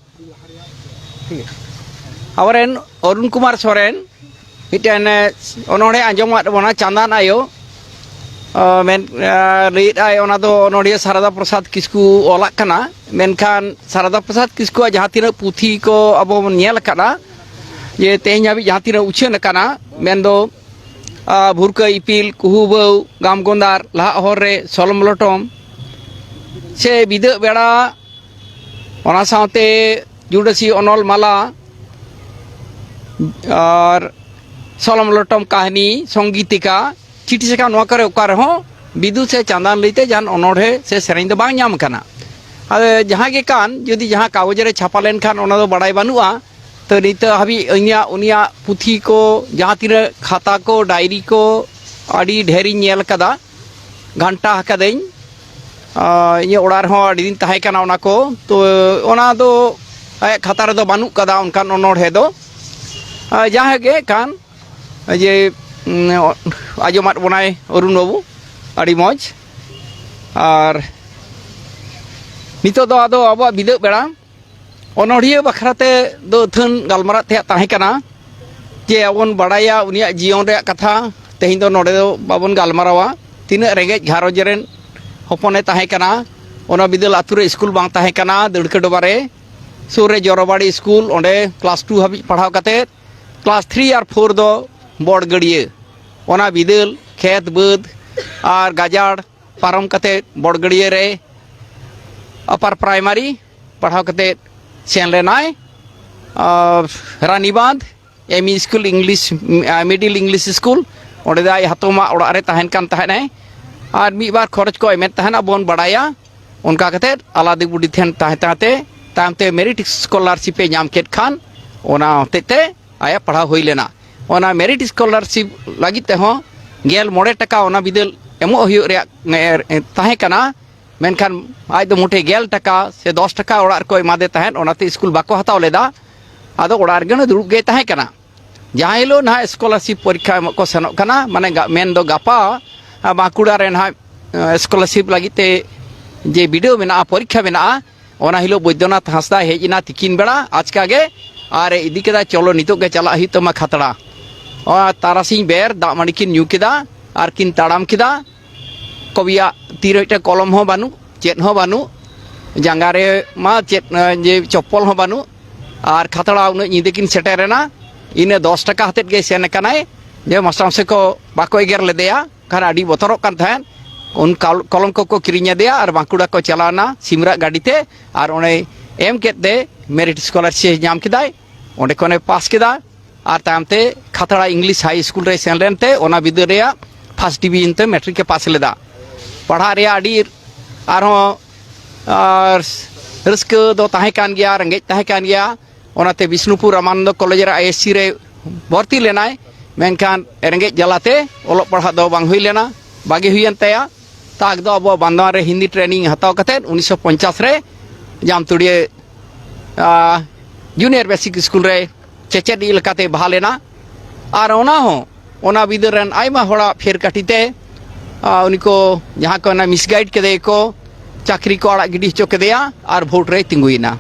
ᱟᱵᱚᱨᱮᱱ ᱚᱨᱩᱱ ᱠᱩᱢᱟᱨ ᱥᱚᱨᱮᱱ ᱢᱤᱫᱴᱮᱱ, ᱮ, ᱚᱱᱚᱬᱦᱮ ᱟᱸᱡᱚᱢᱟᱫ ᱵᱚᱱᱟ, ᱪᱟᱸᱫᱟᱱ ᱟᱭᱳ, ᱚ, ᱢᱮᱱ, ᱮ, ᱞᱟᱹᱭᱮᱫ ᱟᱭ, ᱚᱱᱟ ᱫᱚ ᱚᱱᱚᱬᱦᱤᱭᱟᱹ ᱥᱟᱨᱟᱫᱟ ᱯᱨᱚᱥᱟᱫᱽ ᱠᱤᱥᱠᱩ ᱚᱞᱟᱜ ᱠᱟᱱᱟ᱾ ᱢᱮᱱᱠᱷᱟᱱ ᱥᱟᱨᱟᱫᱟ ᱯᱨᱚᱥᱟᱫᱽ ᱠᱤᱥᱠᱩᱣᱟᱜ ᱡᱟᱦᱟᱸ ᱛᱤᱱᱟᱹᱜ ᱯᱩᱛᱷᱤ ᱠᱚ ᱟᱵᱚ ᱵᱚᱱ ᱧᱮᱞ ᱟᱠᱟᱫᱟ, ᱡᱮ ᱛᱮᱦᱮᱧ ᱦᱟᱹᱵᱤᱡ ᱡᱟᱦᱟᱸ ᱛᱤᱱᱟᱹᱜ ᱩᱪᱷᱟᱹᱱ ᱟᱠᱟᱱᱟ, ᱢᱮᱱᱫᱚ, ᱟ, ᱵᱷᱩᱨᱠᱟᱹ ᱤᱯᱤᱞ, ᱠᱩᱦᱩ ᱵᱟᱹᱣ, ᱜᱟᱢ ᱜᱚᱸᱫᱟᱨ, ᱞᱟᱦᱟᱜ ᱦᱚᱨ ᱨᱮ, ᱥᱚᱞᱚᱢ ᱞᱚᱴᱚᱢ, ᱥᱮ ᱵᱤᱫᱟᱹᱜ ᱵᱮᱲᱟ, ᱚᱱᱟ ᱥᱟᱶᱛᱮ ᱡᱩᱰᱟᱹᱥᱤ ᱚᱱᱚᱞ ᱢᱟᱞᱟ ᱟᱨ ᱥᱚᱞᱚᱢ ᱞᱚᱴᱚᱢ ᱠᱟᱹᱦᱱᱤ, ᱥᱚᱝᱜᱤᱛᱤᱠᱟ, ᱪᱤᱴᱷᱤ ᱥᱟᱠᱟᱢ, ᱱᱚᱣᱟ ᱠᱚᱨᱮ ᱚᱠᱟ ᱨᱮᱦᱚᱸ ᱵᱤᱫᱩ ᱥᱮ ᱪᱟᱸᱫᱟᱱ ᱞᱟᱹᱭᱛᱮ ᱡᱟᱦᱟᱱ ᱚᱱᱚᱬᱦᱮ ᱥᱮ ᱥᱮᱨᱮᱧ ᱫᱚ ᱵᱟᱝ ᱧᱟᱢ ᱟᱠᱟᱱᱟ᱾ ᱟᱫᱚ ᱡᱟᱦᱟᱸ ᱜᱮ ᱠᱟᱱ, ᱡᱩᱫᱤ ᱡᱟᱦᱟᱸ ᱠᱟᱜᱚᱡᱽ ᱨᱮ ᱪᱷᱟᱯᱟ ᱞᱮᱱᱠᱷᱟᱱ ᱚᱱᱟ ᱫᱚ ᱵᱟᱲᱟᱭ ᱵᱟᱹᱱᱩᱜᱼᱟ᱾ ᱛᱚ ᱱᱤᱛᱚᱜ ᱦᱟᱹᱵᱤᱡ ᱤᱧᱟᱹᱜ, ᱩᱱᱤᱭᱟᱜ ᱯᱩᱛᱷᱤ ᱠᱚ, ᱡᱟᱦᱟᱸ ᱛᱤᱱᱟᱹᱜ ᱠᱷᱟᱛᱟ ᱠᱚ, ᱰᱟᱭᱨᱤ ᱠᱚ ᱟᱹᱰᱤ ᱰᱷᱮᱨᱤᱧ ᱧᱮᱞ ᱠᱟᱫᱟ, ᱜᱷᱟᱱᱴᱟ ᱟᱠᱟᱫᱟᱹᱧ᱾ ᱟᱨ ᱤᱧᱟᱹᱜ ᱚᱲᱟᱜ ᱨᱮᱦᱚᱸ ᱟᱹᱰᱤ ᱫᱤᱱ ᱛᱟᱦᱮᱸ ᱠᱟᱱᱟ ᱚᱱᱟ ᱠᱚ᱾ ᱛᱚ ᱚᱱᱟ ᱫᱚ ᱟᱭᱟᱜ ᱠᱷᱟᱛᱟ ᱨᱮᱫᱚ ᱵᱟᱹᱱᱩᱜ ᱠᱟᱫᱟ ᱚᱱᱠᱟᱱ ᱚᱱᱚᱬᱦᱮ ᱫᱚ᱾ ᱟᱨ ᱡᱟᱦᱟᱸ ᱜᱮ ᱠᱟᱱ ᱡᱮ, ᱩᱸ, ᱟᱸᱡᱚᱢᱟᱫ ᱵᱚᱱᱟᱭ ᱚᱨᱩᱱ ᱵᱟᱹᱵᱩ, ᱟᱹᱰᱤ ᱢᱚᱡᱽ᱾ ᱟᱨ ᱱᱤᱛᱚᱜ ᱫᱚ ᱟᱫᱚ ᱟᱵᱚᱣᱟᱜ ᱵᱤᱫᱟᱹᱜ ᱵᱮᱲᱟ ᱚᱱᱚᱬᱦᱤᱭᱟᱹ ᱵᱟᱠᱷᱨᱟ ᱛᱮ ᱫᱚ ᱟᱹᱛᱷᱟᱹᱱ ᱜᱟᱞᱢᱟᱨᱟᱣ ᱛᱮᱭᱟᱜ ᱛᱟᱦᱮᱸ ᱠᱟᱱᱟ ᱡᱮ ᱟᱵᱚ ᱵᱚᱱ ᱵᱟᱲᱟᱭᱟ ᱩᱱᱤᱭᱟᱜ ᱡᱤᱭᱚᱱ ᱨᱮᱭᱟᱜ ᱠᱟᱛᱷᱟ᱾ ᱛᱮᱦᱮᱧ ᱫᱚ ᱱᱚᱰᱮ ᱫᱚ ᱵᱟᱵᱚᱱ ᱜᱟᱞᱢᱟᱨᱟᱣᱟ᱾ ᱛᱤᱱᱟᱹᱜ ᱨᱮᱸᱜᱮᱡ ᱜᱷᱟᱨᱚᱸᱡᱽ ᱨᱮᱱ ᱦᱚᱯᱚᱱᱮ ᱛᱟᱦᱮᱸ ᱠᱟᱱᱟ, ᱚᱱᱟ ᱵᱤᱫᱟᱹᱞ ᱟᱹᱛᱩ ᱨᱮ ᱥᱠᱩᱞ ᱵᱟᱝ ᱛᱟᱦᱮᱸ ᱠᱟᱱᱟ, ᱫᱟᱹᱲᱠᱟᱹ ᱰᱚᱵᱟ ᱨᱮ ᱥᱩᱨ ᱨᱮ ᱡᱚᱨᱚᱵᱟᱲᱤ ᱥᱠᱩᱞ, ᱚᱸᱰᱮ ᱠᱞᱟᱥ ᱴᱩ ᱦᱟᱹᱵᱤᱡ ᱯᱟᱲᱦᱟᱣ ᱠᱟᱛᱮ ᱠᱞᱟᱥ ᱛᱷᱨᱤ ᱟᱨ ᱯᱷᱳᱨ ᱫᱚ ᱵᱚᱲᱜᱟᱹᱲᱤᱭᱟᱹ, ᱚᱱᱟ ᱵᱤᱫᱟᱹᱞ ᱠᱷᱮᱛ ᱵᱟᱹᱫᱽ ᱟᱨ ᱜᱟᱡᱟᱲ ᱯᱟᱨᱚᱢ ᱠᱟᱛᱮ ᱵᱚᱲᱜᱟᱹᱲᱤᱭᱟᱹ ᱨᱮ ᱟᱯᱟᱨ ᱯᱨᱟᱭᱢᱟᱨᱤ ᱯᱟᱲᱦᱟᱣ ᱠᱟᱛᱮ ᱥᱮᱱ ᱞᱮᱱᱟᱭ᱾ ᱟᱨ Ranibandh M E school, English, ᱟ, ᱢᱤᱰᱤᱞ ᱤᱝᱞᱤᱥ ᱥᱠᱩᱞ, ᱚᱸᱰᱮ ᱫᱚ ᱟᱡ ᱦᱟᱛᱚᱢᱟᱜ ᱚᱲᱟᱜ ᱨᱮ ᱛᱟᱦᱮᱱ ᱠᱟᱱ ᱛᱟᱦᱮᱱᱟᱭ᱾ ᱟᱨ ᱢᱤᱫ ᱵᱟᱨ ᱠᱷᱚᱨᱚᱪ ᱠᱚ ᱮᱢᱮᱫ ᱛᱟᱦᱮᱱᱟ, ᱵᱚᱱ ᱵᱟᱲᱟᱭᱟ᱾ ᱚᱱᱠᱟ ᱠᱟᱛᱮ ᱟᱞᱟᱫᱤ ᱵᱩᱰᱷᱤ ᱴᱷᱮᱱ ᱛᱟᱦᱮᱸ ᱛᱟᱦᱮᱸ ᱛᱮ ᱛᱟᱭᱚᱢ ᱛᱮ ᱢᱮᱨᱤᱴ ᱥᱠᱚᱞᱟᱨᱥᱤᱯ ᱮ ᱧᱟᱢ ᱠᱮᱫ ᱠᱷᱟᱱ, ᱚᱱᱟ ᱦᱚᱛᱮᱡ ᱛᱮ ᱟᱭᱟᱜ ᱯᱟᱲᱦᱟᱣ ᱦᱩᱭ ᱞᱮᱱᱟ᱾ ᱚᱱᱟ ᱢᱮᱨᱤᱴ ᱥᱠᱚᱞᱟᱨᱥᱤᱯ ᱞᱟᱹᱜᱤᱫ ᱛᱮᱦᱚᱸ ᱜᱮᱞ ᱢᱚᱬᱮ ᱴᱟᱠᱟ ᱚᱱᱟ ᱵᱤᱫᱟᱹᱞ ᱮᱢᱚᱜ ᱦᱩᱭᱩᱜ ᱨᱮᱭᱟᱜ ᱮ, ᱮ, ᱛᱟᱦᱮᱸ ᱠᱟᱱᱟ᱾ ᱢᱮᱱᱠᱷᱟᱱ ᱟᱡ ᱫᱚ ᱢᱚᱴᱷᱮ ᱜᱮᱞ ᱴᱟᱠᱟ ᱥᱮ ᱫᱚᱥ ᱴᱟᱠᱟ ᱚᱲᱟᱜ ᱨᱮᱠᱚ ᱮᱢᱟᱫᱮ ᱛᱟᱦᱮᱸᱫ, ᱚᱱᱟᱛᱮ ᱥᱠᱩᱞ ᱵᱟᱠᱚ ᱦᱟᱛᱟᱣ ᱞᱮᱫᱟ᱾ ᱟᱫᱚ ᱚᱲᱟᱜ ᱨᱮᱜᱮ ᱫᱩᱲᱩᱵ ᱜᱮᱭ ᱛᱟᱦᱮᱸ ᱠᱟᱱᱟ᱾ ᱡᱟᱦᱟᱸ ᱦᱤᱞᱳᱜ ᱱᱟᱦᱟᱜ ᱥᱠᱚᱞᱟᱨᱥᱤᱯ ᱯᱚᱨᱤᱠᱠᱷᱟ ᱮᱢᱚᱜ ᱠᱚ ᱥᱮᱱᱚᱜ ᱠᱟᱱᱟ, ᱢᱟᱱᱮ ᱜᱟ-, ᱢᱮᱱᱫᱚ ᱜᱟᱯᱟ, ᱟ, ᱵᱟᱸᱠᱩᱲᱟ ᱨᱮ ᱱᱟᱦᱟᱜ, ᱟ, ᱥᱠᱚᱞᱟᱨᱥᱤᱯ ᱞᱟᱹᱜᱤᱫ ᱛᱮ ᱡᱮ ᱵᱤᱰᱟᱹᱣ ᱢᱮᱱᱟᱜᱼᱟ, ᱯᱚᱨᱤᱠᱠᱷᱟ ᱢᱮᱱᱟᱜᱼᱟ, ᱚᱱᱟ ᱦᱤᱞᱳᱜ ᱵᱳᱭᱫᱚᱱᱟᱛᱷ ᱦᱟᱸᱥᱫᱟᱭ ᱦᱮᱡ ᱮᱱᱟ ᱛᱤᱠᱤᱱ ᱵᱮᱲᱟ ᱟᱪᱠᱟ ᱜᱮ, ᱟᱨ ᱮ ᱤᱫᱤ ᱠᱮᱫᱟ, "ᱪᱚᱞᱚ ᱱᱤᱛᱚᱜ ᱜᱮ ᱪᱟᱞᱟᱜ ᱦᱩᱭᱩᱜ ᱛᱟᱢᱟ ᱠᱷᱟᱛᱲᱟ᱾" ᱚᱱᱟ ᱛᱟᱨᱟᱥᱤᱧ ᱵᱮᱨ ᱫᱟᱜ ᱢᱟᱹᱰᱤ ᱠᱤᱱ ᱧᱩ ᱠᱮᱫᱟ ᱟᱨ ᱠᱤᱱ ᱛᱟᱲᱟᱢ ᱠᱮᱫᱟ᱾ ᱠᱚᱵᱤᱭᱟᱜ ᱛᱤ ᱨᱮ ᱢᱤᱫᱴᱮᱱ ᱠᱚᱞᱚᱢ ᱦᱚᱸ ᱵᱟᱹᱱᱩᱜ, ᱪᱮᱫ ᱦᱚᱸ ᱵᱟᱹᱱᱩᱜ, ᱡᱟᱸᱜᱟ ᱨᱮ ᱢᱟ ᱪᱮᱫ, ᱮ, ᱡᱮ ᱪᱚᱯᱯᱚᱞ ᱦᱚᱸ ᱵᱟᱹᱱᱩᱜ, ᱟᱨ ᱠᱷᱟᱛᱲᱟ ᱩᱱᱟᱹᱜ ᱧᱤᱫᱟᱹ ᱠᱤᱱ ᱥᱮᱴᱮᱨ ᱮᱱᱟ᱾ ᱤᱱᱟᱹ ᱫᱚᱥ ᱴᱟᱠᱟ ᱦᱟᱛᱮᱫ ᱜᱮ ᱥᱮᱱ ᱟᱠᱟᱱᱟᱭ, ᱡᱮ ᱢᱟᱥᱴᱟᱨ ᱢᱟᱥᱮ ᱠᱚ ᱵᱟᱠᱚ ᱮᱜᱮᱨ ᱞᱮᱫᱮᱭᱟ, ᱠᱷᱟᱱ ᱟᱹᱰᱤ ᱵᱚᱛᱚᱨᱚᱜ ᱠᱟᱱ ᱛᱟᱦᱮᱸᱫ᱾ ᱩᱱ ᱠᱟᱞ-, ᱠᱚᱞᱚᱢ ᱠᱚᱠᱚ ᱠᱤᱨᱤᱧ ᱟᱫᱮᱭᱟ ᱟᱨ ᱵᱟᱸᱠᱩᱲᱟ ᱠᱚ ᱪᱟᱞᱟᱣ ᱮᱱᱟ ᱥᱤᱢᱨᱟᱜ ᱜᱟᱹᱰᱤ ᱛᱮ, ᱟᱨ ᱚᱸᱰᱮ ᱮᱢ ᱠᱮᱫ ᱛᱮ ᱢᱮᱨᱤᱴ ᱥᱠᱚᱞᱟᱨᱥᱤᱯ ᱧᱟᱢ ᱠᱮᱫᱟᱭ᱾ ᱚᱸᱰᱮ ᱠᱷᱚᱱᱮ ᱯᱟᱥ ᱠᱮᱫᱟ᱾ ᱟᱨ ᱛᱟᱭᱚᱢ ᱛᱮ ᱠᱷᱟᱛᱲᱟ ᱤᱝᱞᱤᱥ ᱦᱟᱭ ᱥᱠᱩᱞ ᱨᱮ ᱥᱮᱱ ᱞᱮᱱ ᱛᱮ ᱚᱱᱟ ᱵᱤᱫᱟᱹᱞ ᱨᱮᱭᱟᱜ ᱯᱷᱟᱥᱴ ᱰᱤᱵᱤᱡᱚᱱ ᱛᱮ ᱢᱮᱴᱨᱤᱠ ᱮ ᱯᱟᱥ ᱞᱮᱫᱟ᱾ ᱯᱟᱲᱦᱟᱜ ᱨᱮᱭᱟᱜ ᱟᱹᱰᱤ ᱟᱨᱦᱚᱸ, ᱟᱨ, ᱨᱟᱹᱥᱠᱟᱹ ᱫᱚ ᱛᱟᱦᱮᱸ ᱠᱟᱱ ᱜᱮᱭᱟ, ᱨᱮᱸᱜᱮᱡ ᱛᱟᱦᱮᱸ ᱠᱟᱱ ᱜᱮᱭᱟ᱾ ᱚᱱᱟᱛᱮ ᱵᱤᱥᱱᱩᱯᱩᱨ ᱨᱟᱢᱟᱱᱚᱱᱫᱚ ᱠᱚᱞᱮᱡᱽ ᱨᱮ ᱟᱭ ᱮᱥ ᱥᱤ ᱨᱮ ᱵᱷᱚᱨᱛᱤ ᱞᱮᱱᱟᱭ, ᱢᱮᱱᱠᱷᱟᱱ ᱨᱮᱸᱜᱮᱡ ᱡᱟᱞᱟᱛᱮ ᱚᱞᱚᱜ ᱯᱟᱲᱦᱟᱜ ᱫᱚ ᱵᱟᱝ ᱦᱩᱭ ᱞᱮᱱᱟ, ᱵᱟᱜᱮ ᱦᱩᱭᱮᱱ ᱛᱟᱭᱟ᱾ ᱛᱟᱠ ᱫᱚ ᱟᱵᱚ ᱵᱟᱱᱫᱣᱟᱱ ᱨᱮ ᱦᱤᱱᱫᱤ ᱴᱨᱮᱱᱤᱝ ᱦᱟᱛᱟᱣ ᱠᱟᱛᱮᱫ ᱩᱱᱤᱥᱥᱚ ᱯᱚᱧᱪᱟᱥ ᱨᱮ ᱡᱟᱢᱛᱩᱲᱤᱭᱟᱹ, ᱟ, ᱡᱩᱱᱤᱭᱟᱨ ᱵᱮᱥᱤᱠ ᱥᱠᱩᱞ ᱨᱮ ᱪᱮᱪᱮᱫᱤᱡ ᱞᱮᱠᱟᱛᱮ ᱵᱟᱦᱟᱞ ᱮᱱᱟ᱾ ᱟᱨ ᱚᱱᱟ ᱦᱚᱸ ᱚᱱᱟ ᱵᱤᱫᱟᱹᱞ ᱨᱮᱱ ᱟᱭᱢᱟ ᱦᱚᱲᱟᱜ ᱯᱷᱮᱨ ᱠᱟᱹᱴᱤ ᱛᱮ, ᱟ, ᱩᱱᱤ ᱠᱚ ᱡᱟᱦᱟᱸ ᱠᱚ ᱚᱱᱟ ᱢᱤᱥᱜᱟᱭᱤᱰ ᱠᱮᱫᱮᱭᱟ ᱠᱚ, ᱪᱟᱹᱠᱨᱤ ᱠᱚ ᱟᱲᱟᱜ ᱜᱤᱰᱤ ᱦᱚᱪᱚ ᱠᱮᱫᱮᱭᱟ ᱟᱨ ᱵᱷᱳᱴ ᱨᱮᱭ ᱛᱤᱸᱜᱩᱭᱮᱱᱟ᱾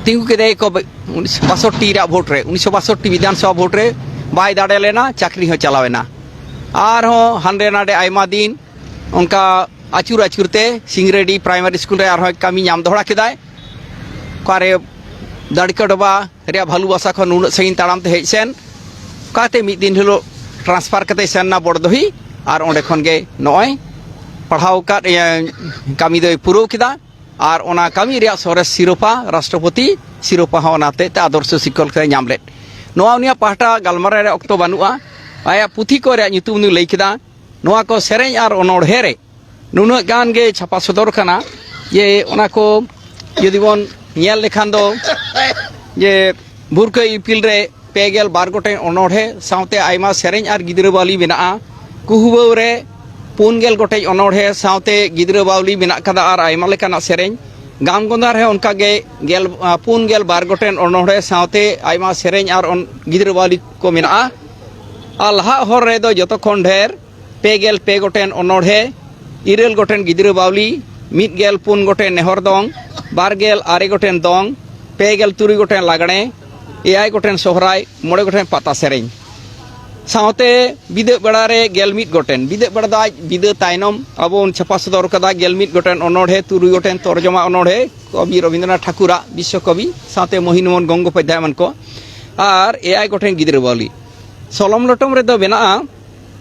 ᱛᱤᱸᱜᱩ ᱠᱮᱫᱮᱭᱟ ᱠᱚ ᱵᱮ-, ᱩᱱᱤᱥᱥᱚ ᱵᱟᱥᱚᱴᱴᱤ ᱨᱮᱭᱟᱜ ᱵᱷᱳᱴ ᱨᱮ, ᱩᱱᱤᱥᱥᱚ ᱵᱟᱥᱚᱴᱴᱤ ᱵᱤᱫᱷᱟᱱ ᱥᱚᱵᱷᱟ ᱵᱷᱳᱴ ᱨᱮ ᱵᱟᱭ ᱫᱟᱲᱮ ᱞᱮᱱᱟ, ᱪᱟᱹᱠᱨᱤ ᱦᱚᱸ ᱪᱟᱞᱟᱣ ᱮᱱᱟ᱾ ᱟᱨᱦᱚᱸ ᱦᱟᱸᱰᱮ ᱱᱟᱰᱮ ᱟᱭᱢᱟ ᱫᱤᱱ ᱚᱱᱠᱟ ᱟᱹᱪᱩᱨ ᱟᱹᱪᱩᱨ ᱛᱮ ᱥᱤᱝᱨᱮᱰᱤ ᱯᱨᱟᱭᱢᱟᱨᱤ ᱥᱠᱩᱞ ᱨᱮ ᱟᱨᱦᱚᱸ ᱠᱟᱹᱢᱤ ᱧᱟᱢ ᱫᱚᱦᱲᱟ ᱠᱮᱫᱟᱭ᱾ ᱚᱠᱟᱨᱮ ᱫᱟᱲᱤᱠᱟ ᱰᱚᱵᱟ ᱨᱮᱭᱟᱜ ᱵᱷᱟᱞᱩᱵᱟᱥᱟ ᱠᱷᱚᱱ ᱩᱱᱟᱹᱜ ᱥᱟᱺᱜᱤᱧ ᱛᱟᱲᱟᱢ ᱛᱮ ᱦᱮᱡ ᱥᱮᱱ, ᱚᱠᱟᱛᱮ ᱢᱤᱫ ᱫᱤᱱ ᱦᱤᱞᱳᱜ ᱴᱨᱟᱱᱥᱯᱷᱟᱨ ᱠᱟᱛᱮ ᱥᱮᱱ ᱮᱱᱟ ᱵᱚᱲᱫᱚᱦᱤ, ᱟᱨ ᱚᱸᱰᱮ ᱠᱷᱚᱱ ᱜᱮ ᱱᱚᱜᱼᱚᱭ ᱯᱟᱲᱦᱟᱣ ᱟᱠᱟᱫ, ᱤᱭᱟᱹ, ᱠᱟᱹᱢᱤ ᱫᱚᱭ ᱯᱩᱨᱟᱹᱣ ᱠᱮᱫᱟ᱾ ᱟᱨ ᱚᱱᱟ ᱠᱟᱹᱢᱤ ᱨᱮᱭᱟᱜ ᱥᱚᱨᱮᱥ ᱥᱤᱨᱳᱯᱟ, ᱨᱟᱥᱴᱨᱚᱯᱚᱛᱤ ᱥᱤᱨᱳᱯᱟ ᱦᱚᱸ ᱚᱱᱟ ᱦᱚᱛᱮᱡ ᱛᱮ ᱟᱫᱚᱨᱥᱚ ᱥᱤᱠᱠᱷᱚᱠ ᱞᱮᱠᱟᱭ ᱧᱟᱢ ᱞᱮᱫ᱾ ᱱᱚᱣᱟ ᱩᱱᱤᱭᱟᱜ ᱯᱟᱦᱴᱟ ᱜᱟᱞᱢᱟᱨᱟᱣ ᱨᱮᱭᱟᱜ ᱚᱠᱛᱚ ᱵᱟᱹᱱᱩᱜᱼᱟ᱾ ᱟᱭᱟᱜ ᱯᱩᱛᱷᱤ ᱠᱚ ᱨᱮᱭᱟᱜ ᱧᱩᱛᱩᱢ ᱫᱚᱧ ᱞᱟᱹᱭ ᱠᱮᱫᱟ᱾ ᱱᱚᱣᱟ ᱠᱚ ᱥᱮᱨᱮᱧ ᱟᱨ ᱚᱱᱚᱬᱦᱮ ᱨᱮ ᱱᱩᱱᱟᱹᱜ ᱜᱟᱱ ᱜᱮ ᱪᱷᱟᱯᱟ ᱥᱚᱫᱚᱨ ᱠᱟᱱᱟ ᱡᱮ ᱚᱱᱟ ᱠᱚ ᱡᱩᱫᱤ ᱵᱚᱱ ᱧᱮᱞ ᱞᱮᱠᱷᱟᱱ ᱫᱚ ᱡᱮ ᱵᱷᱩᱨᱠᱟᱹ ᱤᱯᱤᱞ ᱨᱮ ᱯᱮ ᱜᱮᱞ ᱵᱟᱨ ᱜᱚᱴᱮᱱ ᱚᱱᱚᱬᱦᱮ ᱥᱟᱶᱛᱮ ᱟᱭᱢᱟ ᱥᱮᱨᱮᱧ ᱟᱨ ᱜᱤᱫᱽᱨᱟᱹ ᱵᱟᱹᱣᱞᱤ ᱢᱮᱱᱟᱜᱼᱟ᱾ ᱠᱩᱦᱩᱵᱟᱹᱣ ᱨᱮ ᱯᱩᱱ ᱜᱮᱞ ᱜᱚᱴᱮᱡ ᱚᱱᱚᱬᱦᱮ ᱥᱟᱶᱛᱮ ᱜᱤᱫᱽᱨᱟᱹ ᱵᱟᱹᱣᱞᱤ ᱢᱮᱱᱟᱜ ᱠᱟᱫᱟ ᱟᱨ ᱟᱭᱢᱟ ᱞᱮᱠᱟᱱᱟᱜ ᱥᱮᱨᱮᱧ᱾ ᱜᱟᱢ ᱜᱚᱸᱫᱷᱟ ᱨᱮ ᱚᱱᱠᱟ ᱜᱮ ᱜᱮᱞ, ᱟ, ᱯᱩᱱ ᱜᱮᱞ ᱵᱟᱨ ᱜᱚᱴᱮᱱ ᱚᱱᱚᱬᱦᱮ ᱥᱟᱶᱛᱮ ᱟᱭᱢᱟ ᱥᱮᱨᱮᱧ ᱟᱨ ᱚᱱ-, ᱜᱤᱫᱽᱨᱟᱹ ᱵᱟᱹᱣᱞᱤ ᱠᱚ ᱢᱮᱱᱟᱜᱼᱟ᱾ ᱟᱨ ᱞᱟᱦᱟᱜ ᱦᱚᱨ ᱨᱮᱫᱚ ᱡᱚᱛᱚ ᱠᱷᱚᱱ ᱰᱷᱮᱨ ᱯᱮ ᱜᱮᱞ ᱯᱮ ᱜᱚᱴᱮᱱ ᱚᱱᱚᱬᱦᱮ, ᱤᱨᱟᱹᱞ ᱜᱚᱴᱮᱱ ᱜᱤᱫᱽᱨᱟᱹ ᱵᱟᱹᱣᱞᱤ, ᱢᱤᱫ ᱜᱮᱞ ᱯᱩᱱ ᱜᱚᱴᱮᱱ ᱱᱮᱦᱚᱨ ᱫᱚᱝ, ᱵᱟᱨ ᱜᱮᱞ ᱟᱨᱮ ᱜᱚᱴᱮᱱ ᱫᱚᱝ, ᱯᱮ ᱜᱮᱞ ᱛᱩᱨᱩᱭ ᱜᱚᱴᱮᱱ ᱞᱟᱜᱽᱬᱮ, ᱮᱭᱟᱭ ᱜᱚᱴᱮᱱ ᱥᱚᱦᱨᱟᱭ, ᱢᱚᱬᱮ ᱜᱚᱴᱮᱱ ᱯᱟᱛᱟ ᱥᱮᱨᱮᱧ᱾ ᱥᱟᱶᱛᱮ ᱵᱤᱫᱟᱹᱜ ᱵᱮᱲᱟ ᱨᱮ ᱜᱮᱞ ᱢᱤᱫ ᱜᱚᱴᱮᱱ, ᱵᱤᱫᱟᱹᱜ ᱵᱮᱲᱟ ᱫᱚ ᱟᱡ ᱵᱤᱫᱟᱹ ᱛᱟᱭᱱᱚᱢ ᱟᱵᱚ ᱵᱚᱱ ᱪᱷᱟᱯᱟ ᱥᱚᱫᱚᱨ ᱠᱟᱫᱟ ᱜᱮᱞ ᱢᱤᱫ ᱜᱚᱴᱮᱱ ᱚᱱᱚᱬᱦᱮ, ᱛᱩᱨᱩᱭ ᱜᱚᱴᱮᱱ ᱛᱚᱨᱡᱚᱢᱟ ᱚᱱᱚᱬᱦᱮ, ᱠᱚᱵᱤ ᱨᱚᱵᱤᱱᱫᱨᱚᱱᱟᱛᱷ ᱴᱷᱟᱹᱠᱩᱨᱟᱜ ᱵᱤᱥᱥᱚ ᱠᱚᱵᱤ, ᱥᱟᱶᱛᱮ ᱢᱳᱦᱤᱱ ᱢᱳᱦᱚᱱ ᱜᱚᱝᱜᱳᱯᱟᱫᱽᱫᱷᱟᱭ ᱮᱢᱟᱱ ᱠᱚ, ᱟᱨ ᱮᱭᱟᱭ ᱜᱚᱴᱮᱱ ᱜᱤᱫᱽᱨᱟᱹ ᱵᱟᱹᱣᱞᱤ᱾ ᱥᱚᱞᱚᱢ ᱞᱚᱴᱚᱢ ᱨᱮᱫᱚ ᱢᱮᱱᱟᱜᱼᱟ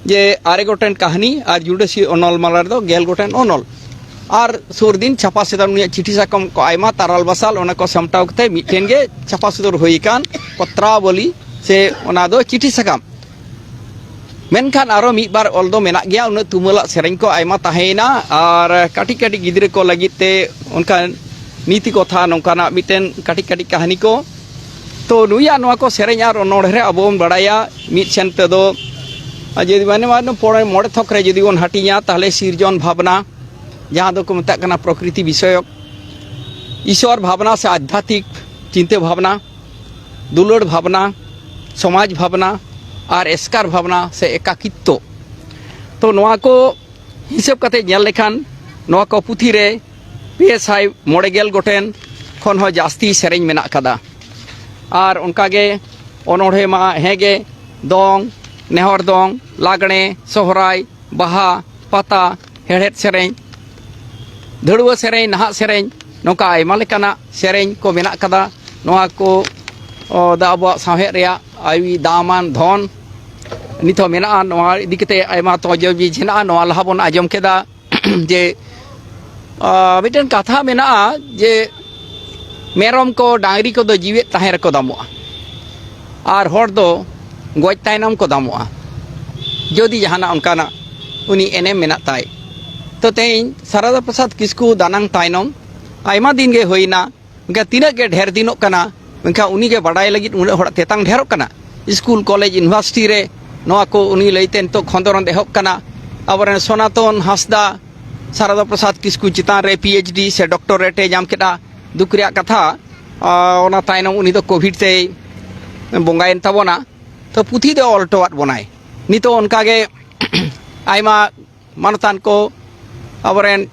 ᱡᱮ ᱟᱨᱮ ᱜᱚᱴᱮᱱ ᱠᱟᱹᱦᱱᱤ ᱟᱨ ᱡᱩᱰᱟᱹᱥᱤ ᱚᱱᱚᱞ ᱢᱟᱞᱟ ᱨᱮᱫᱚ ᱜᱮᱞ ᱜᱚᱴᱮᱱ ᱚᱱᱚᱞ᱾ ᱟᱨ ᱥᱩᱨ ᱫᱤᱱ ᱪᱷᱟᱯᱟ ᱥᱚᱫᱚᱨ ᱩᱱᱤᱭᱟᱜ ᱪᱤᱴᱷᱤ ᱥᱟᱠᱟᱢ ᱠᱚ ᱟᱭᱢᱟ ᱛᱟᱨᱟᱞ ᱵᱟᱥᱟᱞ, ᱚᱱᱟ ᱠᱚ ᱥᱟᱢᱴᱟᱣ ᱠᱟᱛᱮ ᱢᱤᱫᱴᱮᱱ ᱜᱮ ᱪᱷᱟᱯᱟ ᱥᱚᱫᱚᱨ ᱦᱩᱭ ᱟᱠᱟᱱ ᱯᱚᱛᱨᱟᱵᱚᱞᱤ, ᱥᱮ ᱚᱱᱟ ᱫᱚ ᱪᱤᱴᱷᱤ ᱥᱟᱠᱟᱢ᱾ ᱢᱮᱱᱠᱷᱟᱱ ᱟᱨᱚ ᱢᱤᱫ ᱵᱟᱨ ᱚᱞ ᱫᱚ ᱢᱮᱱᱟᱜ ᱜᱮᱭᱟ, ᱩᱱᱟᱹᱜ ᱛᱩᱢᱟᱹᱞᱟᱜ ᱥᱮᱨᱮᱧ ᱠᱚ ᱟᱭᱢᱟ ᱛᱟᱦᱮᱸᱭᱮᱱᱟ᱾ ᱟᱨ ᱠᱟᱹᱴᱤᱡ ᱠᱟᱹᱴᱤᱡ ᱜᱤᱫᱽᱨᱟᱹ ᱠᱚ ᱞᱟᱹᱜᱤᱫ ᱛᱮ ᱚᱱᱠᱟᱱ ᱱᱤᱛᱤ ᱠᱚᱛᱷᱟ ᱱᱚᱝᱠᱟᱱᱟᱜ ᱢᱤᱫᱴᱮᱱ ᱠᱟᱹᱴᱤᱡ ᱠᱟᱹᱴᱤᱡ ᱠᱟᱹᱦᱱᱤ ᱠᱚ᱾ ᱛᱚ ᱱᱩᱭᱟᱜ ᱱᱚᱣᱟ ᱠᱚ ᱥᱮᱨᱮᱧ ᱟᱨ ᱚᱱᱚᱬᱦᱮ ᱨᱮ ᱟᱵᱚ ᱵᱚᱱ ᱵᱟᱲᱟᱭᱟ, ᱢᱤᱫ ᱥᱮᱱ ᱛᱮᱫᱚ ᱡᱩᱫᱤ ᱢᱟᱱᱮ ᱢᱟᱱᱮ ᱯᱚᱲᱮ ᱢᱚᱬᱮ ᱛᱷᱚᱠ ᱨᱮ ᱡᱩᱫᱤ ᱵᱚᱱ ᱦᱟᱹᱴᱤᱧᱟ, ᱛᱟᱦᱚᱞᱮ ᱥᱤᱨᱡᱚᱱ ᱵᱷᱟᱵᱽᱱᱟ, ᱡᱟᱦᱟᱸ ᱫᱚᱠᱚ ᱢᱮᱛᱟᱜ ᱠᱟᱱᱟ ᱯᱨᱚᱠᱨᱤᱛᱤ ᱵᱤᱥᱚᱭᱚᱠ, ᱤᱥᱚᱨ ᱵᱷᱟᱵᱽᱱᱟ ᱥᱮ ᱟᱫᱷᱭᱟᱛᱢᱤᱠ ᱪᱤᱱᱛᱟᱹ ᱵᱷᱟᱵᱽᱱᱟ, ᱫᱩᱞᱟᱹᱲ ᱵᱷᱟᱵᱽᱱᱟ, ᱥᱚᱢᱟᱡᱽ ᱵᱷᱟᱵᱽᱱᱟ ᱟᱨ ᱮᱥᱠᱟᱨ ᱵᱷᱟᱵᱽᱱᱟ ᱥᱮ ᱮᱠᱟᱠᱤᱛᱛᱚ᱾ ᱛᱚ ᱱᱚᱣᱟ ᱠᱚ ᱦᱤᱥᱟᱹᱵ ᱠᱟᱛᱮ ᱧᱮᱞ ᱞᱮᱠᱷᱟᱱ ᱱᱚᱣᱟ ᱠᱚ ᱯᱩᱛᱷᱤ ᱨᱮ ᱯᱮ ᱥᱟᱭ ᱢᱚᱬᱮ ᱜᱮᱞ ᱜᱚᱴᱮᱱ ᱠᱷᱚᱱ ᱦᱚᱸ ᱡᱟᱹᱥᱛᱤ ᱥᱮᱨᱮᱧ ᱢᱮᱱᱟᱜ ᱠᱟᱫᱟ᱾ ᱟᱨ ᱚᱱᱠᱟᱜᱮ ᱚᱱᱚᱬᱦᱮ ᱢᱟ ᱦᱮᱸᱜᱮ, ᱫᱚᱝ, ᱱᱮᱦᱚᱨ ᱫᱚᱝ, ᱞᱟᱜᱽᱬᱮ, ᱥᱚᱦᱨᱟᱭ, ᱵᱟᱦᱟ, ᱯᱟᱛᱟ, ᱦᱮᱲᱦᱮᱫ ᱥᱮᱨᱮᱧ, ᱫᱷᱟᱹᱲᱣᱟᱹ ᱥᱮᱨᱮᱧ, ᱱᱟᱦᱟᱜ ᱥᱮᱨᱮᱧ, ᱱᱚᱝᱠᱟ ᱟᱭᱢᱟ ᱞᱮᱠᱟᱱᱟᱜ ᱥᱮᱨᱮᱧ ᱠᱚ ᱢᱮᱱᱟᱜ ᱠᱟᱫᱟ᱾ ᱱᱚᱣᱟ ᱠᱚ, ᱚ, ᱫᱚ ᱟᱵᱚᱣᱟᱜ ᱥᱟᱶᱦᱮᱫ ᱨᱮᱭᱟᱜ ᱟᱹᱰᱤ ᱫᱟᱢᱟᱱ ᱫᱷᱚᱱ ᱱᱤᱛ ᱦᱚᱸ ᱢᱮᱱᱟᱜᱼᱟ᱾ ᱱᱚᱣᱟ ᱤᱫᱤ ᱠᱟᱛᱮ ᱟᱭᱢᱟ ᱛᱚᱡᱚᱵᱤᱡ ᱦᱮᱱᱟᱜᱼᱟ᱾ ᱱᱚᱣᱟ ᱞᱟᱦᱟ ᱵᱚᱱ ᱟᱸᱡᱚᱢ ᱠᱮᱫᱟ ᱡᱮ, ᱟ, ᱢᱤᱫᱴᱮᱱ ᱠᱟᱛᱷᱟ ᱢᱮᱱᱟᱜᱼᱟ ᱡᱮ ᱢᱮᱨᱚᱢ ᱠᱚ, ᱰᱟᱝᱨᱤ ᱠᱚᱫᱚ ᱡᱤᱣᱮᱫ ᱛᱟᱦᱮᱸ ᱨᱮᱠᱚ ᱫᱟᱢᱚᱜᱼᱟ ᱟᱨ ᱦᱚᱲ ᱫᱚ ᱜᱚᱡ ᱛᱟᱭᱱᱚᱢ ᱠᱚ ᱫᱟᱢᱚᱜᱼᱟ, ᱡᱩᱫᱤ ᱡᱟᱦᱟᱱᱟᱜ ᱚᱱᱠᱟᱱᱟᱜ ᱩᱱᱤ ᱮᱱᱮᱢ ᱢᱮᱱᱟᱜ ᱛᱟᱭ᱾ ᱛᱚ ᱛᱮᱦᱮᱧ ᱥᱟᱨᱟᱫᱟ ᱯᱨᱚᱥᱟᱫᱽ ᱠᱤᱥᱠᱩ ᱫᱟᱱᱟᱝ ᱛᱟᱭᱱᱚᱢ ᱟᱭᱢᱟ ᱫᱤᱱ ᱜᱮ ᱦᱩᱭᱱᱟ, ᱢᱮᱱᱠᱷᱟᱱ ᱛᱤᱱᱟᱹᱜ ᱜᱮ ᱰᱷᱮᱨ ᱫᱤᱱᱚᱜ ᱠᱟᱱᱟ, ᱢᱮᱱᱠᱷᱟᱱ ᱩᱱᱤ ᱜᱮ ᱵᱟᱰᱟᱭ ᱞᱟᱹᱜᱤᱫ ᱩᱱᱟᱹᱜ ᱦᱚᱲᱟᱜ ᱛᱮᱛᱟᱝ ᱰᱷᱮᱨᱚᱜ ᱠᱟᱱᱟ᱾ ᱥᱠᱩᱞ, ᱠᱚᱞᱮᱡᱽ, ᱤᱭᱩᱱᱤᱵᱷᱟᱨᱥᱤᱴᱤ ᱨᱮ ᱱᱚᱣᱟ ᱠᱚ ᱩᱱᱤ ᱞᱟᱹᱭᱛᱮ ᱱᱤᱛᱚᱜ ᱠᱷᱚᱸᱫᱽᱨᱚᱸᱫᱽ ᱮᱦᱚᱵ ᱠᱟᱱᱟ᱾ ᱟᱵᱚᱨᱮᱱ ᱥᱚᱱᱟᱛᱚᱱ ᱦᱟᱸᱥᱫᱟ ᱥᱟᱨᱟᱫᱟ ᱯᱨᱚᱥᱟᱫᱽ ᱠᱤᱥᱠᱩ ᱪᱮᱛᱟᱱ ᱨᱮ ᱯᱤ ᱮᱭᱤᱪ ᱰᱤ ᱥᱮ ᱰᱚᱠᱴᱚᱨᱮᱴ ᱮ ᱧᱟᱢ ᱠᱮᱫᱼᱟ᱾ ᱫᱩᱠ ᱨᱮᱭᱟᱜ ᱠᱟᱛᱷᱟ, ᱟᱨ ᱚᱱᱟ ᱛᱟᱭᱱᱚᱢ ᱩᱱᱤ ᱫᱚ ᱠᱳᱵᱷᱤᱰ ᱛᱮᱭ ᱵᱚᱸᱜᱟᱭᱮᱱ ᱛᱟᱵᱚᱱᱟ᱾ ᱛᱚ ᱯᱩᱛᱷᱤ ᱫᱚ ᱚᱞ ᱦᱚᱴᱚᱣᱟᱫ ᱵᱚᱱᱟᱭ᱾ ᱱᱤᱛᱚᱜ ᱚᱱᱠᱟᱜᱮ ᱟᱭᱢᱟ ᱢᱟᱱᱚᱛᱟᱱ ᱠᱚ, ᱟᱵᱚᱨᱮᱱ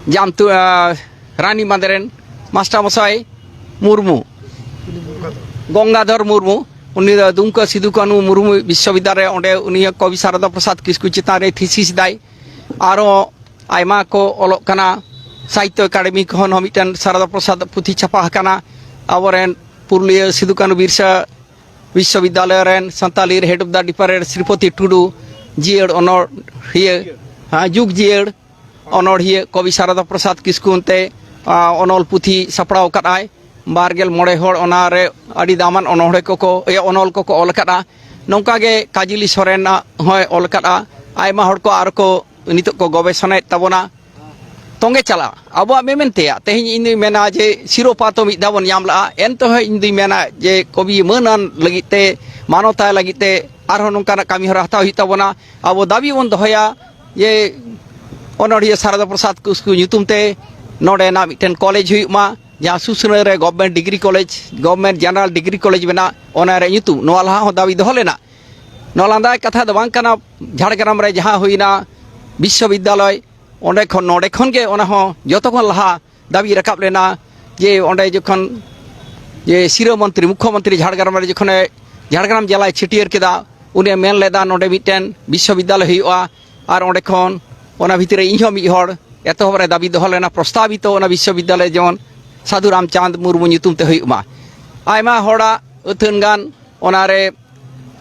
ᱡᱟᱢᱛᱩ-, ᱟ, ᱨᱟᱱᱤ ᱵᱟᱸᱫᱷ ᱨᱮᱱ ᱢᱟᱥᱴᱟᱨ ᱢᱚᱥᱟᱭ ᱢᱩᱨᱢᱩ, ᱜᱚᱝᱜᱟᱫᱷᱚᱨ ᱢᱩᱨᱢᱩ, ᱩᱱᱤ ᱫᱚ ᱫᱩᱢᱠᱟᱹ ᱥᱤᱫᱩ ᱠᱟᱹᱱᱦᱩ ᱢᱩᱨᱢᱩ ᱵᱤᱥᱥᱚᱵᱤᱫᱽᱫᱟᱞᱚᱭ ᱨᱮ, ᱚᱸᱰᱮ ᱩᱱᱤ ᱠᱚᱵᱤ ᱥᱟᱨᱚᱫᱟ ᱯᱨᱚᱥᱟᱫᱽ ᱠᱤᱥᱠᱩ ᱪᱮᱛᱟᱱ ᱨᱮ ᱛᱷᱤᱥᱤᱥ ᱫᱟᱭ᱾ ᱟᱨᱚ ᱟᱭᱢᱟ ᱠᱚ ᱚᱞᱚᱜ ᱠᱟᱱᱟ᱾ ᱥᱟᱦᱤᱛᱛᱚ ᱮᱠᱟᱰᱮᱢᱤ ᱠᱷᱚᱱ ᱦᱚᱸ ᱢᱤᱫᱴᱮᱱ ᱥᱟᱨᱚᱫᱟ ᱯᱨᱚᱥᱟᱫᱽ ᱯᱩᱛᱷᱤ ᱪᱷᱟᱯᱟ ᱟᱠᱟᱱᱟ᱾ ᱟᱵᱚᱨᱮᱱ ᱯᱩᱨᱩᱞᱤᱭᱟᱹ ᱥᱤᱫᱩ ᱠᱟᱹᱱᱦᱩ ᱵᱤᱨᱥᱟ ᱵᱤᱥᱥᱚᱵᱤᱫᱽᱫᱟᱞᱚᱭ ᱨᱮᱱ Santali head of the department Sripati ᱴᱩᱰᱩ ᱡᱤᱭᱟᱹᱲ ᱚᱱᱚᱲᱦᱤᱭᱟᱹ, ᱦᱮᱸ, ᱡᱩᱜᱽ ᱡᱤᱭᱟᱹᱲ ᱚᱱᱚᱲᱦᱤᱭᱟᱹ ᱠᱚᱵᱤ ᱥᱟᱨᱚᱫᱟ ᱯᱨᱚᱥᱟᱫᱽ ᱠᱤᱥᱠᱩ ᱚᱱᱛᱮ, ᱟ, ᱚᱱᱚᱞ ᱯᱩᱛᱷᱤ ᱥᱟᱯᱲᱟᱣ ᱟᱠᱟᱫ ᱟᱭ᱾ ᱵᱟᱨ ᱜᱮᱞ ᱢᱚᱬᱮ ᱦᱚᱲ ᱚᱱᱟᱨᱮ ᱟᱹᱰᱤ ᱫᱟᱢᱟᱱ ᱚᱱᱚᱬᱦᱮ ᱠᱚᱠᱚ, ᱤᱭᱟᱹ, ᱚᱱᱚᱞ ᱠᱚᱠᱚ ᱚᱞ ᱟᱠᱟᱫᱼᱟ᱾ ᱱᱚᱝᱠᱟ ᱜᱮ ᱠᱟᱡᱽᱞᱤ ᱥᱚᱨᱮᱱᱟᱜ ᱦᱚᱸᱭ ᱚᱞ ᱟᱠᱟᱫᱼᱟ᱾ ᱟᱭᱢᱟ ᱦᱚᱲ ᱠᱚ ᱟᱨ ᱠᱚ ᱱᱤᱛᱚᱜ ᱠᱚ ᱜᱚᱵᱮᱥᱚᱱᱟᱭᱮᱫ ᱛᱟᱵᱚᱱᱟ᱾ ᱛᱚᱸᱜᱮ ᱪᱟᱞᱟᱜ ᱟᱵᱚᱣᱟᱜ ᱢᱮᱢᱮᱱ ᱛᱮᱭᱟᱜ᱾ ᱛᱮᱦᱮᱧ ᱤᱧ ᱫᱩᱧ ᱢᱮᱱᱟ ᱡᱮ ᱥᱤᱨᱳᱯᱟ ᱛᱚ ᱢᱤᱫ ᱫᱷᱟᱣ ᱵᱚᱱ ᱧᱟᱢ ᱞᱟᱜᱼᱟ, ᱮᱱ ᱛᱮᱦᱚᱸ ᱤᱧ ᱫᱩᱧ ᱢᱮᱱᱟ ᱡᱮ ᱠᱚᱵᱤ ᱢᱟᱹᱱᱟᱱ ᱞᱟᱹᱜᱤᱫ ᱛᱮ, ᱢᱟᱱᱚᱛᱟᱭ ᱞᱟᱹᱜᱤᱫ ᱛᱮ ᱟᱨᱦᱚᱸ ᱱᱚᱝᱠᱟᱱᱟᱜ ᱠᱟᱹᱢᱤ ᱦᱚᱨᱟ ᱦᱟᱛᱟᱣ ᱦᱩᱭᱩᱜ ᱛᱟᱵᱚᱱᱟ᱾ ᱟᱵᱚ ᱫᱟᱹᱵᱤ ᱵᱚᱱ ᱫᱚᱦᱚᱭᱟ ᱡᱮ ᱚᱱᱚᱲᱦᱤᱭᱟᱹ ᱥᱟᱨᱚᱫᱟ ᱯᱨᱚᱥᱟᱫᱽ ᱠᱤᱥᱠᱩ ᱧᱩᱛᱩᱢ ᱛᱮ ᱱᱚᱰᱮᱱᱟᱜ ᱢᱤᱫᱴᱮᱱ ᱠᱚᱞᱮᱡᱽ ᱦᱩᱭᱩᱜ ᱢᱟ, ᱡᱟᱦᱟᱸ ᱥᱩᱥᱱᱟᱹ ᱨᱮ government degree college, government general degree college ᱢᱮᱱᱟᱜ, ᱚᱱᱟ ᱨᱮ ᱧᱩᱛᱩᱢ᱾ ᱱᱚᱣᱟ ᱞᱟᱦᱟ ᱦᱚᱸ ᱫᱟᱹᱵᱤ ᱫᱚᱦᱚ ᱞᱮᱱᱟ᱾ ᱱᱚᱣᱟ ᱞᱟᱸᱫᱟᱭ ᱠᱟᱛᱷᱟ ᱫᱚ ᱵᱟᱝ ᱠᱟᱱᱟ᱾ ᱡᱷᱟᱲᱜᱨᱟᱢ ᱨᱮ ᱡᱟᱦᱟᱸ ᱦᱩᱭᱱᱟ ᱵᱤᱥᱥᱚᱵᱤᱫᱽᱫᱟᱞᱚᱭ, ᱚᱸᱰᱮ ᱠᱷᱚᱱ, ᱱᱚᱰᱮ ᱠᱷᱚᱱ ᱜᱮ ᱚᱱᱟ ᱦᱚᱸ ᱡᱚᱛᱚ ᱠᱷᱚᱱ ᱞᱟᱦᱟ ᱫᱟᱹᱵᱤ ᱨᱟᱠᱟᱵ ᱞᱮᱱᱟ ᱡᱮ ᱚᱸᱰᱮ ᱡᱚᱠᱷᱚᱱ ᱡᱮ ᱥᱤᱨᱟᱹ ᱢᱚᱱᱛᱨᱤ, ᱢᱩᱠᱠᱷᱚ ᱢᱚᱱᱛᱨᱤ ᱡᱷᱟᱲᱜᱨᱟᱢ ᱨᱮ ᱡᱚᱠᱷᱚᱱᱮ ᱡᱷᱟᱲᱜᱨᱟᱢ ᱡᱮᱞᱟᱭ ᱪᱷᱟᱹᱴᱭᱟᱹᱨ ᱠᱮᱫᱟ, ᱩᱱᱤᱭ ᱢᱮᱱ ᱞᱮᱫᱟ ᱱᱚᱰᱮ ᱢᱤᱫᱴᱮᱱ ᱵᱤᱥᱥᱚᱵᱤᱫᱽᱫᱟᱞᱚᱭ ᱦᱩᱭᱩᱜᱼᱟ᱾ ᱟᱨ ᱚᱸᱰᱮ ᱠᱷᱚᱱ, ᱚᱱᱟ ᱵᱷᱤᱛᱨᱤ ᱨᱮ ᱤᱧ ᱦᱚᱸ ᱢᱤᱫ ᱦᱚᱲ, ᱮᱛᱚᱦᱚᱵ ᱨᱮ ᱫᱟᱹᱵᱤ ᱫᱚᱦᱚ ᱞᱮᱱᱟ ᱯᱨᱚᱥᱛᱟᱵᱤᱛᱚ ᱚᱱᱟ ᱵᱤᱥᱥᱚᱵᱤᱫᱽᱫᱟᱞᱚᱭ ᱡᱮᱢᱚᱱ ᱥᱟᱹᱫᱷᱩ ᱨᱟᱢᱪᱟᱸᱫᱽ ᱢᱩᱨᱢᱩ ᱧᱩᱛᱩᱢ ᱛᱮ ᱦᱩᱭᱩᱜ ᱢᱟ᱾ ᱟᱭᱢᱟ ᱦᱚᱲᱟᱜ ᱟᱹᱛᱷᱟᱹᱱ ᱜᱟᱱ ᱚᱱᱟᱨᱮ,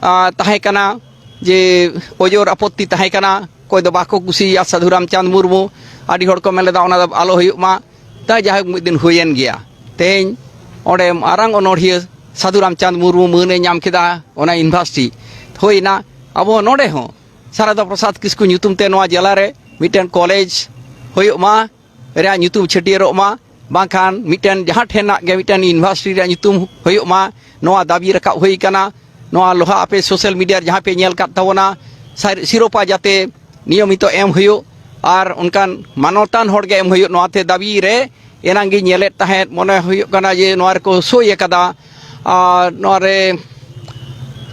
ᱟ, ᱛᱟᱦᱮᱸ ᱠᱟᱱᱟ ᱡᱮ ᱚᱡᱚᱨ ᱟᱯᱚᱛᱛᱤ ᱛᱟᱦᱮᱸ ᱠᱟᱱᱟ, ᱚᱠᱚᱭ ᱫᱚ ᱵᱟᱠᱚ ᱠᱩᱥᱤᱭᱟᱜᱼᱟ ᱥᱟᱹᱫᱷᱩ ᱨᱟᱢᱪᱟᱸᱫᱽ ᱢᱩᱨᱢᱩ᱾ ᱟᱹᱰᱤ ᱦᱚᱲ ᱠᱚ ᱢᱮᱱ ᱞᱮᱫᱟ ᱚᱱᱟ ᱫᱚ ᱟᱞᱚ ᱦᱩᱭᱩᱜ ᱢᱟ᱾ ᱛᱟᱭ ᱡᱟᱭᱦᱳᱠ ᱢᱤᱫ ᱫᱤᱱ ᱦᱩᱭᱮᱱ ᱜᱮᱭᱟ᱾ ᱛᱮᱦᱮᱧ ᱚᱸᱰᱮ ᱢᱟᱨᱟᱝ ᱚᱱᱚᱲᱦᱤᱭᱟᱹ ᱥᱟᱹᱫᱷᱩ ᱨᱟᱢᱪᱟᱸᱫᱽ ᱢᱩᱨᱢᱩ ᱢᱟᱹᱱᱮ ᱧᱟᱢ ᱠᱮᱫᱟ, ᱚᱱᱟ university ᱦᱩᱭᱱᱟ᱾ ᱟᱵᱚ ᱱᱚᱰᱮ ᱦᱚᱸ ᱥᱟᱨᱚᱫᱟ ᱯᱨᱚᱥᱟᱫᱽ ᱠᱤᱥᱠᱩ ᱧᱩᱛᱩᱢ ᱛᱮ ᱱᱚᱣᱟ ᱡᱮᱞᱟ ᱨᱮ ᱢᱤᱫᱴᱮᱱ ᱠᱚᱞᱮᱡᱽ ᱦᱩᱭᱩᱜ ᱢᱟ, ᱨᱮᱭᱟᱜ ᱧᱩᱛᱩᱢ ᱪᱷᱟᱹᱴᱭᱟᱹᱨᱚᱜ ᱢᱟ, ᱵᱟᱝᱠᱷᱟᱱ ᱢᱤᱫᱴᱮᱱ ᱡᱟᱦᱟᱸ ᱴᱷᱮᱱᱟᱜ ᱜᱮ ᱢᱤᱫᱴᱮᱱ ᱤᱭᱩᱱᱤᱵᱷᱟᱨᱥᱤᱴᱤ ᱨᱮᱭᱟᱜ ᱧᱩᱛᱩᱢ ᱦᱩᱭᱩᱜ ᱢᱟ, ᱱᱚᱣᱟ ᱫᱟᱹᱵᱤ ᱨᱟᱠᱟᱵ ᱦᱩᱭ ᱟᱠᱟᱱᱟ᱾ ᱱᱚᱣᱟ ᱞᱚᱦᱟ ᱟᱯᱮ ᱥᱳᱥᱟᱞ ᱢᱤᱰᱤᱭᱟ ᱨᱮ ᱡᱟᱦᱟᱸ ᱯᱮ ᱧᱮᱞ ᱠᱟᱫ ᱛᱟᱵᱚᱱᱟ, ᱥᱟᱨ-, ᱥᱤᱨᱳᱯᱟ ᱡᱟᱛᱮ ᱱᱤᱭᱚᱢᱤᱛᱚ ᱮᱢ ᱦᱩᱭᱩᱜ ᱟᱨ ᱚᱱᱠᱟᱱ ᱢᱟᱱᱚᱛᱟᱱ ᱦᱚᱲ ᱜᱮ ᱮᱢ ᱦᱩᱭᱩᱜ, ᱱᱚᱣᱟᱛᱮ ᱫᱟᱹᱵᱤ ᱨᱮ ᱮᱱᱟᱝ ᱜᱤᱧ ᱧᱮᱞᱮᱫ ᱛᱟᱦᱮᱸᱫ, ᱢᱚᱱᱮ ᱦᱩᱭᱩᱜ ᱠᱟᱱᱟ ᱡᱮ ᱱᱚᱣᱟ ᱨᱮᱠᱚ ᱥᱳᱭ ᱟᱠᱟᱫᱟ᱾ ᱟᱨ ᱱᱚᱣᱟ ᱨᱮ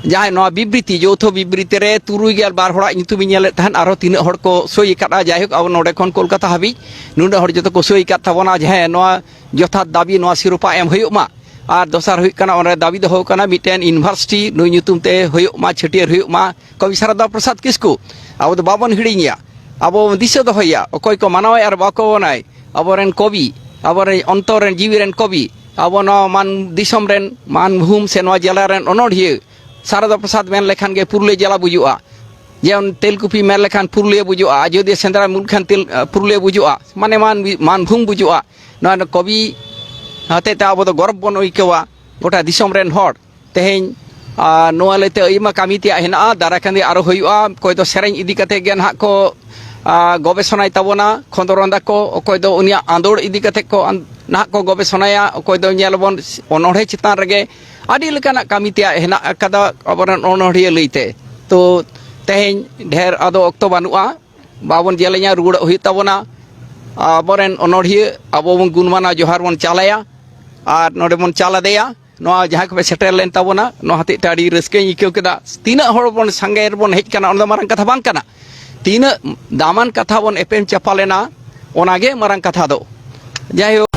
ᱡᱟᱦᱟᱸᱭ ᱱᱚᱣᱟ ᱵᱤᱵᱨᱤᱛᱤ, ᱡᱳᱣᱛᱷᱚ ᱵᱤᱵᱨᱤᱛᱤ ᱨᱮ ᱛᱩᱨᱩᱭ ᱜᱮᱞ ᱵᱟᱨ ᱦᱚᱲᱟᱜ ᱧᱩᱛᱩᱢᱤᱧ ᱧᱮᱞᱮᱫ ᱛᱟᱦᱮᱸᱫ, ᱟᱨᱦᱚᱸ ᱛᱤᱱᱟᱹᱜ ᱦᱚᱲ ᱠᱚ ᱥᱳᱭ ᱟᱠᱟᱫᱼᱟ᱾ ᱡᱟᱭᱦᱳᱠ, ᱟᱵᱚ ᱱᱚᱰᱮ ᱠᱷᱚᱱ ᱠᱳᱞᱠᱟᱛᱟ ᱦᱟᱹᱵᱤᱡ ᱱᱩᱱᱟᱹᱜ ᱦᱚᱲ ᱡᱚᱛᱚ ᱠᱚ ᱥᱳᱭ ᱟᱠᱟᱫ ᱛᱟᱵᱚᱱᱟ ᱡᱮ ᱦᱮᱸ, ᱱᱚᱣᱟ ᱡᱚᱛᱷᱟᱛ ᱫᱟᱹᱵᱤ, ᱱᱚᱣᱟ ᱥᱤᱨᱳᱯᱟ ᱮᱢ ᱦᱩᱭᱩᱜ ᱢᱟ᱾ ᱟᱨ ᱫᱚᱥᱟᱨ ᱦᱩᱭᱩᱜ ᱠᱟᱱᱟ, ᱚᱸᱰᱮ ᱫᱟᱹᱵᱤ ᱫᱚᱦᱚ ᱠᱟᱱᱟ ᱢᱤᱫᱴᱮᱱ ᱤᱭᱩᱱᱤᱵᱷᱟᱨᱥᱤᱴᱤ ᱱᱩᱭ ᱧᱩᱛᱩᱢ ᱛᱮ ᱦᱩᱭᱩᱜ ᱢᱟ, ᱪᱷᱟᱹᱴᱭᱟᱹᱨ ᱦᱩᱭᱩᱜ ᱢᱟ, ᱠᱚᱵᱤ ᱥᱟᱨᱚᱫᱟ ᱯᱨᱚᱥᱟᱫᱽ ᱠᱤᱥᱠᱩ᱾ ᱟᱵᱚ ᱫᱚ ᱵᱟᱵᱚᱱ ᱦᱤᱲᱤᱧᱮᱭᱟ, ᱟᱵᱚ ᱵᱚᱱ ᱫᱤᱥᱟᱹ ᱫᱚᱦᱚᱭᱮᱭᱟ, ᱚᱠᱚᱭ ᱠᱚ ᱢᱟᱱᱟᱣᱮ ᱟᱨ ᱵᱟᱠᱚ ᱢᱟᱱᱟᱣᱮ, ᱟᱵᱚᱨᱮᱱ ᱠᱚᱵᱤ, ᱟᱵᱚᱨᱮᱱ ᱚᱱᱛᱚᱨ ᱨᱮᱱ ᱡᱤᱣᱤ ᱨᱮᱱ ᱠᱚᱵᱤ, ᱟᱵᱚ ᱱᱚᱣᱟ ᱢᱟᱱ ᱫᱤᱥᱚᱢ ᱨᱮᱱ, ᱢᱟᱱᱵᱷᱩᱢ ᱥᱮ ᱱᱚᱣᱟ ᱡᱮᱞᱟ ᱨᱮᱱ ᱚᱱᱚᱬᱦᱤᱭᱟᱹ᱾ ᱥᱟᱨᱚᱫᱟ ᱯᱨᱚᱥᱟᱫᱽ ᱢᱮᱱ ᱞᱮᱠᱷᱟᱱ ᱜᱮ ᱯᱩᱨᱩᱞᱤᱭᱟᱹ ᱡᱮᱞᱟ ᱵᱩᱡᱩᱜᱼᱟ᱾ ᱡᱮᱢᱚᱱ ᱛᱮᱞᱠᱩᱯᱤ ᱢᱮᱱ ᱞᱮᱠᱷᱟᱱ ᱯᱩᱨᱩᱞᱤᱭᱟᱹ ᱵᱩᱡᱩᱜᱼᱟ, ᱟᱡᱚᱫᱤᱭᱟᱹ ᱥᱮᱸᱫᱽᱨᱟ ᱢᱩᱞ ᱠᱷᱟᱱ ᱛᱮᱞ-, ᱯᱩᱨᱩᱞᱤᱭᱟᱹ ᱵᱩᱡᱩᱜᱼᱟ, ᱢᱟᱱᱮ ᱢᱟᱱ-, ᱢᱟᱱᱵᱷᱩᱢ ᱵᱩᱡᱩᱜᱼᱟ᱾ ᱱᱚᱣᱟ ᱠᱚᱵᱤ ᱦᱚᱛᱮᱡ ᱛᱮ ᱟᱵᱚ ᱫᱚ ᱜᱚᱨᱚᱵᱽ ᱵᱚᱱ ᱟᱹᱭᱠᱟᱹᱣᱟ, ᱜᱚᱴᱟ ᱫᱤᱥᱚᱢ ᱨᱮᱱ ᱦᱚᱲ᱾ ᱛᱮᱦᱮᱧ, ᱟᱨ ᱱᱚᱣᱟ ᱞᱟᱹᱭᱛᱮ ᱟᱭᱢᱟ ᱠᱟᱹᱢᱤ ᱛᱮᱭᱟᱜ ᱦᱮᱱᱟᱜᱼᱟ, ᱫᱟᱨᱟᱭ ᱠᱟᱱ ᱫᱤᱱ ᱟᱨᱚ ᱦᱩᱭᱩᱜᱼᱟ᱾ ᱚᱠᱚᱭ ᱫᱚ ᱥᱮᱨᱮᱧ ᱤᱫᱤ ᱠᱟᱛᱮ ᱜᱮ ᱱᱟᱦᱟᱜ ᱠᱚ, ᱟᱨ, ᱜᱚᱵᱮᱥᱚᱱᱟᱭ ᱛᱟᱵᱚᱱᱟ, ᱠᱷᱚᱸᱫᱽᱨᱚᱸᱫᱟ ᱠᱚ, ᱚᱠᱚᱭ ᱫᱚ ᱩᱱᱤᱭᱟᱜ ᱟᱸᱫᱳᱲ ᱤᱫᱤ ᱠᱟᱛᱮ ᱠᱚ ᱟᱱ-, ᱱᱟᱦᱟᱜ ᱠᱚ ᱜᱚᱵᱮᱥᱚᱱᱟᱭᱟ, ᱚᱠᱚᱭ ᱫᱚ ᱧᱮᱞ ᱟᱵᱚᱱ ᱚᱱᱚᱬᱦᱮ ᱪᱮᱛᱟᱱ ᱨᱮᱜᱮ ᱟᱹᱰᱤ ᱞᱮᱠᱟᱱᱟᱜ ᱠᱟᱹᱢᱤ ᱛᱮᱭᱟᱜ ᱦᱮᱱᱟᱜ ᱟᱠᱟᱫᱟ ᱟᱵᱚᱨᱮᱱ ᱚᱱᱚᱬᱦᱤᱭᱟᱹ ᱞᱟᱹᱭᱛᱮ᱾ ᱛᱚ ᱛᱮᱦᱮᱧ ᱰᱷᱮᱨ ᱟᱫᱚ ᱚᱠᱛᱚ ᱵᱟᱹᱱᱩᱜᱼᱟ, ᱵᱟᱵᱚᱱ ᱡᱮᱞᱮᱧᱟ, ᱨᱩᱣᱟᱹᱲᱚᱜ ᱦᱩᱭᱩᱜ ᱛᱟᱵᱚᱱᱟ᱾ ᱟᱵᱚᱨᱮᱱ ᱚᱱᱚᱬᱦᱤᱭᱟᱹ ᱟᱵᱚ ᱵᱚᱱ ᱜᱩᱱᱢᱟᱱᱟᱣ ᱡᱚᱦᱟᱨ ᱵᱚᱱ ᱪᱟᱞᱟᱭᱟ ᱟᱨ ᱱᱚᱰᱮ ᱵᱚᱱ ᱪᱟᱞ ᱟᱫᱮᱭᱟ᱾ ᱱᱚᱣᱟ ᱡᱟᱦᱟᱸ ᱠᱚᱯᱮ ᱥᱮᱴᱮᱨ ᱞᱮᱱ ᱛᱟᱵᱚᱱᱟ, ᱱᱚᱣᱟ ᱦᱚᱛᱮᱡ ᱛᱮ ᱟᱹᱰᱤ ᱨᱟᱹᱥᱠᱟᱹᱧ ᱟᱹᱭᱠᱟᱹᱣ ᱠᱮᱫᱟ᱾ ᱛᱤᱱᱟᱹᱜ ᱦᱚᱲ ᱵᱚᱱ ᱥᱟᱸᱜᱮ ᱨᱮᱵᱚᱱ ᱦᱮᱡ ᱠᱟᱱᱟ, ᱚᱱᱟ ᱫᱚ ᱢᱟᱨᱟᱝ ᱠᱟᱛᱷᱟ ᱵᱟᱝ ᱠᱟᱱᱟ᱾ ᱛᱤᱱᱟᱹᱜ ᱫᱟᱢᱟᱱ ᱠᱟᱛᱷᱟ ᱵᱚᱱ ᱮᱯᱮᱢ ᱪᱟᱯᱟᱞ ᱮᱱᱟ, ᱚᱱᱟᱜᱮ ᱢᱟᱨᱟᱝ ᱠᱟᱛᱷᱟ ᱫᱚ᱾ ᱡᱟᱭᱦᱳᱠ,